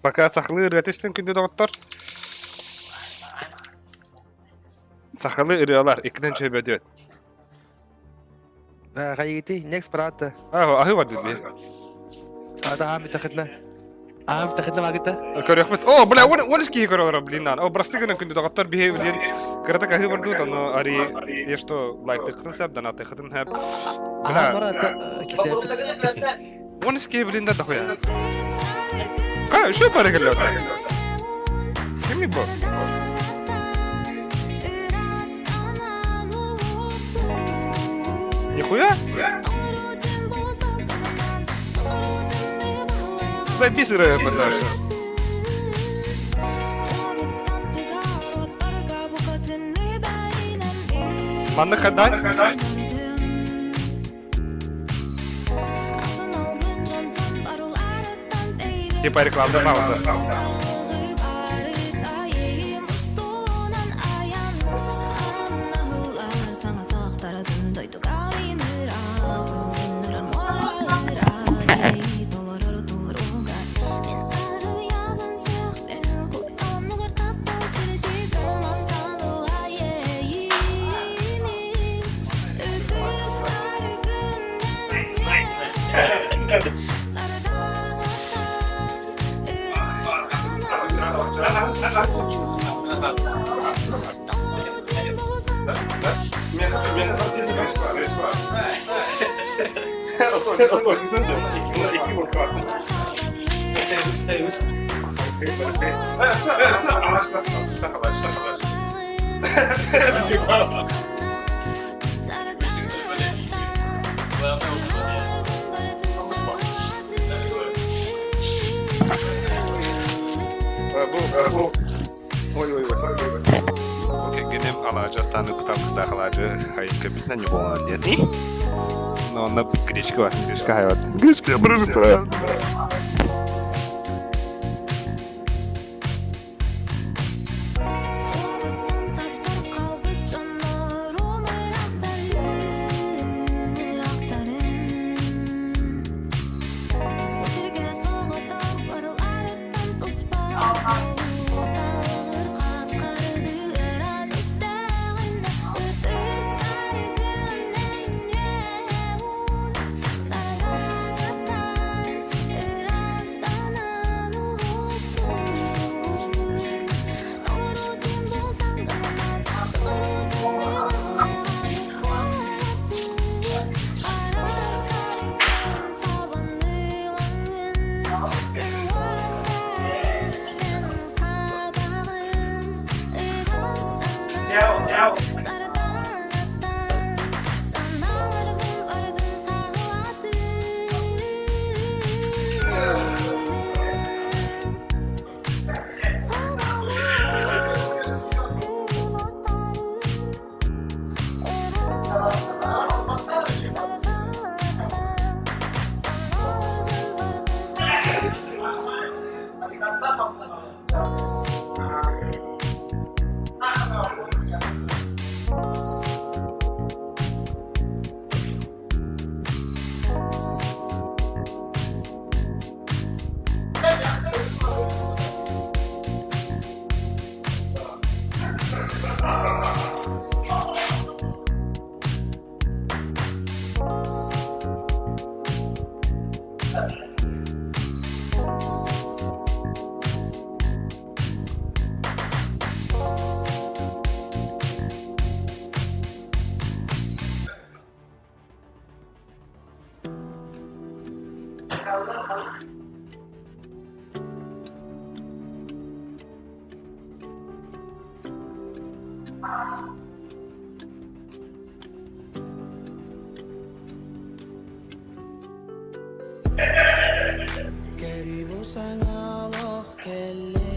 Пока сахалы ырыа тестен күндө доҕоттор. Сахалы ырыалар иккинен чөйбөдүөт. Хайгити, next брат. Аһы бардыт би. Ата аам битахытна. Аам битахытна магыта. Көрүөхпүт. О, бля, он киһи көрөлөр, блин, нан. О, просты гынан күндө доҕоттор биһи билин кыратык аһы бардыт, ону ари е что лайк тыкытын сэп, донат тыкытын хэп. Аам Бля, брат, кисеп. он киһи блин да дохуя. Ка, еще пара келет. Кими бу? Нихуя? Записывай, потому что. Манна хадай? Типа рекламная пауза. Кэргэним алаадьы астаан ыкпыт алгыстаах алаадьы хайыкка бүтүнэн ньукуоланар диэн. Но онно гречка бар, гречка хайабат. Гречка бір ресторан. Кэрибу саҥалах кэллэ,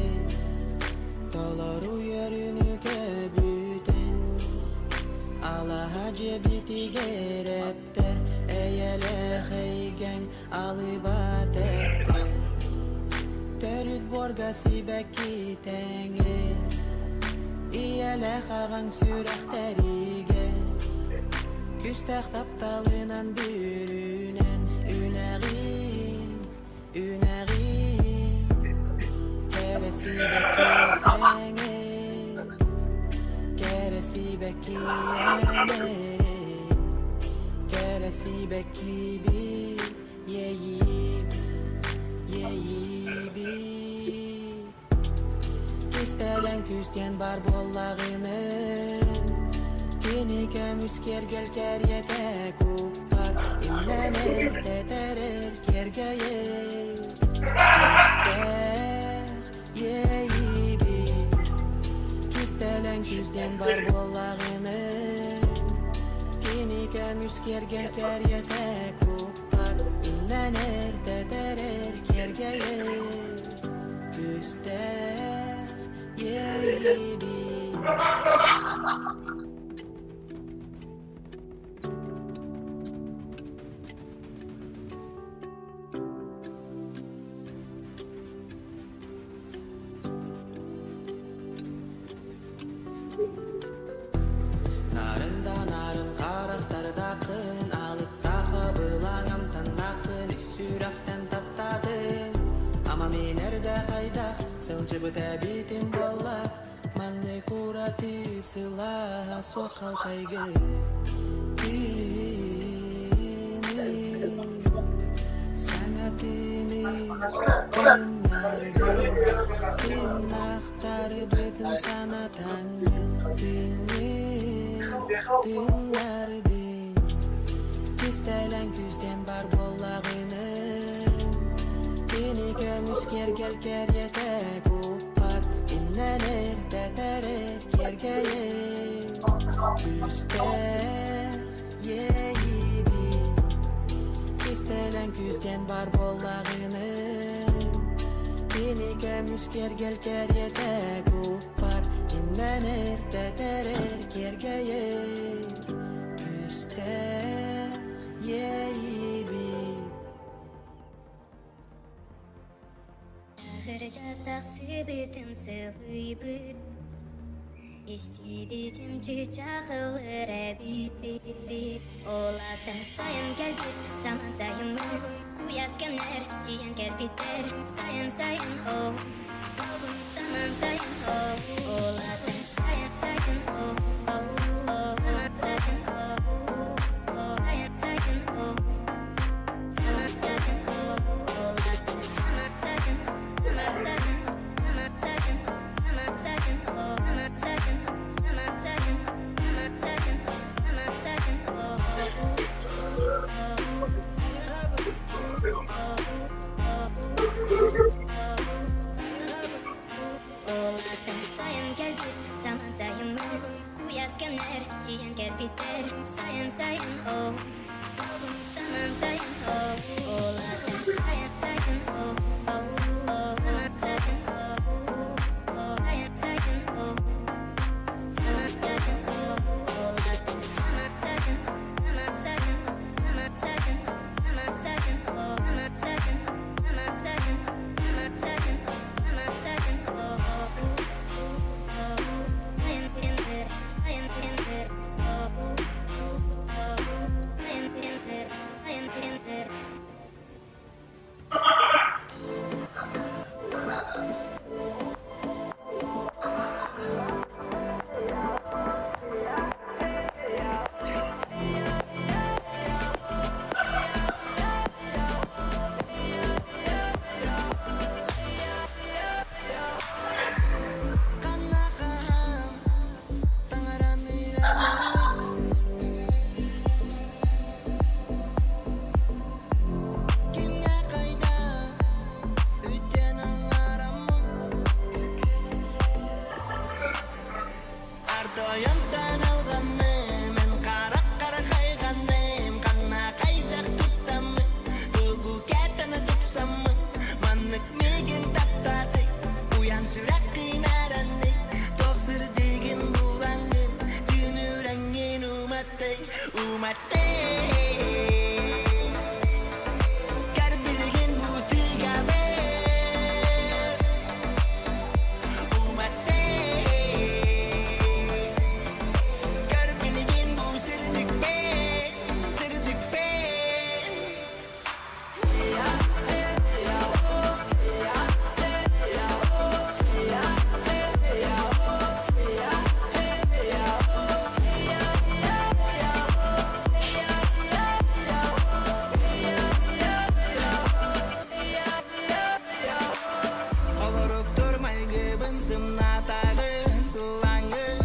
толору үөрүүнү көбүтэн, алаһа дьиэбитигэр эптэ, эйэлээх эйгэҥ алыба тэптэ. Төрүт буорга сибэкки тэҥэ, ийэлээх аҕаҥ сүрэхтэригэр, күстээх тапталынан бүрүнэн үнэҕин, үнэҕин, кэрэ сибэкки тэҥэ, кэрэ сибэкки энэрэ, кэрэ сибэкки иэйиим, иэйиибит. Кистэлэҥ күүстэн бар буоллаҕына, кини көмүс киэргэл кэриэтэ куппар имнэнэр, тэтэрэр киэргэйэр. Күүстээх иэйиибит. Кистэлэҥ күүстэн бар буоллаҕына, кини көмүс киэргэл кэриэтэ куппар имнэнэр, тэтэрэр киэргэйэр. Күстээх иэйиибит. Нарында нарын харахтардакын алыптаха былаҥам таннакын ис сүрэхтэн таптаатым Ама мин эрдэ хайдах сылдьыбыт эбитим буолла маннык ураты сылааһа суох халтайгы тыыны саҥа тыыны тыыннарды тыыннахтарбытын санатаҥҥын тыыны тыыннардын кистэлэҥ күүстэн бар буоллаҕына. кергел керьете куппар Инненер тетерер кергейер Күстер ейиби Кистелен күзден бар боллагыны Кини көмүс кергел керьете куппар Инненер тетерер кергейер Күстер ейиби Тахсыбытым сылыйбыт Истибитим чычахылыр бит бит бит Олата сайын кэлбит саман сайыммыт Куйаас кэмнэр тиийэн кэлбиттэр Сайын сайын о Саман сайын о Олата сайын сайын о Саман сайын о Сайын сайын о Саман сайын о Олата саман сайын саман сайын саман сайын саман сайын о саман сайын саман сайын саман сайын саман сайын о Олата сайын кэлбит саман сайыммыт Куйаас кэмнэр тиийэн кэлбиттэр Сайын сайын о Саман сайын о Олата сайын сайын о Саман сайын о Сайын сайын о Саман сайын о Олата саман сайын саман сайын саман сайын саман сайын о саман сайын саман сайын саман сайын саман сайын о Сайын сайын сайын сайын о Сайын сайын сайын сайын. Канахахан Тангараныгар Кимге кайда Үтен аңарамын Артоянтан алганым Мен карак карахайганым Канна кайдах туттамын Тугу кетаны тупсамын Маннык мигин таптаты Уян сүрәк кыйнараны Токсыр деген булаңын Түнүрәңин уматты Уматты Кәрбилеген бутыга бер Уматты Кәрбилеген бу сирдикпен Сирдикпен. Холоруктур майгыбын сымнатагын сылаңын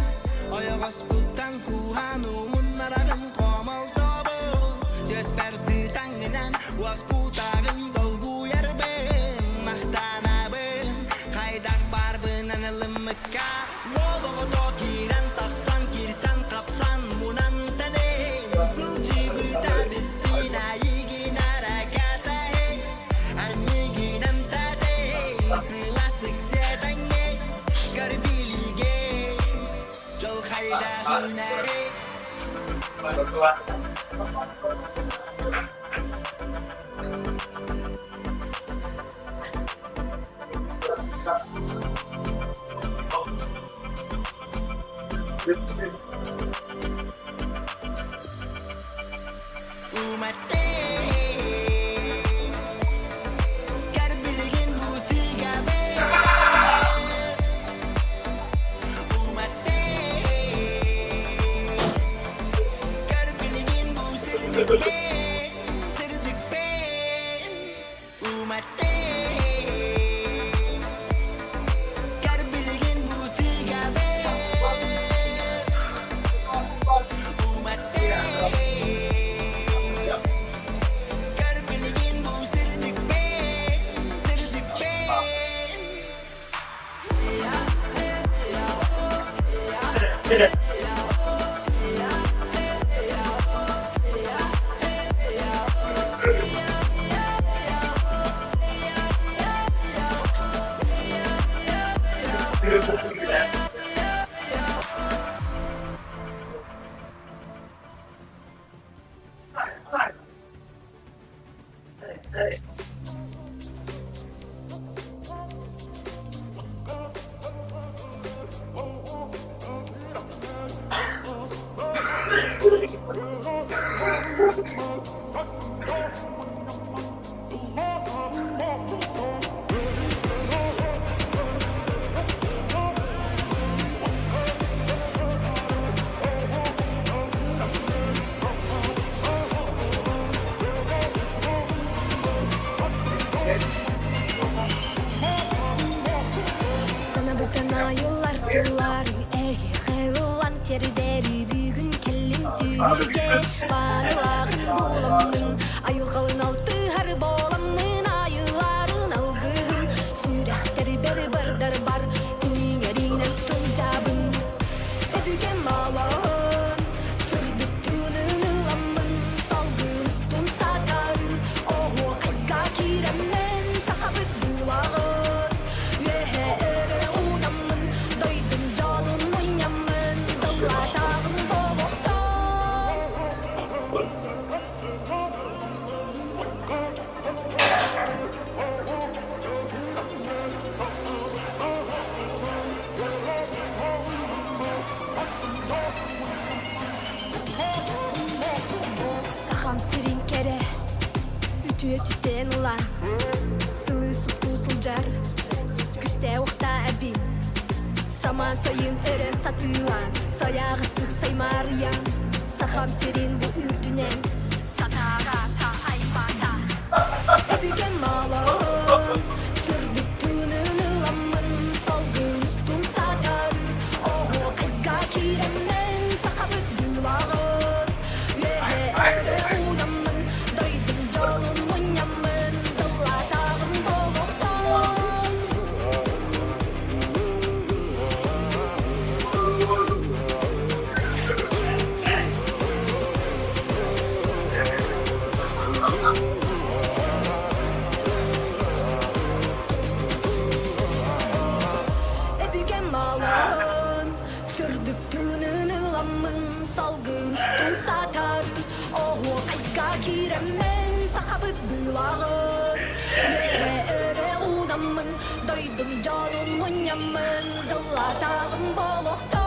Ойоҕоспуттан кууһан умуннарагын хомолтобун Түөспэр сытаҥҥынан уоскутаҕын долгуйарбын Махтанабын хайдах баарбынан ылыммыкка Олоҕото киирэн тахсан киирсэн хапсан мунан тэнэн Сылдьыбыта бүппүн айыгын аракатаһын Аннигин амтатын сыластык сэтаңҥын Көрбилиге жол хайда хүнәре. Уматты Кәрбилеген бутыга бер Уматты Кәрбилеген бу сирдикпен Сирдикпен Уматты Кәрбилеген бутыга бер. Санабытын айылар тылларын эһиэхэ ылан тиэрдэри бүгүн кэллим түһүлгэ баанылааҕын буоламмын айылҕалын алтыһар буоламмын айыларын алгыһын сүрэхтэрбэр бардар иҥэринэн сылдьабын өбүгэм алаһын сырдык тыынын ыламмын салгын устун сатарын оһуохайга киирэммин сахабыт буулаҕын үөһэ өрө уунаммын дойдум дьонун мунньаммын дыллатаҕым буолуохтун. Сахам сирин кэрэ үтүө түтэн ылан сылыы суптуу сылдьар күстээх уохта эбин самаан сайын өрө сатыылаан сайаҕастык саймаарыйан сахам сирин бу үрдүнэн сатаата айбата өбүгэм малын сырдык тыынын ыламмын салгын устун сатарын оһуохайга киирэммин сахабыт буулаҕын үөһэ өрө уунаммын дойдум дьонун мунньаммын тыллаатаҕым буолуохтун. Өбүгэм малын сырдык тыынын ыламмын салгын устун сатар оһуохайга киирэммин сахабыт быылаҕын үөһэ өрө уунаммын дойдум дьонун мунньаммын дыллатаҕым буолуохтун.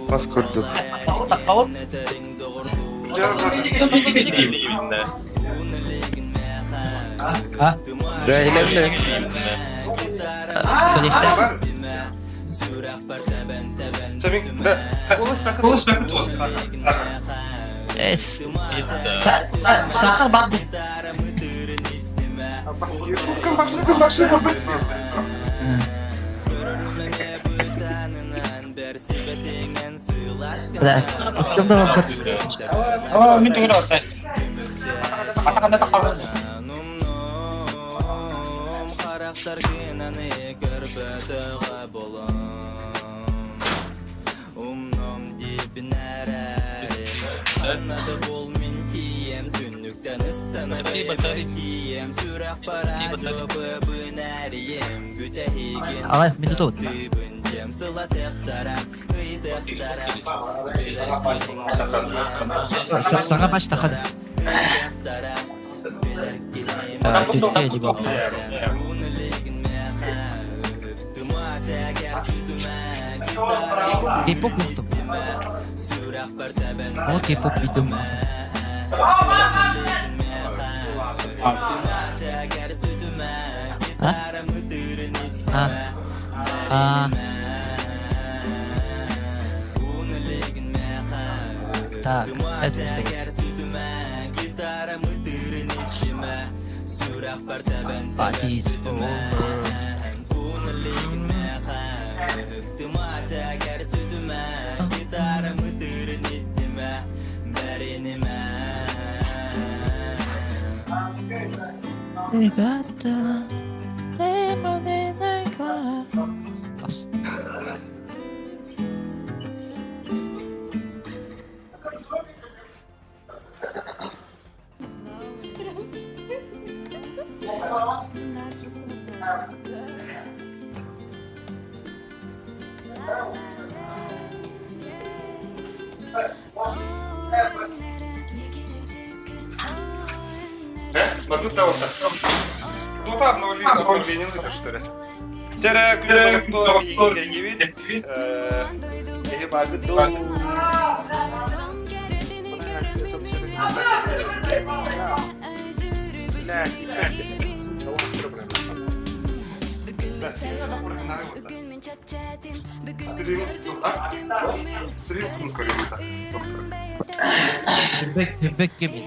Бас курдук. А? Да, илэбилэ. Коллектив. Эс. Сахар бар. Бля, Оо, мин түгел ортас. Атаканда тахабын. Алай, минуту. Саҥа бач тахады. Түтке либо. Кей-поп мухтум. О, кей-поп видео. А? А? А? Так, это Party's over. Ребята, Бас. Дота обновление это что ли? Вчера кто Бэк кебин.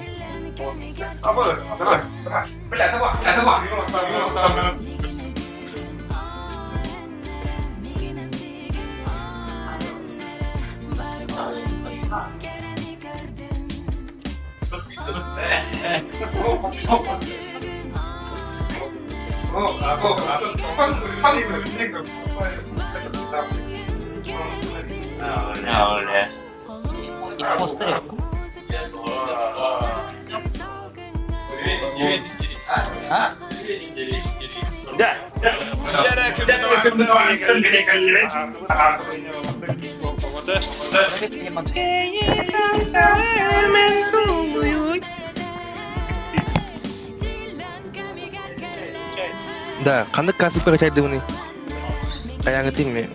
Импостер. А? Да, ханнык кассыппа чайдыбыный? Хайаҥытый ми?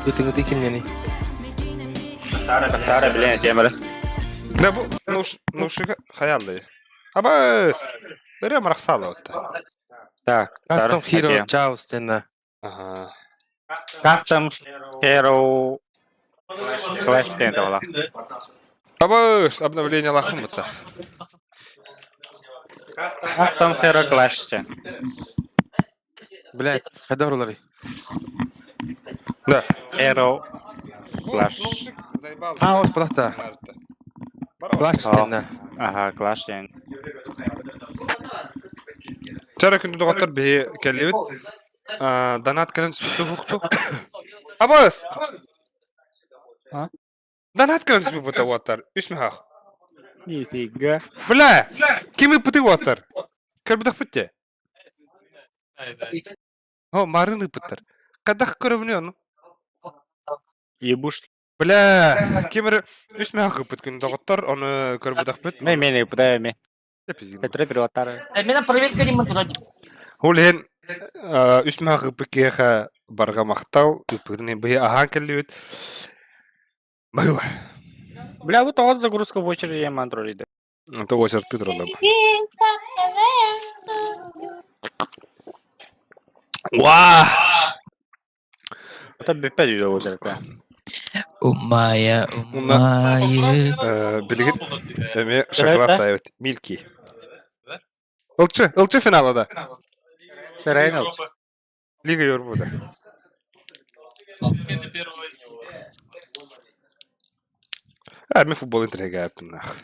Ытыҥытый кимнэний? Тара билен темір. Да бу нушига хаяллы. Абас! Бere марахсала отта. Так, Custom Hero Chaos тенна. Ага. Custom Hero Clash тен табала. Абас, обновление лахым бутта. Custom Hero Clash тен. Блядь, хайдар улары. Да. Hero Clash. Хаос плата. Clash тенна. Ага, Clash тен. Чара күндү доҕоттор биһи кэллибит. Донат кэлэн түспүтү хукту. Абас! А? Донат кэлэн түспүт уоттар. Үс мөхөх. Нифига. Бля! Ким ыппыты уоттар? Көрбүтэх бүтте. О, марын ыппыттар. Кадах көрөбүнү ону? Ебуш. Бля! Ким эрэ үс мөхөх ыппыт күн доҕоттор, ону көрбүтэх бүт. Мен мени пытаю мен. Пизин. Петре переваттары. Мен проверка не туда. Ол иһин үс мөхөх ыппыт киһиэхэ барҕа махтал, ыппытын быһы аһаан кэллибит. Быһыба. Бля, вот тоҕо загрузка в очереди мантролиды. Это очередь ты туралла. Уа! Это бүппә дүйдө очередте. Умая, умая. Билигин эми шоколад сайбыт. Милки. Ылчы, ылчы финала да. Сарайын Лига Европы. А, мен футбол интереге айыптым нах.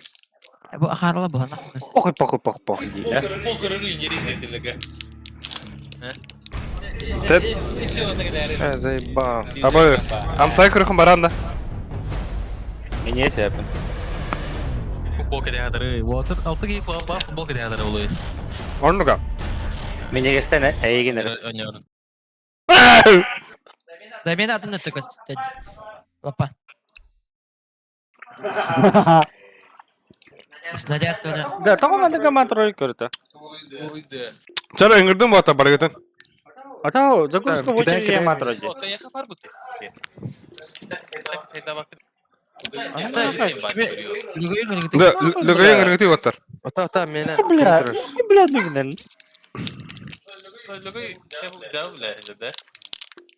Бу ахарла була нахуй. Похуй, похуй, похуй, похуй дейді. Теп, Э, заебал. абайс. Амсай көрөхүн баран да. Мен себеппин. Оннуга. Мен егестен эйгин Да мен атын өттө көт. Лапа. Снаряд тоже. Да, тоҕо маннык мантроль көрдө. Чара ыңырдым бата баргытын. Ата, загрузка в кидай, очереди кидай. мантроль. Да, лөгөйөн ыңыргыты баттар. Ота, ота, мені. Бля, бля, дегенен.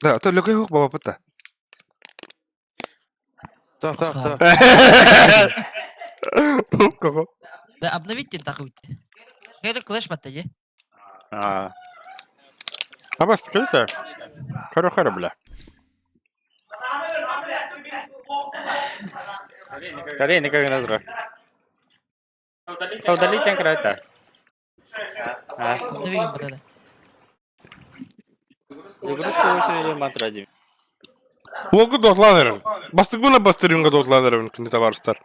Да, ата лөгөй хук баба бата. Та, та, та. Кого? Да обновить тентаку. Это клэш батта, е? А, Абас, келсе. Көрө көрө бля. Каре, никак не зра. Удалить крайта. А, Обновить батта. загрузка в очереди мантроль. Уогу дотланырым. Бастыгуна бастырымга дотланырым күндү табарыстар.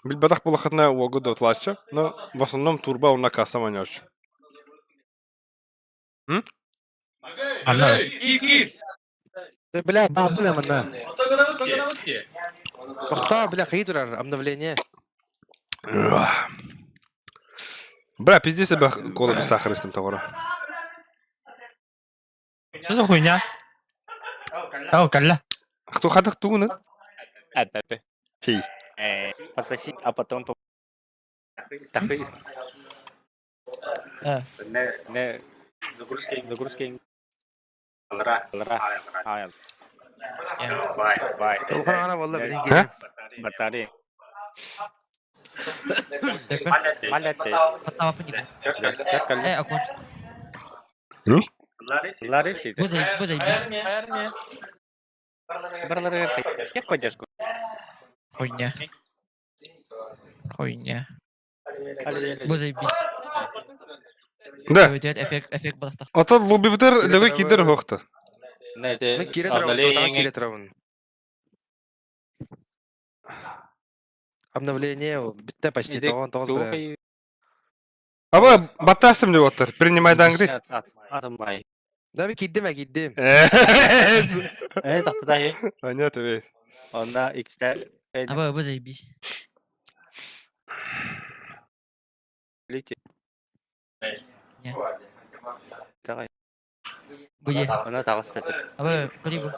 Билбатах булахытна уогу дотлачы, но в основном турба уна касса манёрчу. Ана. Бля, бля, мана. Охта, бля, хейдурар, обновление. Бля, пизде себе кола без сахара с товара. Что за хуйня? Ау, калла. Кто хатах тугуна? А, да, да. Фи. Пососи, а потом по... Тахы. А. Не, не. Загрузки, загрузки. Лра, лра. А, бай, бай. Улхан ана валла Ха? билин Батарея. Малете. Батта панику. Э, Э, акон. Лари, сиди. Бузай, бузай. Я поддержку. Хуйня. Хуйня. Бузай бис. Да. Эффект, эффект батта. Ата лобби битер лөгөй кидер хохта. Мен кире травын, ота кире травын. Обновление бүтте почти 99 бля. Аба баттасым деп отыр. Принимайдан кири. Атымай. Да би киддим э киддим. Э, тахтадай. Понятно, бей. Онда икстер. Аба, бу заебись. Лити. Не. Давай. Бу е. Она тагыс этип. Аба, кали бу.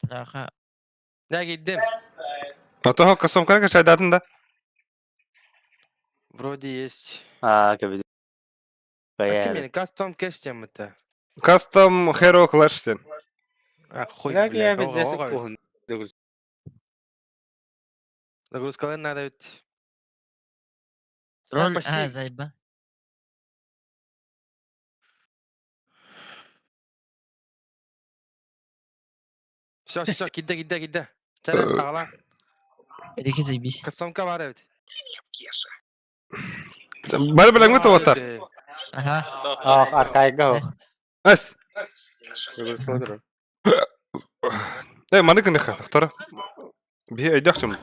Траха. Да киддим. А то костюм как шайдатын да? Вроде есть. А, кабид. Ким кастом кэш это. Custom Hero Clash ден. А хуй, Бля, бля. я ведь здесь кухон. Загрузкалар надо ведь. Роль, почти. а, заеба. Все, все, кидде, кидде, кидде. Чарат тагала. Эдики заебись. Кастомка бар ведь. Бар билен гүт отар. Ага. А, аркайга. Ас. Э, маны күнэ хатар. Би айдак чым бу.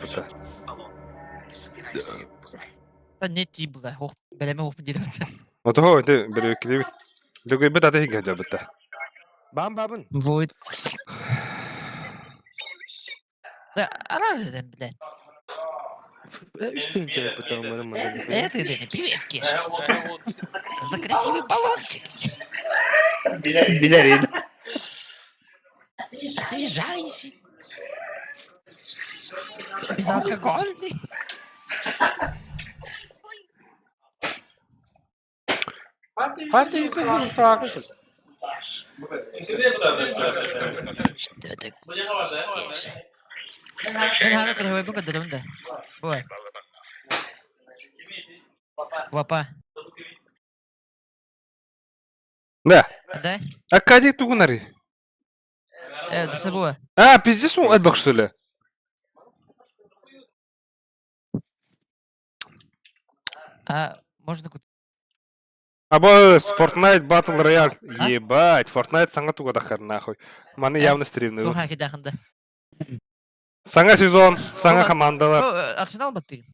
Да не ти була. Ох, белеме ох дидим. Ото это бер кире. Лөгөй бит аты хиге жабытта. Бам бабын. Вот. Да, аразен, блядь. Үстін чай потом Это это привет, Кеша. За красивый баллончик. Билерин. Освежающий. Безалкогольный. Что такое, Кеша? Мен хара кыргый бу кадырым да. Бой. Вапа. Да. Да? А кади тугунари? Э, да буа. А, пиздец, он альбах что ли? А, можно купить. Аба Fortnite Battle Royale. А? Ебать, Fortnite саңа туга дахар нахуй. Маны явно стримный. Духа кидахында. Саңа сезон, саңа командалар. Арсенал баттыгын.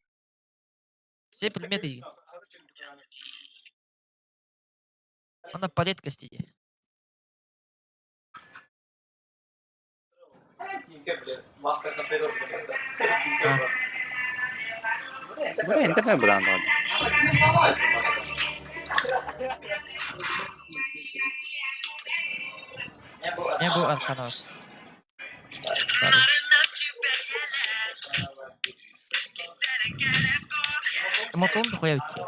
Все предметы. Она по редкости. Бля, интернет будан да. Не бу арканос. Мотон хуя уйти.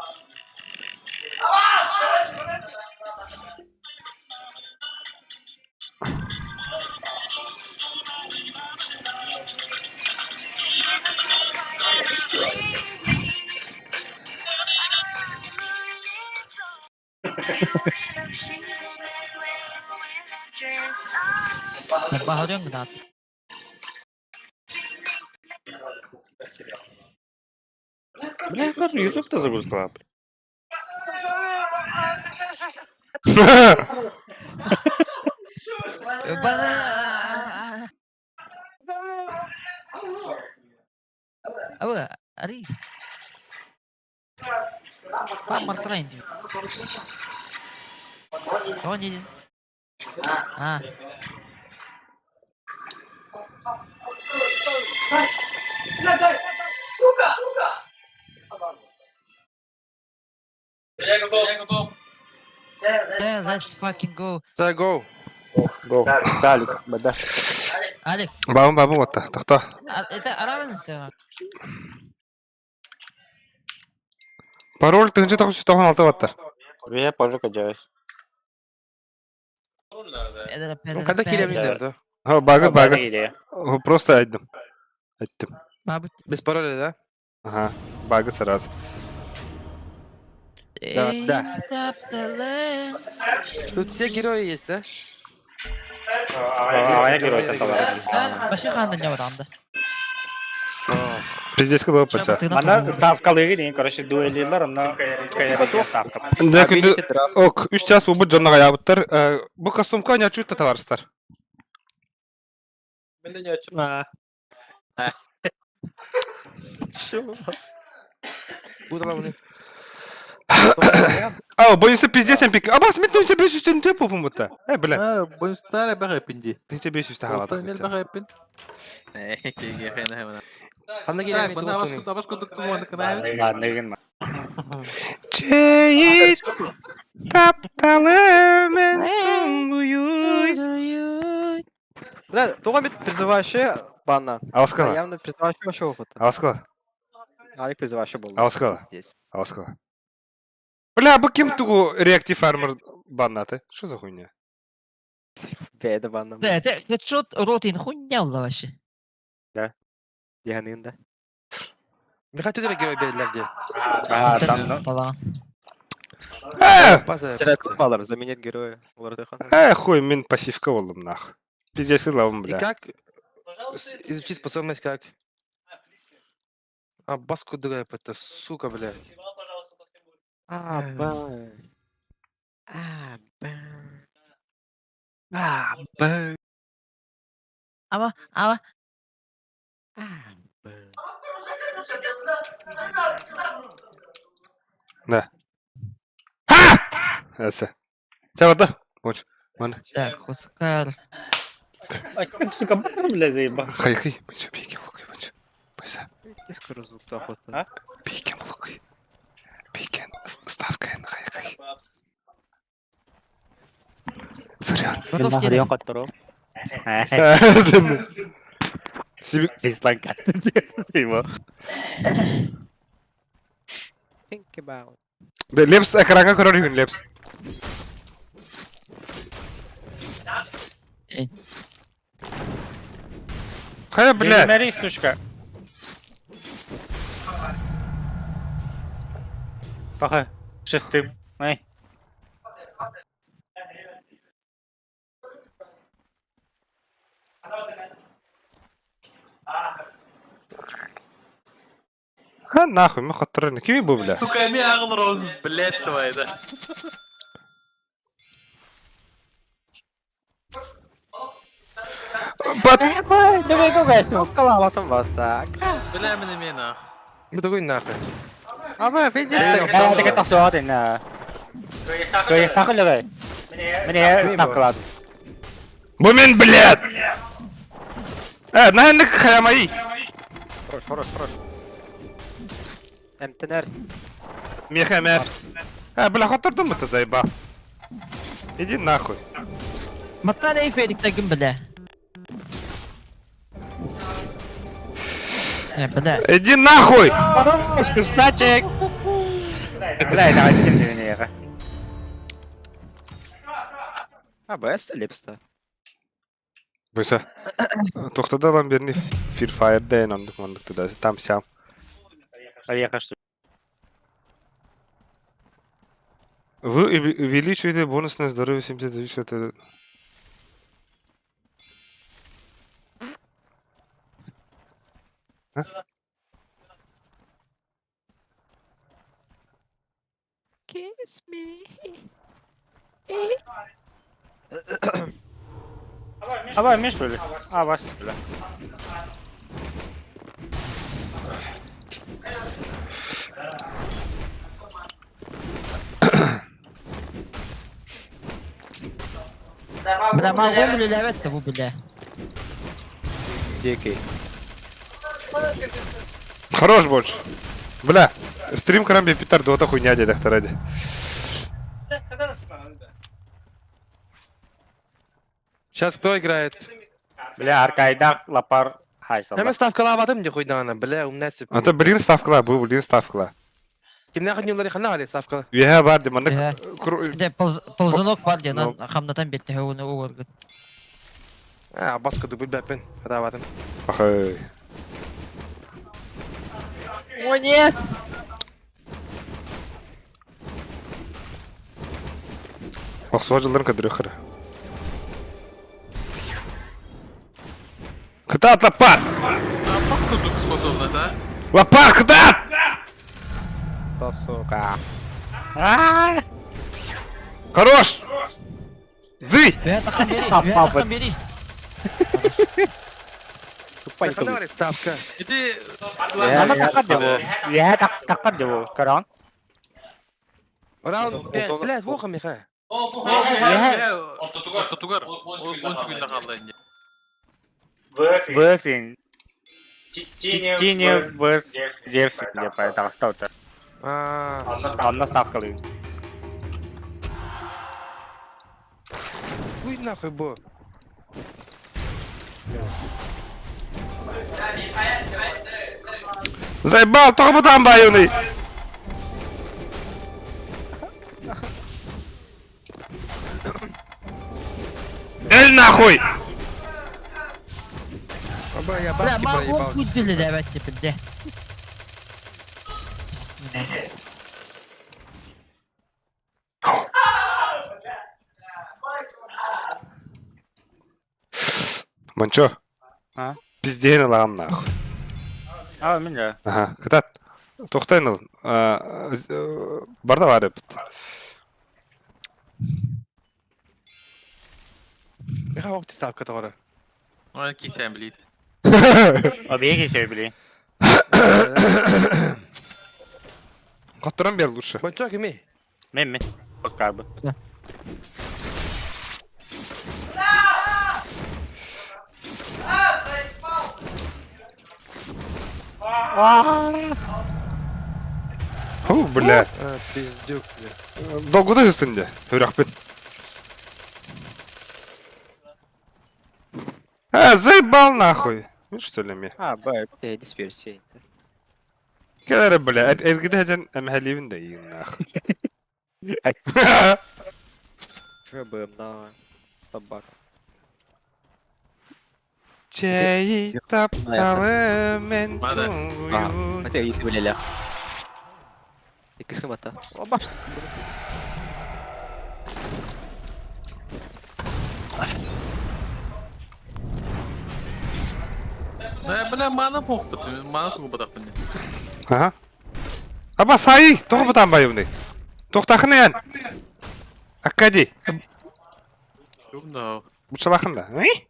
Баһарыҥ да. Бля, как YouTube-то загрузка. Бара. Аба, ари. Ба мартырайын дип. Тоҕо диэн? А. Yeah, let's fucking go. Да, go. Go. Далик, бада. Алик, Бабын бабын отта, тохто. это араҕын Пароль 1996 баттар. Я позже качаюсь. Ну, когда кире да? Ха, багы багы. Просто айттым. Айттым. Бабыт. Без пароля, да? Ага, багы сразу. Да, да. Тут все герои есть, да? А, я герой там. Башы хандан не барамда. Пиздец кылы пача. Манна ставкалыгы деген, короче, дуэлилер, онно кайра ставка. Да күндү ок, 3 час бу дьонно гаябыттар. Бу костюмка не чуть товарыстар. Мен де не очуна. А, боюнса пиздец пик. Абас мен тынча 500 төнтө попум бутта. Э, бля. Боюнстар бага пинди. Тынча 500 тагалады. Бага пин. Чейит тапталымын Бля, тоға бит призывающий банна. Аласкала. Явно призывающий вообще опыт. Аласкала. Алик призывающий был. Аласкала. Здесь. Аласкала. Бля, бу ким тугу реактив армор баннаты? Что за хуйня? Бэда банна. Да, это хедшот ротин хуйня вообще. Да. Диханында. Михаил Тюдор герой берилер А, там, Тала. Балар, заменять героя. Э, хуй, мин пассивка болдум нах. Пиздец лавым, бля. И как изучить способность как? А баску драйп это, сука, блядь. А, ба. А, ба. А, ба. Ама, ама. А, ба. Да. Ха! Эсэ. Чабата. Больше. Ман. Так, Оскар. Сука, бля, заебал. Хай, хай. Больше бейке лукай, больше. Бойса. Скоро звук охота. Бейке лукай. Бейке ставка хай, хай. Сорян. Готов кири. Think about. Да, Лепс экраңа көрөр үһүн Лепс. Хайа, блядь. Бери, сучка. Паха, шестым. Ай. Ха нахуй, мы хоттырын. Кими бу, бля? Сука, ми агыл блядь, твоя, да. Бат! Давай, давай, Калаватым вот так. Бля, мен мен нах. Ну такой нахуй. А ба, видишь, Так это все, на. Мне ставка Бу мин, блядь! Э, наһаннык хаямай! Хорош, хорош, хорош. МТНР. Меха мэпс. Э, бля, хоттырдым бы ты заебал. Иди нахуй. Матка не ферик таким, бля. Не, бля. Иди нахуй! Хорош, красавчик! Бля, давай, кем ты А, б, лепста. Буйса. Тохтада лан берни Free Fire дэн андык мандык туда. Там сям. Поехал, что Вы увеличиваете бонусное здоровье 70 зависит от... А? Kiss me. Давай, мне что ли? А, вас, бля. Бля, могу левет того, бля. Дикий. Хорош больше. Бля, стрим крамби питар дуота хуйня дедах ради. Сейчас кто играет? Бля, Аркайдак, Лапар, Хайсал. Hemen ставкалаабатым де хуйдана, бля, умная сөп. Ата блин ставкала, бу блин ставкала. Кимнәх нюллары хана али ставкала. Үһэ бар ди маннык Де ползунок бар ди, онон хамнатан бетте хөуну уоргут. А, баска дубы бәпен, хатаабатым. Ахай. О, нет! Охсуа жылдарын кадыры Кыта атлаппар! А пахну способность, а? Лапарк, да! Да, сука. Хорош! Зый! Үһэ тахсан бери, үһэ тахсан бери. Тупай Ханна ставка. Иди... Ана такар дебо. Я так такар дебо. Корон. Раунд 5. Блядь, воха миха. Ортотугар. 10 секунда қалды енді. Весин. Тине вес Зевс деп тағыстауты. А, Анна ставкалыы. хуй нахуй бо. Заебал, тоҕо бутаан баайыный! Эл нахуй! Аба, я Бля, бабки маа проебал. он күдүлі дәбәт деп білді. Манчо. А? Пиздейін ылаҕын нахуй. А, мен де. Аха, кытат. Тохтайын ыл. Барда бар эбит. Миха ох ставка тоҕора. Оны кисен білейді. Обеги сөйлей. Котторон бер лучше. Бончо кими? Мен мен. Оскар бу. Ху, бля. А, пиздюк, бля. Долгуда үстінде. Үрәкпет. А, заебал нахуй. Видишь, что ли, мне? А, б, э, дисперсия. Келері, бля, әргіде әжен әмәлебін де иін нахуй. Че бы на табак. Чей тапталы мен Мада. тугуюн. Хотя если были ля. Икки схемата. О, башта. Бля, мана поқпыт. Мана тугу батақпын. Аха. Аба сайы, тоғы бұтан байымны. Тоқтақын ән. Аккади. Да. Бұчалақын да. Эй?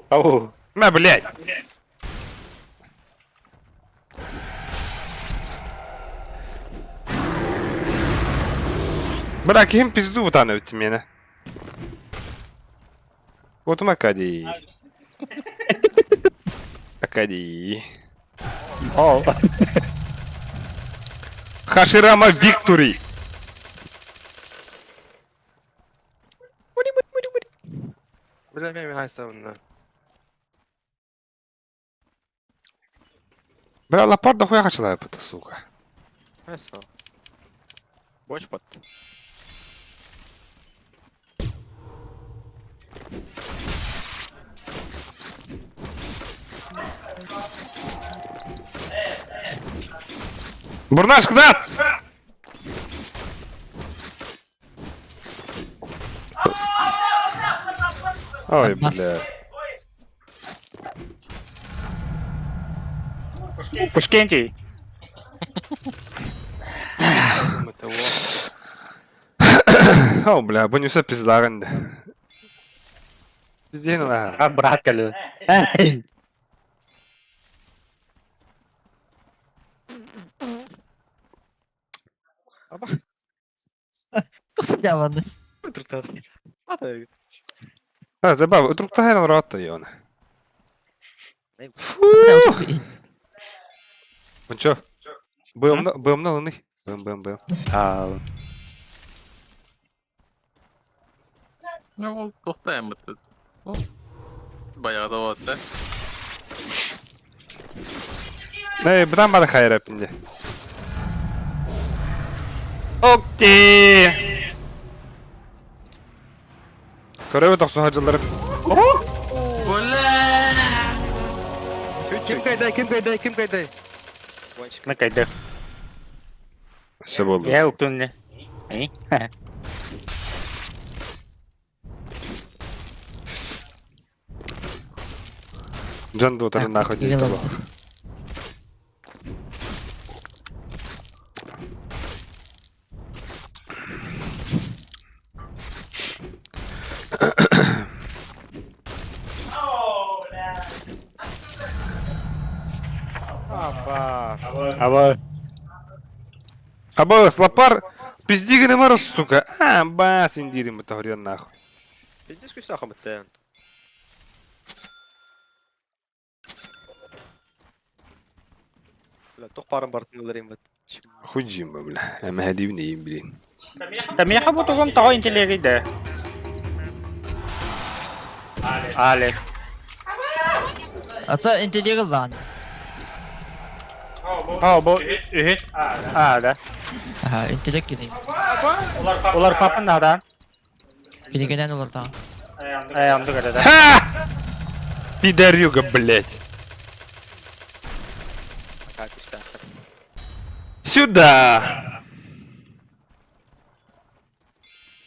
Ау. Мә, блядь. Бля, ким пизду бұтаны өтті мені. Отым Акади. Акади. О. Хаширама Виктори. Бля, мен хайсабын. Бля, лапар дохуя хачылай бұты, сука. Хорошо. Больше под. Бурнаш, куда? Ой, бля. Кушкенти. О, бля, бұны все пиздағынды. Пиздейін ла. А, брат кәлі. Эй. Жабанды. А, забав, вдруг тагайнал рота, Йона. Фу! Ну чё? БМ на луны. БМ, БМ, БМ. А, Ну, ол тоқтайын бітті. Баяғыда болады, да? Эй, братан бары хайр әпінде. Окей! Көрөбү тохсу хажылары. Ким кайдай, ким кайдай, ким кайдай? Мен кайда. Все болду. Я уктун не. Эй. Жан дотары нахуй дейт. Аба. Аба, слопар, пизди генемар, сука. А, бас, индирим, это говорю нахуй. Пиздец күстәхым бітті. Бля, тоқ барын бартын ылар бит. Худжим, бля. Әмә хәдибин иим, блин. Тамиха бу тугум того интеллеги да. Але. Ата интеллеги лан. О, бу үһүс. А, да. Аха, интеллект кини. Улар папын да. Кинигенен олар да. Э, анды көрө да. Ха! Пидорюга, блядь. Ака күстәхым. Сюда!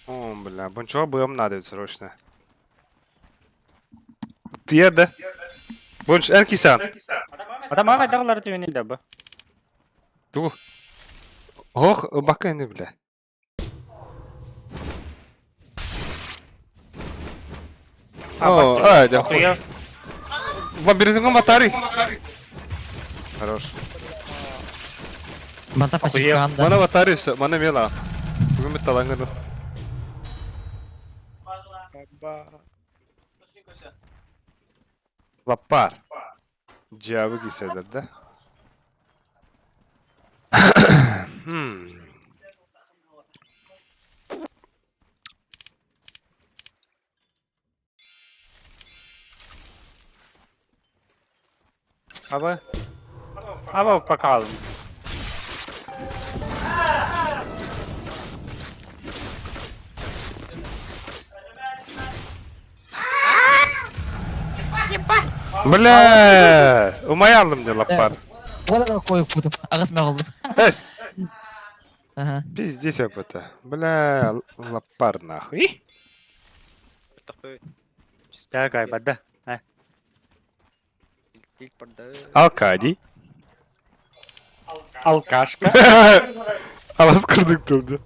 О, бля, бончо бым надо срочно. Ты да? Бонч, эн кисан. Ата мага кайдагылары түбүнүл да бу. Ту. Ох, бака не, бля. О, а, да хуй. Вампиризм аватари. Хорош. Манта пассивканда. Мана аватари, мана мела. Бүгін бит талаңгы. Лапар. Cevabı giyseler de. Аба. Аба bakalım. Бля, умай алдым де лапар. Ола коюп кудум. Агыс мөгөлдүм. Эс, Аха. пиздец это. Бля, лапар нахуй. Так, ай, бада. Алкадий. Алкашка. Алас кырдык турду.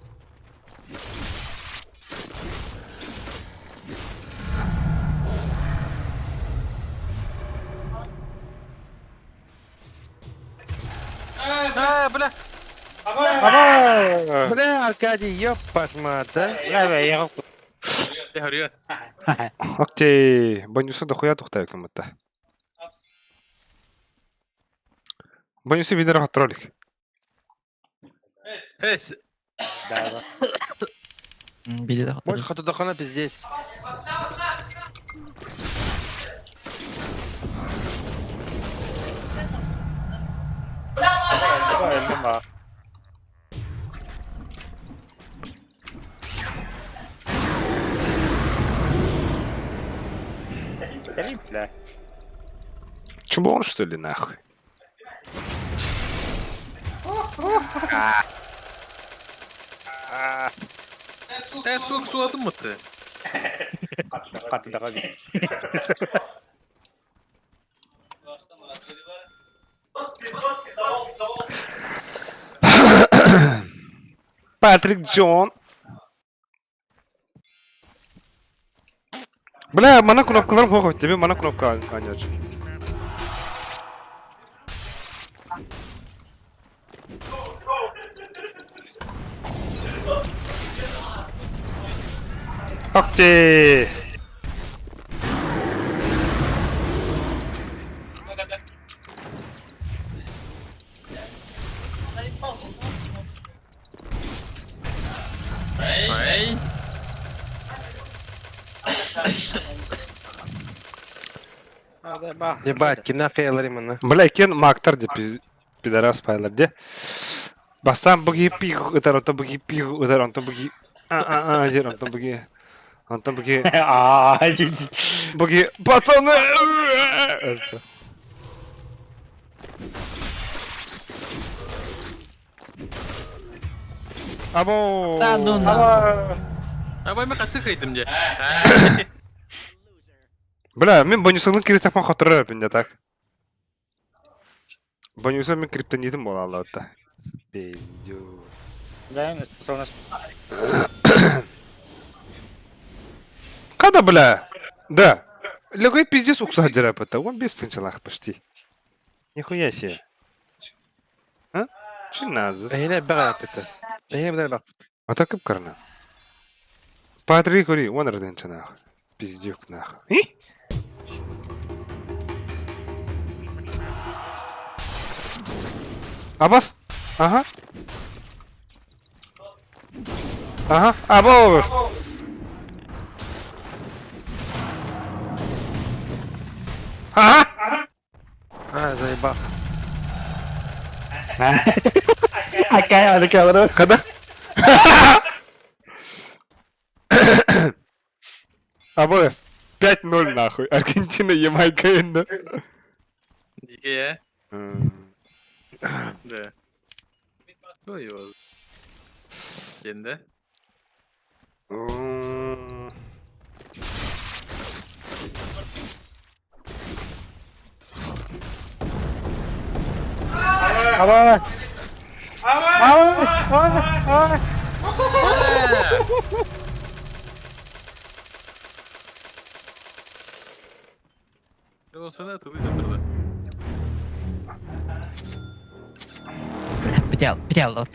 А, бля. Аба. Бля, Аркадий, ёб пасма, да? Бля, я Горю. Окей, Банюсы дохуя тухтай кымытта. Банюсы видер троллик. Эс. Да. Биди да. Может, хатудахана пиздец. Бля. Чмо он что ли нахуй? Э, сук суладым мыты. Катыдага. Патрик Джон. Бля, мана кнопкаларым хох тебе мана кнопка аняч. Окей. Эй. Ебать, кинах я ларимана. Бля, кен мактар де пидорас пайлар де. Бастан буги пиг удар онтон буги пиг удар онтон буги а а а дер онтон буги онтон буги А, буги пацаны. Або. Да ну на. Аба мен качы кыйдым де. Бля, мен бонусыңның кире тапқан хотырыр пинде так. Бонусы мен криптонитім бола алады. Пиздю. Да, сонус. Қада Откуда, бля? Да. Легой пиздец укса дьарапыта. Он без тынчалах почти. Нихуя себе. А? Чиназы. Эһине бэҕэ Эһине бэҕэ А так и карна. Патри кури, он роденчанах. Пиздюк нах. Абас? Ага. Ага, абос! Ага! А, заебал. Когда? Абос, 5-0 нахуй. Аргентина, Ямайка, инна. Дикие. Да. Кто его? Сенде. Ава! Ава! Ава! Ава! Потерял, потерял лот.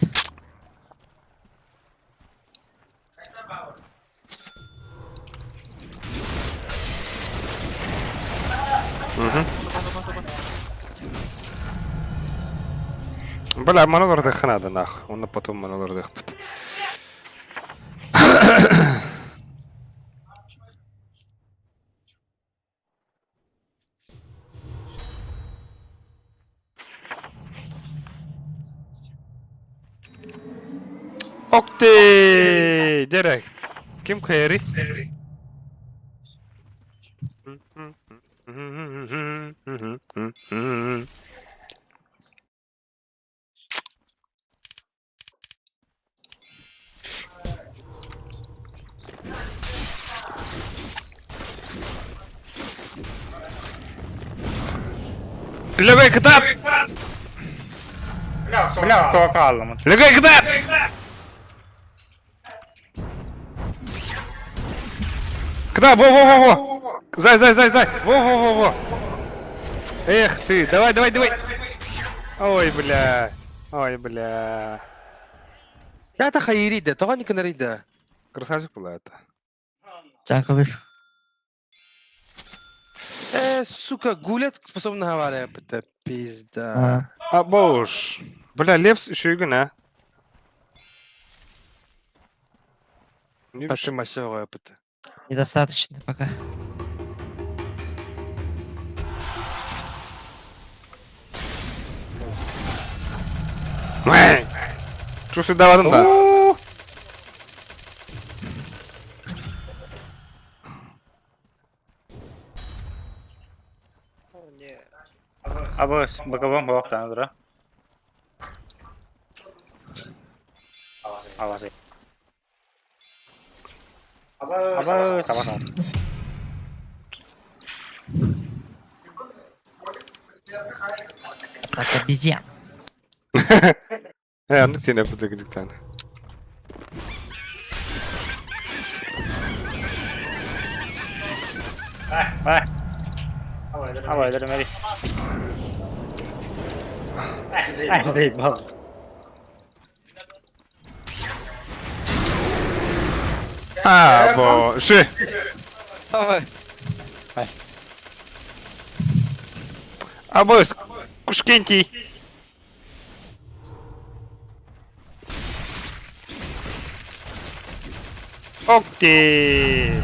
Бля, манолар дыханада нах. Он потом манолар дыхпыт. Окты! Дерек. Ким кайри? Легай кытап! Бля, куакалым. Легай кытап! Куда? Во-во-во-во! Зай, зай, зай, зай! Во-во-во-во! Эх ты, давай, давай, давай! Ой, бля. Ой, бля. Я хайрида, тоҕо никанарида. Красавчик была это. Чаковый. Сука, гулять способна говоря, это пизда. А, бош. Бля, Лепс еще и гна. Паши масёра, это. Недостаточно пока. Что сюда ладно, да? Абыс, боковым боқтан дыра. Авасы. Абыс, абас. Так, обезьян. Ну тебе подыгдиктан. Ай. Абай, дөрмәри. Ай, заебал. А, боже. Давай. А бос, Кушкентий. Окей.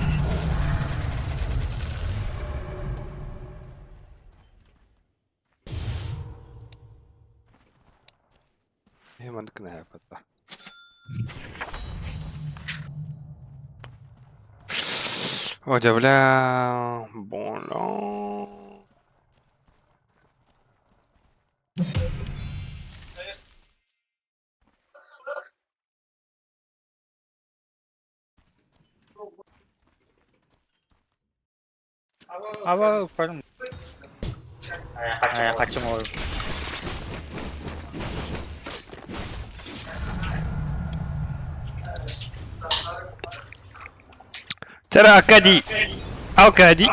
Маннык нэһэпэтта. О, бля, боло. Аба, көрүм. Ай, качым ой. Чара Аркадий! Алкадий!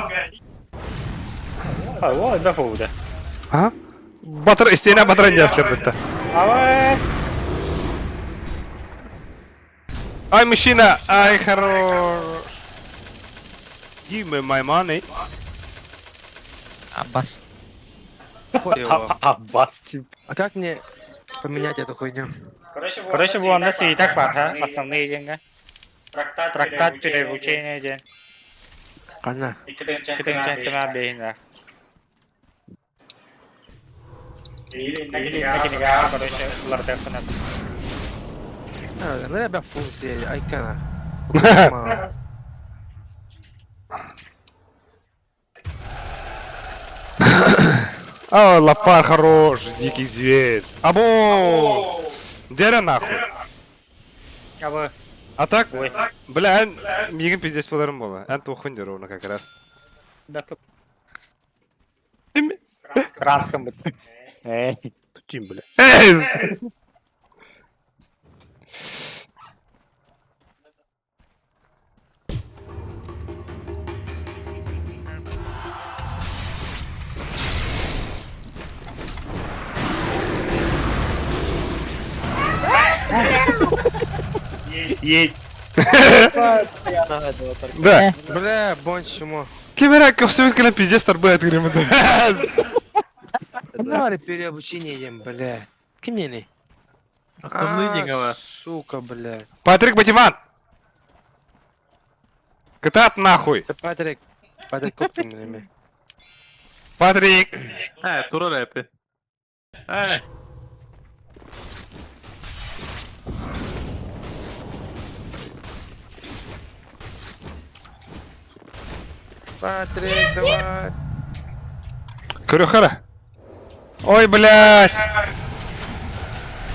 А, о, да хоуда. А? Батыр, истиэнэ батыран дьаслар бытта. Ава! Ай, мужчина! Ай, хорош! Give me my money. Аббас. Хуево. Аббас, тип. А как мне поменять эту хуйню? Короче, бу онно свиток бар, ха? Основные деньги. Трактат переобучения день. Она. Кытын бейнер. Или на короче, лардехана. А, ну я функция, айкана. А, лопар хорош, дикий зверь. Або! Дера нахуй. Абы. А так, Ой. бля, эн мигин пиздец боларым бола. Эн тухын дер оны как раз. Краском бит. Эй. Тутим, бля. Эй! Едь. Да. Бля, бонч чмо. Кемера көпсөбүт кэлэн пиздец тарбы атырым. Давай переобучение ем, бля. Кем мне не? Основные А, деньги. Сука, бля. Патрик Батиман! Кытат нахуй! Да Патрик. Патрик коптун время. Патрик! Тура рэпи. Э, Патрик, давай. Көрөхара. Ой, блядь!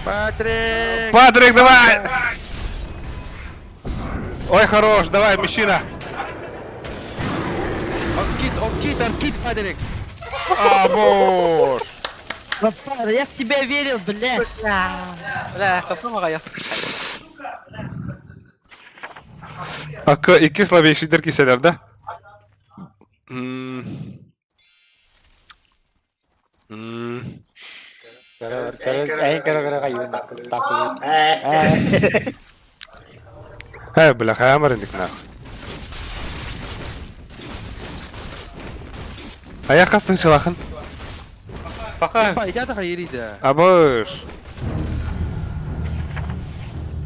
Патрик! Патрик, давай! Ой, хорош, давай, мужчина! Он кит, он кит, он кит, Патрик! А, боже! Лопар, я в тебя верил, блядь. Бля, капы Акы икки слабейшийдер киселер, да? М. М. Эй, короче, Э, бля, хамар индик нахуй. А я хастың чалахын. пока. Ебать, я так ерида. Абыш.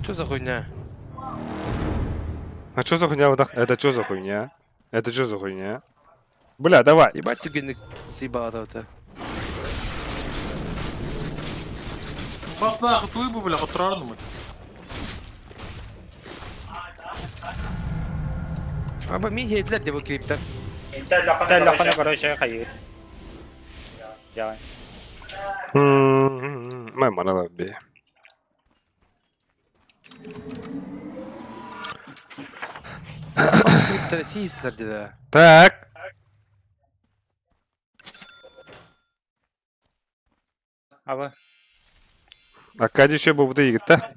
Что за хуйня? А чё за хуйня вот так? Это чё за хуйня? Это чё за хуйня? Бля, давай. Ебать тебе съебало это. Бах нахуй, твой бы, бля, отырарнымын. Аба мин хейтлер деп криптер. Телефоны, короче, хайыр. Давай. Май манала бе. Криптер сиистлер деди. Так. Абы. Акади еще был да?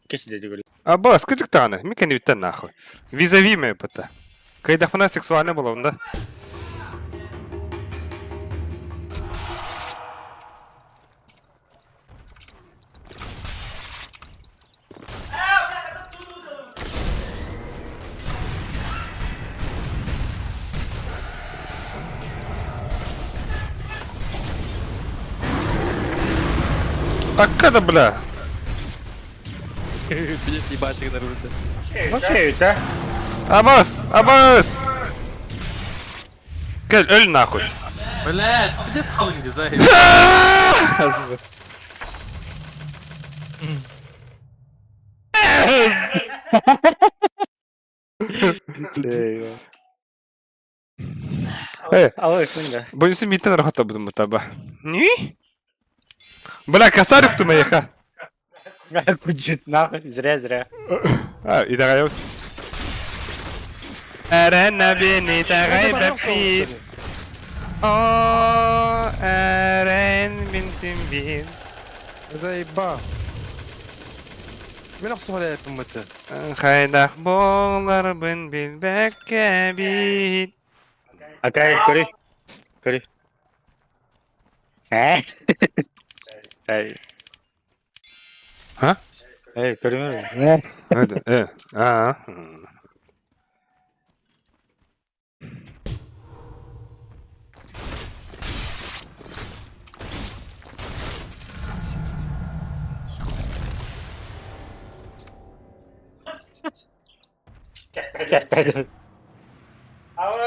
Кесиде говорит. Аба, скажи таны, микен үттен нахуй. Визави ме бата. Кайдахына сексуальный была да? Акада, бля. Пиздец, ебашек на руле. Вообще, да? Абас, абас. Кел, öl нахуй. Блядь, пиздец халың где, зай. Э, Алло, күндө. Боюсь, митен рахата буду мутаба. Не? Бля, косарик ту моеха. Куджит нахуй, зря, зря. А, и давай. Арена бени тагай бапи. О, арен бин симбин. Заебал. Мен охсуһар эппин быты. Хайдах буоларбын билбэккэбин. Окей, көрүй. Көрүй. Э? Эй. А? Эй, көрүмэ. Это, а.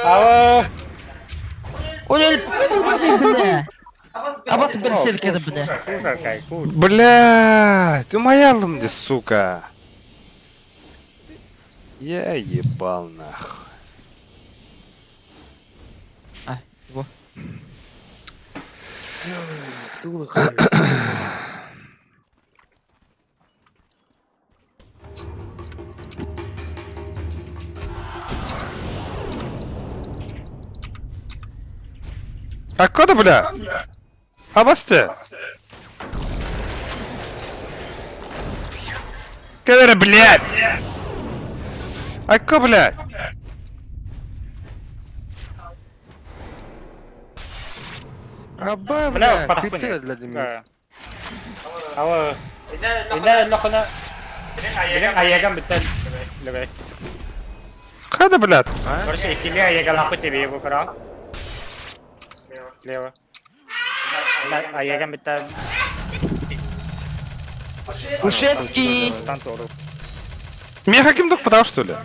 Ава. Ой, бля. Абас берсеркеде бля. Блядь, умаялым де, сука. Я ебал нахуй. А, его. А куда, бля? Абасте. Кадра, блядь! Айко, блядь! Аба, Бля, бля, криптер для меня. Ава. Инна лохона. Билен аяган битен. Лебе. Када, блядь? Короче, икили аяган лаху тебе его кара. Слева. Аяган битен. Ушецкий. Меня хаким дух подал, что ли?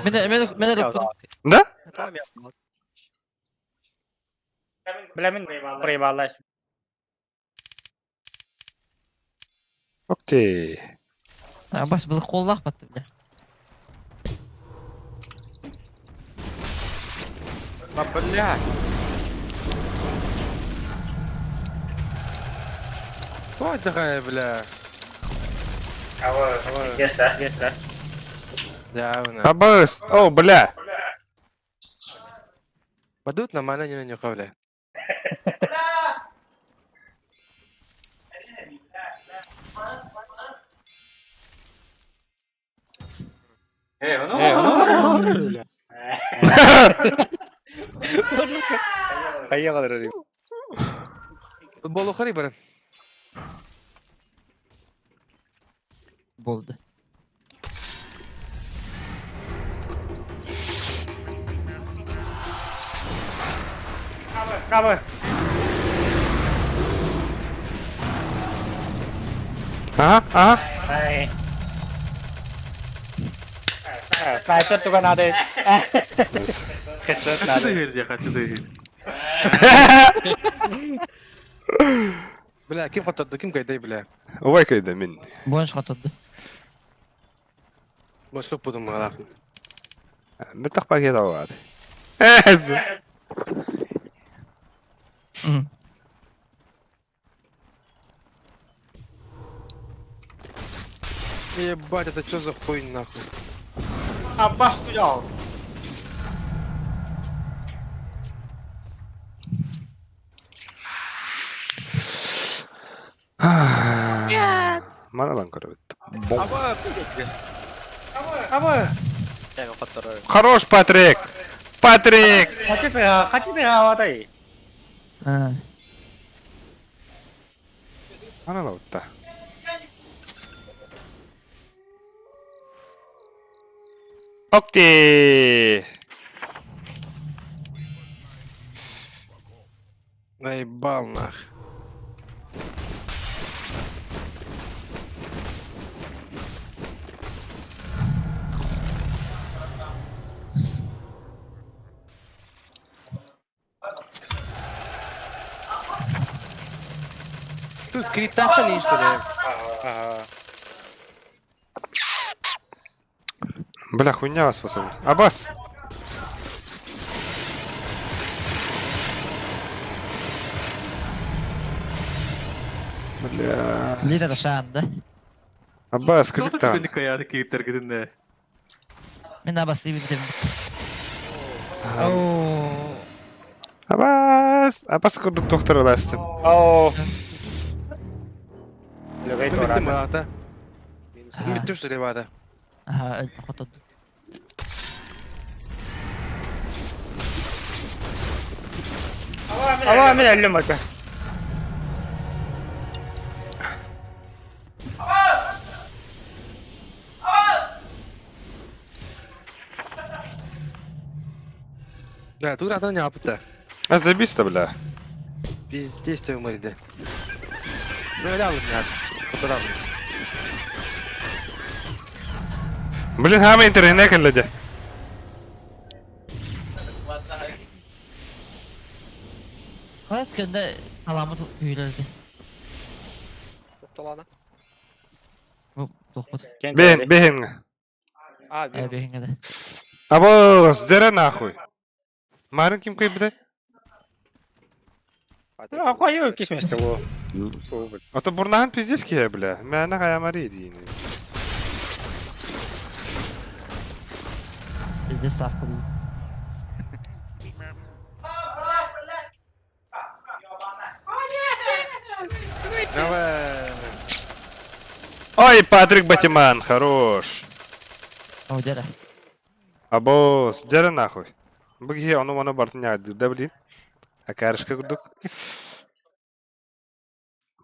Меня, меня, меня Да? Бля, мин проебалась. Окей. Абас был холлах бат бля. А, блядь. Ой, такая, бля. Ава, есть, да, есть, да. Да, Абас! О, бля! Бадут нормально не на бля. Поехал, Футбол ухари, брат. Болды. Браво. Ага, ага. Ай. Снайпер туга надо. Хедшот надо. Я хочу доверить. Бля, ким хотадды, ким кайдай, бля. Ой, кайда мин. Бонш хотадды. Башка будем малах. Битах пакет алат. Ебать, это что за хуй нахуй? Аббас туял. Маралан көрөбүт. Аба, Аба. Хорош, Патрик! Патрик! Хочу ты аватай. Маралаутта. Окей. Наебал нах. Тут критата не что ли? Бля, хуйня вас пацаны. Абас! Бля. Лида ташаан, да? Абас, скажи там. Мен Абасты билдим. Ооо. Абас! Абас курдук доктор ыластым. Ооо. Лөгөй Бүттүм туораата. аата. Минус. Бүттүм сырыбаата. Аха, хотон. Ама мен өллүм ата. Да, тур атын yaptı. А забис-то, бля. Пиздец, что мы Böyle aldım ya. Fotoğraf aldım. Блин, хама интернет кэллэдэ. Қайсы күнде таламы күйілерді. Тоқталана. Бу тохпут. Бен, бен. А, Э, бир. бэхиҥҥэ Або, сдера нахуй. Марын ким күйбүтэ? А қою кисместі ол. А то бурнахан пиздец киһи, бля. Мээнэ хаямари диини. Бізде ставка бұл. Давай. Ой, Патрик Батиман, хорош. О, дядя. Або, сдера нахуй. Бу киһи ону-маны бартын ньаҕайдыыр да, блин. Акаарышка курдук.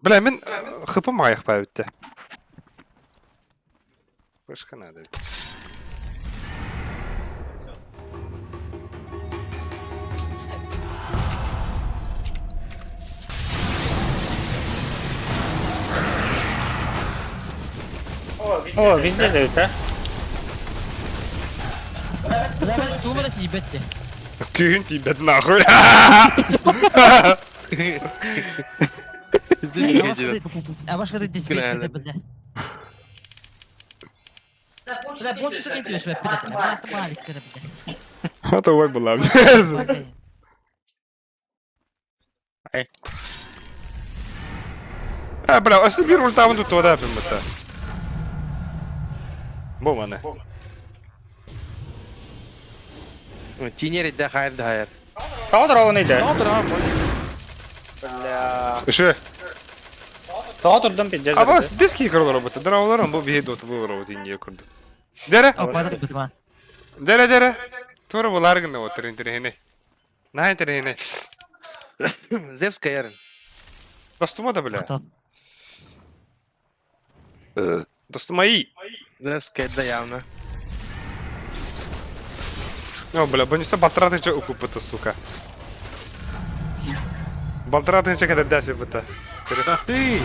Бля, мин хыпым аҕыйах паабитте. Вышка надо. О, везде дают, а? Бля, мен туумара тиийбэт дии. Күүһүн тиийбэт нахуй. А башка диспетчер бля. Бля, больше не идешь, бля, бля. Бля, бля. Это ой была. Ай. А, бля, а бир ультабын тут да бит. Бу маны. Тинер да хайр да хайр. Тоғыз рауын еді. Бля. Үшө. Тоғыз ұрдым пиздец. А бас бес кии көрөр роботы. Драуларым бу биһи дотулуу робот инде көрдү. Дере, О, Патрик Батиман. дере, дере. Тура булар гына отыр интернетне. На интернетне. Зевс каярын. Достума да бля. Ата. Достума и. Зевс да явно. О, бля, бонуса батратынча укупыты, сука. Батратынча кадердәсе быта. Ты!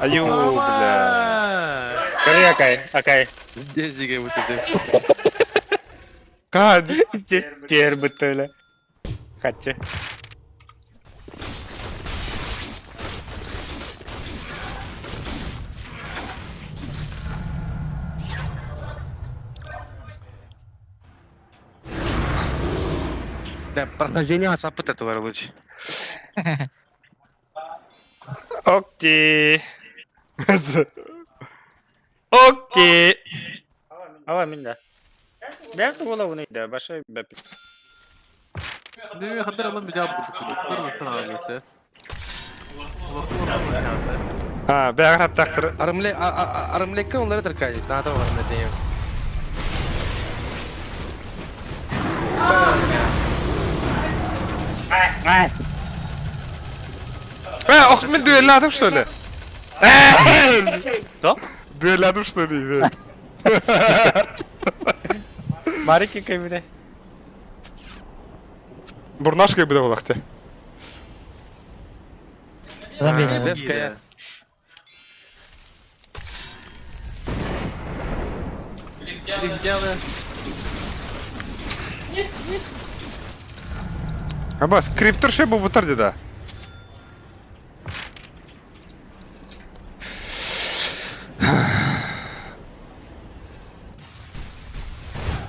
Аю, бля. Көрі акай, акай. Здесь жиге бу Зевс. Кад. Здесь тер бітті Хатчы. Да, прохождение вас попыта товар лучше. Окей. Окей. Ала мен да. Бәрі ола оны да, баша бәп. Ne kadar alın bir daha bulduk. Görmüşsün abi А, бәгәр хаптактыр. Арымле арымлекке onları tırkaydı. Daha da var ne diyeyim. Ай, Э, ох, мен дуэлладым, что ли? Что? Дуэлладым, что ли? Марики кайбide. Бурнашка буде булакты. Адам берем. Зевс каяр. Абас, криптор ше бу бутар деда.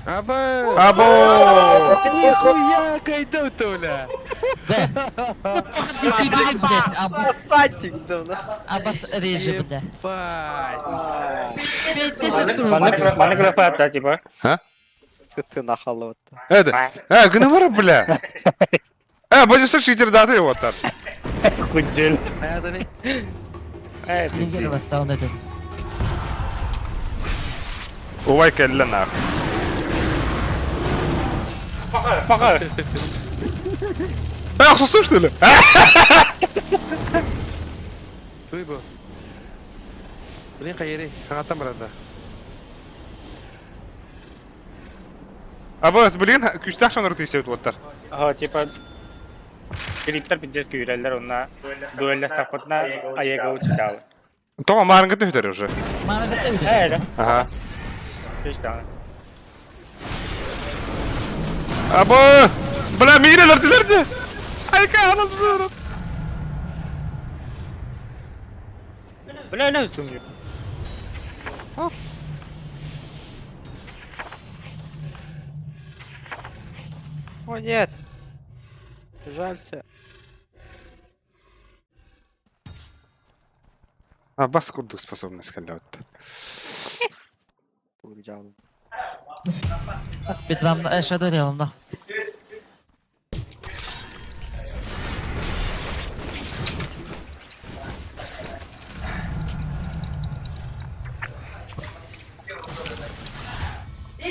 Аба. Або! Нихуя кайда толя. Действительно, блядь, абас, Сатик, да, да. абас реже, бля. Ебать. Пиздец, Маны клапа апта, типа. А? Ты нахал Это, гына бар, бля. Бодюса читердаты вот так. Худжел. Мингер бастауын этим. Увай кэллэ нах. Пока. Охсусуң, что ли? Туй бу. Блин, хайыри, хаңаттан барада. Абас, блин, күстәх шоныр түйсеп оттар. Ага, типа Клиптер пиздец күйреллер онна дуэллэстэхпытына айыга учиталы. Тоға марыңгы төһтер уже. Мана кытта үтер. Ээ, Ага. Пиштаны. Абас! Бля, мире лердилерди. Айка, ана туруп. Бля, не сумью. О, нет. Жалься. Абас курдук способность каллаутта. Уржал. Спидрамда, шадо реалымда.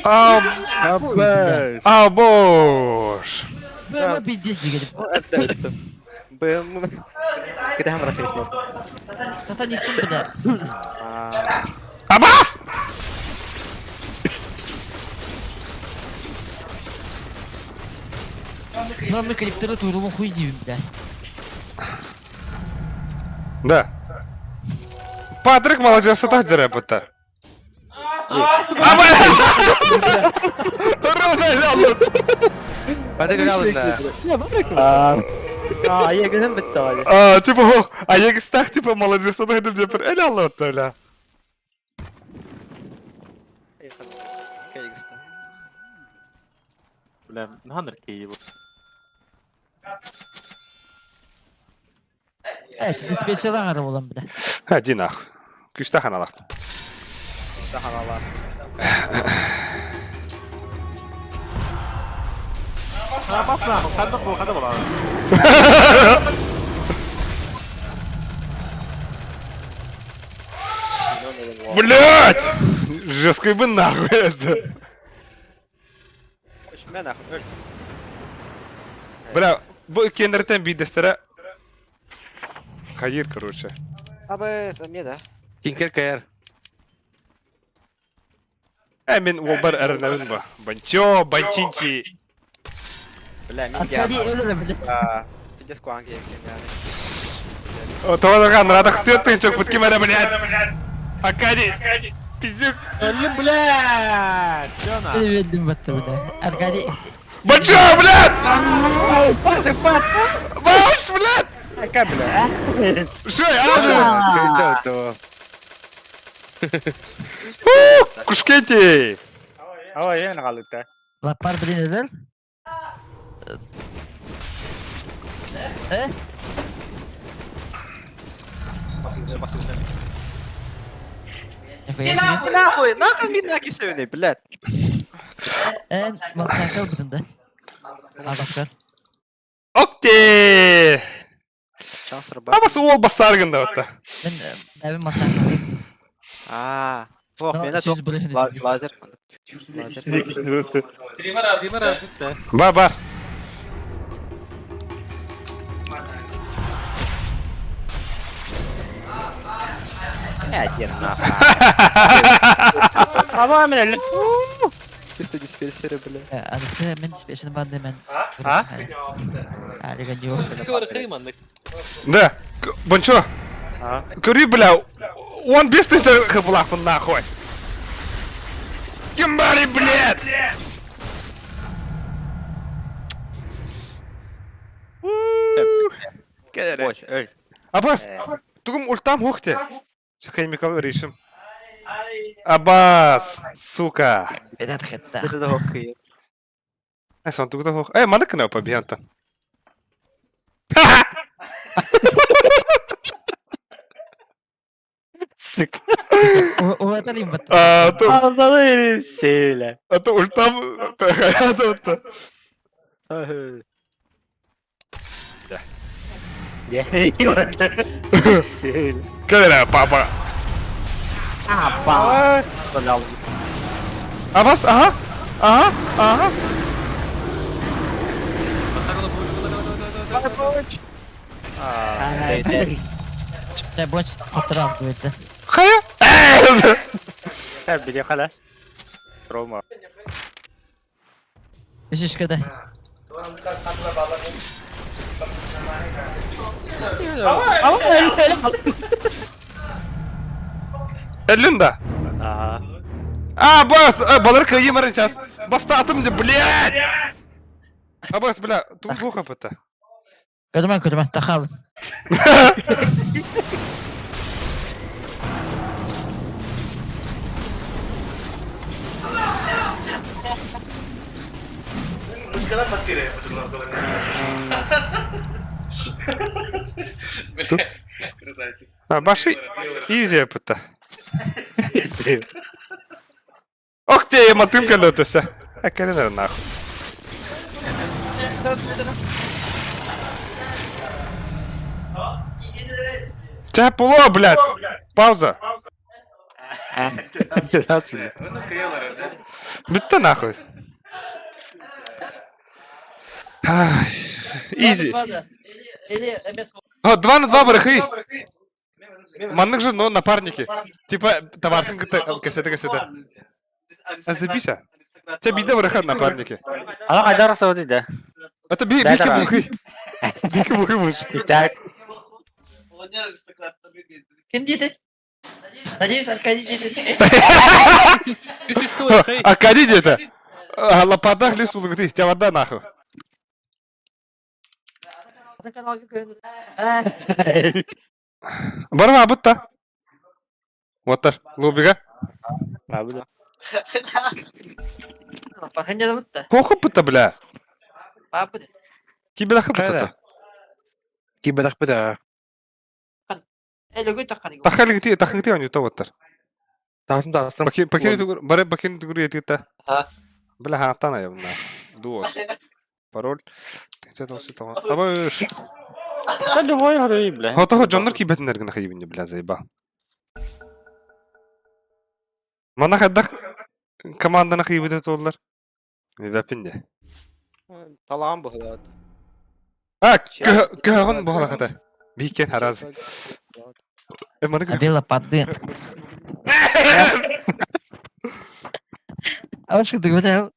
Абас! А, бош! Б пиздец дигән. Это БМ. Куда हम रखे Тата никем бля. Абас! Но мы клиптеры туйрулун хуй дибим бля. Да. Патрик молодец, это дерепета. Патрик алында. А, я гынан битти али. А, типа, а я стах, типа, молодец, это деп эле алып бля. Кайгыста. Бля, наныр кейбу. Evet, специал аңары болам бля. Один ах. Күстах аналах. Сахалала. Ханна бу, ханна була. Блять! Жесткий бы нахуй это. Мен нахуй. Бля, бу кеннертен бидестері. Хайыр, короче. Абы, мне да. Кинкер каяр. Мен ол бар әрінәуін ба. Банчо, банчинчи. Бля, мин Аркадий өлөр бля. А, пиздец куанги. Тоғыдаған радық төттің чөк біткен бәрі, блядь. Аркадий, пиздюк. Бля, чё на? Өлдүм батты бля. Аркадий. Банчо, блядь! Баш, блядь! Ака, бля. Шой, а, Кайда Кушкети! Ава, я нагалытта. Лапар блин өлөр. Э? Не нахуй, нахуй, нахуй мин накисевни, блядь. Э, молчанка бутында. Абакар. Окей! Шанс рыбак. Абасы ол бастаргында отта. Мен бәбим молчанка. А, ох, Но мен сүз блин. лазер. Лазер. Стример, стример, битте. Бар, бар. Один нахуй. Ава, мен әлі. Чисто дисперсеры, бля. Аныспе мен диспешин банды мен. А? Әлі гандио. Да. Банчо. А? Көрі, бля, он бес тысяч хыплахпын нахуй. Кембари, блядь! Боч, өл. Абас, тугум ультам хохте. Chemical решим. Абас, сука. Бедат хетта. Это да хоккей. Сон тугда хох. Маны кына побьянта. Сука. Уотар имбат. А, то, Ağzını söyle. а то ультам... Сахы. Söyle. Кэлэрэ, папа. Апа. Абас, ага, ага, ага. Не, больше полтора будет. Хайа? Sen biliyor kadar. Roma. Үшішкеде. Эллин да. Ага. А, бас, балар кыйым арын час. Баста атым де, блядь! А бас, бля, тут плохо пыта. Көрмә, көрмә, тахал. А, баши, изи пыта. Ох ты, я матым кэллөтөсө. А кэлэнэр нахуй. Ча пуло, блядь! Пауза. Бүтті нахуй. Ай, Изи. О, 2 на 2 барахи. Маннык же, но напарники. Типа, товарсын кәсеті кәсеті. Азабися. Те биде бараха напарники. Ана кайда раса дейді. Это би Да, бики да. бухы. Бики бухы муж. İşte Кім дейді? Надеюсь, Аркадий дейді. А кади это? Лопатах лис улыгты, тебя вода нахуй. Барма абытта. Оттар, лубига. Abi de. Паханья бутта. Хоху пыта, бля. Папы. Кибелахы Қайда? пыта. Киберах бит, Э, лөгөй таққар. Тахалигти, тахалигти он юта оттар. Тағысын тағысын. Баки, бакини тугур, бары бакини тугур етикта. Ха. Бля, хатана я на. Дуос. Пароль. Абыш. Sen de boy harbi bile. Хото жоннор кибетинер гына хайбинне, бля, заеба. Мана хаддах команданы хайбите толлар. Вепинде. Талаан быһылаат. А, көгөн була хата. Бикен хараз. Э, маны Абела падды. А что ты говорил?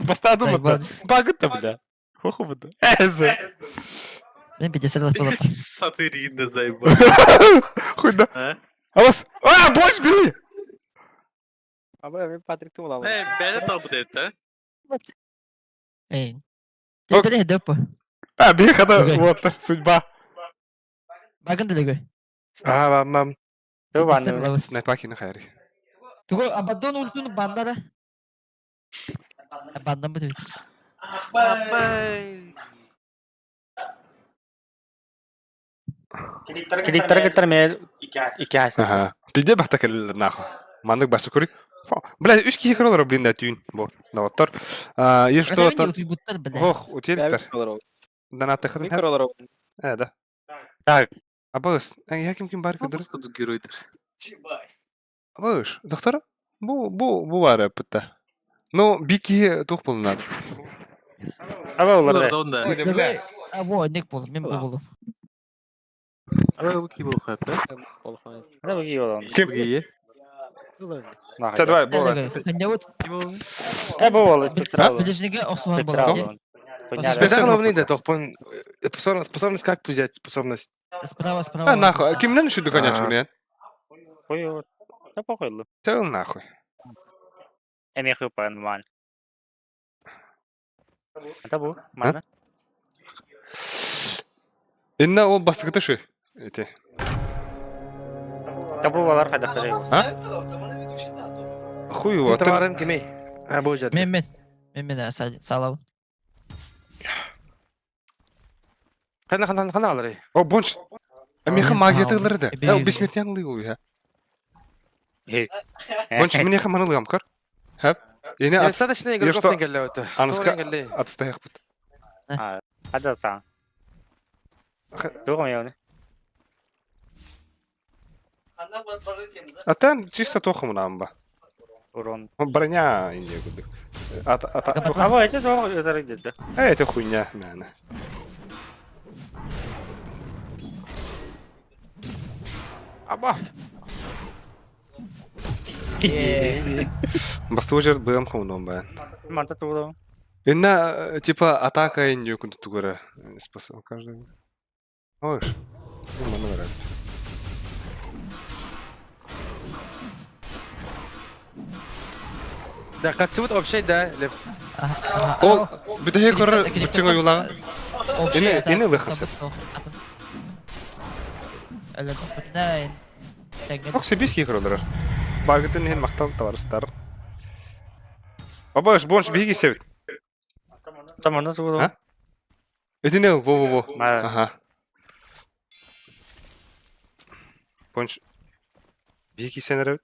Бастадым бата. Багытта, бля. Хоху бата. Эз. Мен 50 было. Сатырина заебал. Хуйда. А? Абас. А, борщ бери. Аба мен Патрикти буламын. Э, бәле табы деді, Эй. Ты дөп. А, бери хата. Окей. Вот, судьба. Багын дилеге. Аа, мам. Dur bana. Снайпакины хайри. Туго Абаддон ультуну бандара. Бандан бу дейт. Kilitlere getirmeye iki ay. Ага. Пизде бахта кэллэр нахуй. Маннык басы көрүй. Бля, үч киһи көрөлөр, блин, да түүн. Бу, наваттар. А, и что там? Утуйбуттар бля. Ох, утеликтер. Донаты Мен хатын. көрөлөр. Э, да. Так. Абыс, я ким ким бар көдөр. Басқа геройдыр. Абыс, доктор? Бу, бу, бу бар пытта. Ну, бики тух болунар. Аба олар да. Онда. Бля. А во, нек болду, мен бу болду. Аба бу ки болу хат, Ne bu iyi olan. Ким? Ким? Ча, давай, бола. E bu oldu. Спектр oldu. Билежниге оксуган Спектр болот. oldu. Специально главный да, тохпон. Способность как взять? Способность. Справа, справа. А, нахуй. Кимнен үшүдү конячку мен? Koyu. Ne koyuldu? Ча, нахуй. Emi hıpa normal. Ата bu. Mana. Инна ол бастыгыты шы. Эти. Та bu olar kadar. А? Хуй его. Товарым кимей. А, бу жат. Мен мен. Мен мен салабын. Хана хана хана алар. О, бонч. Меха магия тыглары да. Эбе- Э, бессмертный ул я. Бонч, мне хаманылыгам көр. Хэп. Ини ат. Достаточно игроков что? келли өтө. Аныска келли. атстайықпыт. Хада саң. Туох эмэ Атан чисто тохумнаан ба. Урон. Броня инде курдук. Ат ат. Аба это туох өтөрүк деді. Э, это хуйня, наверное. Аба. Бастыгы жер БМ хомнон баан. Манта тугу. Инна типа атака инде күн тугара. Способ каждый. Ой. Ну, маны барат. Да, катыбыт общай да, Лепс. Ол бүтәһе көрөр бүтчүң уйулага. Эне эне лыхасы. Ок себис кикролор. Багытын хин мактал товарыстар. Бабаш бонш биги себит. Тамана тугу. А? Этине во во во. Ага. Бонш биги сенеребит.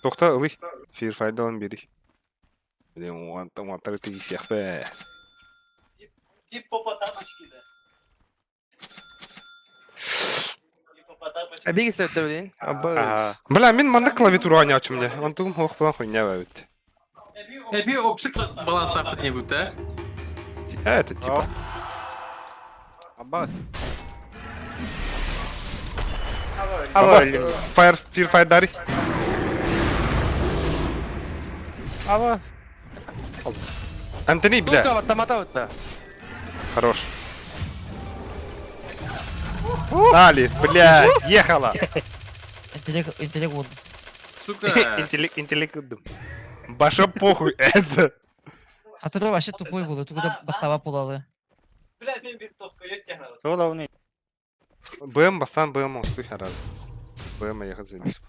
Тохта ылый. Фир файдалан бери. Блин, уантар тигисиэх бе. Биги сәтті білейін. Аба. Бля, мин маннык клавиатура аñаачым мне. Онтугум хоох булан хуйня бэбит. Эби общий баланс таппыт не будет, да? Э, это типа. Аба. Абас, Fire, Fear Fire Дари. Аба. Антони, бля. Тамата бутта. Хорош. Али, бля, ехала. Интеллект, интеллект болды. Сука. Интеллект, интеллект. Баша похуй, это. А то вообще тупой болды, тугуда баттаба болалы. Тугу лауны. БМ, бастан БМ, устуй раз. БМ ехать заебись.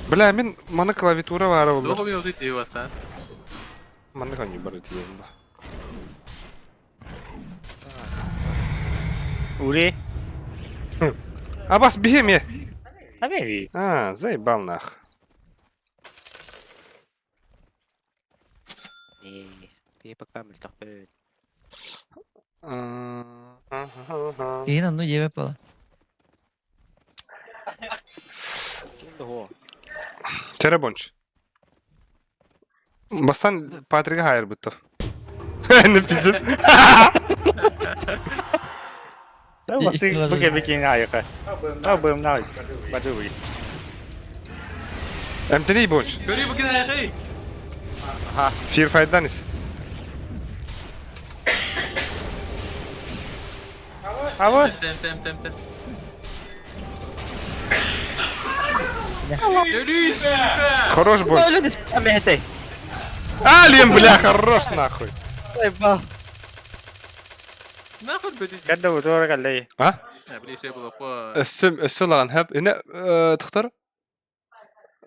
Бля, мин маны клавиатура бара болды. Долго мне вот идти вас, да? Маны ханю бар тием ба. Ури. Абас бихеме. Аби. А, заебал нах. Пока Кейін ну ебеп бала. Теребонч. Бастан Патрига хайыр бутто. Не пиздец. Басы бу кебекин айыка. Абым най. Бадуи. Эмтени бонч. Көрі бүкін аяқай. Фир файданис. Аба. Тем, тем, тем, тем. Көрі, сука! Хорош бонч. Люди спамятай. Ален, бля, хорош нахуй. Нахуй будет. Кадда утура каллай. А? Бля, еще было по... Өссөм, өссө лаган хэп. Эне тохтар.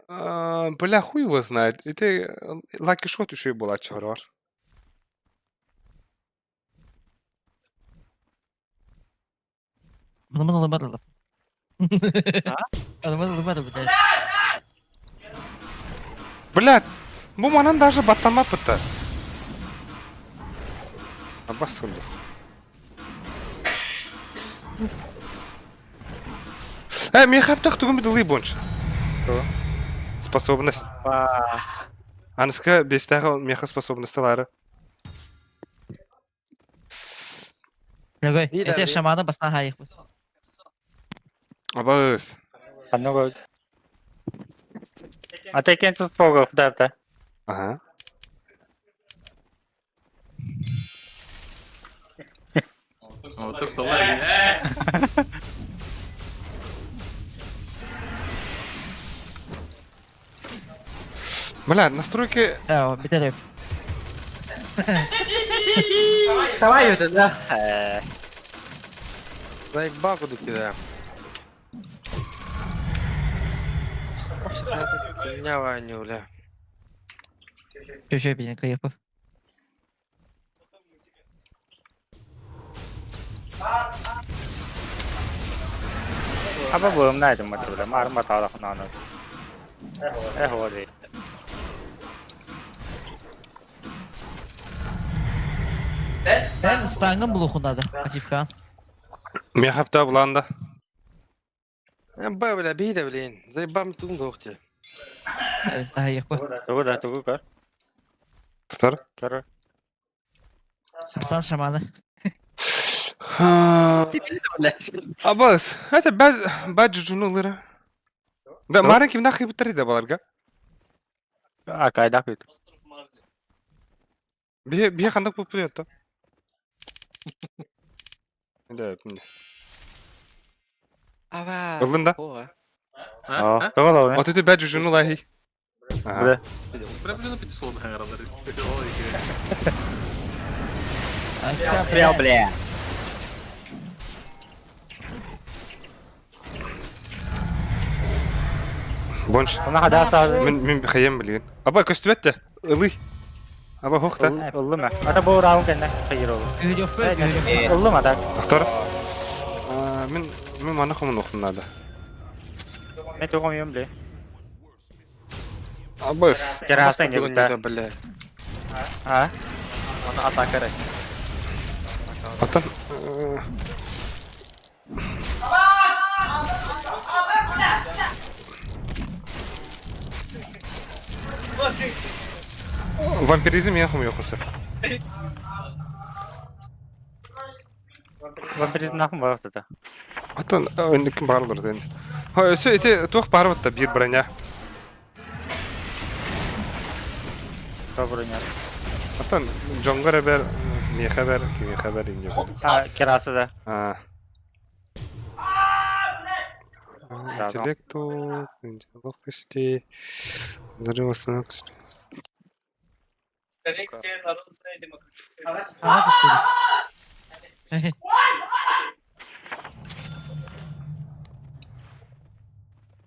Бля, хуй его знает. Это лаки шот еще и была чарвар. Мына мына лымар. Мына лымар, блядь. Бля, бу манан даже баттама пытта. Абас хули. Э, мен хаптах тугум дылы бонч. Способность. Аныска бестағы меха способностьлары. Легой, Би да, это би. шаманы басна хайық. Абас. Ханны Ата кен туспога кудапта. Ага. Вот так солай. Бля, настройки... Ә, битәреп. Давай это, да. Заебал куда кидаю. Меня Ваню, бля. Чөчө бинен кайып. Аба буомнайдым бля, маарым батаалахнааны. Эх, вот. Ben stangın blokundaydı. Acifkan. Мехапта буланда. Ба, бля, бей да, блин. Заебам тун дохте. Evet daha iyi bu. Тугу да, тугу көр. Тутар. Көр. Стан шаманы. Абас, это бад бад жунулыра. Да, марын ким нахуй бутары да баларга. А, кайда күт. Бие бие хандак бу пуйотто. Да, Ава. Ылын да. О, О, тугу да. Вот это бад жунулахи. Бля. Бля, бля. Бонш. Она хада саа. Мен мен хаем билген. Аба көстүбәттә. Ылый. Аба хохта. Уллума. Ата бу раунд кэннэ хайыр ол. Yok böyle. Уллума так. Доктор. Мен мен маны хомун охтум надо. Мен тугум юм бля. Абас. Керасан гебитэ. Бля. А? Она атака рэ. Атын. Вампиризм я хом йохуса. Вампиризм нахуй барахта. Атын өнүкүн баарлар ден. Ха, өсө ити туох бар бутта бир броня. То броня. Атын жоңгор бер, не хабар, ким хабар инде. А, керасы да. А. Интеллекту, ловкости, взрыв остановок.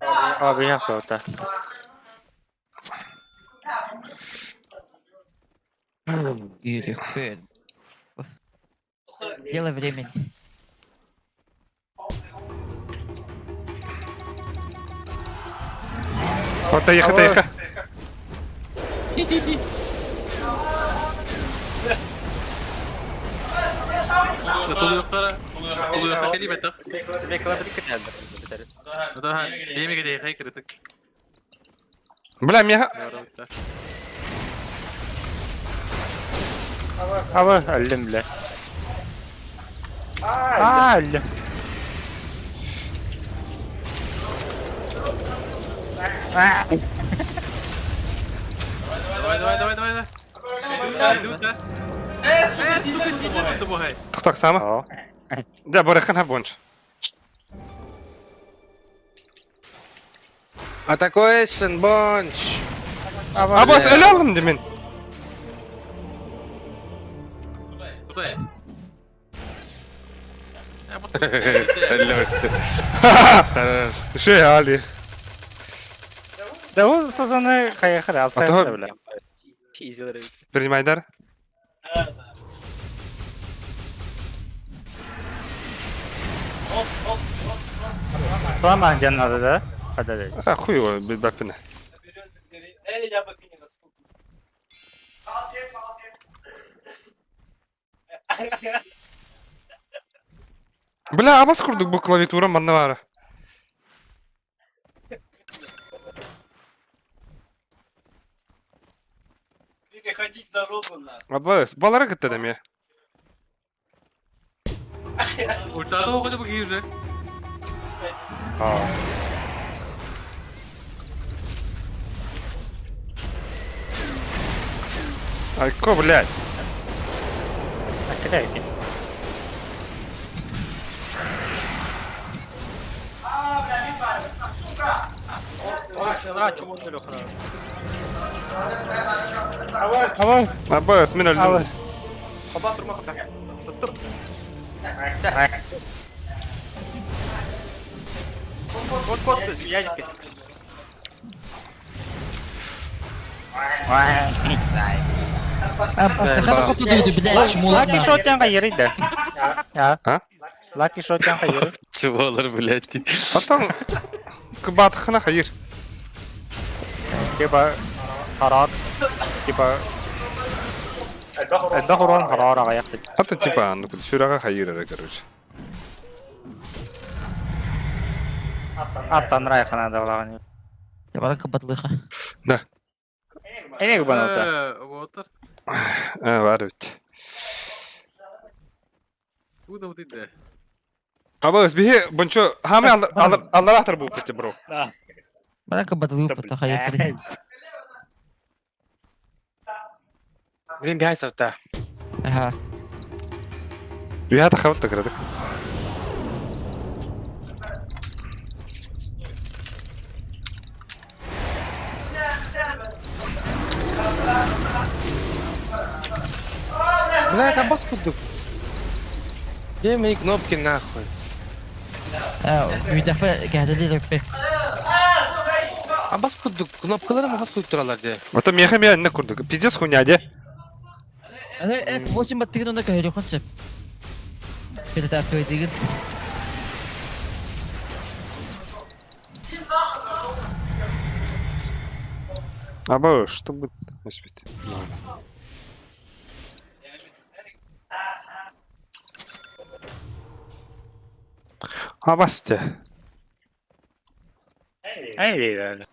А, бия сота. Yok böyle. Дело времени. Вот таеха, таеха. Бля, меня... Аба, өллүм бля. А, өллүм. Давай, давай, давай, давай, давай. Идут, да? Э, сука, не Так, сама. Да, барахан хабонч. Атакуэшн, бонч. Абас, өлө алдым демен. Шей, Али. Да ол созаны хайхар алсай бля. Принимай дар. Туама жаннады да. Хада да. А, хуй его, бэппин. Бля, абас курдук бу клавиатура манна бара. Переходить дорогу на. Абас, балара кытта деме. А. Айко, блядь. Акырай. Аба. Абас, мен өлдүм. Кот, кот, я Астахан хоту дойду, блядь, чмо Лаки шотян кайыры да. А? Лаки шотян кайыры. Чего блядь. Потом кыбатхына хайыр. Типа харат типа элбэх урон хараар аҕайах А то типа ну сүрэҕэ хайыр эрэ короче. Астан райхана да улаҕан. Баран кыбатлыха. Да. Эмиэ губаналта. Оҕотор. А, бар бит. Куда вот иде? Абас биһи бунчу хаме алларатар бу бит бро. Баран кыбатлыха пата хайыр. Блин, бихай савта. Аха. Бихата хавта кырадык. Бля, это бас кудук. Где мои кнопки нахуй? Үйдәхпе кәһәдәли рөппе. А бас кудук, кнопкалары ма бас кудук туралар де. Ото меха меха не курдук. Пиздец хуйня де. F8 баттыгын онда көһөрү консеп. Перетаскивай дигин. Аба, что будет? Успеть. Абасте. Эй,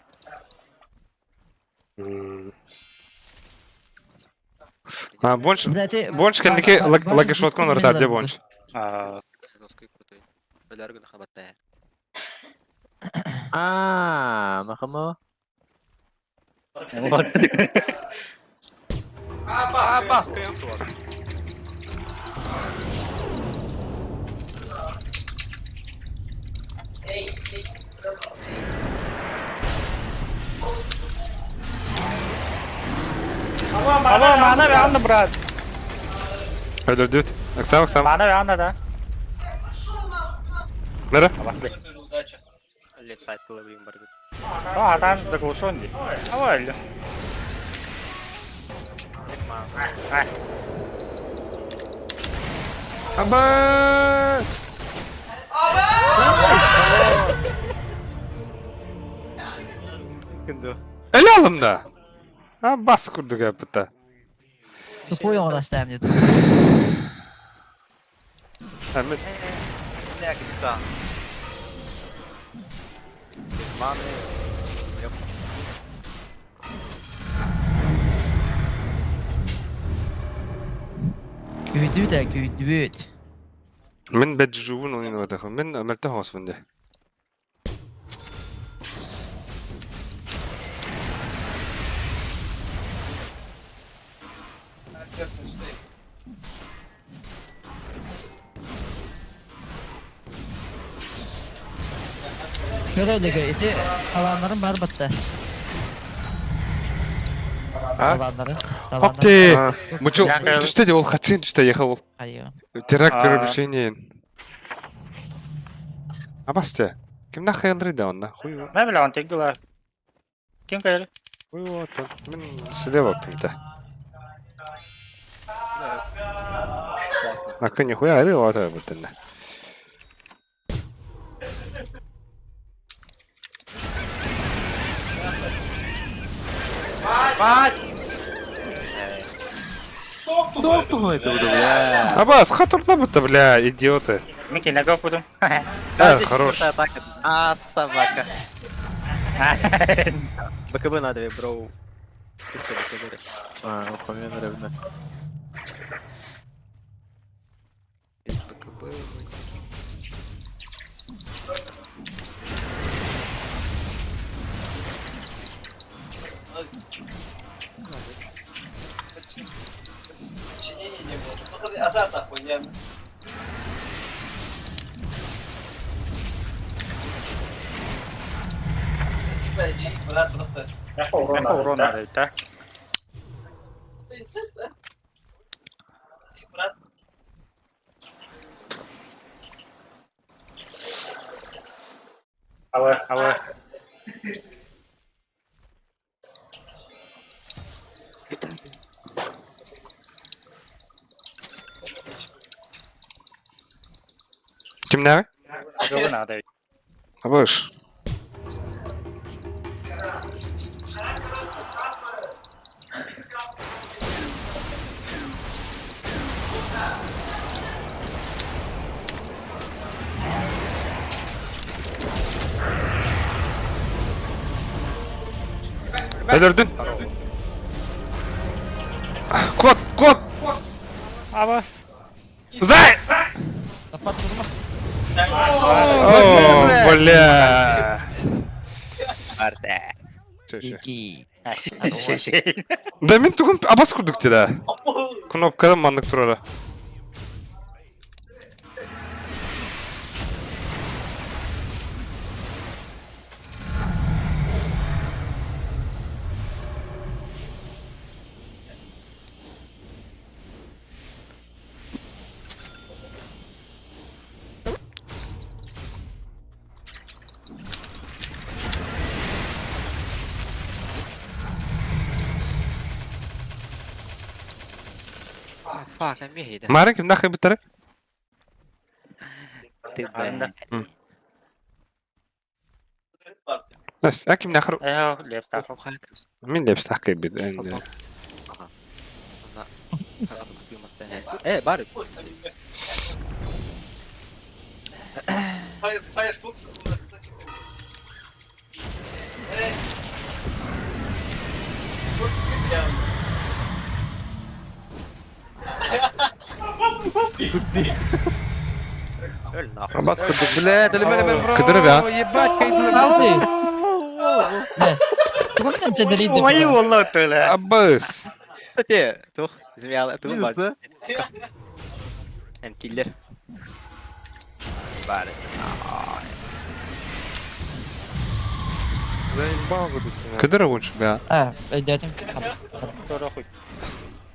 А, больше, больше кенники лагешоткон ртар де больше. А, нахама. А, бас, Алло, мана бе анна брат. Öldürdü. Аксам, аксам. Мана бе анна да. Нера? Леп сайт было блин баргы. А, там заглушен ди. Алло, эле. Абас! Эле алым да. А бас курдук япыта. Тупой оғрастайм деді. Әмет. Не, где-то. Без маны. Күйдү да күйдүбүт. Мен бәджуун ойын отахым. Мен әмәлті хосмын де. Şöyle ити alanların бар батта. Alanların. Хопти. Мучу түсте де ол хатсын түсте еха ол. Айы. Теракт перемещение. Абасте. Ким нахай да онна? Хуй. Мә биле он тегдүлә. Ким кайыр? Хуй вот. Мен силе бактым да. А нихуя ари вот бутынна. Мать! Абас, хатурна будто, бля, идиоты. Микки, на буду. А, хорош. А, собака. БКБ надо, бро. Чисто БКБ. А, упомяну ревна. Без БКБ. Подчинение не было. Азат охуенно. Типа, брат, просто. Урон надо, да? Ты инцест, а? Брат. Алло, алло. Кимнәре? Быгы надо. Абыш. Өлөрдүн. Кот, кот! Аба. Сдай! Тапат турма. О, бля. Барда. Ики. Шей. Да мин тугун абас курдук да. Кнопкадан маннык турара. Fuck, I'm here. Марын ким нахай битер? Ты бля. Нас, а ким нахар? Э, лев став. Мин деп стахкай бит. Э, бар. Firefox. Э. Абас курдук, блядь, өлүмэ өлүмэ бро. Кыдырып, а? Ебать, кайдылар. Тугун тедерийди. Ой, والله төле. Абыс. Те, тух, змея, тух бар. Эм киллер. Бар. Заебал курдук. Кыдырып онша, бля. А, өйдөтүм.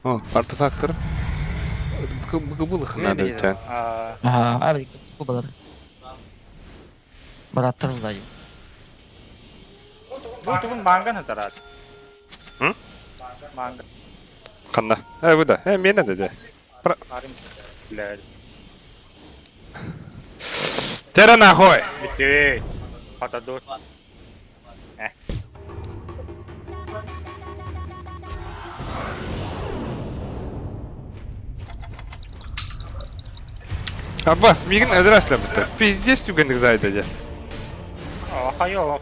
О, артефактор. Быкыбылых надо у тебя. Ага, а кубалар. Бараттар булай. Бу тугун манган хатарат. М? Манган. Қанда? Э, бу да. Э, мен де. Арын. Бля. Тера нахуй. Битей. Хатадут. Аббас, мигин өдөрөслө битер. Пиздец түгендик зайда же. О, хайо,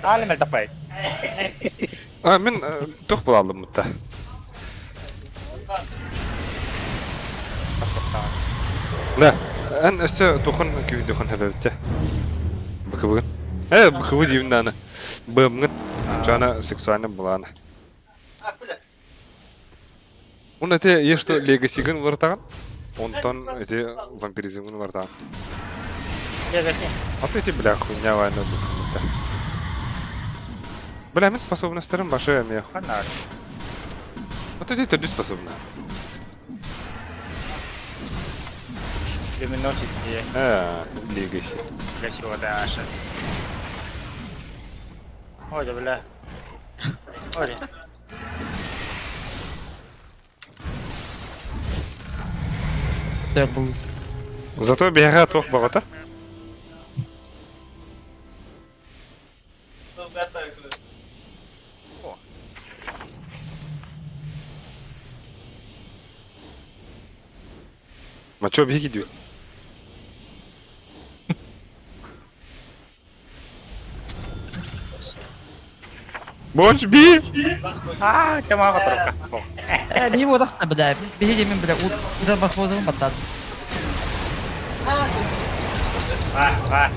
Таалым тапай. А, мен тух була алдым мутта. Да, эн өссө тухун күйдүхүн хэбэбитте. Быкыбыгын. Э, быкыбы деймин аны. Бымгын. Жана сексуальный буланы. Он эти е что легасигын вартаган. Онтон эти вампиризмын вартаган. Легаси. А то эти бля хуйня вайна быкыбыта. Бля, мен способностьтарым башы эме. Ханар. Вот эти түрдүү способна. Люминосити. Э, легаси. Легаси вода аша. Ой, да бля. Ой. Бул. Зато бега тох багата. Ма чё беги дүй? Боч би! А, тамага турка. Э, би бодахта бля. Биһи мен бля. Уда бахозым баттад. А, а.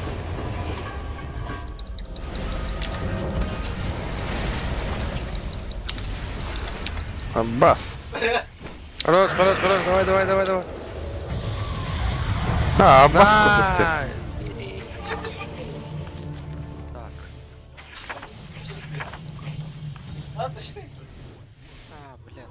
Аббас. Хорош, хорош, хорош, давай, давай, давай, давай. А, Аббас курдук. А, блядь.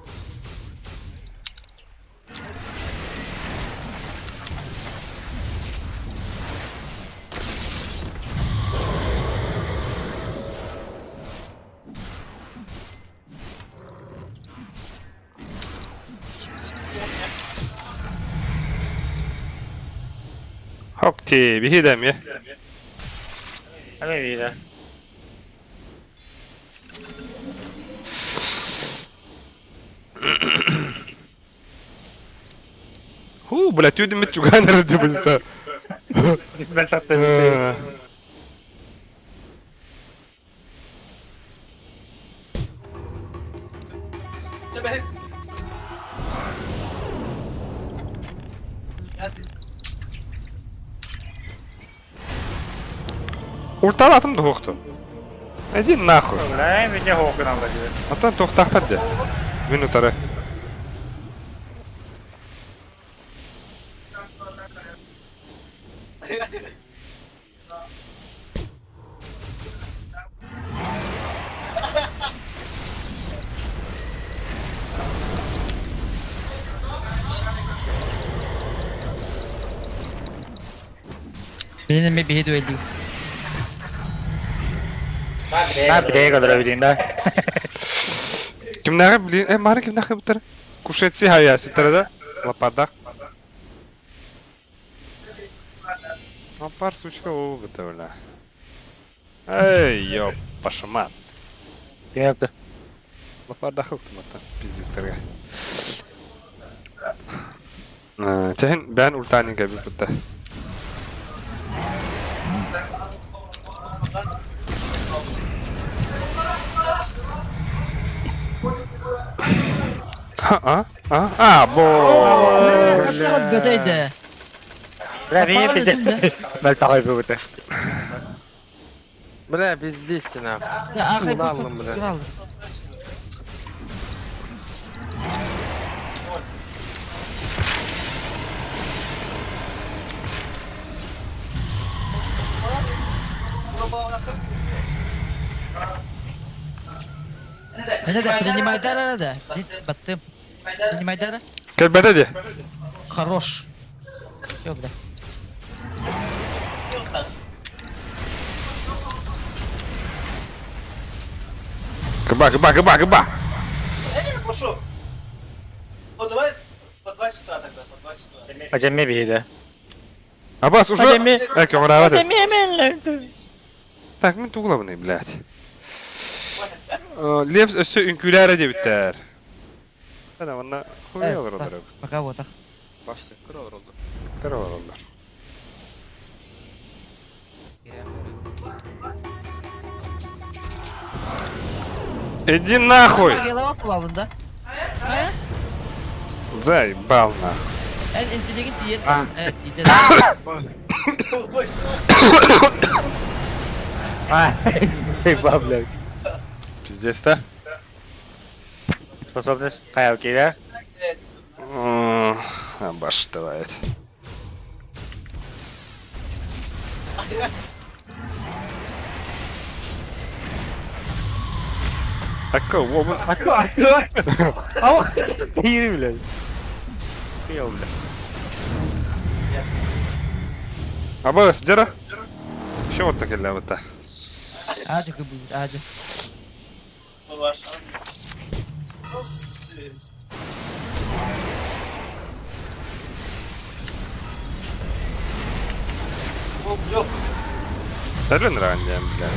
Хокти, биһи да эмиэ. Эмиэ биирэ. Ху, бля, түүнүммүт чугаан эрэр дьыбынса. Ульталатым да хуохту. Иди нахуй. Бля, меня хокынан вроде. Антон туохтаахтар дьэ. Мин утары. Билин эмиэ биһи дуэллиир. На бирее kadar билин да. Кимнээҕи билин, э мары кимнээхи буттар? Кушетси хая ситтара да? Лапардах. Лапар сучка ол быта бля. Эй, ёп, пашаман. Ким Лапардах уктуматтан пиздюктерге. Чэһин бээн ультаанин кэбит бутта. А, а, а, бо. Бөтөйдө. Бля, бии пиздец. Бэл тахай бу Бля, бездействие нахуй. Ахай Уналлым, бля. Не да, принимай да, да, да. Баттым. Принимай да, Кэлбэтэ дии. Хорош. Все, бля. Кыба, кыба, кыба, кыба. Прошу. Ну давай по два часа тогда, по два часа. Ажемме биһиде. Абас уже. Ажемме. Э, көҥүрээбэт. Ажемме Так, мин тугулабыный, блядь. Лев өссө үҥкүүлээрэ диэбиттэр. Ана манна хуй олороллор. Пока вот так. Башты, кыра олороллор. Кыра олороллор. Иди нахуй! Голова да? Заебал нахуй. Эн интеллигент тиет. Заебал, блядь. Пиздец, да? Способность каял да? Баш давай. Акка, обун. Акка, акка. Ау. Ири, блядь. Кыял, блядь. Абас, дера. Еще вот так или вот так. Аджа будет, аджа. Дәрін рандем, бля.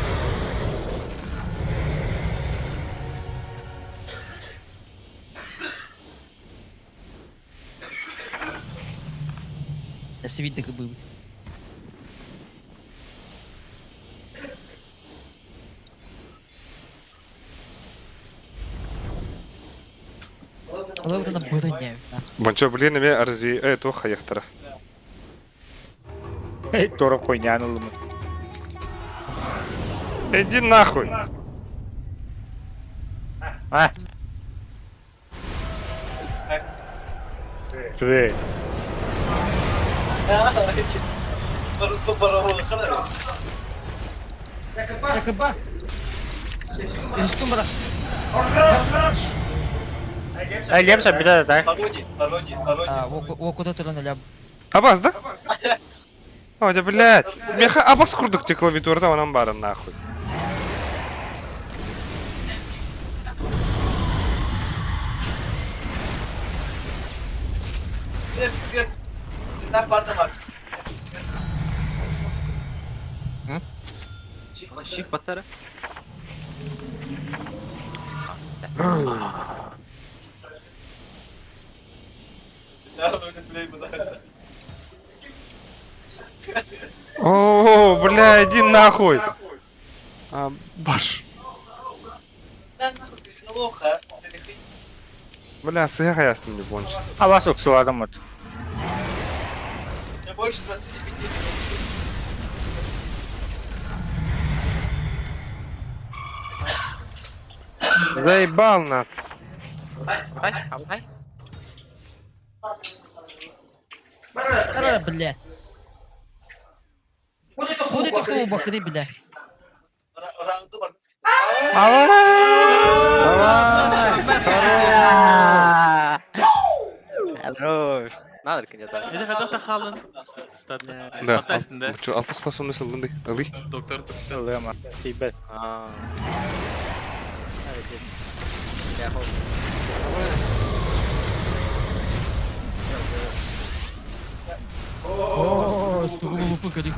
Свит будет. Олордуна бырыня. Бончо, блин, эме арзи, э, туох хаяхтара. Тора койнян ылымы. Иди нахуй! А. Түбе. Якоба. Үстүн бара. Ай, лепса битә да. Пародий, пародий, пародий. А, окуда туран ля. Абас, да? О, да, блядь. Меха абас курдук те клавиатурда, онан барын нахуй. Привет, привет. Shift баттара. О, бля, иди нахуй. А, баш. Бля, сыха я с ним не бонч. А вас уксуладым вот. Больше 25 минут. Заебал на. Бля, бля. Будет такого бакыры, бля. Раунду бар. Хорош. Надо конечно. Это когда тахалын. Да. Фантастин, да? Чё, алты способность ылдың Ылый. Доктор. Ылыма. Тибет. А. О, тугу лупу көрүк.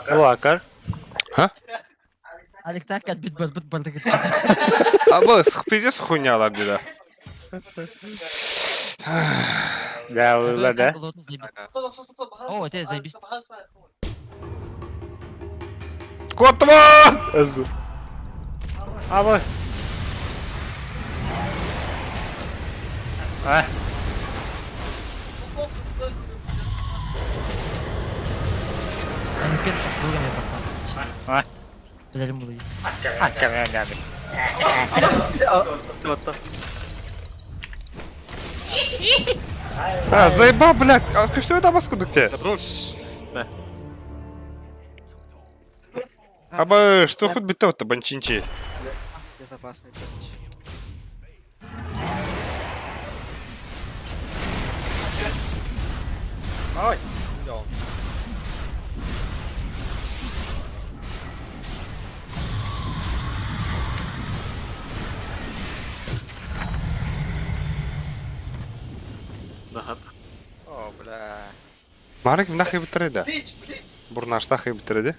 Лакар. Алик так бит бар бит бардык. А был, пиздец хуйня лар да. Да, ыла, да. О, это заебись. Котман! А вот. А. Мөмкин бүгін А. Билерим булуй. А, камера. А, заебал, блядь. А что это баску дукте? Аба, что хоть битов-то, банчинчи? Безопасный короче. Ой. О, бля. Марик нахуй битреде. Бурнаш нахуй битреде.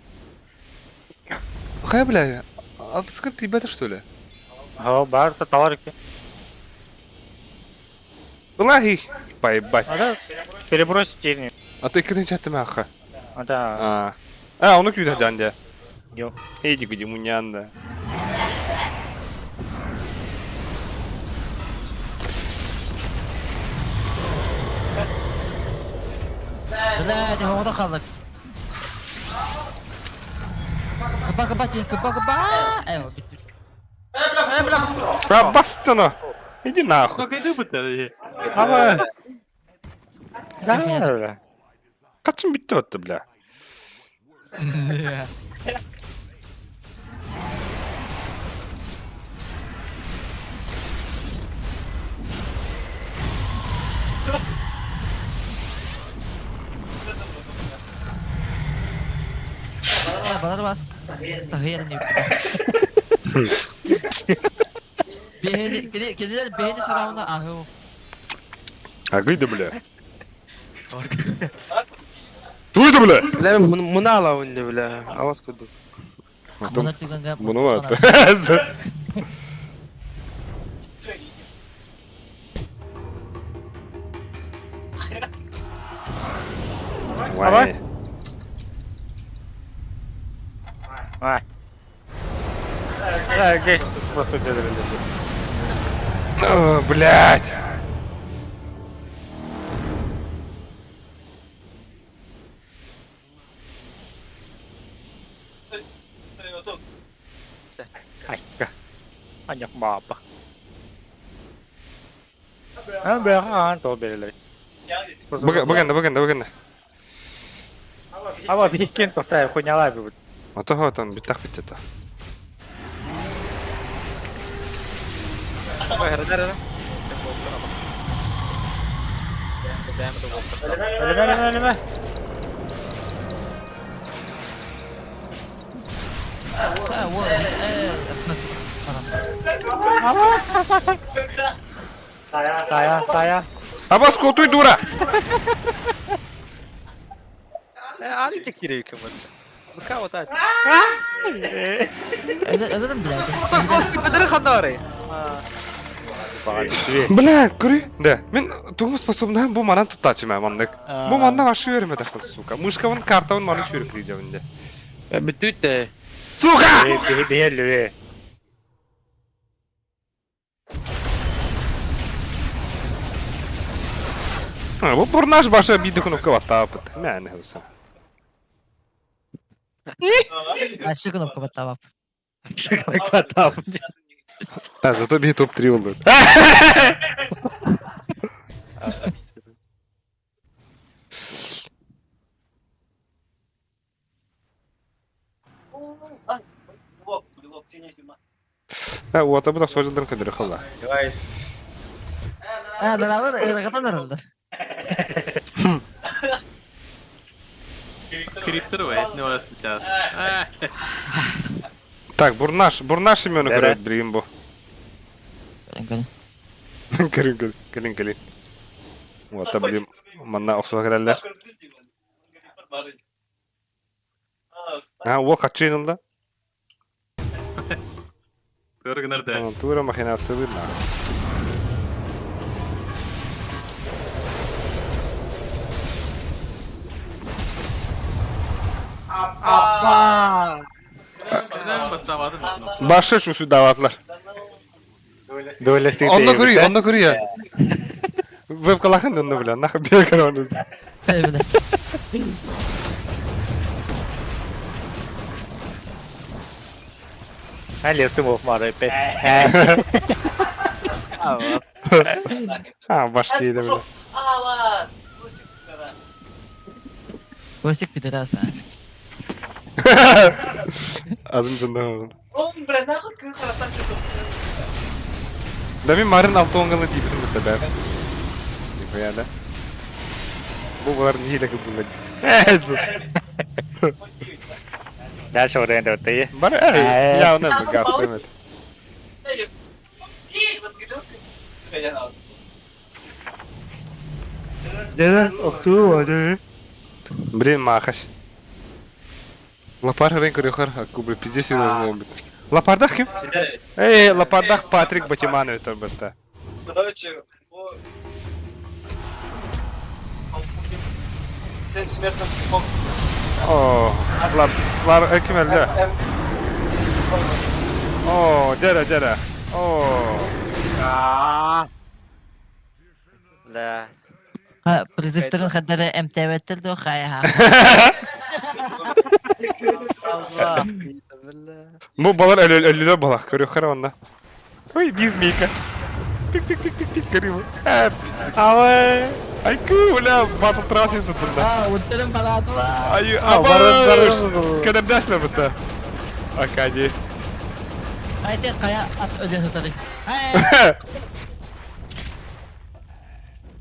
Хай, бля, алтыскын тибетер, что ли? О, бар, талар. Лаги, поебать. Перебросить тени. А ты кыдын чаттым аха. А, да. А. А, он күйді жанды. Йо. Иди куди мунянда. Бля, не ода қалдық. Кыба кыба тен, кыба кыба. Э, бит. А, бастана! Иди нахуй. Как иду бы А, Да, бля. Качын бітті отты, бля. Балар бас. Тахыяр не. Бехени, келелер бехени сарауна ахы. А гыйды, бля. Туйды, бля! Бля, мына ала өнде, бля. Аваз күдік. Мына түгенге. Бұны бар. Давай. А. Да, здесь просто где-то. Блять. Айка. Анyak баба. А, бля, а, то берели. Бүгін, бүгін, бүгін. А, бихкен тоқтай, хуйняла бі. Ата там биттах битте. Өлеме, өлеме, өлеме. А, вот. Saya, saya. Абас кутуй дура! Али кире кемер. Быка вот так. Өлөрүм блядь. Господи, бедер ханары. Бля, көрүй. Да. Мен тугум способна бу манан туттачы мэ маннык. Бу манна вообще өрмөтөхпүн, сука. Мышкабын, картабын маны сүүрүк дийдебин де. Бүтүт де. Сука! Биһи Бу бурнаш баша биде кнопка баттаапыт. Мәне болса. Ашы кнопка баттаап. Баттаап. А, зато би топ-3 болду. Уота бу да сожылдырын көдөрө хылла. Давай. А, да, да, да, Криптер вайт не вас сейчас. Так, бурнаш, бурнаш имені көрөт билигин бу. Кэлин. Кэлин, кэлин, кэлин, кэлин. Уота билим манна охсуга кэлэллэр. А, уол хаччыйнылда. Көргөнөрдө. Тура махинация видно. Аппа! Башы шу даватлар. Онно көрүй, онно көрүй. Вебкалахын онно бля, нахуй бекер оны. Лесты мов мары опять. А, башки да бля. Костик пидорас. Азын жындан. Он, бля, нахуй кыхара Да мен марын алтоңгалы дейбітім бітті бәрі. Нихуя да. Бу булар не елек булар. Эз. Дальше оренда ты. Бар, эй, я оны газ демет. Блин, махаш. Лапар рен көрөхөр, кубы пиздец должно быть. Лапардах ким? Эй, Лапардах Патрик Батиманович там бітті. Короче, бу... Семь смертных грехов. О, слар, слар, ким әлде? О, дәрә, дәрә. О. Бля. Призывтарын хаддары МТВ до хая. Бу балар өлүлөр бала, көрөхөр онна. Ой, бизмейка. Пик пик пик пик пик көрүм. Э, Авэ. Ай, ку, бля, батл трассы тутунда. А, уттарын баладыла. Ай, абаш. Кадырдашлар бітті. Акади. Айты кая ат өлөн сатары.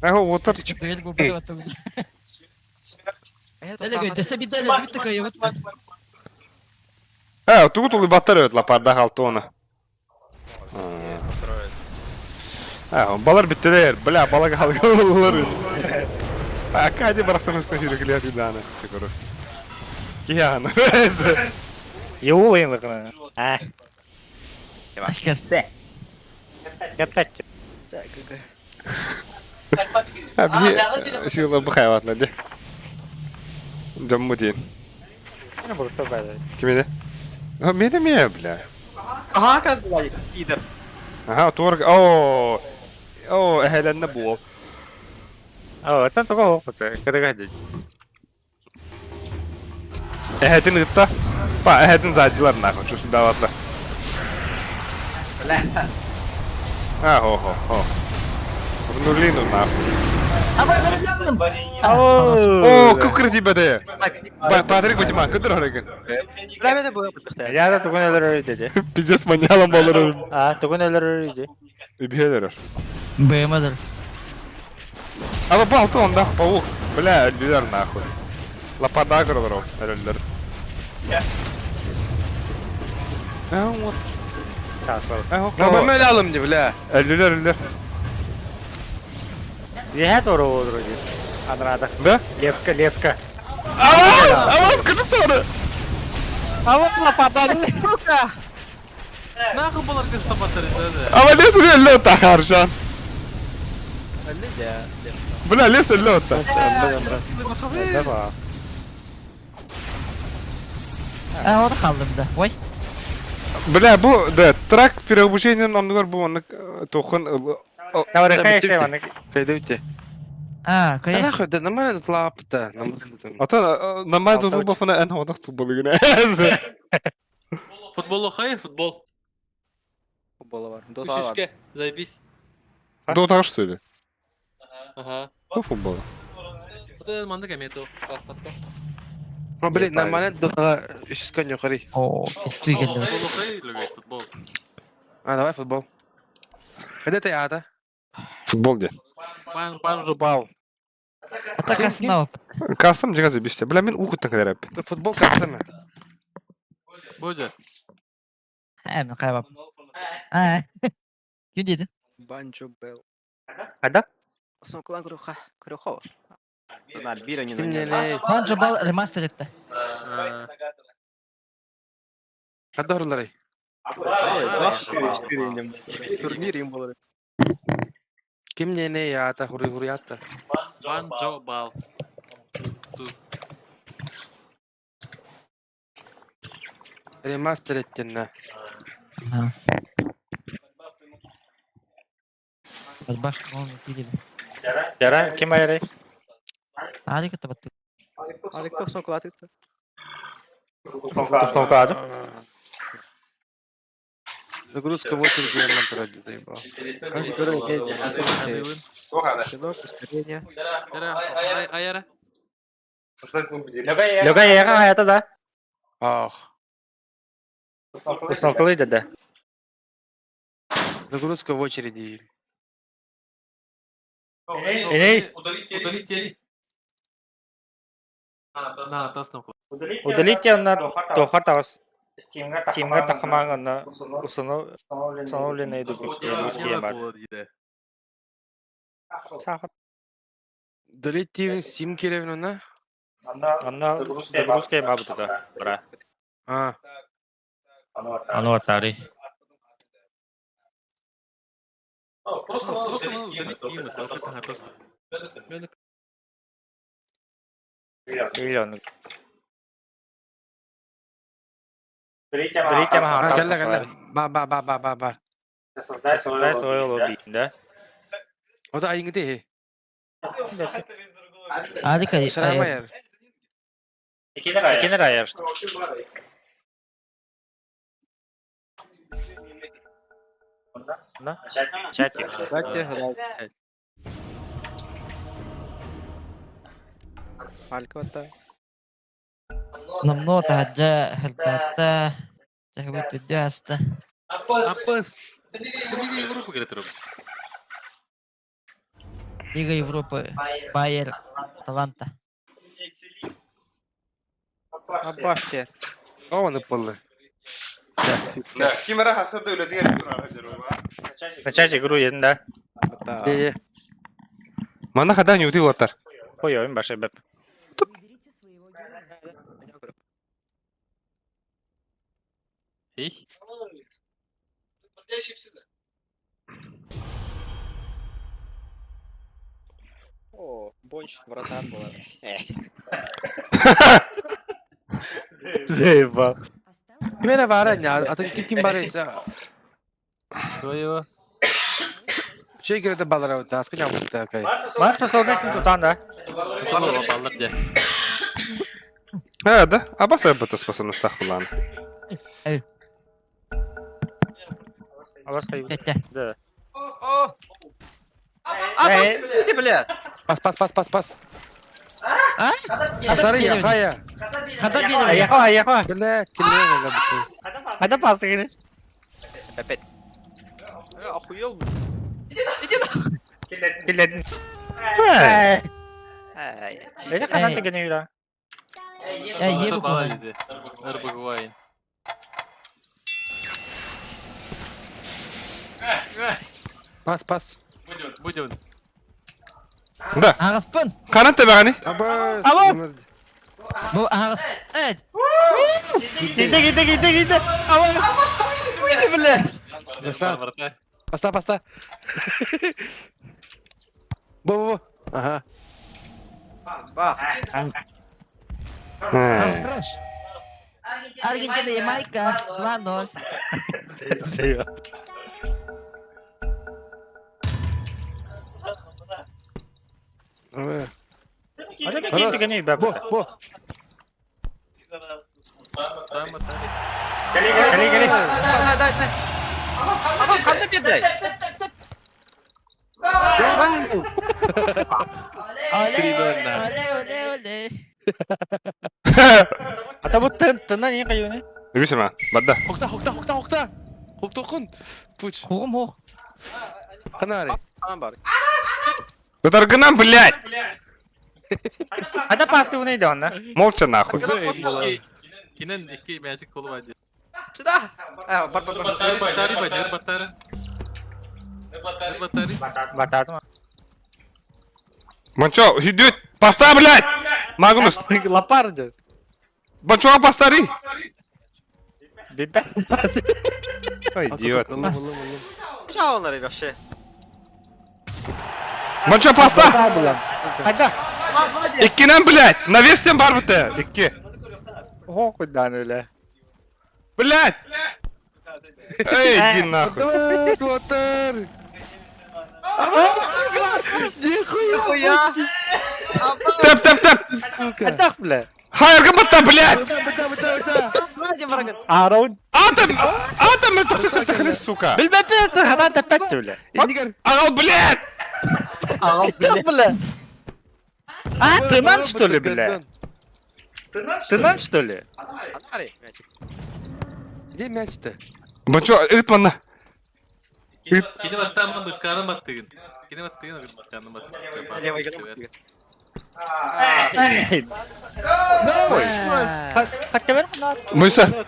Ахо, отыр. Э, тугу тулы баттар өт лапарда халтона. А, балар биттелер, бля, балага халгалар. Акади барасан үстүн жүрүклер даны. Чекору. Киян. Юл инлыгына. А. Ашкатты. Опять. А, би сила бухайватна де. Жаммутин. Не буду что бля. Кимеде? Меде ме, бля. Ага, как была пидор. Ага, торг. О, о, эхеленне бу. О, это только опыт. Когда гадить. Эхетин гытта. Па, эхетин задилар нахуй, чусун даватлар. Бля. А, хо, хо, хо. Внулину нахуй. О, күкір тибеде. Патрик Батиман, көтөр хореген. Бля, мен бу Я да тугун өлөрөр деди. Пиздец маньялам болор. А, тугун өлөрөр деди. Үбүһөлөр. БМдыр. А балты онда паук. Бля, өлүлөр нахуй. Лапарда көрөлөр, өлүлөр. А, вот. Сейчас, А, Бабам алым ди, бля. Өлүлөр, өлүлөр. Үөһэ туора олорор дии. Анраада. Да? Лепска, Лепска. Авас! Авас, кыргыттары! Авас лападан. Сука! Нахуй булар кыстаматтар это. Ама Лепс өллө тахаржан. Бля, Лепс өллө отта. Э, оны қалдым да. Ой. Бля, бу, да, трак переобучениенин оннугар бу оннук тухын Давай, хайсы ваны. Кайдeuте. А, Да конечно. нахуй, да нормально тут лапта. Ата нормально тулбафына эн hodақ тубалыгына. Футбол хай, футбол. Футбола бар. Дота бар. Үсүскэ, заебись. Дота что ли? Ага. Кто футбол? Вот это манда комету. Поставка. А, блин, нормально дота үсүскө нюхари. О, пистый келді. Футбол хай, люби, футбол. А, давай футбол. Где ты, ата? Футбол де. Пан, пан рубал. Ата касына Кастым жига забиште. Бля, мен уқыттан кадәрәп. Футбол кастымы? Бодя. Ә, мен қайбап. А. Кім деді? Банджо Белл. Қайда? Соңкулан көрүхө. Көрүхө. На бир Ким не Банджо бал ремастер етті. Кадорлары. 24-4 Турнир им было. Ким не не ата хури хури ата. Пан Джо Бал. Ремастер еттенна. Баш, он деді. Жара, ким айрай? Али кітті батты. Алик соңкулан атты. Установка ады. Загрузка в очереди я нам заебал. Щенок, ускорение. Аяра. Лёга яга аята да. Ах. Установкалый да. Загрузка в очереди. Энейс. Удалить тери. На, тасну. Удалите онна тохар тагыс. Тимга тахамаң онна установленные русские бар. Сахар. Удалить тивин Steam керевин на? Онна загрузка ма бутуда. Бра. А. Ану атари. Просто просто удалить тимы, просто. Или он. Удалите ма Кэллэ кэллэ. Ба ба ба ба ба ба. Создай свое лобби, да? Ота айыңды хе. Али кай. Шарамайыр. Кенер аяр что? Да? Чатик. Давайте, давайте. Алик атта. Намно тахаджа халтатта. Тахабыт дүаста. Апас. Лига Европы, говорит, Ром. Лига Европы. Байер. Таланта. Абаште. Оны полы. Да, кимера хасады өлө деген Начать игру едin да. Де. Мана хада не удил атар. Ой, ой, башы беп. Выберите своего героя. Эй. О, Бонч, вратарь была. Заебал. Осталось Кимере бара не, атын ким ким бара иса. Твоего. Чей кереде балара ота, аскы жамытта кай. Мас способность тутан да. Баллар, баллар, де. А, да? Абас это способность тахулан. Алас кай. Тәттә. Да. Абас, иди, бля. Пас пас пас пас пас. А? Асары я хая. Хада берем. Аяха, аяха. Бля, киле ла. Хада пасы гене. Опять. Охуел, бля. Киледин. Ай, Эне канат гене юра. Э, ебу Баллар, кулан. dedi. Арбагуайн. Пас пас. Будем. Да. Аҕаспын. Ханан тэбэҕиний? Алло! Бу аҕас. Э, Киирдэ, киирдэ, киирдэ, киирдэ. Алло! Выйди, блядь! Поста, поста. Бу, бу, бу. Ага. Бах. Хорош. Аргентина, Ямайка, 2-0. Бу, бу. Кэли, кэли. Дай, дай, дай. Абас ханна биэрдэй? Оле, оле, оле, оле. Ата бу тын тынан не кайыны? Үгүс Барда. Хокта, хокта, хокта, хокта. Хоктокун. Пуч. Хугум хуг. Ханари. Анам бар. Ытаргынан, блядь! Ата пасты уны иде онна. Молча нахуй. Кинен икки magic колу бар. Сюда. А, бар, бар, бар. Батары бар, батары. Батары. Батады ма? Манчо, идет. Поста, блядь! Магнус. Лапарды. Банчо, постари! Бибе. Ой, идиот. Чао, вообще. Банчо, поста! Хайда. Иккинен, блядь! Навестен бар бите. Икки. Ого, кудан эле. Блядь! Эй, иди нахуй. Твоттер. Нихуя! Тэп, тэп, тэп! Сука. Хайдах, бля. Хайыргы бытта, блядь! Быта, быта, быта. Арау. Атом! Атом! Тухты, сука! Билбепе, хана тепет, бля. Индигар. Ағал, блядь! Бля. А, тынан, что ли, бля? Тынан, что ли? Где мяч-то? Банчо, ыт манна. Кини баттаамын мышкаарын баттыгын. Кини баттыгын мышкаарын баттыгын. Левый гол. Мыша,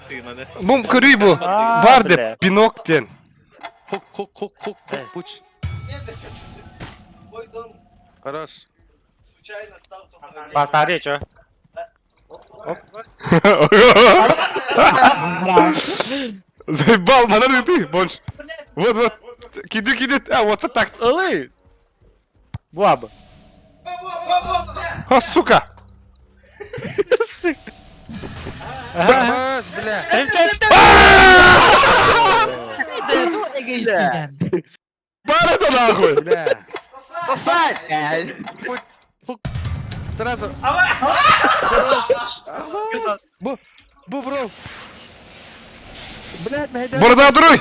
бум көрүй бу. Бар деп, пинок тен. Хок, хок, хок, хок, хок, пуч. Хорош. Бастары, чё? Заебал, манар ты, бонж. Вот, вот. Киду, киду. А, вот так. Ылы. Буаба. А, сука. Бас, бля. Да, эгоист Бар это нахуй. Бля. Сосать! Сразу. Бу, бу, бро. Блядь, Борода дуруй.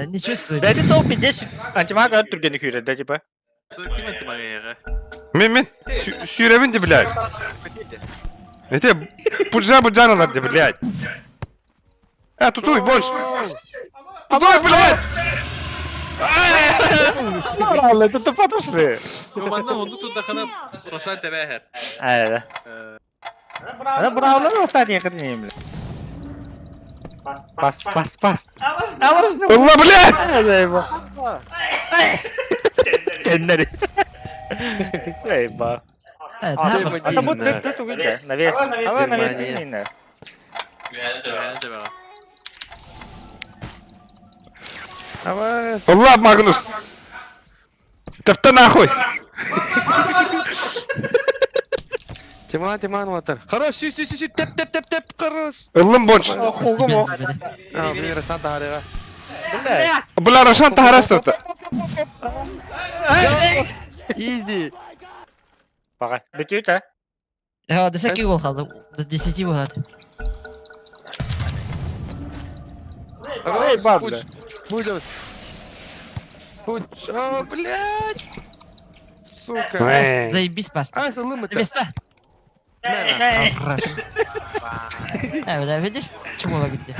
Не чувствую. Да это топ 10 антимага түргені күйрі, да, типа. Ким антимага Мен, мен. Сүйребин де, блядь. Эте, пуджа буджаналар де, блядь. А, тутуй, больше. Тутуй, блядь! Алла, это тупо Манна онду тудахана Рошан тебэхэр. Э, да. Браулар остатний кытын бля. Пас, пас, пас. Алла, блядь! Теннери. Эй, ба. А там вот ты тугында. Навес. Ала навес тинне. Давай. Алла, Магнус! Тепте нахуй! Тиман, Тиман, ватер. Хорош, сü, сü, сü, сü, теп, теп, теп, теп, хорош. Ыллым бонж. Хугум. А, блин, Расан тахарыга. Бля, Рошан тахарас тут. Изи. Бага. Бүтүт, а? Я, десяки гол қалды. До 10 болады. Хорош, баб, пуч. бля. Пуч, Пуч. А, блядь. Сука. Эй. Заебись пас. А, это лым это. Места. Хорош. Э, бля, видишь, чему лагите?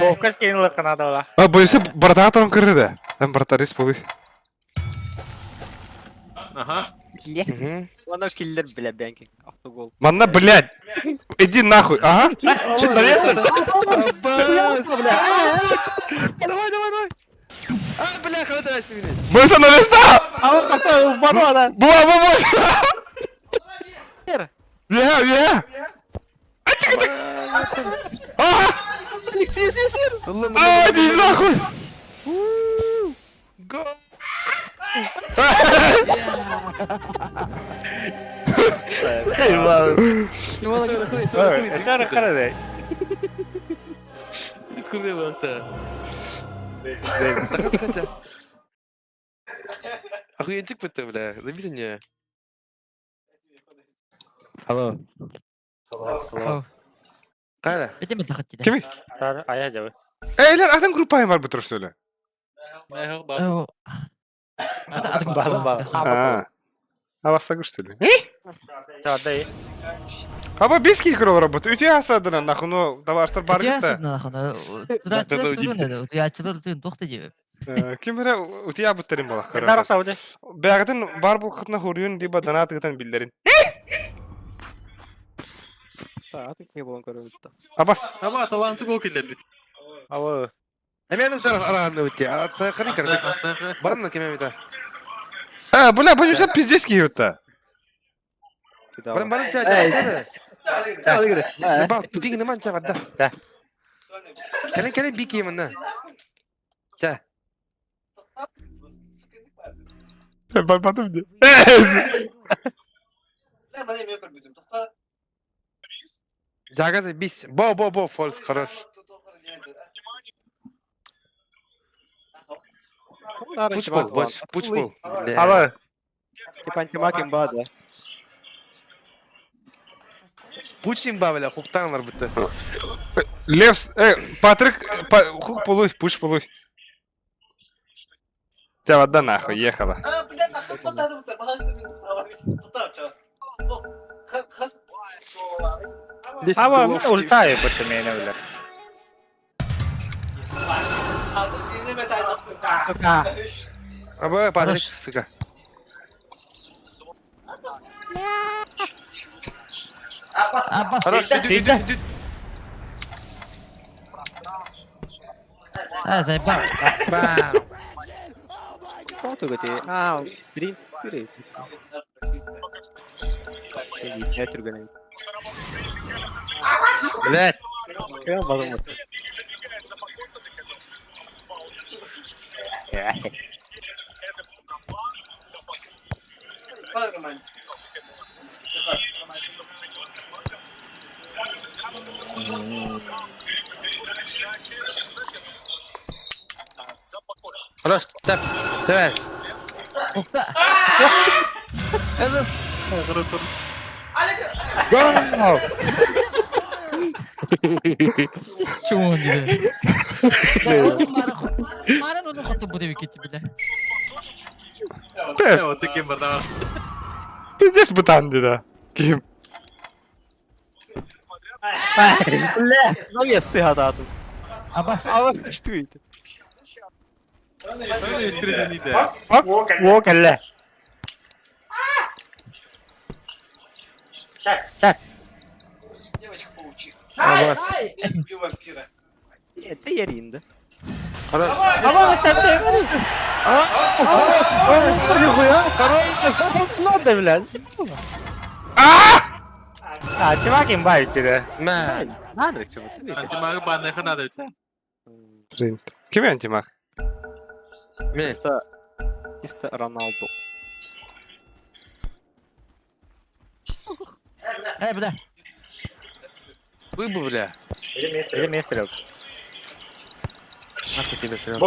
Ловкость кинула канадала. А, бойся, братан там кырды. Там братарис полы. Ага. Она киллер, бля, бенки. Автогол. Манна, блядь. Иди нахуй, ага. Давай, давай, давай. А, бля, хватай мени. Мыса навеста! А он как-то упаду, да? Буа, буа, буа! Вега, вега! А! Сир, сир, сир! А, иди нахуй! Го! Сэр харада. Искурды вахта. Сахат хача. Охуенчик бытты, бля. Забейте мне. Алло. Кара. Бити мен тахат диде. Кими? Ая жабы. Эйлер, атын группа бар бутыр что ли? Бала бала. А. А вас так что ли? Чадай. Аба бески крол работа. Үтө асадына нахуй, ну товарстар бар Утуя гитта. Туда тугун Утуячылар тугун тохта дип. Ким бire утуя буттерин бала. Нара сауды. Бәгәтен бар бул кытна хуруюн диба донат гытан биллерин. Абас. Аба таланты гол киллер бит. Алло. Эмен шар араанды өтте. Атса қырын кірді. Барын кеме бita. А, бля, боюсь, пиздец киютта. Барын барын ча ча. Ба, тупик нема ча барда. Ча. Кэлен кэлен бики мына. Ча. Барбатым ди. Жагады бис. Бо бо бо фолс хорош. Пуч пол, боч, пуч пол. Алло. Пуч имба, бля, хуктанлар бітті. Лев, Патрик, хук полуй, пуш полуй. Тебя вода нахуй ехала. А, блядь, а хас батады бутар, махасы минус Хас Аба, мен ультаю бытты мени бля. Сука. Аба, Патрик, сука. Абас. Хорош, иди, иди, иди. А, заебал. Бам. Блядь. Хорош, тап. Связь. Ухта. Чего он диде? Маран оны хоту буде викити бля. Вот таким бардам. Пиздец бутан да. Ким? Бля. Абас. О, кэллэ. Чак. Девочка-паучих. Абас. Люблю вампира. Хорош. Аба, ставь. Хорош. Надо, блядь. А, чувак имба идти, Мә. Антимаг банныха надо бит. Принт. Ким антимаг? Мен. Эй, бля. Выбу, бля. Или мне стрелок. Нахуй тебе стрел.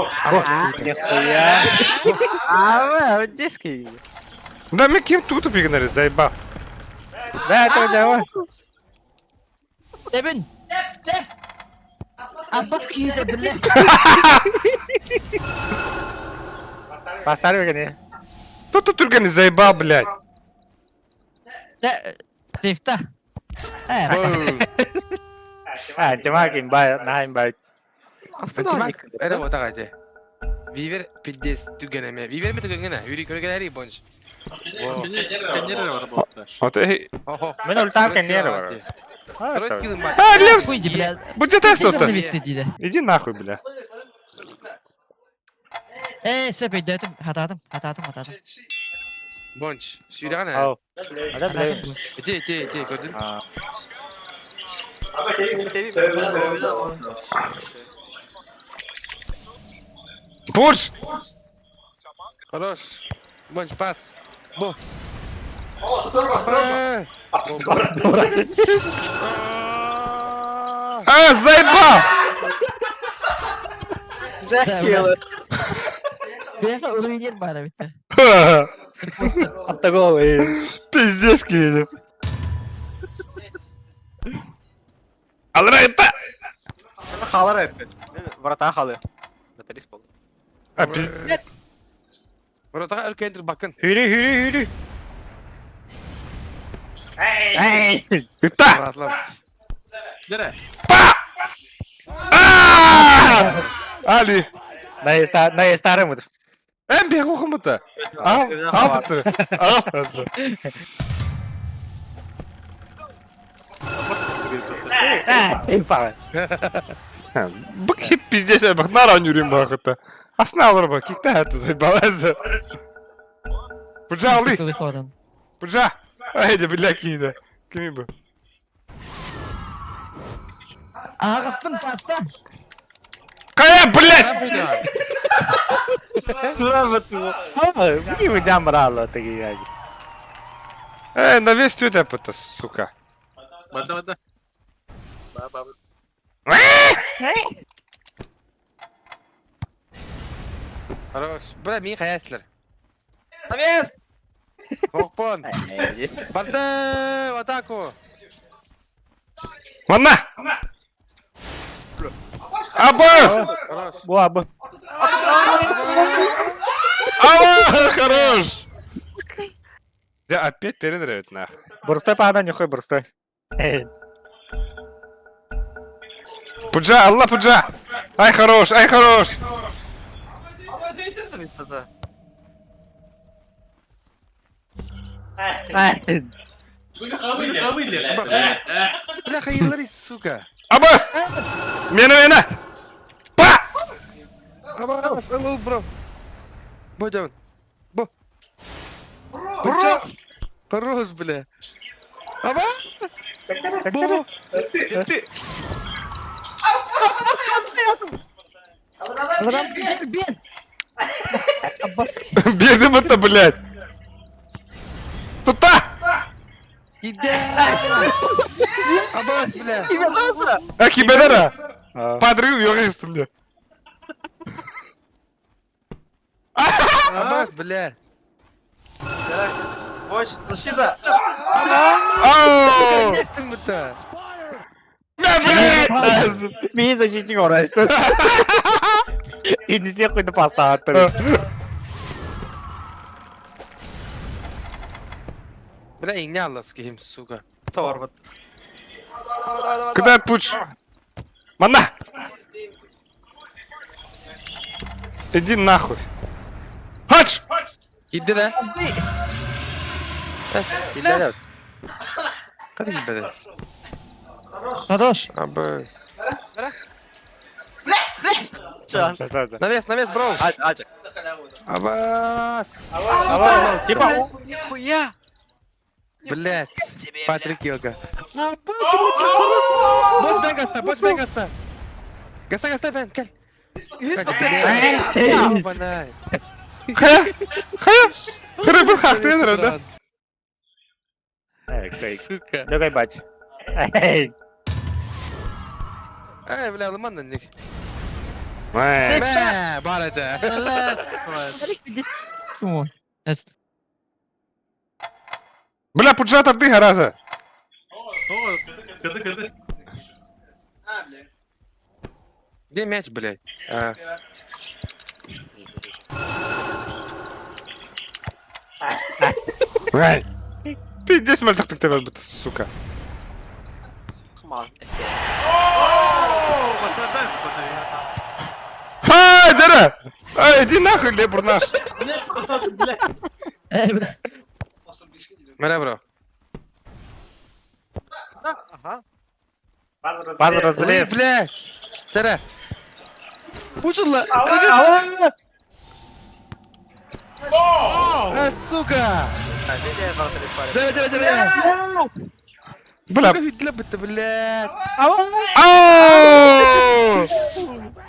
Да, мен ким тут пигнали, заеба. Да, это давай. Дебин. Деп. Абас кийде бля. Поставь мне. Тут тут түргені заеба, блядь. Сейфта. Э, А, антимаг имба, на имба. Антимаг, это вот так эти. Вивер пиздец түгенеме. Вивер ме түгене. Юри көргенери бонч. Кеннер бар болду. Вот эй. Хо-хо. Мен ультам кеннер бар. Второй скилл имба. А, Левс! Выйди, бля. Будь это Ты что-то. вести диде. Иди нахуй, бля. Ээ, сөп өйдөөтүм, хатаатым, хатаатым, хатаатым. Бонч, сүүрэҕин ээ. Ау. Ада Хатаатым. билэбин. Ити, ити, ити, көрдүн? Пуш! Хорош. Бонч, пас. Бо. Э, А, заебал! Бэйэхэ уруйдиэр баар эбит. Автогол. Пиздец, киһини. Алра это! Хаалар эппит. Врата хаалы. Металлист болду. А, пиздец. Вратаға үлкен бакын. Хүрү, хүрү, хүрү. Эй! Ыта! Вратлар. Дere. Па! А! Али! Наестарым. Эн бегу хомута. Ал, ал туттур. Ал. Инфа. Бык хип пиздец, бак нара нүрим бакыта. Асна алыр бак, кикте хаты заебалась. Пуджа, али! Кылы хорон. Пуджа! Айда, бля, кине. Кими бу? Ағаппын паста. Кая, блядь! Бу жамбыралы тиги. Э, на весь тут это, сука. Барда барда. Ба ба. Хорош. Бля, мин қаясылар. Навес! Оқпон. Барды, в атаку. Манна! Аббас! Хорош. Бу абы. Аллах, хорош! Да опять перенравит нахуй. Бурстой паана нихуй бурстой. Эй. Пуджа, Аллах, Пуджа! Ай, хорош, ай, хорош! Бля, хайылар, сука. Аббас! Мена, мена! Па! Абас, алло, бро. Бо, жабын. Бо. Бро! Хорош, бля. Аба? Бо. Бен. Аббас. Бедым это, блядь! Тута! Иде! Абас, бля. А, кибедера! Подрыв, ёрыст мне. Абас, бля. Больше, защита! Ау! Нестің бұта. На, блядь! Мин защитник орайсты. Инде куйды паста аттыр. Бля, иңне алла, скихим, сука. Товар вот. Куда пуч? Манна! Иди нахуй. Хач! Иде да? Қады кибеде? Хорош. Абас. Навес, Навес, навес, бро. Ача. Абас. Типа Нихуя! Блядь. Патрик Йога. Бош бен гаста, бош бен гаста. Гаста, гаста бен, кел. Ебаный. Хая! Хая! Рыба хахтын, да? Сука. Легай бать. Эй. Эй, бля, лыман ник. Мэ. Мә, бар это. Бля, пуджа тарды гараза. О, кырды кырды. А, бля. Где мяч, блядь? А. Ай. Пиздец, мальтак тебя, сука. Ай, дыра! Ай, иди нахуй, лебур наш. Эй, бля. Мәрә, бро. Ага. Баз разрез. Ой, бля. Тәрә. Пучылла. А, сука! Давай, давай, давай! Бля. Сука, для блядь! Ау!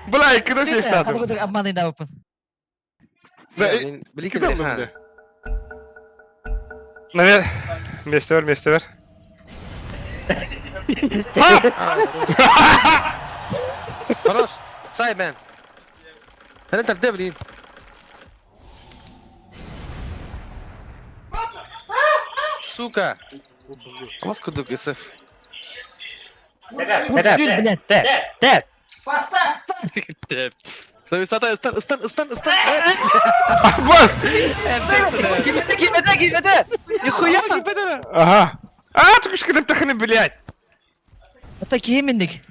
Бля, куда сейфтатым? Обманы да опын. Да, куда бля? Навер, месте бар, месте бар. Хорош! Саймон! Это где, блин? Сука! Маску дук, СФ. Блядь. Тэп, тэп. Тэп. Ыстан, ыстан, ыстан, ыстан, ыстан! Бас! Кимете, кимете, кимете! Нихуя! Ага. А, ты кушка таханы, блядь! Это киминник.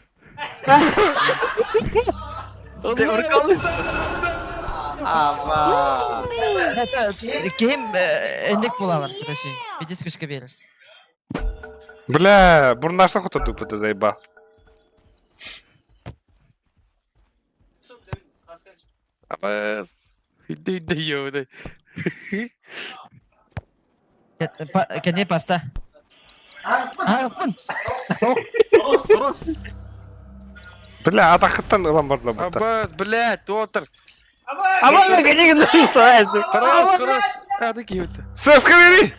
Ким эндик булалар, короче. Пидис күшкә бер. Бля, бурнашта хота дупа заебал. Абас! Иди, иди, ёбаный. Кене паста. А, Бля, атахыттан ылан бардыла будто. Абас, блядь, отыр! Аман кенеген Хорош, хорош! А, ты киют. Сэф, бери!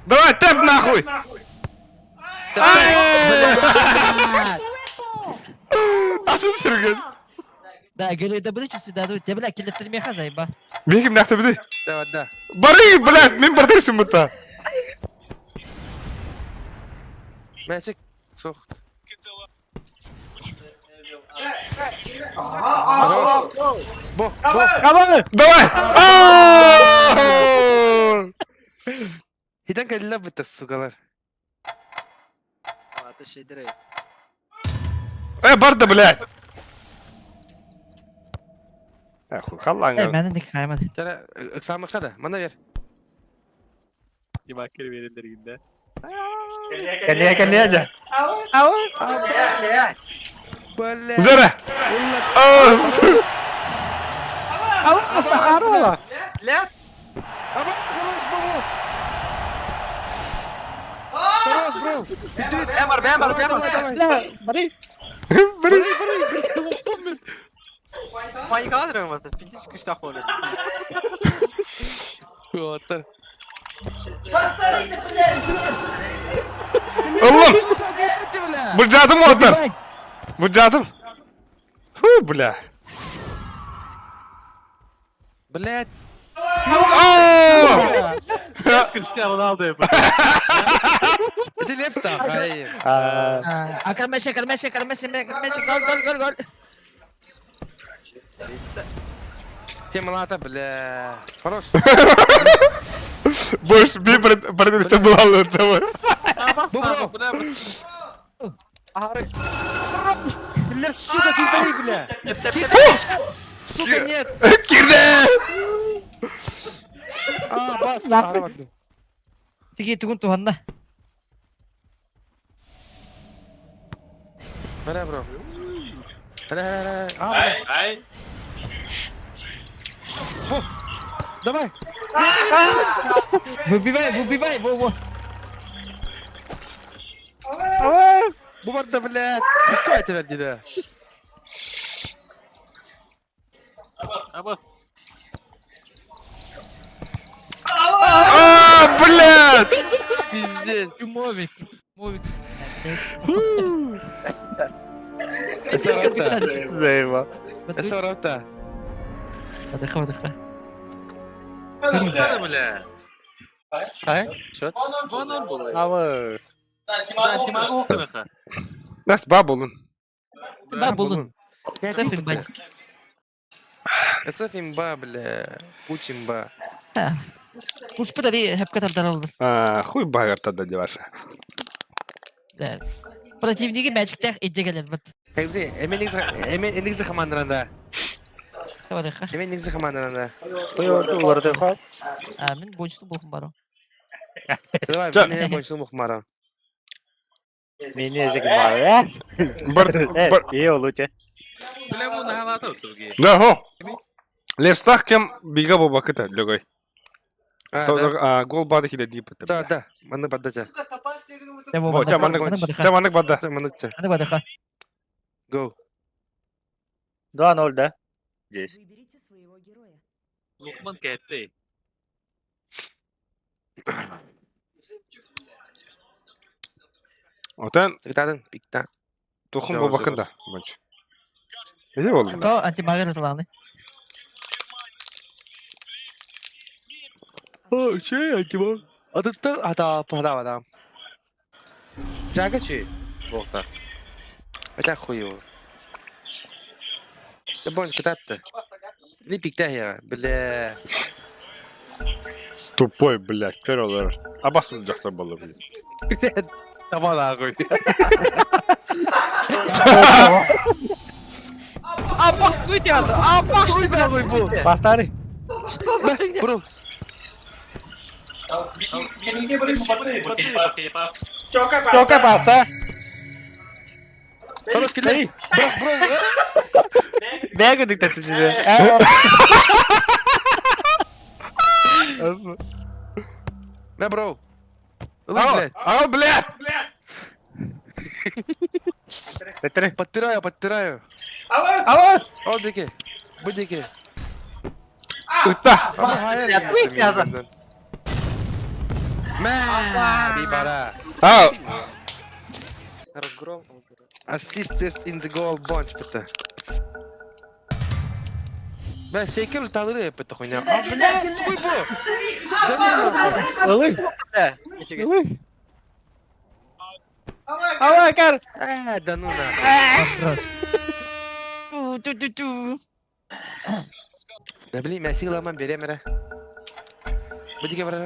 Давай, тэп нахуй! А ты Сергей? Да, говорю, да буду чувствовать, да, да, бля, килеттер меха заеба. Бегим нахты биди. Давай, да. Бары, блядь, мен бардырсың будто. Мячик. Сох. Хорош. Бо, бо. Давай! Ау! Хитен кэллэ бытта, сукалар. Э, барда, блядь! Э, хуй, халлаң. Мен де каймад. Тара, самыха да, мана бер. Тимак берендер гинде. Кэлиэ, кэлиэ жа. Блядь. Удара! Блядь! Абас, хорош, бро. Хорош, бро. Бэмар, бэмар, бэмар! Бля, бары. Бары. Паникаладыр вас, пиздец күштах болды. Отыр. Oğlum! Burcatım otur. Burcatım. Ху, бля. Блядь. Ау! Скричти алды. Это лепта, хай. Акармеше, кармеше, кармеше, кармеше, гол, гол, гол, гол. Тема лата, бля. Хорош. Больше би продукты была того. Бу, бро. Бля, сука, кидай, бля. Сука, нет. Кирде! А, бас. Ара Тиги тугун туханна. Бля, бро. Бля, бля, бля. А, бля. Ай. Давай. Выбивай, выбивай, во, во. Бу барда, блядь. Ну что это, верди, да? Абас. А, блядь! Пиздец. Мовик. Мовик. Заеба. Это равта. Отдыхай, отдыхай. Бля, бля. Ай, шот. Авы. Да, Тимак окныха. Нас бабулын. Ба булун. Сеф имбать. СФ имба, бля. Куч имба. Уж подари, хепка тардаралды. А, хуй багар тогда деваша. Да. Противники мячиктах иджегелер бит. Кайды, эмен негізі командыранда. Таварыха. Эмен негізі командыранда. Уларды хап. А, мен бойынша болхым бару. Давай, Жа. мен бойынша мухмара. Мени зеки мары. Бар, бар. Е, олу те. Бля, бу нагалата отурги. Да, хо. Левстах кем бига буолбакыта, Лөгөй. Гол бады хиле дип это. Да, да, маннык барда ча. О, ча маннык, ча маннык барда. Маннык ча. Маннык барда. Go. 2-0, да? Здесь. Выберите своего героя. Лукман кэтти. Отан Ытадың, пикта. тухум буолбакын да, бонч. Эже болду. То антимагер ытылааны. О, че, антимаг. Атыттар ата пада адам. Жага че? Бохта. Это хуево. Да бон кытатты. Не пикта я, бля. Тупой, блядь, көр олар. Абас жакса болду, блядь. Таба нахуй. А, баш куйдяды! А, баш куйдяды! Бастары. Что за фигня? Бро. Тока баста. Хорош кидай. Бро, бро. Бега диктатор тебе. На, бро. Ал, ал, блядь! Подпираю, подпираю. Алло. О, дике. Бу дике. Ыта! Мә, бибара. Ал! Разгром. Assist in the goal bunch бітті. Бә, шейкер тағдыры епті хуйня. А, бля, хуй бу. Ылы. Ылы. Алло, кар. Ә, да ну нахуй. Ту-ту-ту. Да блин, мен сыйламан берем әрі. Бұ дике бар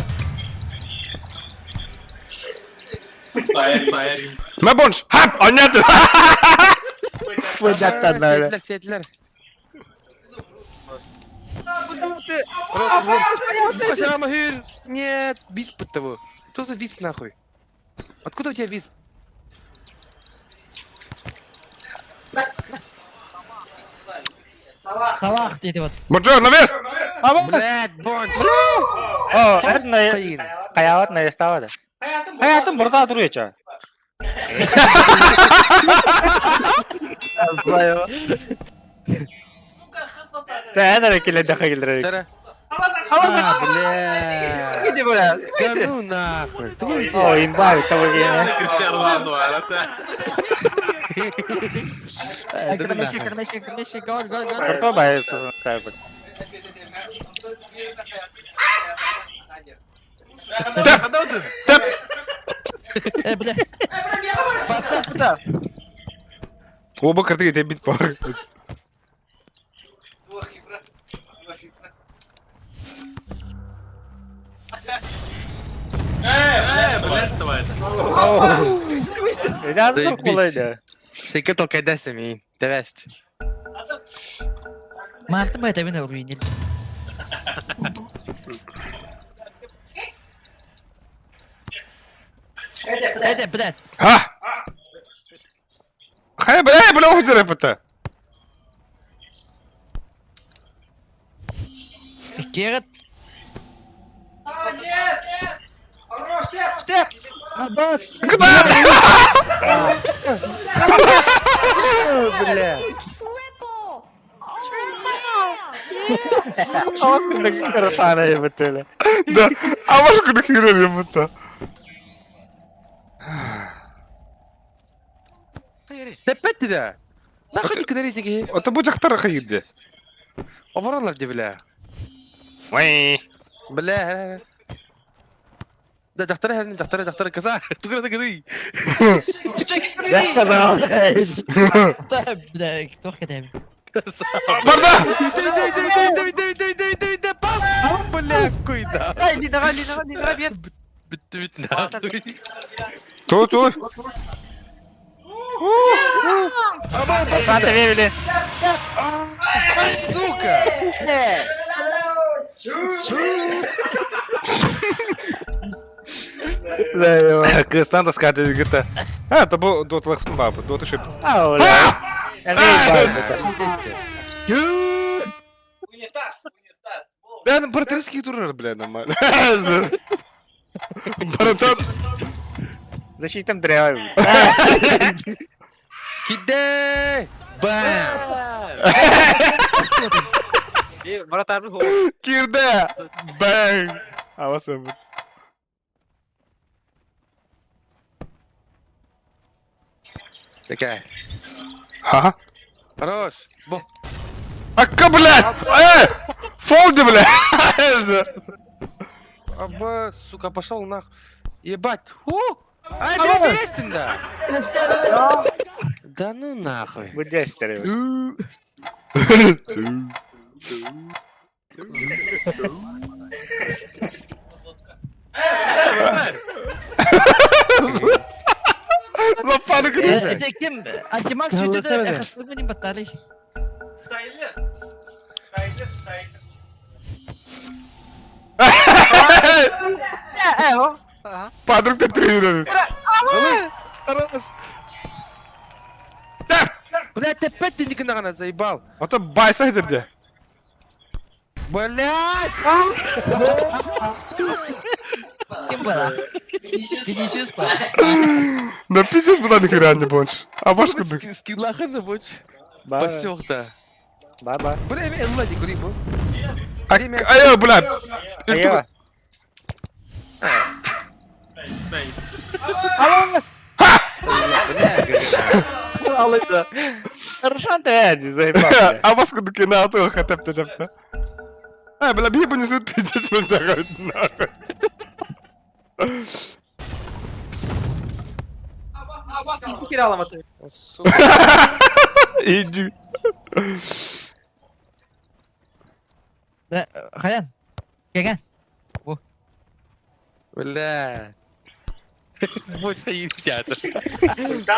Мә бонч! Хап! Анят! Выдаттан Сетлер, сетлер. Нет, висп того. Что за висп нахуй? Откуда у тебя висп? Салах дейді вот. Бонжор, навес! Блядь, бонч. О, это Каяват на естава да. Хаятым бурда дуруyor ча. Тәнәр килә дә килдерә. Тара. А, бля. Да ну нахуй. О, имба, того ге. Криштиану Роналду, арата. Месси, Месси, Месси, гол, гол, гол. Курто бай ставит. Тэп! Тэп! Э, бля. Поставь куда? Оба картыга тебит бар. Э, блядь, давай это. Biraz kolaydı. Шейкер толкайдасы мен. Девест. Мартын бай табина уруйнил. Это, блядь. Ха! Хай, бля, бля, ухтер это. Керет. Куда? Бля. Avaz kırık бітті. Да, а ваш куда херали это? Теппетті да. Нахуй кідері теге. Это бу жактар хайды. Оборалар де бля. Ой. Бля. Да, жақтары хәрін, жақтары, жақтары, каза. Түгірді кіді. Да, бля, кто хотя Барда! Дай, дай, дай, дай, дай, дай, дай, дай, дай, пас! Бля, куйда. Давай, не давай, не давай, не давай, бер. Бітті, бітті, нахуй. Ту, ту. Шанта вевели. Сука! Кыстан да сказать гыта. А, это бу дот лахтун бабы, дот шип. Ауля. Унитаз, унитаз. Да, ну братарский турнир, бля, нормально. Братан. Защитам древа. Кидай! Бам! Вратарь гол. Кирде! Бэнг! А вас это. Такая. Ха? Хорош. Бо. Ака, блядь! Э! Фолди, блядь! Аба, сука, пошел нах. Ебать. У! Ай, бля, перестань, да! Да ну нахуй. Будь старый. Лопату Это ким? Антимакс үйдө эхастык менен баттары. Стайлер. Стайлер, стайлер. Подруг ты тренер. Блядь, ты опять ты никогда заебал. А то байса где? Блядь! Ким бара? Винисиус бара. Да пиздец была нихера не больше. А башку бы. Скиллаханы больше. Посёх-то. Баба. Бля, я Владик, кури, бо. Айо, бля. Айо. Хорошо ты, заебал. А башку таки на то хотя бы тепте. А, бля, бей понесут пиздец, бля, нахуй. Kiralamadı. Сука. Иди. Хаян. Кеген. Бля. Больше не взято.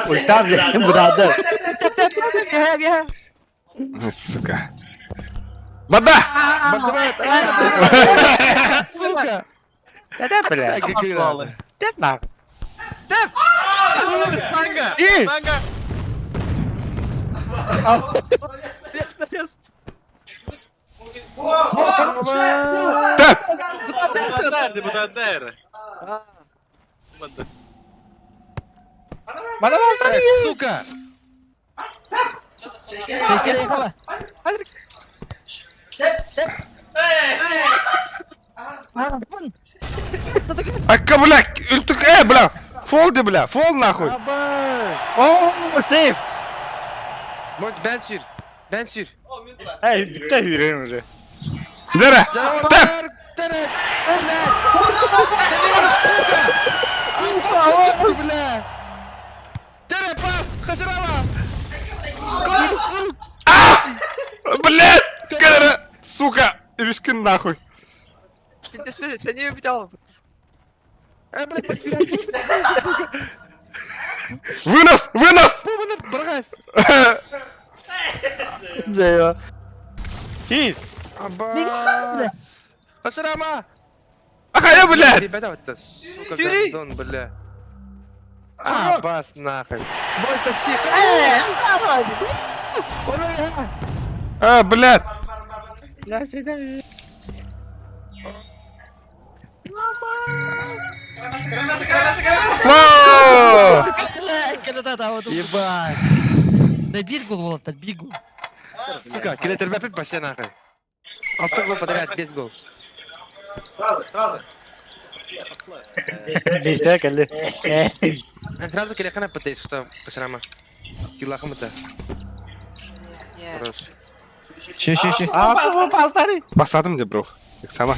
Ульта, блядь, брада. Сука. Вода! Сука! Да, блядь. Да, нахуй. Штанга! И! Штанга! Навес, навес! Братар, Сука! Ака, бля, бля, фолди, бля, фол нахуй. О, сейф. Может, бенчер. Бенчер. Эй, битте yürüyorum уже. Дера! Тэп! Бля! Тере, пас! Хаширава! Блядь! Кадра! Сука! Вишкин нахуй! Sen niye bir daha Вынос! Вынос! Брось! Заебал. Хит. Аббас! Хаширама! Ахая, блядь! Ребята, вот это, сука, гандон, бля. Аббас, нахуй. Больше тащи! А, блядь! Вау! Ебать. Да бир гол болот, да бир гол. Сука, килетер бәпіт башы нахуй. Алты гол подряд, без гол. Сразу, сразу. Беште келди. Сразу келехана пытаюсь, что Хаширама. Скиллахым это. Хорош. Шö шö шö. А, пастары. Басадым деп, бро. Так сама.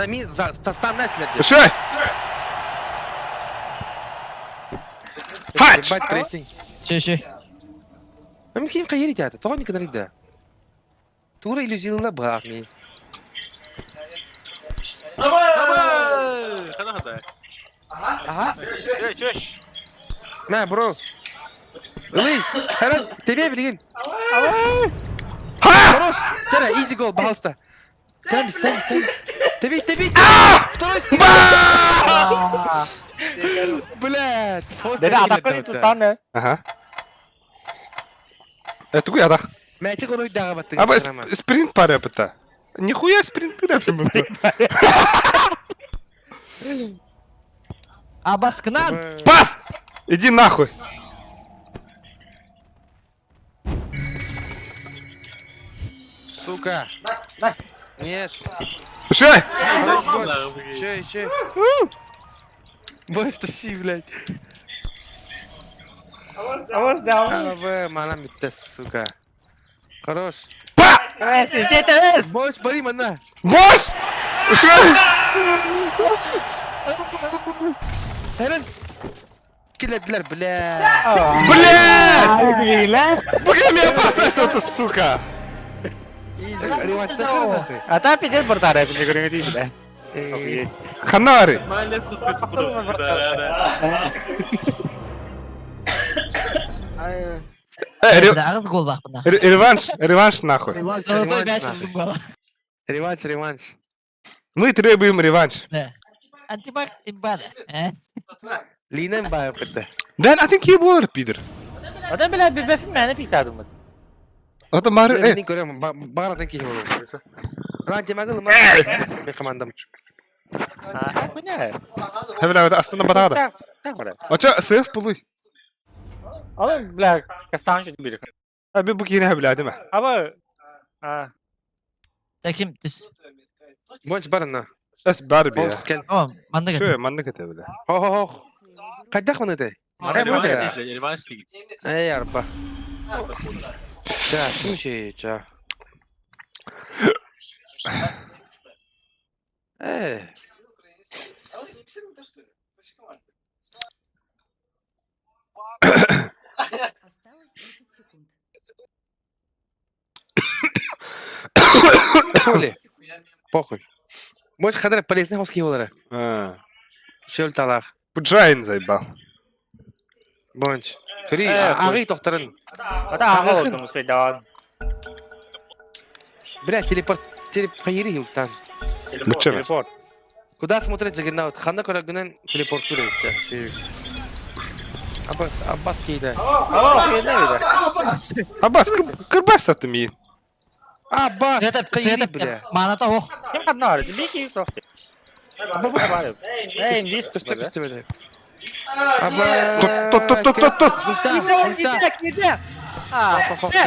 Ми за стан наслед. Шой! Хач! Ебать, прессинг. Шö шö. А ми ким кайери театр, того никогда не Тура иллюзила бах ми. Хада На, бро. Лый, хорош, тебе билген. Хорош. Чара, изи гол, пожалуйста. Темп, темп, темп. Тебе, тебе. Второй скин. Блядь, Деде атакка тутан. Ага. Э, тугуй атах. Мээчик уруйдааҕы баттыгын Аба кырама. спринт пара быта. Нихуя спринт быта. Абаскынан! Пас! Иди нахуй! Сука! Нет! Шай! Че, че? Больше тащи, блядь. Аваз да. АВ, манам битте, сука. Хорош. Па! ТТС! Больше бери, мана. Бош! Шай! Херен. Киледлер, бля. Блядь! Бля, меня опасность это, сука! Реванш тахыр нахуй. А та пиздец бортара, я говорю, не бля. Ханари! Аҕыс гол баахпына. Реванш, реванш нахуй. Золотой Реванш, мяч нахуй. был. Реванш, реванш. Мы требуем реванш. Да. Антимаг имбада. Э? Линен бая битте. Дэн, а ты кей болар, пидор? Ота бля бибеф мени пиктадым. Это мары... Мен көрөм, багаратын кихи болор. Лан темагыл ма. Мен командам. А, хуйня. Бля, это астана батада. Так, бля. Оча, сейф пулуй. Oğlum бля, кастан şu bir. А мен бу кейіне бля, деме. Аба а Таким түс. Больше барына. Эс бар бия. Болс кел. О, манна Шо, манны кете бля. Хо хо хо. Кайдах маны те? Э, бу те. Реванш Эй, арба. Да, слушай, ча. Э, Осталось 10 секунд. хули. Похуй. Больше хадра полезный хоски болары. Шөл талах. Пуджайн заебал. Бонч. Три, агы тохтарын. Ота ага olдум успейдан. Бля, телепорт, телеп хайри юктан. Телепорт. Куда смотреть Джаггернаут? Ханна көрөгүнөн телепорт көрөбүт. Аббас, Аббас кейде. Аббас, кырбас аты миин. Аббас, Света, хайри, света, бля. маната ох. Ким каднар? Бики сохты. Аба Эй, индис Көстө көстө бля. Аббас. Тут, тут, тут, тут, тут. Ульта, ульта. Хо, хо, хо,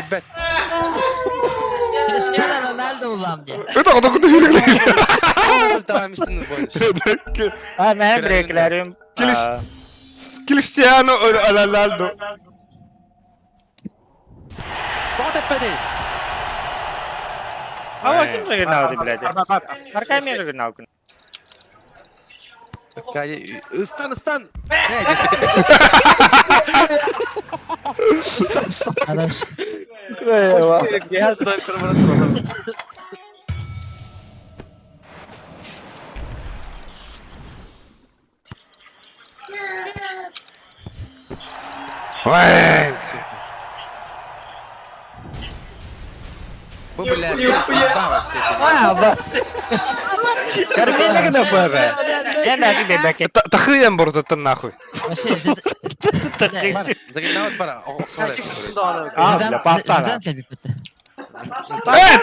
Криштиану Роналду улам де. Это куда куда yürükleymiş. Ульта мистин больше. А, мен бреклерим. Килиш. Криштиану Роналду. Тоқтап бәдей. Аба ким жагырнауды, блядь? Саркай мен жагырнау күн. Ыстан, ыстан. Хорош. Ой. Бу, бля, вообще. Кармина гына бабе. Я даже бебеке. Тахыем бордаттан нахуй. Вообще, Джаггернаут бара. А, бля, пастана. Зидан кәлбик бітті. Э!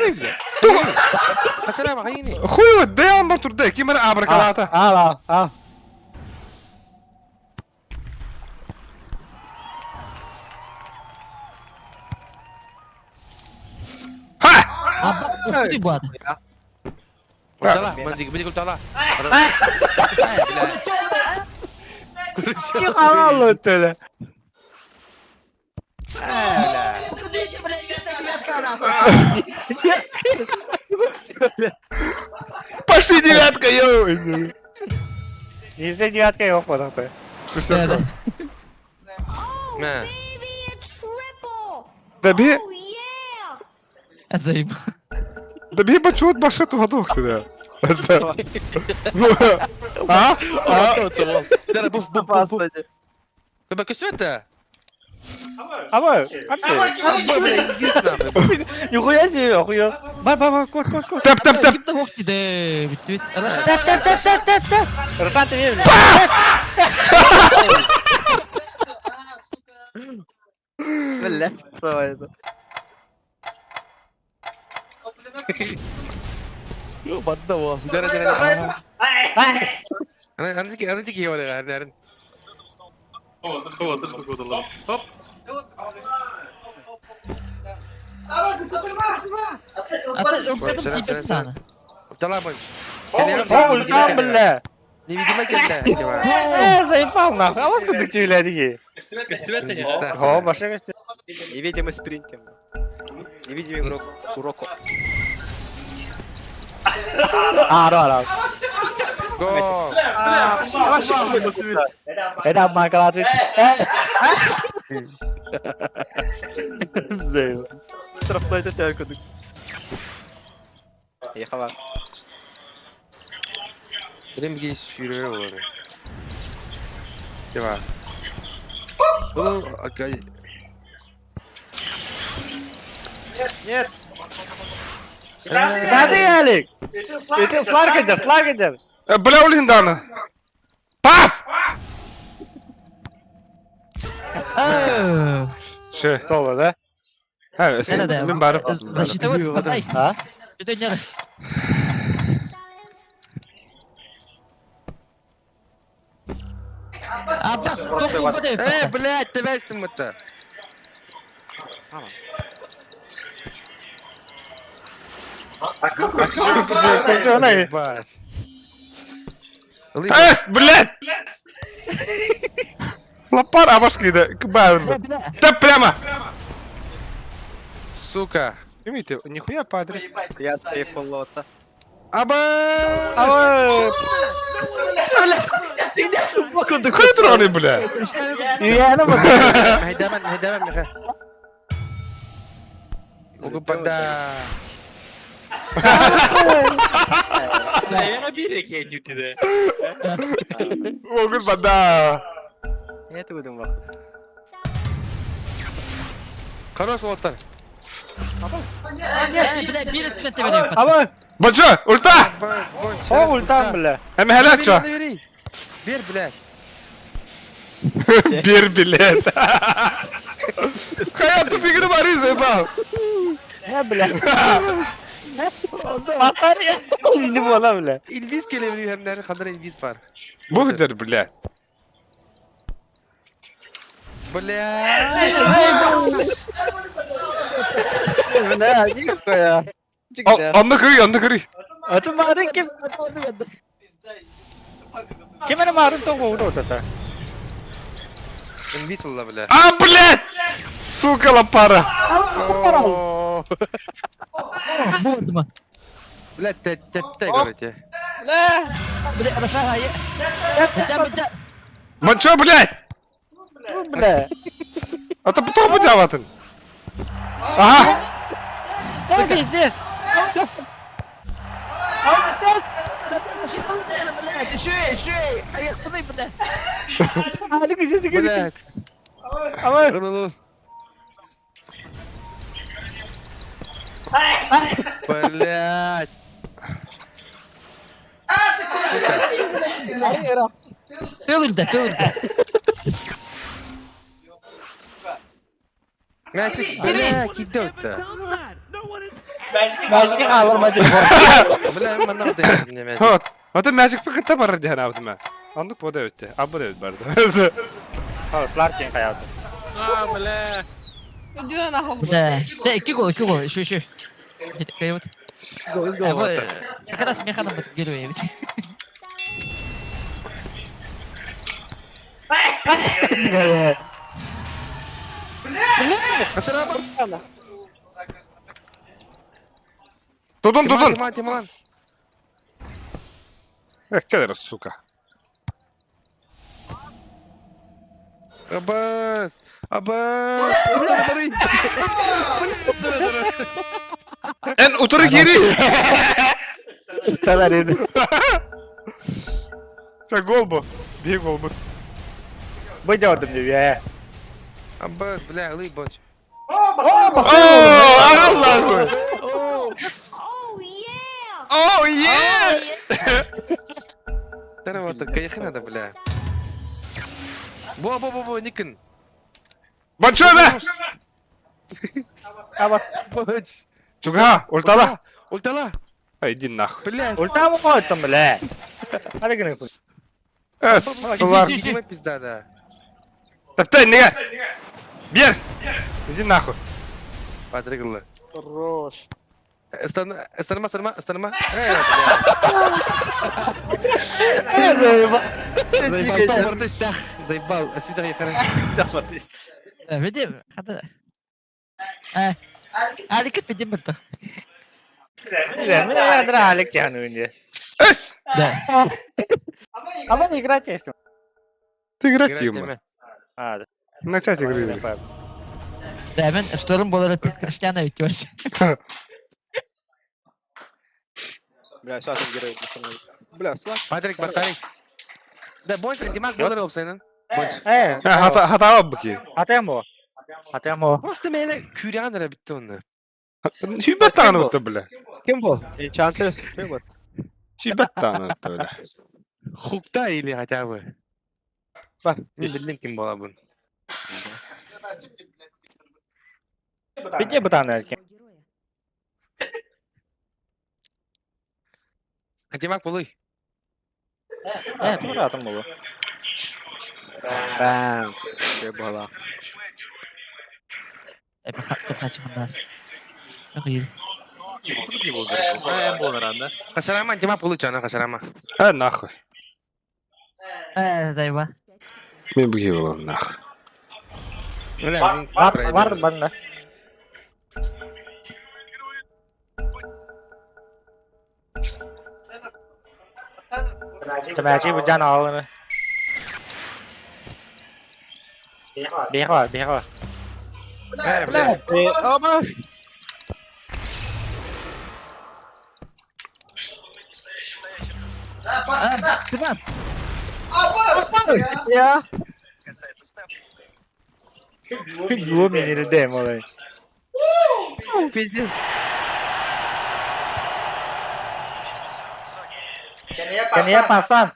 Кашара хайни. Хуй вот, да он турде, ким абракалата. А, а. Ха! Аббас, bu аты. Ультала, мандик, бедик ультала. Чихалалы төле. Пошли девятка, йоу! Неше девятка yok бодакты. Все, Мә. Добей, Заебал. добей бачут башету гадок ты, да. А? А? Дара, бу, бу, бу, бу. Көбә көсөтә. Аба, Абба, бля, индис нахуй. Нихуя себе, охуя. Бар, бар, бар, кот, кот, кот. Тэп, тэп, тэп. Ким де ох дейді. Бит, бит. Тэп, тэп, тэп, тэп, тэп, тэп. Рушан ты бля. Бля, давай это. Барда бу. Дара дара. Аны аны аны тики бар аны. Хоп. Ата ылтадым тиийбэт сааны. Талабын. О, ультам, бля! Невидимый кэллэ. Э, заебал нахуй. А вас куда ты блядь, О, башня көстү. Невидимый спринтер. Невидимый игрок Куроко. Ара, ара. Го. Это макалаты. Штрафной это кудык. Ехала. Ремге сүйрө олар. Тема. Бұл акай Нет, нет. Да ты, Алик! Это сларка сларка Бля, улиндана. Пас! Ше. Соло, да? Ха, Да, да, мен барып. Защита вот, подай. А? Что не надо? Аббас, только не подай. Э, блядь, ты весь там это. Ебать. Эс, блядь! Лапар абашкида, кбавн. Да прямо! Сука. Имейте, нихуя падре. Я сейф лота. Аба! Хуй троны, бля! Хайдаман, хайдаман, меха. Угу панда. Огун бада! Это выдумал. Хорош лоттар. Бля, бир этне тебе. Аба! Бача, ульта! О, ультам, бля! Эмхеляча! Бер, блядь. Бир билет. Хая тупигini бары заебал. Не, бля. Бастар Не була, бля. Инвиз келебили hem kadar inviz var. Бу бля. Бля. Бля, нихуя. Анны кырый, анны кырый. Аты марын ким? Ким ene марын тоғы уды отата? Инвиз olла, бля. А, блядь! Сука, лапара. О, Буду. Бля, те те те короче. Бля, абаша. Да, да. Манчо, блядь! Бля. А то потом будяватын. Ага. Да, иди. Алик здесь Блядь. Аба. Ыл, Блядь. Тылырда, тылырда. Мячик, бля, кидде өтті. Мәжіке қалырма деп. Бля, мен мына не мячик. Вот. Ата magic пакетта бар диһен абдыма. Андык бода өтте. Абы да өт барды. Сларкен қаяды. А, бля. Да. Да, iki gol, iki gol. Şu şu. Вот. Как раз механом героя. Тудун, тудун. Тиман, Тиман. Кедер, сука. Абас! Абас! Ыстыры Эн утыры кири. Сталар еді. Ча гол бу. Би гол бу. Бұйда одым деп, е. Абас, бля, ылый боч. О, Аллах. Oh yeah! Тәрі вот кайхы надо, бля. Бо, бо, бо, бо, никин. Большой, да? Абас. Боч. Чуга, ультала. Ультала! А, иди нахуй. Блядь! Ультам уходит бля. Hadi gene koy. Слар. Видимо, пизда, да. Топтай, нега! Бер! Иди нахуй. Патрик Хорош. Станма, станма, станма. Заебал. Заебал, заебал. Сюда я хорошо. Види, хата. Аликет видим бирта. Ne kadar halik yani önce. Эс! Да. Ama играть есть. Ты играть, Тима. Hadi. Начать игры. Да, мен штурм болар Криштиана ведь вообще. Бля, сейчас он герой. Бля, слав. Патрик, Патрик. Да, больше Димак болар olsaydı. Больше. Э. Хата, хата быки. Atayım Atayım o. Просто mele küryan lira bitti onu. Hübet tanıttı бля. Кем был? Enchantress. Что вот? Hübet tanıttı бля. Хукта или хотя бы. Бар. Не bildim kim bola bunu. Bir bu tane erken. Героя. Димак болуй. Evet doğru atım bu. Бам. Что было? Saçımda. Yok iyi. En bol herhalde. Kaşarama Димак болуй чана кашарама. А нахуй. Dayı Мен быки было нахуй. Var var bende. Temel bu can alını. Bir var, bir var. Бля, Оба! Tamam. Ya. Bu mini dem olayı. Пиздец. Kendine pastan.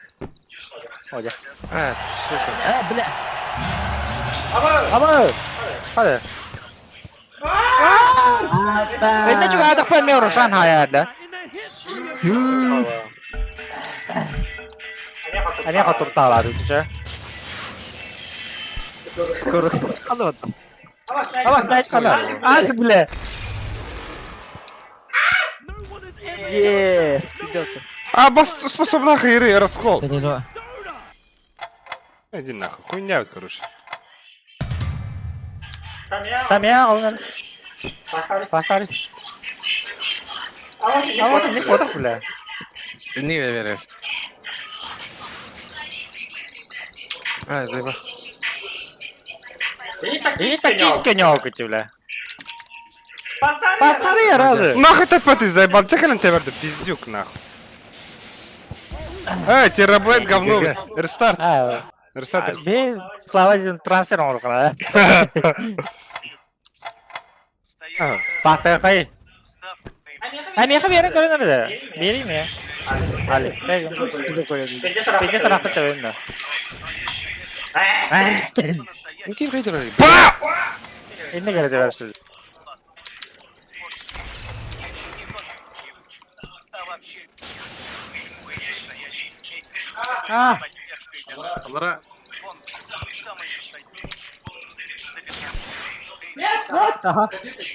Hoca. А, сука. Бля. Ama hadi. Ben de çok adak koymuyorum şu an hayalde. Hani oturup dağlardı cüce. Ama sen hiç kalır. Hadi bile. Еее. А, бас способна хайры, раскол. Перело. Иди нахуй, хуйня вот, короче. Tamam ya alın. Pastar. Ama sen ne koduk bile. Не веришь. А, заебал. İyi taktik ne okutu bile. Pastarı ya razı. Нахуй ты ты заебал, чекали на тебя, пиздюк нахуй. Эй, терраблейд говно. Рестарт, Ha. рестарт. Bir Slava transfer olur kadar. Bak kay. Ha niye bir yere görünür de. Vereyim ya. Ali. Peki sen akıl seveyim de. Kim kaydır? Ne gerek versin? Ah. Onlara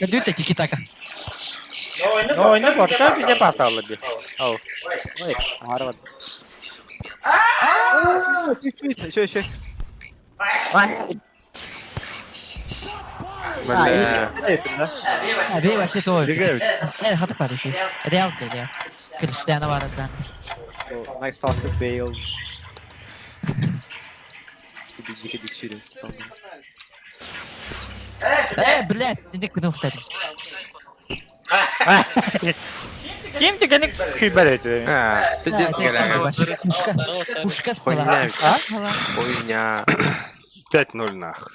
Düt tiki taka. Ne oyunu korkar bir de pasta alır bir. Oh. Harvard. Еще, еще. Бля. Bir başta doğru. Evet hatı var şu. Real dedi. Cristiano var ben. Nice talk to Bale. Блядь, не кнух dedim. Kim tükeni küber ediyor. А, пиздец, бля. Пушка. Пушка Хуйня. спала. Хуйня. 5-0 нахуй.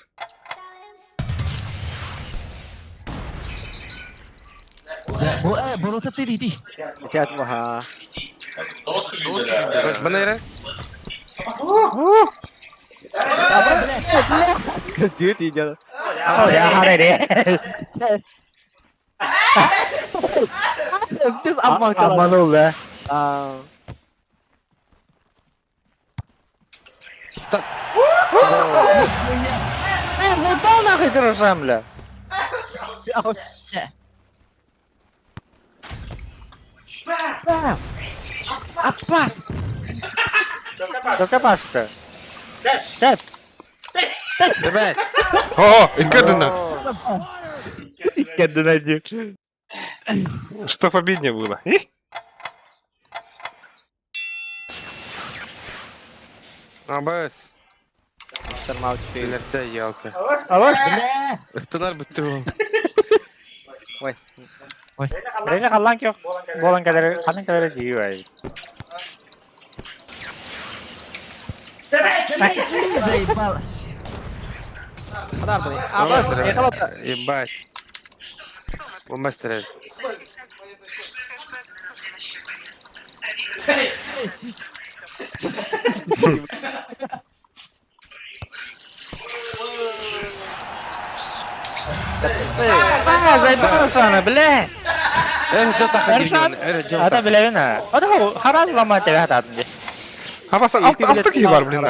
Bu bu rota değil değil. Опять ага. Bana yere. Дют идет. Oh ya hadi. Обманул, да? Заебал нахуй ты бля. Аппас! Только пас-то. Тэп. Ребят, О, иккедина. Иккедина дии. Что победнее было? И? Абас. Билерде елки. Алас. Ыттылар бүттү. Ой. Ой. Рейне халлан киох. Болан кадары, халлан кадары жию ай. Заебало. Абас, Ебать. Мастер. А, заебал Шана, бля. Эр, Ата билэбин а. Ата хо хараз лама тебе хататын ди. Абас алты алты киһи бар блин.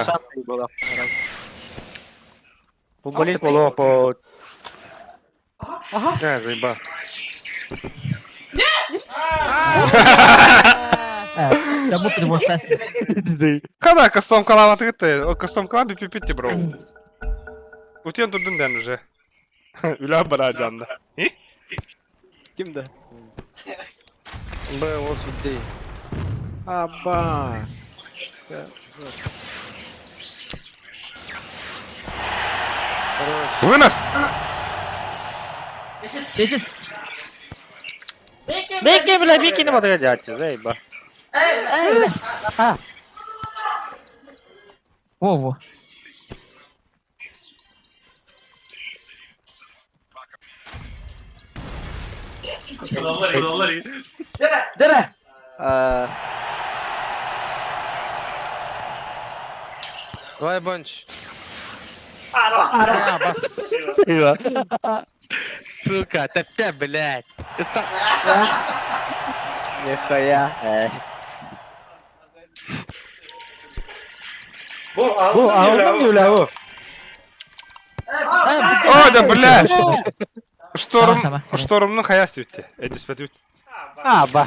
Футболист болоо по Да, заебал. Да бу перевостас. Когда кастом калама тыгытты? О, кастом калам пипипитти бро. Утен турдун ден уже. Үлә бара жанда. Кимде? Б, ол сүддей. Аба. Вынос! Сейчас. Беке, бля, беке не батырга жаатчы, заеба. Во-во. Дere. Давай, Бонч. А, бас. Сука, тэп-тэп, блядь. Нихуя. Бу, алдан юлэ бу. О, да бля! Шторм, Сама, сама. штормның хаяс үтте. Эдиспет үт. А, ба.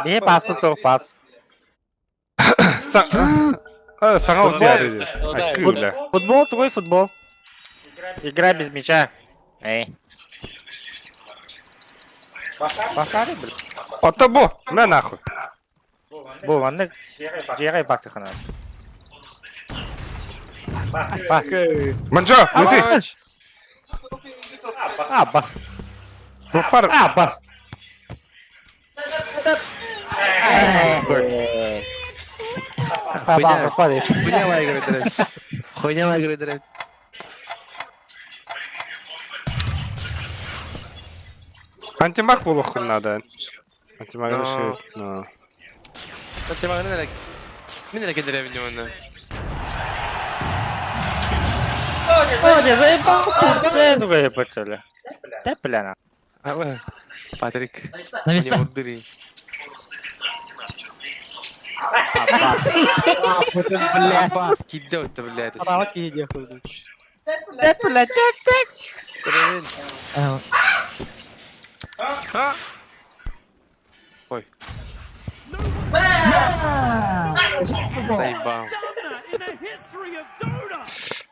Бе пас со пас. Саңа үте әрі. Футбол твой футбол. Игра без мяча. Эй. Бахари, бля. Ата бу, мә нахуй. Бу, манны жегай пасы хана. Ба. Манжо, үти. А, бас. Пар. А, бас. Хуйня. Господи. Хуйня выиграет, блядь. Хуйня выиграет, блядь. Антимаг болу надо. Антимаг решит. Но. Мен эле келдире оны. О, заебал. Бля, Да, бля, на. Патрик. На места. Бля, скидал это, блядь. Да, бля, так, так. Ой. Заебал.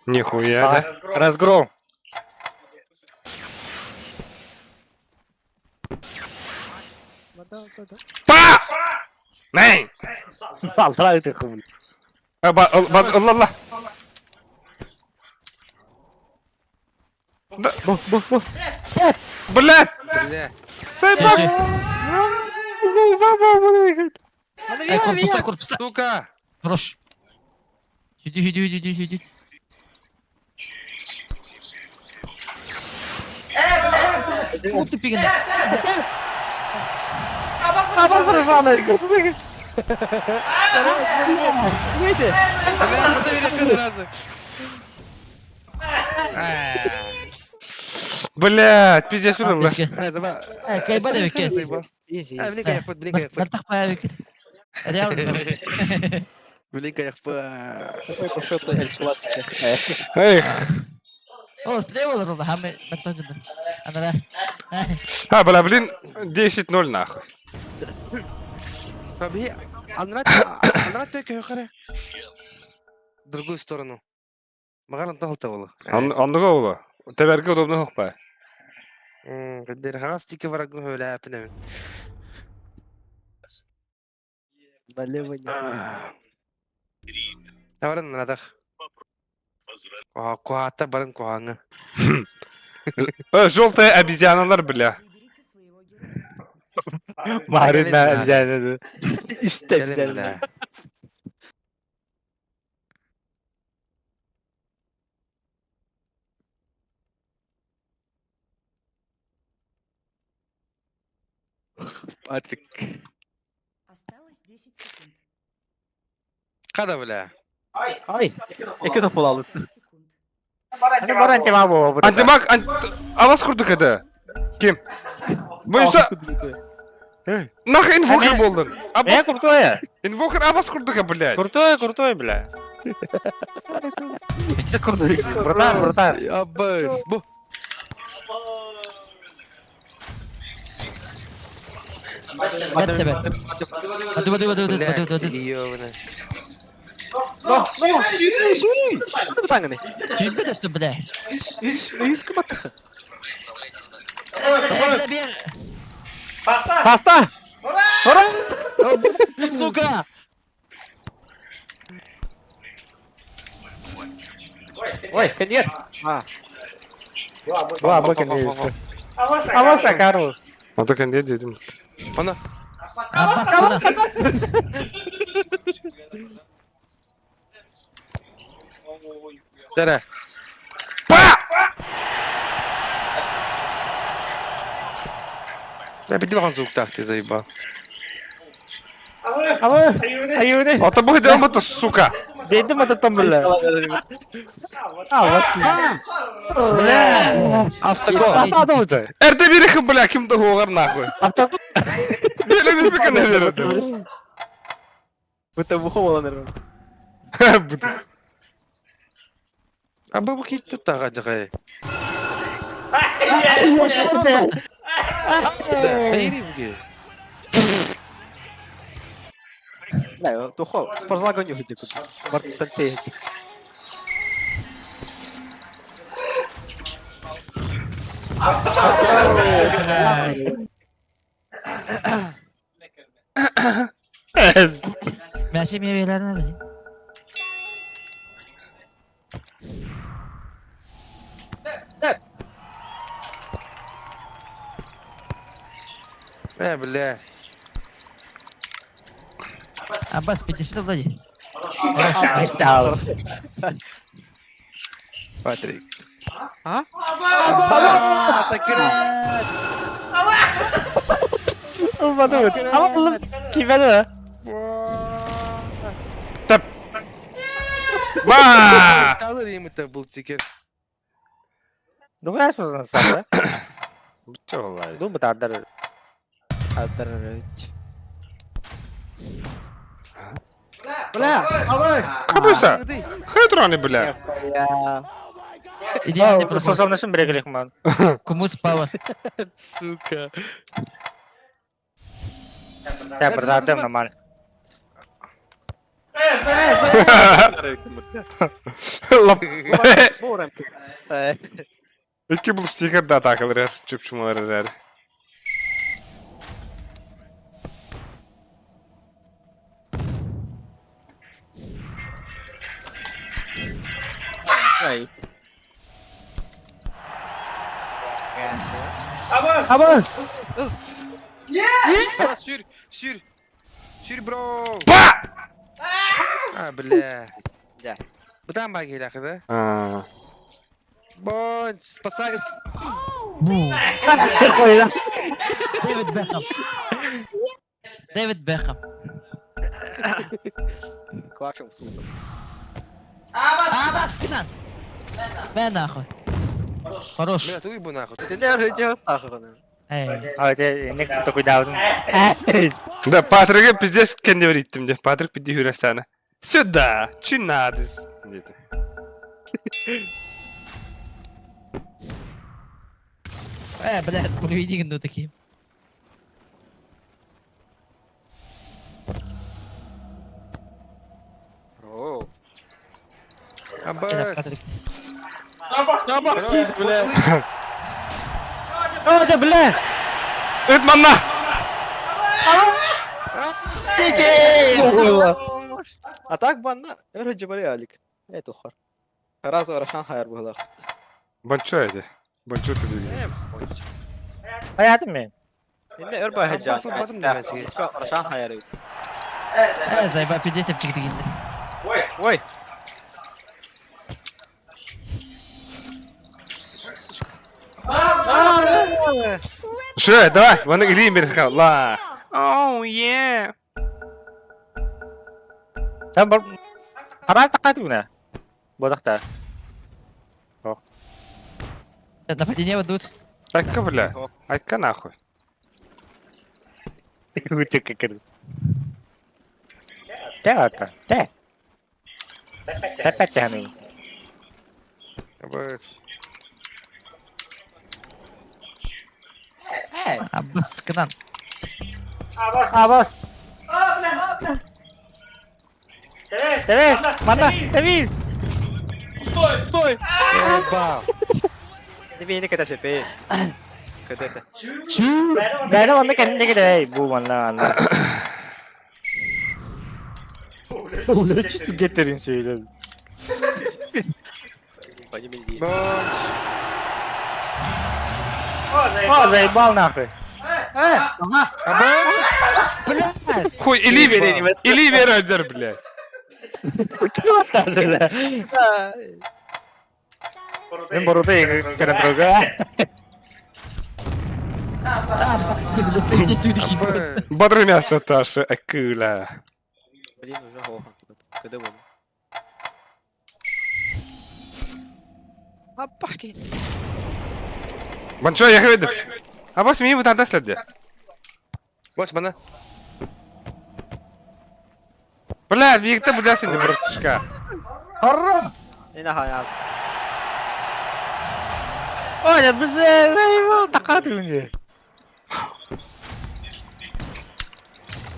Нихуя, да? Разгром. Па! Ней! Салтрай ты хуй. Алла, Да. Блядь! Бля. Заебал! Эй, корпуста, корпуста. Сука! Хорош. Сиди, сиди, сиди, сиди. Вот ты пиган. Абас ржаный. Бля, разы. Блядь, пиздец бырылла. Кайба да бекке. Изи. Блин, каяппыт, блин, каяппыт. Бартах паярыкыт. Реал. Блин, каяппыт. Эх. О, слева олороллар, хамы баттан Анара. А, бля, блин, 10-0 нахуй. Таби, анра, анра төкө хара. Другую сторону. Магаран тахалта болу. Оннуга олу. Тэбэргэ удобно хохпа. Кендер хагас тики барагын хөләпинен. Налево не. Табарын надах. Куата барын куаңы. Желтая обезьяналар, бля. Выберите своего героя. Марын обезьяна. Үстә обезьяна. Патрик. Осталось 10 секунд. Када, бля. Ай, эки топ алды. Секунд. Бар антимаг бу. Антимаг, авас курдук это. Ким? Бойса, нахуй инвокер болдun. Э, Абас, крутой. инвокер абас курдук, блядь. Крутой, крутой, бля. Братан, братан. Абаш, бу. Бәтте бәт. Hadi hadi hadi hadi hadi hadi. Ёбаный. Чүппе өттө бля. Үс, үс кім атты? Бля, бер. Паста! Ура! Сука! Ой, конец! А. Ла, бакин Аваса, Карл. Ата кенде дедим. Ана. Абас, Дара. Па! Я бедил звук так ты заебал. Ава, аюне. Ата бу хидел сука. Дедим это там, бля. А, вас. Бля. Автогол. Паста атабыт. Эрде бирихим, бля, ким да хугар нахуй. Авто. Беле бир бикен берди. Быта буховала, наверное. А бу кит тут тага жагай. Хайри буги. Да, тухо, спортзалга не выйдет. Барт Мәше мебелерин алып. Э, бля. Абас, 50 влади. Патрик. А? Ама булып кибәне. Тап. Ба! Талыр им это был тикер. Дугай создан сары. Чоғлай. Ду бутардар. Бля, давай! Кабыса. Хайдраны, бля. Идеальный проход. Способностьын бирегелек ман. Кумус пауэр. Сука. Я братан нормально. Лап. Икки бұл стикер да такылыр, чүп-чумалар эр. Ай. Аба! Сүр, сүр. Сүр, бро. Ба! А, бля. Да. Бұдан ба келі ақы, да? А. Бон, спасай. Бу. Дэвид Бекхэм. Дэвид Бекхэм. Квашил, сука. Абас, кинан. Мә нахуй. Хорош. Бля, туй бу нахуй. Эй. А, это не такой даун. Да, Патрика пиздец кенде бер иттим де. Патрик пидди хүрәстәне. Сюда, чинадыз. Диде. Э, блядь, увидели, ну такие. Оу. Абас. Патрик. Абас, бля. А, да, бля! Ыт манна! А так банна, өрө жибари алик. Это хор. Раз арашан хайр була. Бончо эти. Бончо ты билген. Hayatım мен. Инде өр бай хаджан. Арашан хайр. Э, заеба, пиздец, чик дегенде. Ой. Шö, давай, ваны илин бер ла. Oh yeah. Sen бар Харас тақат гүнә. Бодақта. Нападение ведут. Айка, бля. Айка нахуй. Өте кекір. Те ата, те. Тәпәт тәмей. Абас. Абас, кынан. Абас. Терес, мана, Давид. Стой! Ебал. Дебейни ката шепе. Кадета. Бәрі онда кәдімгі кедей, бу мана ана. Бля, чисто геттерин сөйлеп. О, заебал нахуй. Блядь. Хуй, или бер, или бер öldür, блядь. Мен боруды керен друга. Пиздец, такие. Бодрый мясо ташы, акула. Блин, уже хохан. Када бол. Апашки. Бончо, я говорю. Абас, мені вот следде. Вот, мана. Бля, бигте бля син братишка. Ина хая. Ой, я бізде заебал тақат күнде.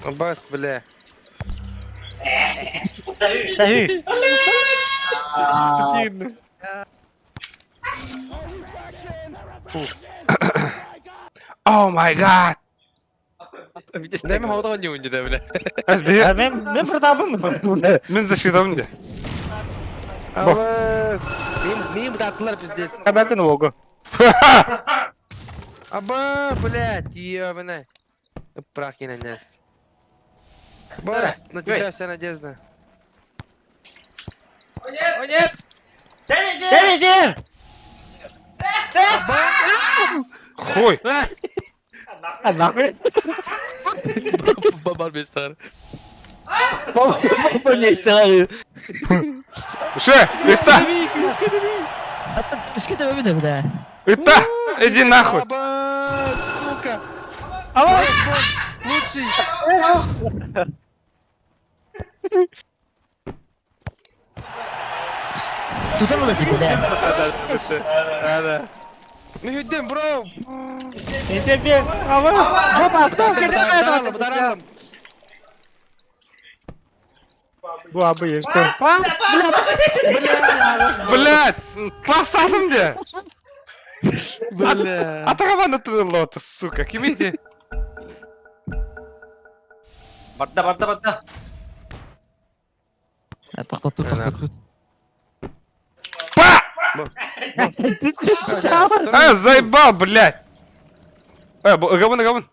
Абас, бля. Давид. Oh my god. Дай мне хавтан не унди, да, бля. Әз бе, Мен мен продабым. мен защитам де. Абас. Мим татлар пиздец. Кабатын ого. Аба, блядь, ёбаная. Прахи на нас. Босс, на тебя вся надежда. О нет! Давид! Хуй. А нахуй? Бабар бестар. Не стираю. Шö, итта. Үскете өбүдө, бля. Итта. Иди нахуй. Аба, сука. Аба! Босс, лучший. Тутан өбүдө, бля. Ну юдем, бро. Не тебе. Аба! Опа, стоп! Дарам, Бу абы что? Блядь, класстадым де. Бля. Атаға лота, сука. Ким иди? Барда, барда, барда. Тоқтату, тоқтату. Па! А, заебал, блядь. Э, габын, габын.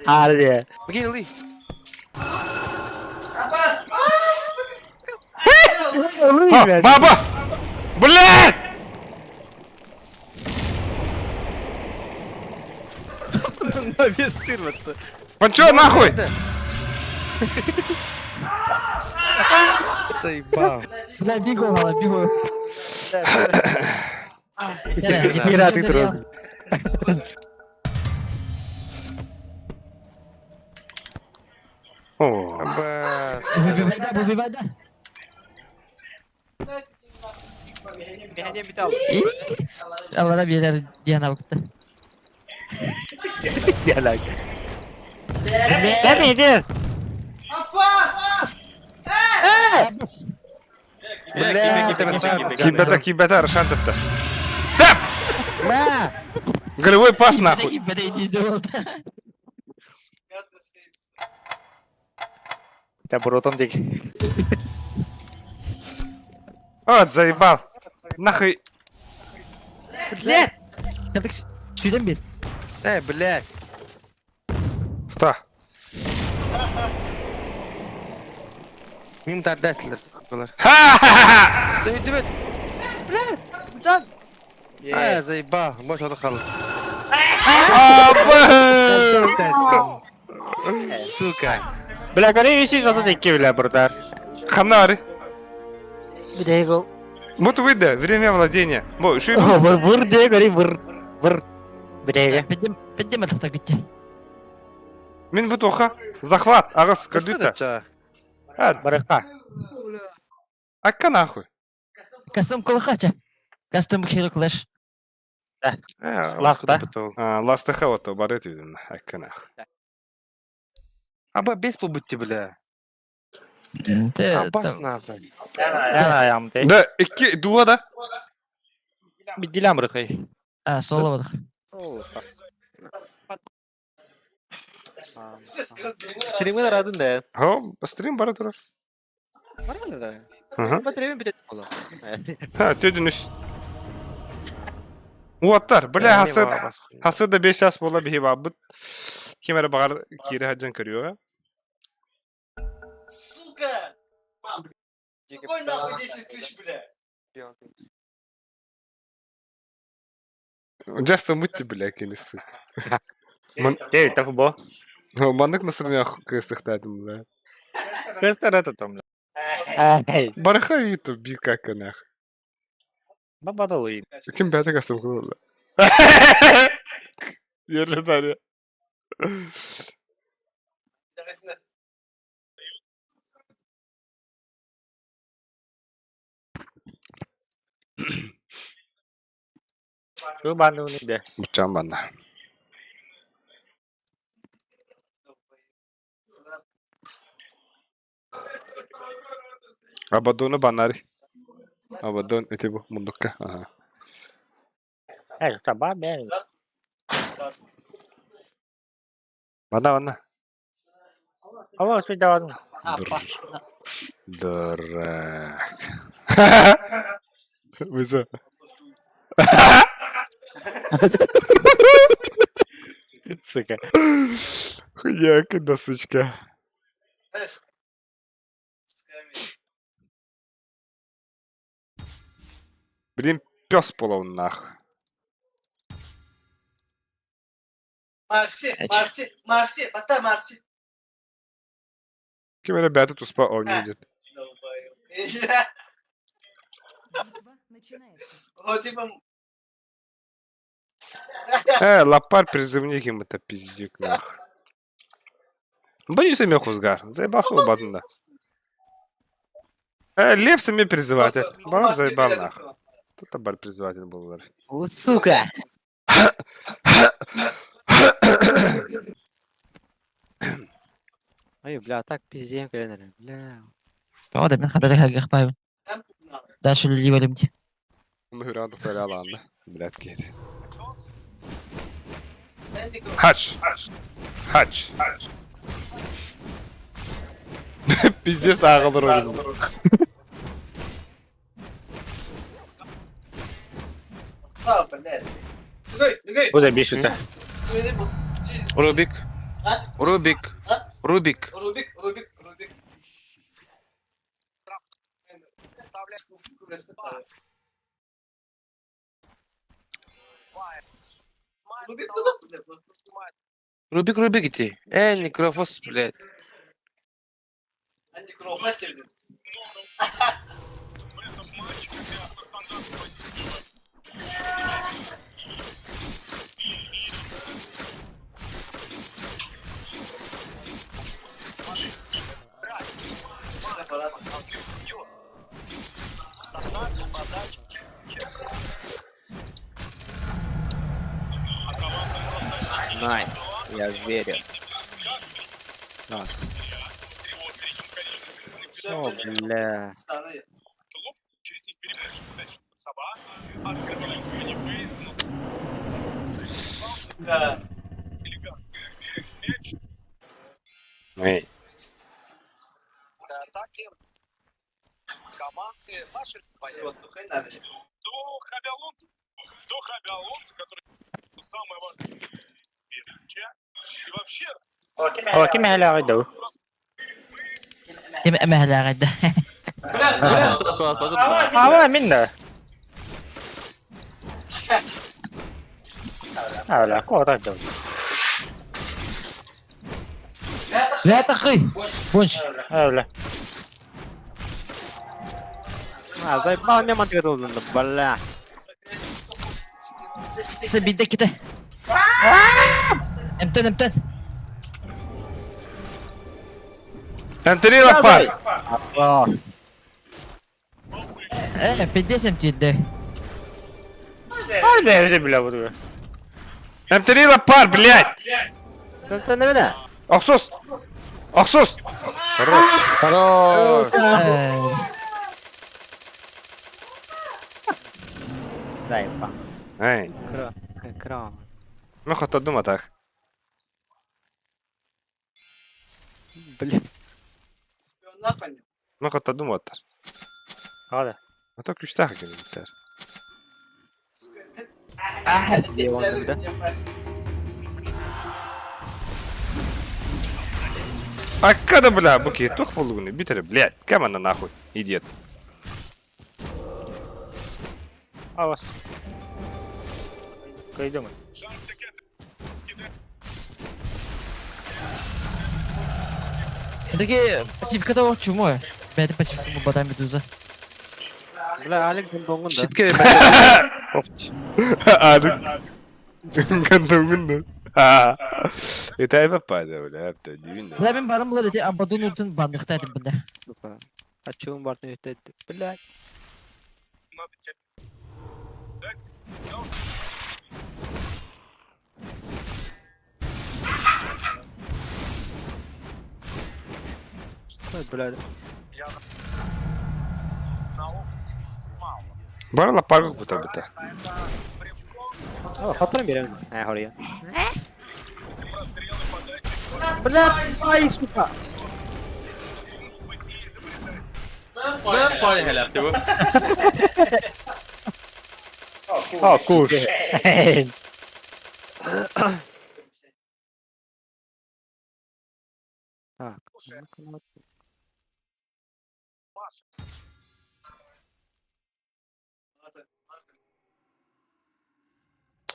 Ария. Окей, Ли. А, баба! Блядь! На весь тырваться. Панчо, нахуй! Заебал. Бля, бигу мала, бигу. Пираты трогают. О, Ба. Выбивай да, выбивай да. Механем битал. Аллара биэрэр диэн абыкта. Диалог. Бля, иди. Бля, Кибета, кибета, Аршан тепті. Тэп! Голевой пас нахуй. Да, бротом дик. Вот, заебал. Нахуй. Блядь! Сүйден бер. Э, блядь. Что? Мим тардасылар. Булар. Ха-ха-ха! Дөйдүбөт. Блядь, жан. А, заебал. Бош оты қалды. Абы! Сука. Бля, гори виси зато дикки, бля, братар. Ханари. Бля, гол. Вот выйди, время владения. Бо, ши. Выр, выр, де, гори, выр. Выр. Бля, Бедем это так идти. Мин бутуха. Захват, агас кадыта. А, барыха. Акка нахуй. Кастом колхача. Кастом Hero Clash. Ласта. А, ласта хавата барет видим. Акка нахуй. Аба бес будьте, бля. Абас нахуй. Да, икки дуа да. Бидилям рыхай. А, соло бадах. Стримы нарадын да. Хо, стрим бара турар. Нормально да. Ага. Батарея битет була. Ха, төдүнүс. Уоттар, бля, хасы, хасы да 5 час бола бихи бабыт. Кимер багар кири хаджан көрүө. Сука! Какой нахуй 10 тысяч, бля? Жаста мутти, бля, келесі. Ман... Кей, так бо. Маннык насырня кыстыхтадым, бля. Кыстар это там, бля. Барха и то би как нах. Бабадалы. Ким бәті кастым қылды. Ерлі даря. Şu bandı bunu de. Бучан банна. Абадону банари. Абадон эти бу мундукка. Ага. Эй, таба мен. Бана бана. Ава, успеть давадым. Дурак. Вы Сука. Хуяка, да, сучка. Блин, пес полон нах. Марси, Марси, Марси, бата Марси. Кем ребята тут спа... О, не идет. Вот типа... Лапар призывник им это пиздюк нах. Боюсь, я хузгар. Заебался оба Лев сами призыватель. Бар заебал нах. Тут бар призыватель был. О, сука! Ай, бля, так пиздец, бля. Правда, мен хадары хагахпайбын. Дальше люди валимти. Ну, рядом ладно. Блядь, кейт. Хач! Хач! Пиздец ағылыр өлім. Bu da bir şüte. Рубик. Рубик. Рубик. Рубик, Рубик, Рубик. Рубик, Рубик, Рубик иди. Э, некрофос, блядь. Найс, я верю. Так. О, бля. Эй. О, ким эһэлээҕий дуу? Ким эмэһэлээҕий да. Ава мин да. Ала, куотар дуу. Бля, тахый. Бунш. Ала. А, заебал меня мантик бля. Сабиде ките. Эмтен, эмтен. Эмтери лапар! Э, пиздец эмтиде. Ай, бля, бля, бля. Эмтери лапар, блядь! Не Охсус! Охсус! Хорош. Хорош. Заебал. Эй. Кран. Ну хоть думать так. Блин. Ну хоть думать. Hadi. А то күчтәх кемдер. А когда, бля, буки, тух полугны, битере, блядь, кем она нахуй, идет. Авас. Кайдым. Таки пассивка того чумой. Бәді пассивка бұл бадан медуза. Бля, Алекс гондоңун да. Щитке Алик. Гондоңун да. Это айба пада, бля, это дивин. Бля, мен барым бұлар ете абадун утын бандықта едім бұнда. Ачуым бар өтеді. Бля. Бля. Барла паргы бута бута. О, хатырым беремин. Ә, хория. Бля, ай, сука. Ben pay helal bu. О, куш. Так.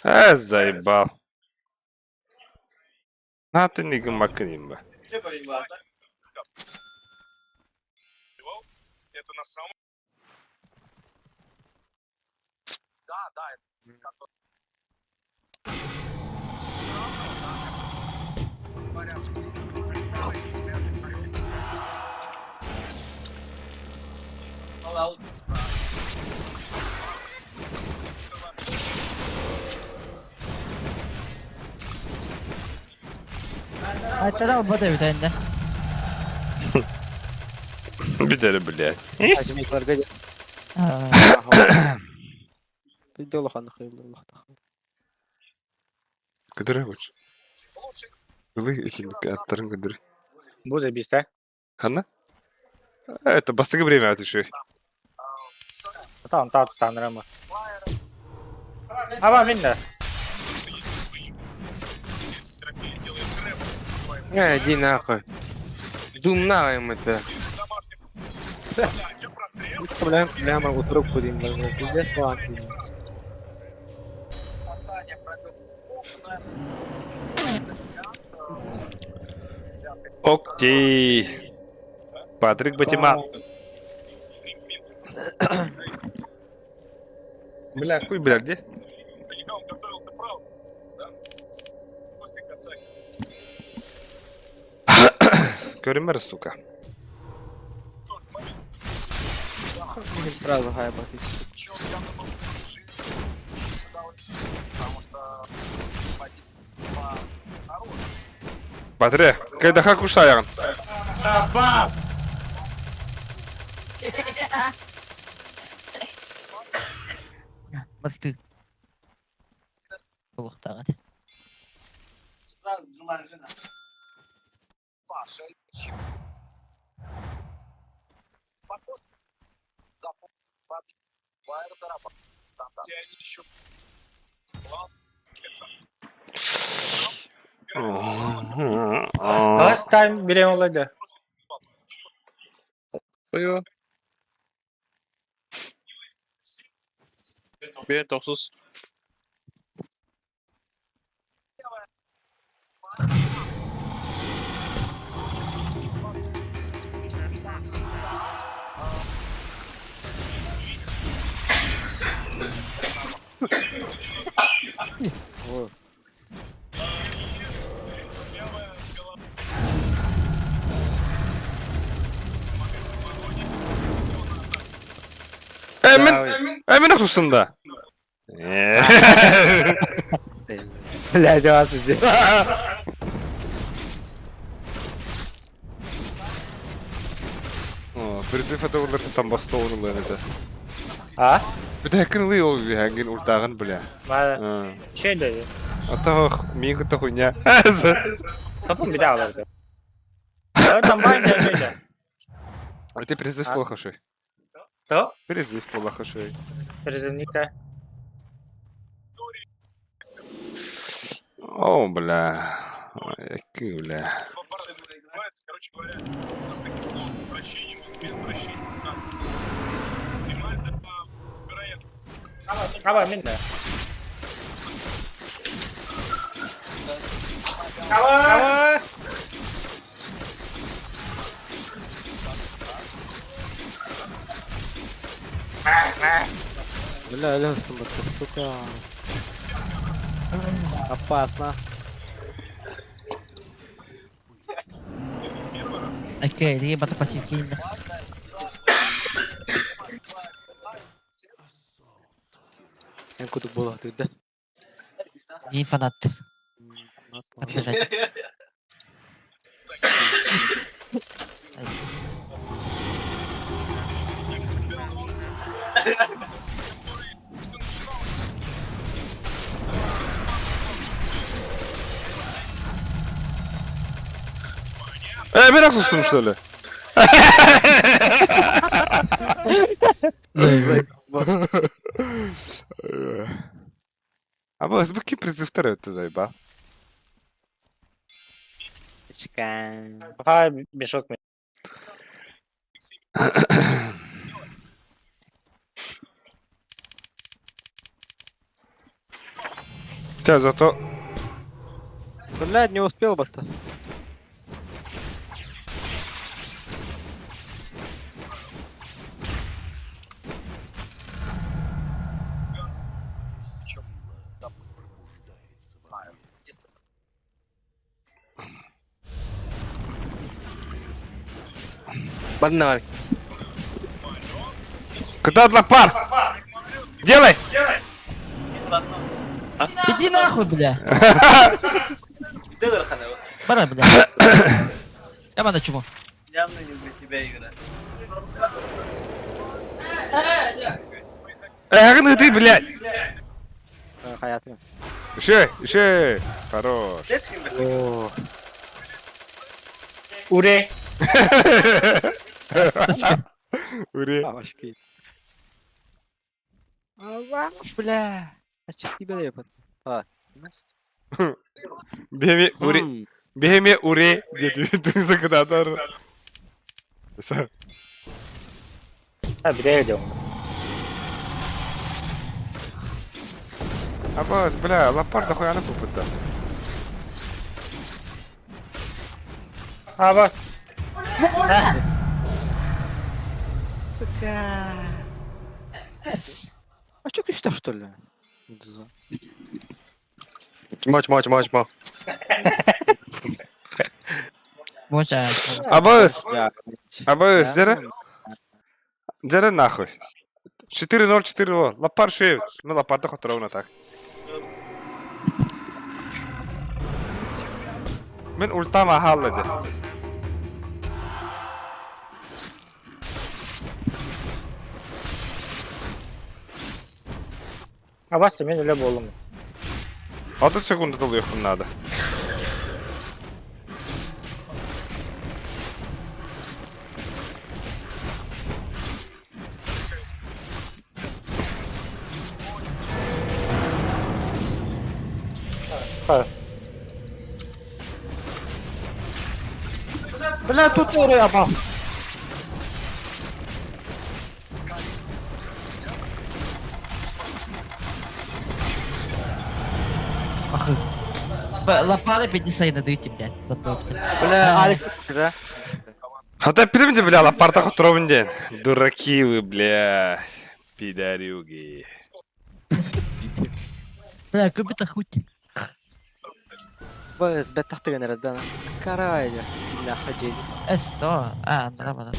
А, заебал. На ты не гмакнем ба. Айттара бата бит енді. Битере, блядь. Ажымыкларга Көдөрө буч. Ылы эти аттарын көдөрө. Бу забиста. Ханна? Это бастыгы время атышы. Там та станрама. Ава мин да. Э, иди нахуй. Дум нахуй это. Бля, бля, могу трубку дим, пиздец, планки. Окей. Патрик Батима. Бля, хуй, бля, где? Көрүмэр, сука. Сразу хайбат. Батре, кайдаха кушаяҕын? Мастыы. Булуктаҕыт. Last time билем олайды. Хую. Bir toksuz. Эмин, Эмин охсустун да. Бля, девасы здесь. О, призыв это олар там бастоун ылар это. А? Бүтәкин ылый ол биһәнгин уртагын бля. Мада. Че dedi? Ата мин кыта хуйня. Топун bir daha alırdı. Там бар dedi. Это призыв плохошой. То? Призыв плохошой. Призывника. О, бля. Ой, бля. Аба мен де. Аба! Бля, Лёстон, сука. Опасно. Окей, либо пассив киинде. Эн кудук буолла тыырда. Мин фанат. Отбежать. Эмин охсустум что ли? А бу ким призывтар өттө зайба? Хай, мешок мен. Ча, зато Блядь, не успел бы-то. Банна бар. Куда пар? Делай! Иди нахуй, бля. Бара, бля. Я мана чему? Явно не для тебя игра. Эх, ну ты, блядь! Хаятым. Еще, еще! Хорош. О, Уре. Сучка. Уре. башки. Бля. А че тебе дает? Беме уре. Беме уре. Деді дүнсі кыдадар. Ha bir de ediyorum. Абас, бля, лапар дохуя на попыта. Аба. Сука. А чё күстэх, что ли? Чмо, чмо, чмо, чмо. Боча. Абыс! Абыс, дьэрэ. Дьэрэ нахуй. 4-0, 4-0. Лаппар шеют. Ну, лаппарда хоторовна так. Мин ультам аһаалла ди. Абас мен эле болдум. 30 секунда толуйохпун наада. Бля, тут оры аба. Лапары пяти сайда дыйте, блядь. Бля, Алик, да? Хата пилимде, бля, лапарта хоторовын ден. Дураки вы, бля. Пидорюги. Бля, купи-то хуй. Бс, бэт тахтыган эрэ Карайда. Бля, ходить. Эсто. А, да, да.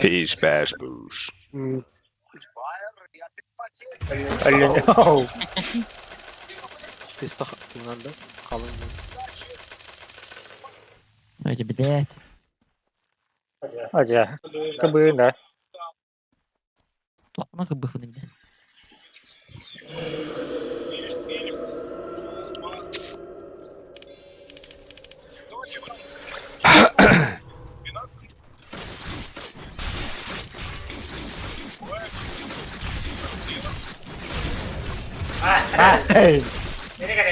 Fish bash boosh. Оу. Ты надо? Қалың. Ну эти, блядь. Ажа. Кыбы да. Много бы хуй, блядь.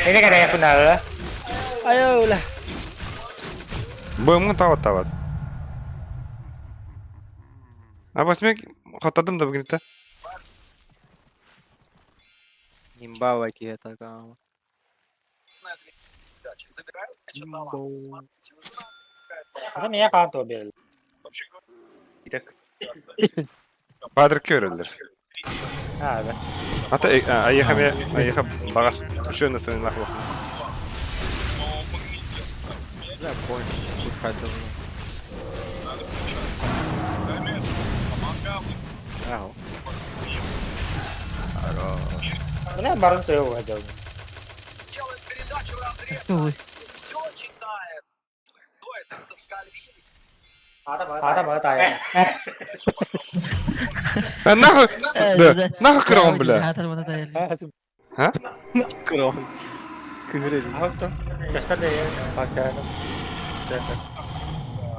Ini kan yang kenal. Ayo lah. Бымгын тават тават. Абас мен хотадым да бүгін Имба это гама. Ата меня каанто берил. Патрик көрөлдөр. А, да. Ата айыха ме айыха багар. Үшөө настан нахуй. Бля, конч, кушать давно. Ау. Бля, барын сөйө хотел. Ата бата тая. А нахуй да нахуй крон бля. А? Крон. Кыгыры.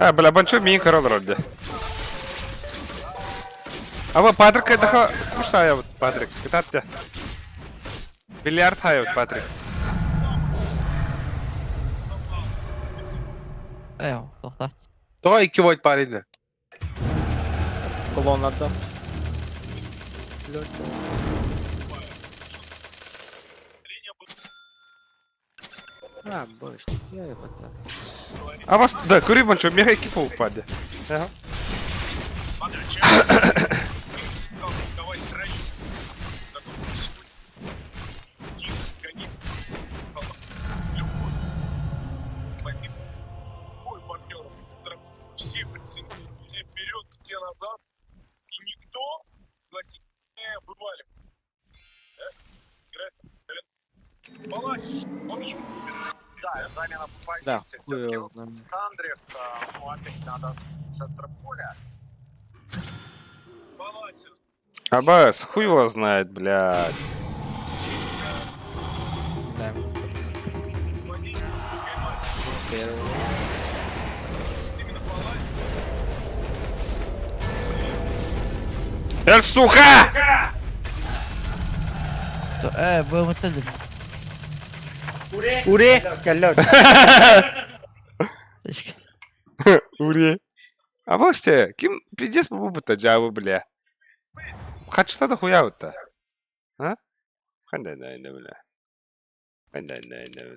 А бля банчо мин корол ролде. Аба Патрик это кушая вот Патрик. Кытатты. Бильярд хайот Патрик. Эу, тохтат. Тоҕо икки войт бар ини. Колоннада. А, боже, я его так. Абас да көрүй банчо меха икки пол упаде. Ага. Да, хуй его знает. Абас, хуй его знает, блядь. Да. Первый. Эр, сука! Э, бу мытылды. Уре, келле. Уре. Абасте, ким пиздец бу бу жабы бля. Хачта да хуя вот А? Ханда бля. Ханда бля.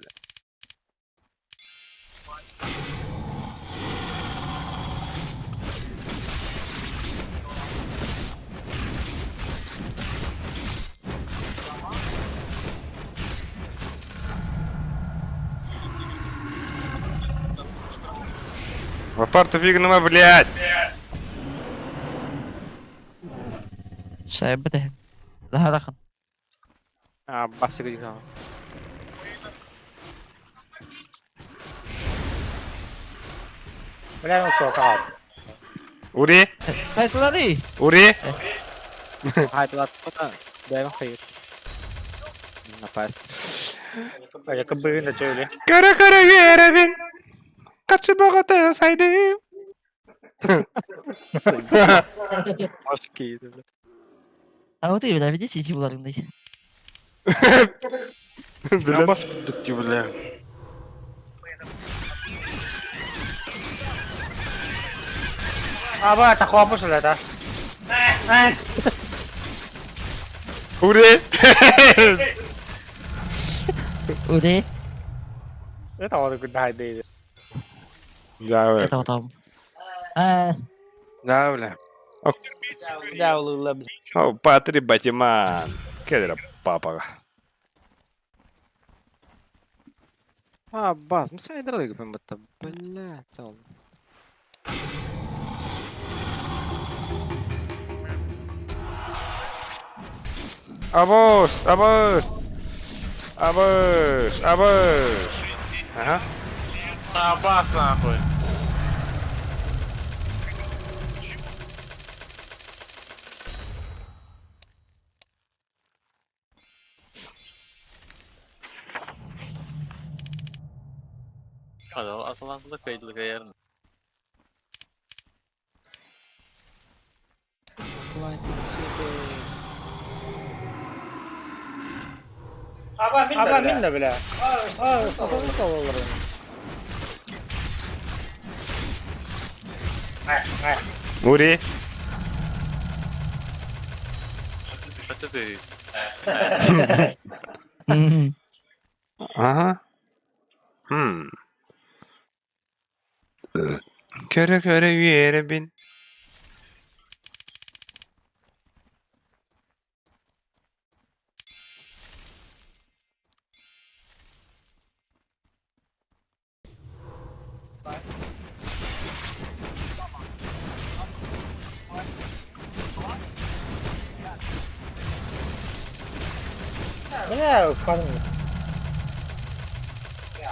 Лопарта фигнама, блядь! Сайбыт. Лаһарахан. А, басы гыдьыга. Бля, ну что, как? Ури! Сайтылары. Ури! Хай, туда. Дай вам хайыр. Напасть. Якобы на чули. Кара-кара верабин! Качы богаты сайдым! Башки, бля. А вот и бля, видите, иди буларыңдай. Бля, бас курдук бля. Аба, такого пошел это. Ури! Ури. Это он куда идет. Да, Это там. А, Да, бля. Да, улы, бля. О, Патри Батиман. Кедра папа. А, бас, мы с вами дорогой будто. Бля, тел. Абус, абус. Абус, абус. Ага. Абас нахуй. Atalanta'da kayıtlı kayarım. Аба, мин да, бля. А, что olur. Ури. Kaça değil. Ага. Хм. Көрө көрө веребин. Бля, парни.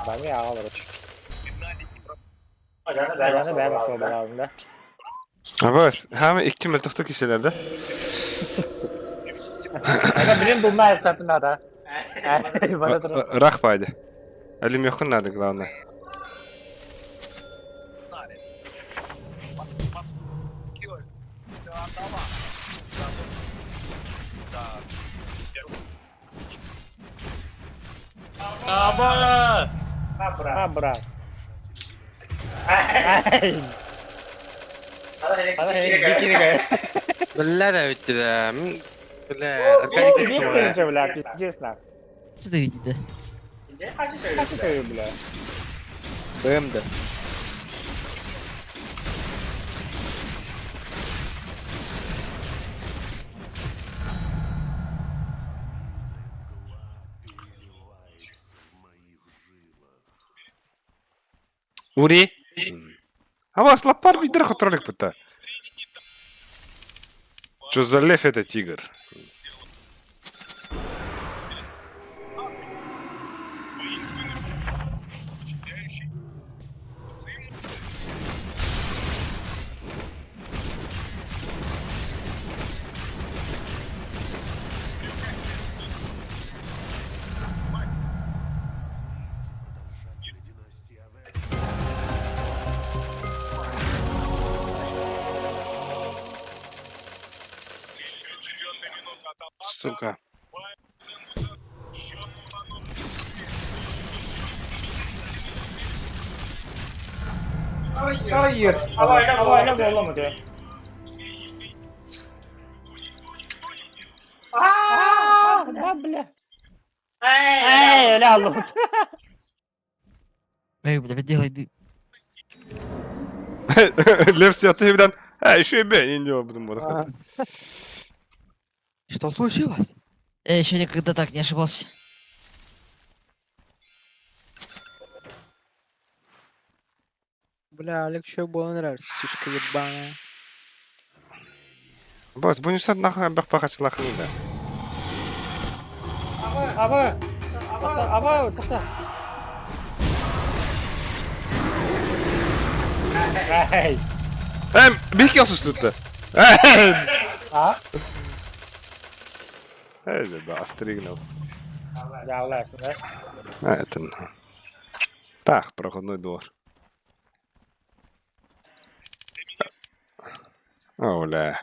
Ben ya alırım. Ben de ben nasıl da. Абас, хама икки мөлтөхтө киселерде. Ben bilim bulma esnafında da. Bana dur. Рах пайды. Алюмехун надо, главное. Абас! Ha bırak. Ay. Hadi Бля, да ведь, да. Бля, опять Бля, бля, пиздец нахуй. Что ты видите? Kaç tövbe бля. БМД. Ури. Абас, лапар бидер хотролик пыта. Что за лев это тигр? Сука. Hayır. Havayla havayla olamadı. Aa, bля. Эй, өлө аллыбыт. Эй, бля, делай ды. Лев святый билэн, а еще и бе, не делал будем вот. Что случилось? Я еще никогда так не ошибался. Бля, Олег еще было нравится, сучка ебаная. Бос, будешь нахуй бах пахачлах не да. Аба! Аба, тоқта. Эй! Эм, бихи осустутта. А? Эй, да, остригнул. Жауласың, да? А, это... Так, проходной двор. О, бля.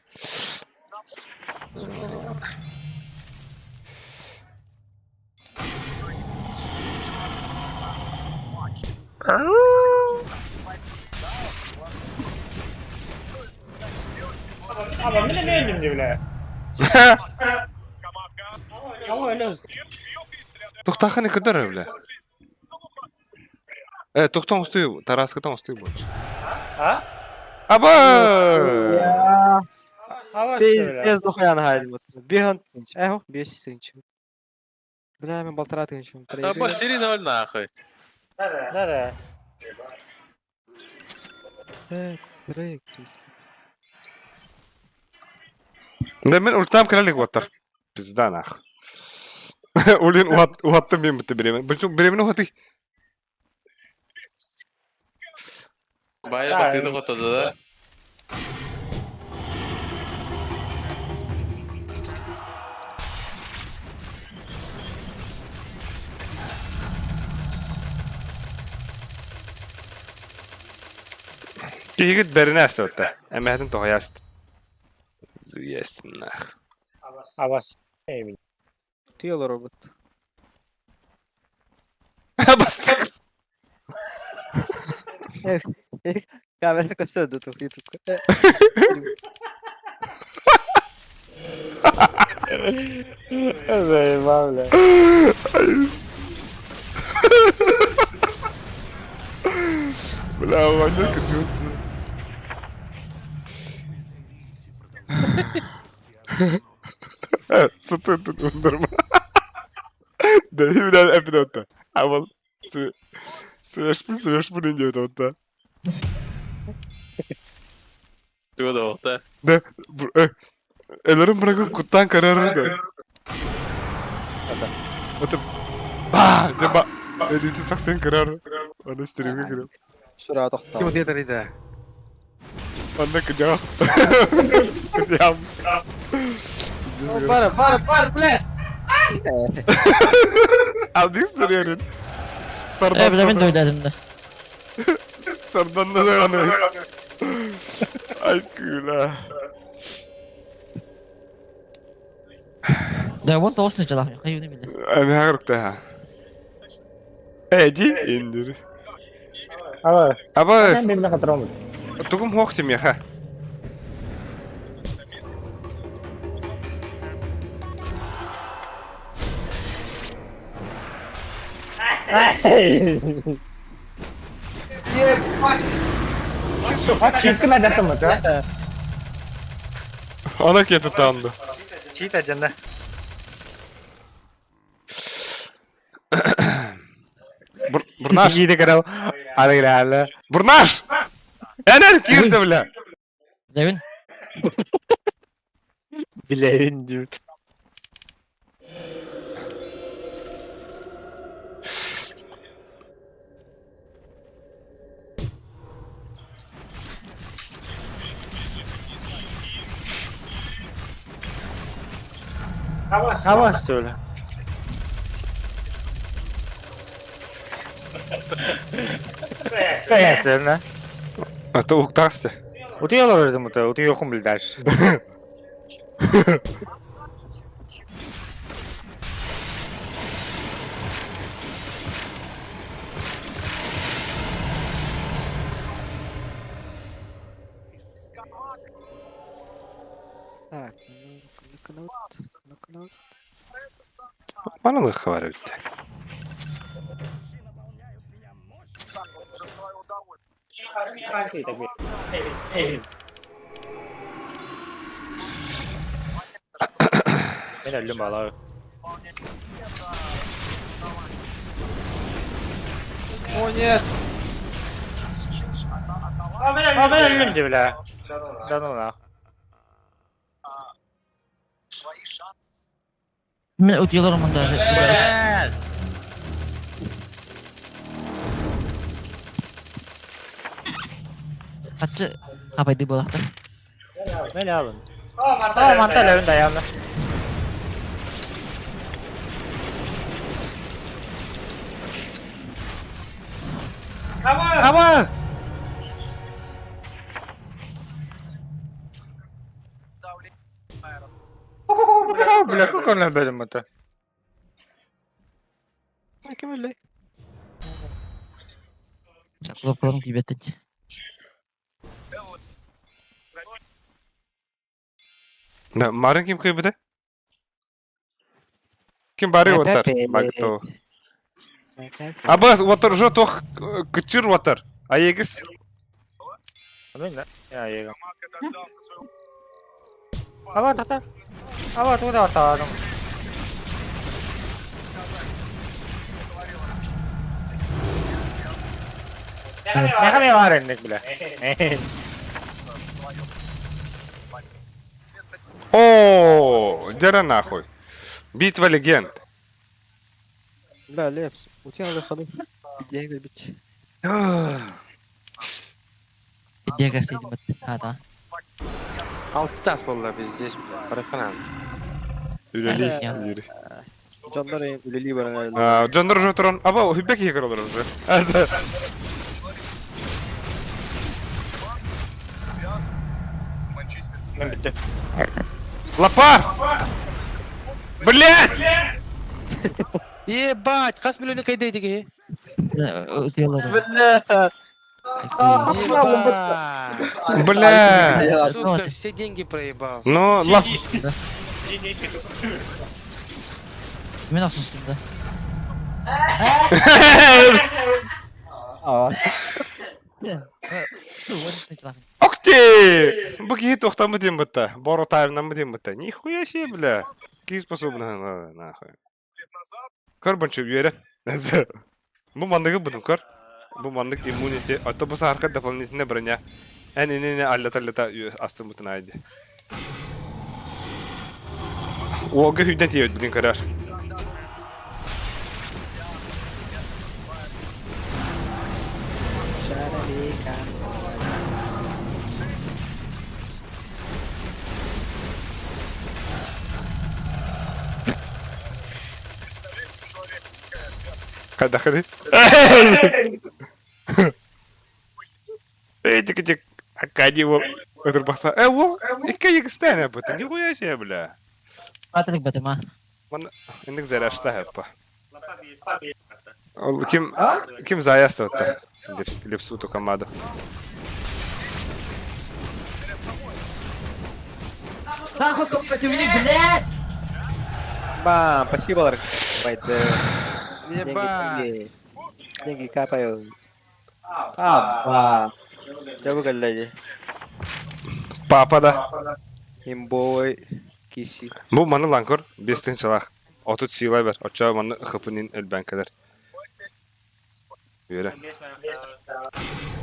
Аба, мен өлдүм деп бля. Аба, өлөбүз. Тухтаханы кыдыр, бля. Тухтан усты, Тараскатан усты больше. А? Аба! Аба, Пиздец, дохуя нахайдым. Биган тынч. Эхо, бес тынч. Бля, мен балтара тынч. Аба, 4-0 нахуй. Да-да. Три, Да мен ультам кралик ватар. Пизда нах. Улин уаттым мен бітті беремін. Бүлчүк беремін уаты. Бая басыды хотоду да. Кигит беріне әсті Әмәһетін тоғаяст. Зиястым нах. Абас. Эй, бля. Түйел робот. Бастық. Камера көстөдү тух ютубка. Заебал, бля. Бля, Ваня, күтіп. Сытын тут ундырма. Да, бля, эпидотта. Авал. Свешпін, свешпін инде отта. Туга да да. Да, Элерин bırakıp kuttan kararır da. Это ба, де ба. Элити сақсен кырар. Аны стримге кирип. Сура токтоо. Ким ответер иде? Анда кыжас. Кытям. Бар, бар, бар, бля. Алдың сырерин. Эй, бля, мен de ödedim de. Сардан да аны. Ай күлә. Да, вот olsun canım. Hayır ne bileyim. Эми хагырыкта. Эди индир. Аба. Аба, Мен мен катырамын. тугум хох семья. А читкин ажаттым да? Ана кети танды. Чит ажанда. Бурнаш. Жиде карау. Ары гралы. Бурнаш! Энен кирди, бля. Levin. Билебин дип. Абас söyle. Каясың Это уктасты. Утуялар өрдүм ута, уту йокум бил дальше. Так, ну-ка, ну-ка, ну-ка, ну-ка. Манылыхха бар эбит. Мен өллүм бала. О, нет! А мен өллүм дии бля. Да ну нах. Мен утуйаларым даже. Хаччы хабайды буолахтар. Мен алын. О, манта өлөбүн даянна. Аба! Бля, как он өлбөдүм это? Ким өллөй? Чакылып курам кийбеттин. Да, Марын ким кыйбыта? Ким бары отар? Багто. Абас, отар уже тох кычыр отар. А егис? Мен я егем. Аба, тата. Аба, туда атадым. Меха бар эндик бля. О, дера нахуй. Битва легенд. Бля, Лепс, утен выходу. Деньги бить. Идея сидим. А, да. Алты тас буолла здесь, бля. Бараханан. Үлели. Дьоннор үлели баран. Дьоннор уже туран. Аба, хүбек егер олар уже. Лапа! Блядь! Ебать, хас миллионы кайда дигеһи? Утуйаларым. Ебать. Бля! Сука, все деньги проебал. Ну, лап... Мен охсустум да. Ох ты! Бу киһи туохтаммыт диэн бытта. Боро тайвнаммыт диэн бытта. Нихуя себе, бля. Киһи способна нахуй. Көр бончу үөрэ. Бу манныгы будум көр. Бу маннык иммунити. Ото бу саарка дополнительная броня. Эн инини аллата-аллата астыммытын айды. Уолга хүйтэн тиийбит бүтүн көрөр. Хайдахый? Эй, тик тик. Акади ол. Өтір бақса. Э, ол, икки егістен әбіті. Нихуя себе, бля. Патрик батыма. Индик заряшта хэппа. Ол ким ким заясты отта. Лепсуту команду. Нахуй блядь! Бам, спасибо, Ларк. Деньги, Ебать. деньги. Деньги капают. А, ба. Чего галляди? Папа да. Имбовой киси. Бу маны ланкор бестин чалах. Отут сила бер. Оча маны хыпынин элбен кадar. Yürü.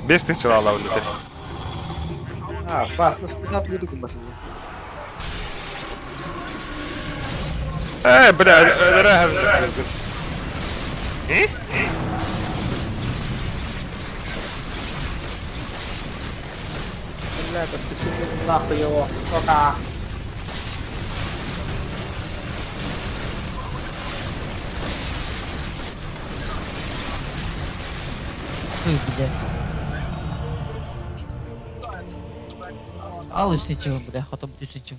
Бестин чалала үнүтэ. А, ба, спина буду гумбат. Э, бля, өлөрө Э? Бля, подцепили нахуй его. Сука. Ой, блядь. Ал үстінчім, бля, хотом үстінчім.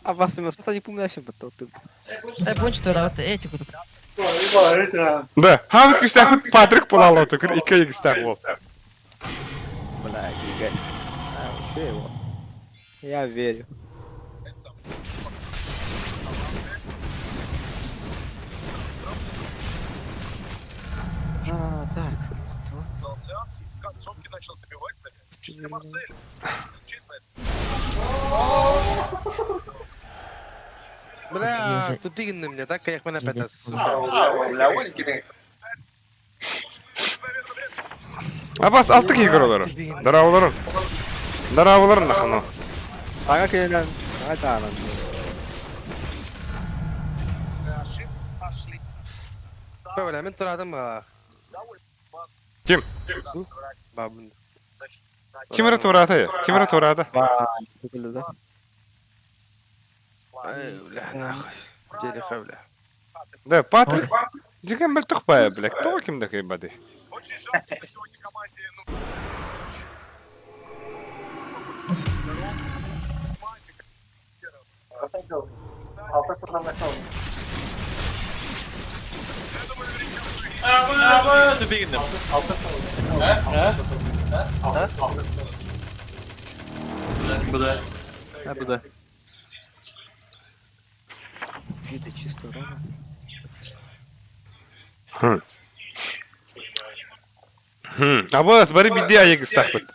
А вас именно не помню, что ты. Эй, бонч турабыт, эй, чекудук. Да, хам күстәхут Патрик булалы түгел, ике егістәх бол. Бля, гигант. А, вообще его. Я верю. Так. Бля, тупи на меня, так как меня опять, сука. Абас алты киһи көрөлөрө. Дарааларын. Дарааларын нахано. Саҥа күнүнэн, саҥа чаанан. Бля, мен турадым баҕалаах. Ким? Бабын. Ким эрэ туораата я? Ким эрэ туораата? Да. Ай, бля, нахуй. Делиха, бля. Да, Патрик. Дьиҥэн мөлтөх баайа, бля. Тоҕо ким да кыайбатый? Ама, тупигинним. Bu da. Ha bu da. Виды чисто урона. Хм. Хм. Абас, бары бидди айыгыстахпыт.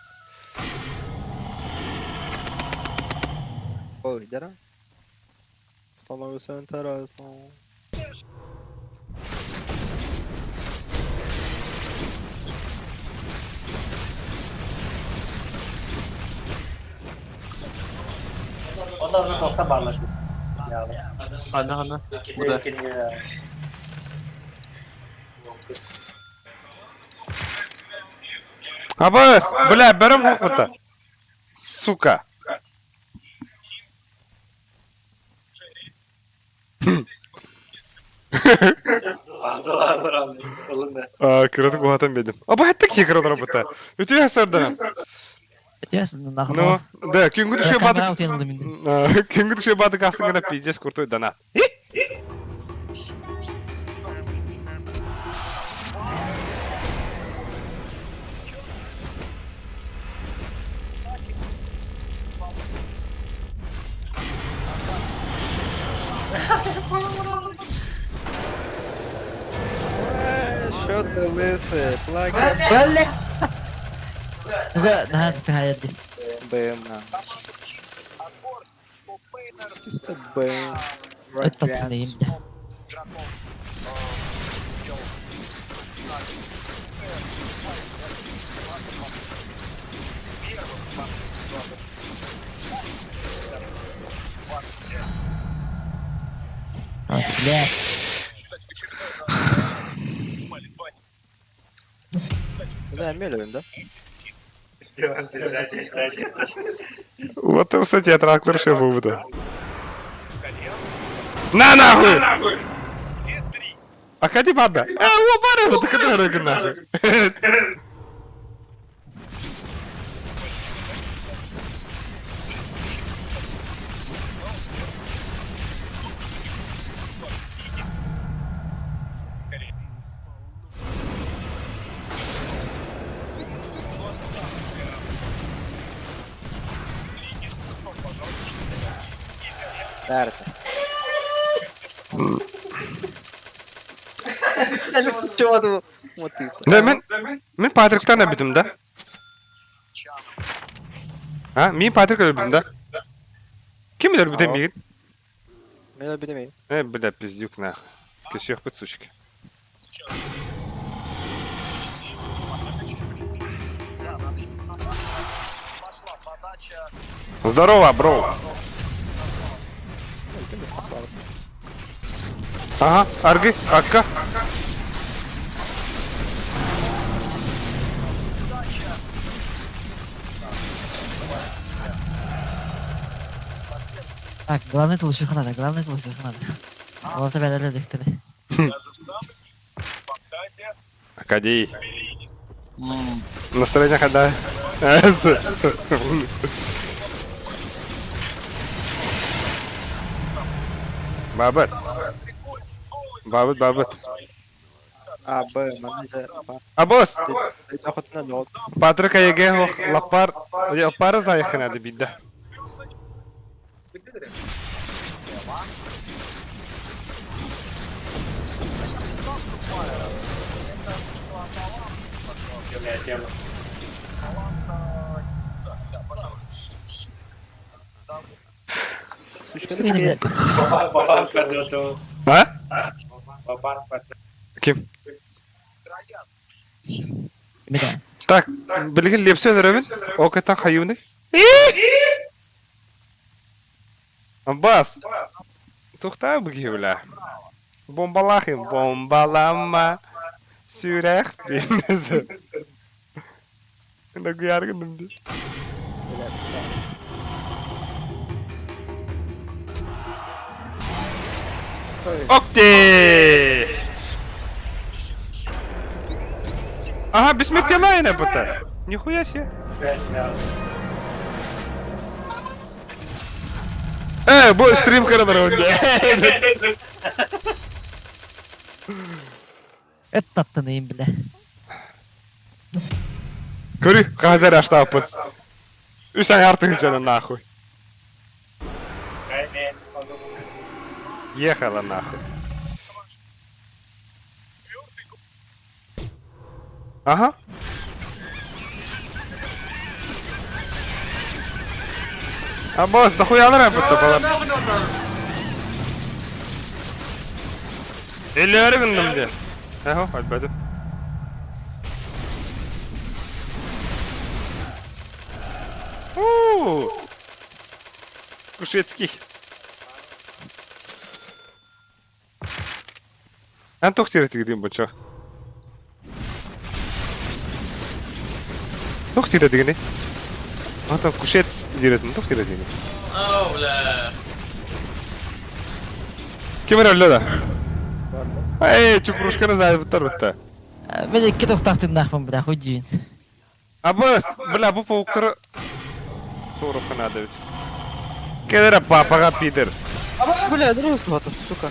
Ой, дара. Становится интересно. Anne anne. Bu da. Абас, бля, бәрім хокмыта. Сука. Кыратык уһатан бедим. Аба хэтте ки кырат работа. Үтүө сардана. Өтөсүн нахуй. Ну, да, күнгү түшө Камера бадык. утуйан ылдым инде. Күнгү түшө бадык астыңына пиздец крутой донат. Что ты лысый? Плакай. Бля! Туга наһаа тахайды. БМ. Чисто БМ. Это инде. Бля. Да, мелюем, да? Вот, кстати, я трактор шеф буду. На нахуй! А ходи банда. А, о, бара, вот так нахуй. Дарта. Чего ты? Вот ты. Да, мен, мен Патриктан әбідім да. А, мен Патрик өлбүм да. Ким өлбүтен мигин? Мен өлбүтем Э, бля, пиздюк нахуй. Кесёх сучки. Здорово, бро. Ага, аргы, акка. Так, главное это лучше надо, главное это лучше надо. Вот тебя дали дыхтели. Акадей. Настроение хода. Бабат. Бабат, бабат. А, Б, маниза. Абос! Захотuna ne oldu? Патрика еге лапар лапар заехана бидда. А? Ким? Так, билигин лепсе өлөрөбүн. Ол кытта хайыыный? Бас. Тухтаа бу киһи бля. Бомбалаах им, бомбалама. Сүрэх биннесе. Нагуяр гынным ди. Окти! Ага, бессмертия бута. Нихуя себе. Бу стрим көрө Эт таптаныйым бля. Көрү, хазар аштаппыт. Үс аңар тыһынчаны нахуй. Ехала нахуй. Ага. А босс, дохуя рэп это было? Эллери гынным де. Эхо, альбәді. У. Кушецкий. Эн тух тиретигдин бу чо? Тух тиретигини? Ата кушец диретин тух тиретигини. Ау, бля. Ким эрэ да? Эй, чукрушканы зайбыттар бутта. Мен икки тохтахтыннаахпын бля, хуй диин. Абыс, бля, бу пауктары Туруха надо ведь. Кедера папага пидор. Бля, это, сука.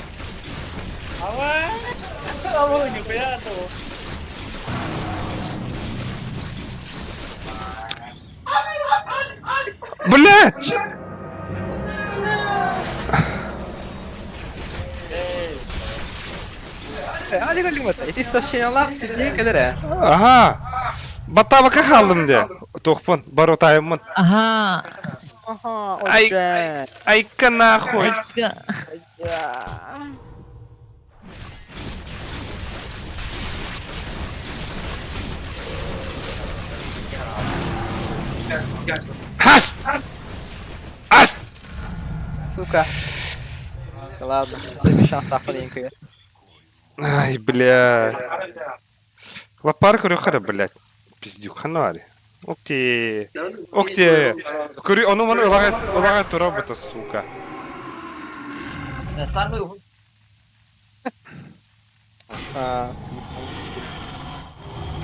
Бля! Ага. Баттабака халдым де. Тохпун, баротайыммын. Ага. Ай, айка нахуй. Хас! Ас! Сука. Да ладно, все шанс тахпаненько. Ай, блядь. Лапар көрө блядь. Пиздюк ханари. Окей. Окей. Көрү, ону маны ылага ылага тура бута, сука. Самый А,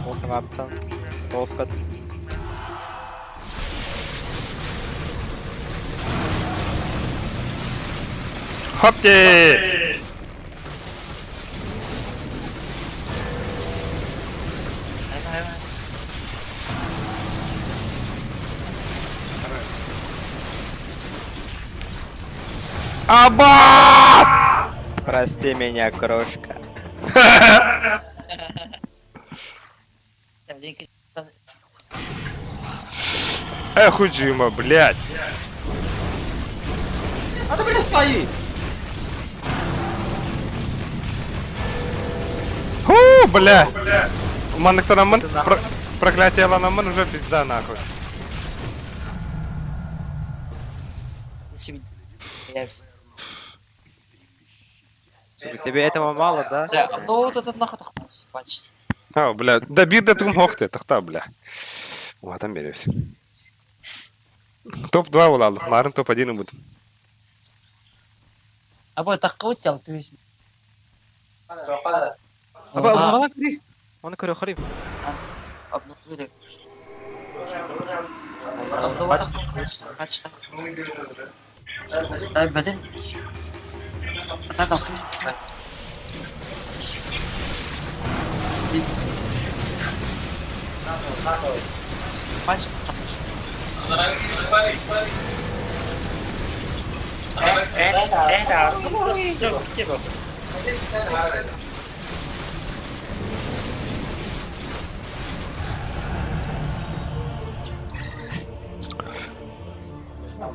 Осамаптан. Оскат. Хопте! Аббас! Прости меня, крошка. Эх, Джима, блядь. А ты, блядь, стои! Фу, бля. Манныктанаммын, проклятие ланаммын уже пизда нахуй. Сука, тебе этого мало, да? Да, ну вот этот нахуй бач. А, бля, да бир да тугум хохте, тахта, бля. Уатан беребез. Топ-2 болалды, марын топ-1 буду. Або таккы тел түс. Аба, ону көрі. Оны көрі, хорим.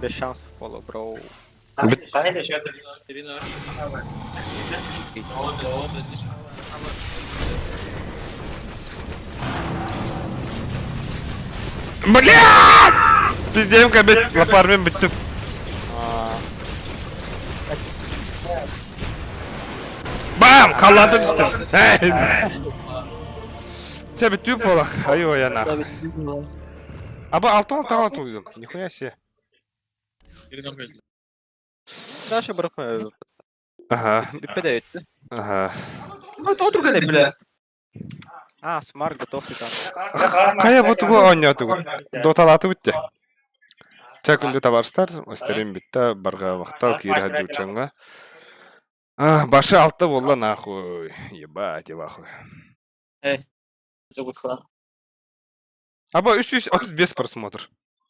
Без шансов было, бро. Блядь! Пиздем кабет, лапармен бүттүм. Бам! Халлата түстүм. Эй! Чэ бүттүм буолах. Айы ояна. Аба алты алты алты уйдум. Нихуя себе. Даша бырахма. Ага. Бүппе да өттү. Ага. Ну, то другая, бля. А, смарт готов ли там. Кая бу тугу оонньоотугу? Доталааты бүтте. Чэ күндү табаарыстар, стрим бүтте, барга махтал киирэ сылдьыбыччаҥҥа. Башы алта буолла нахуй. Ебать, ебахуй. Аба 335 просмотр.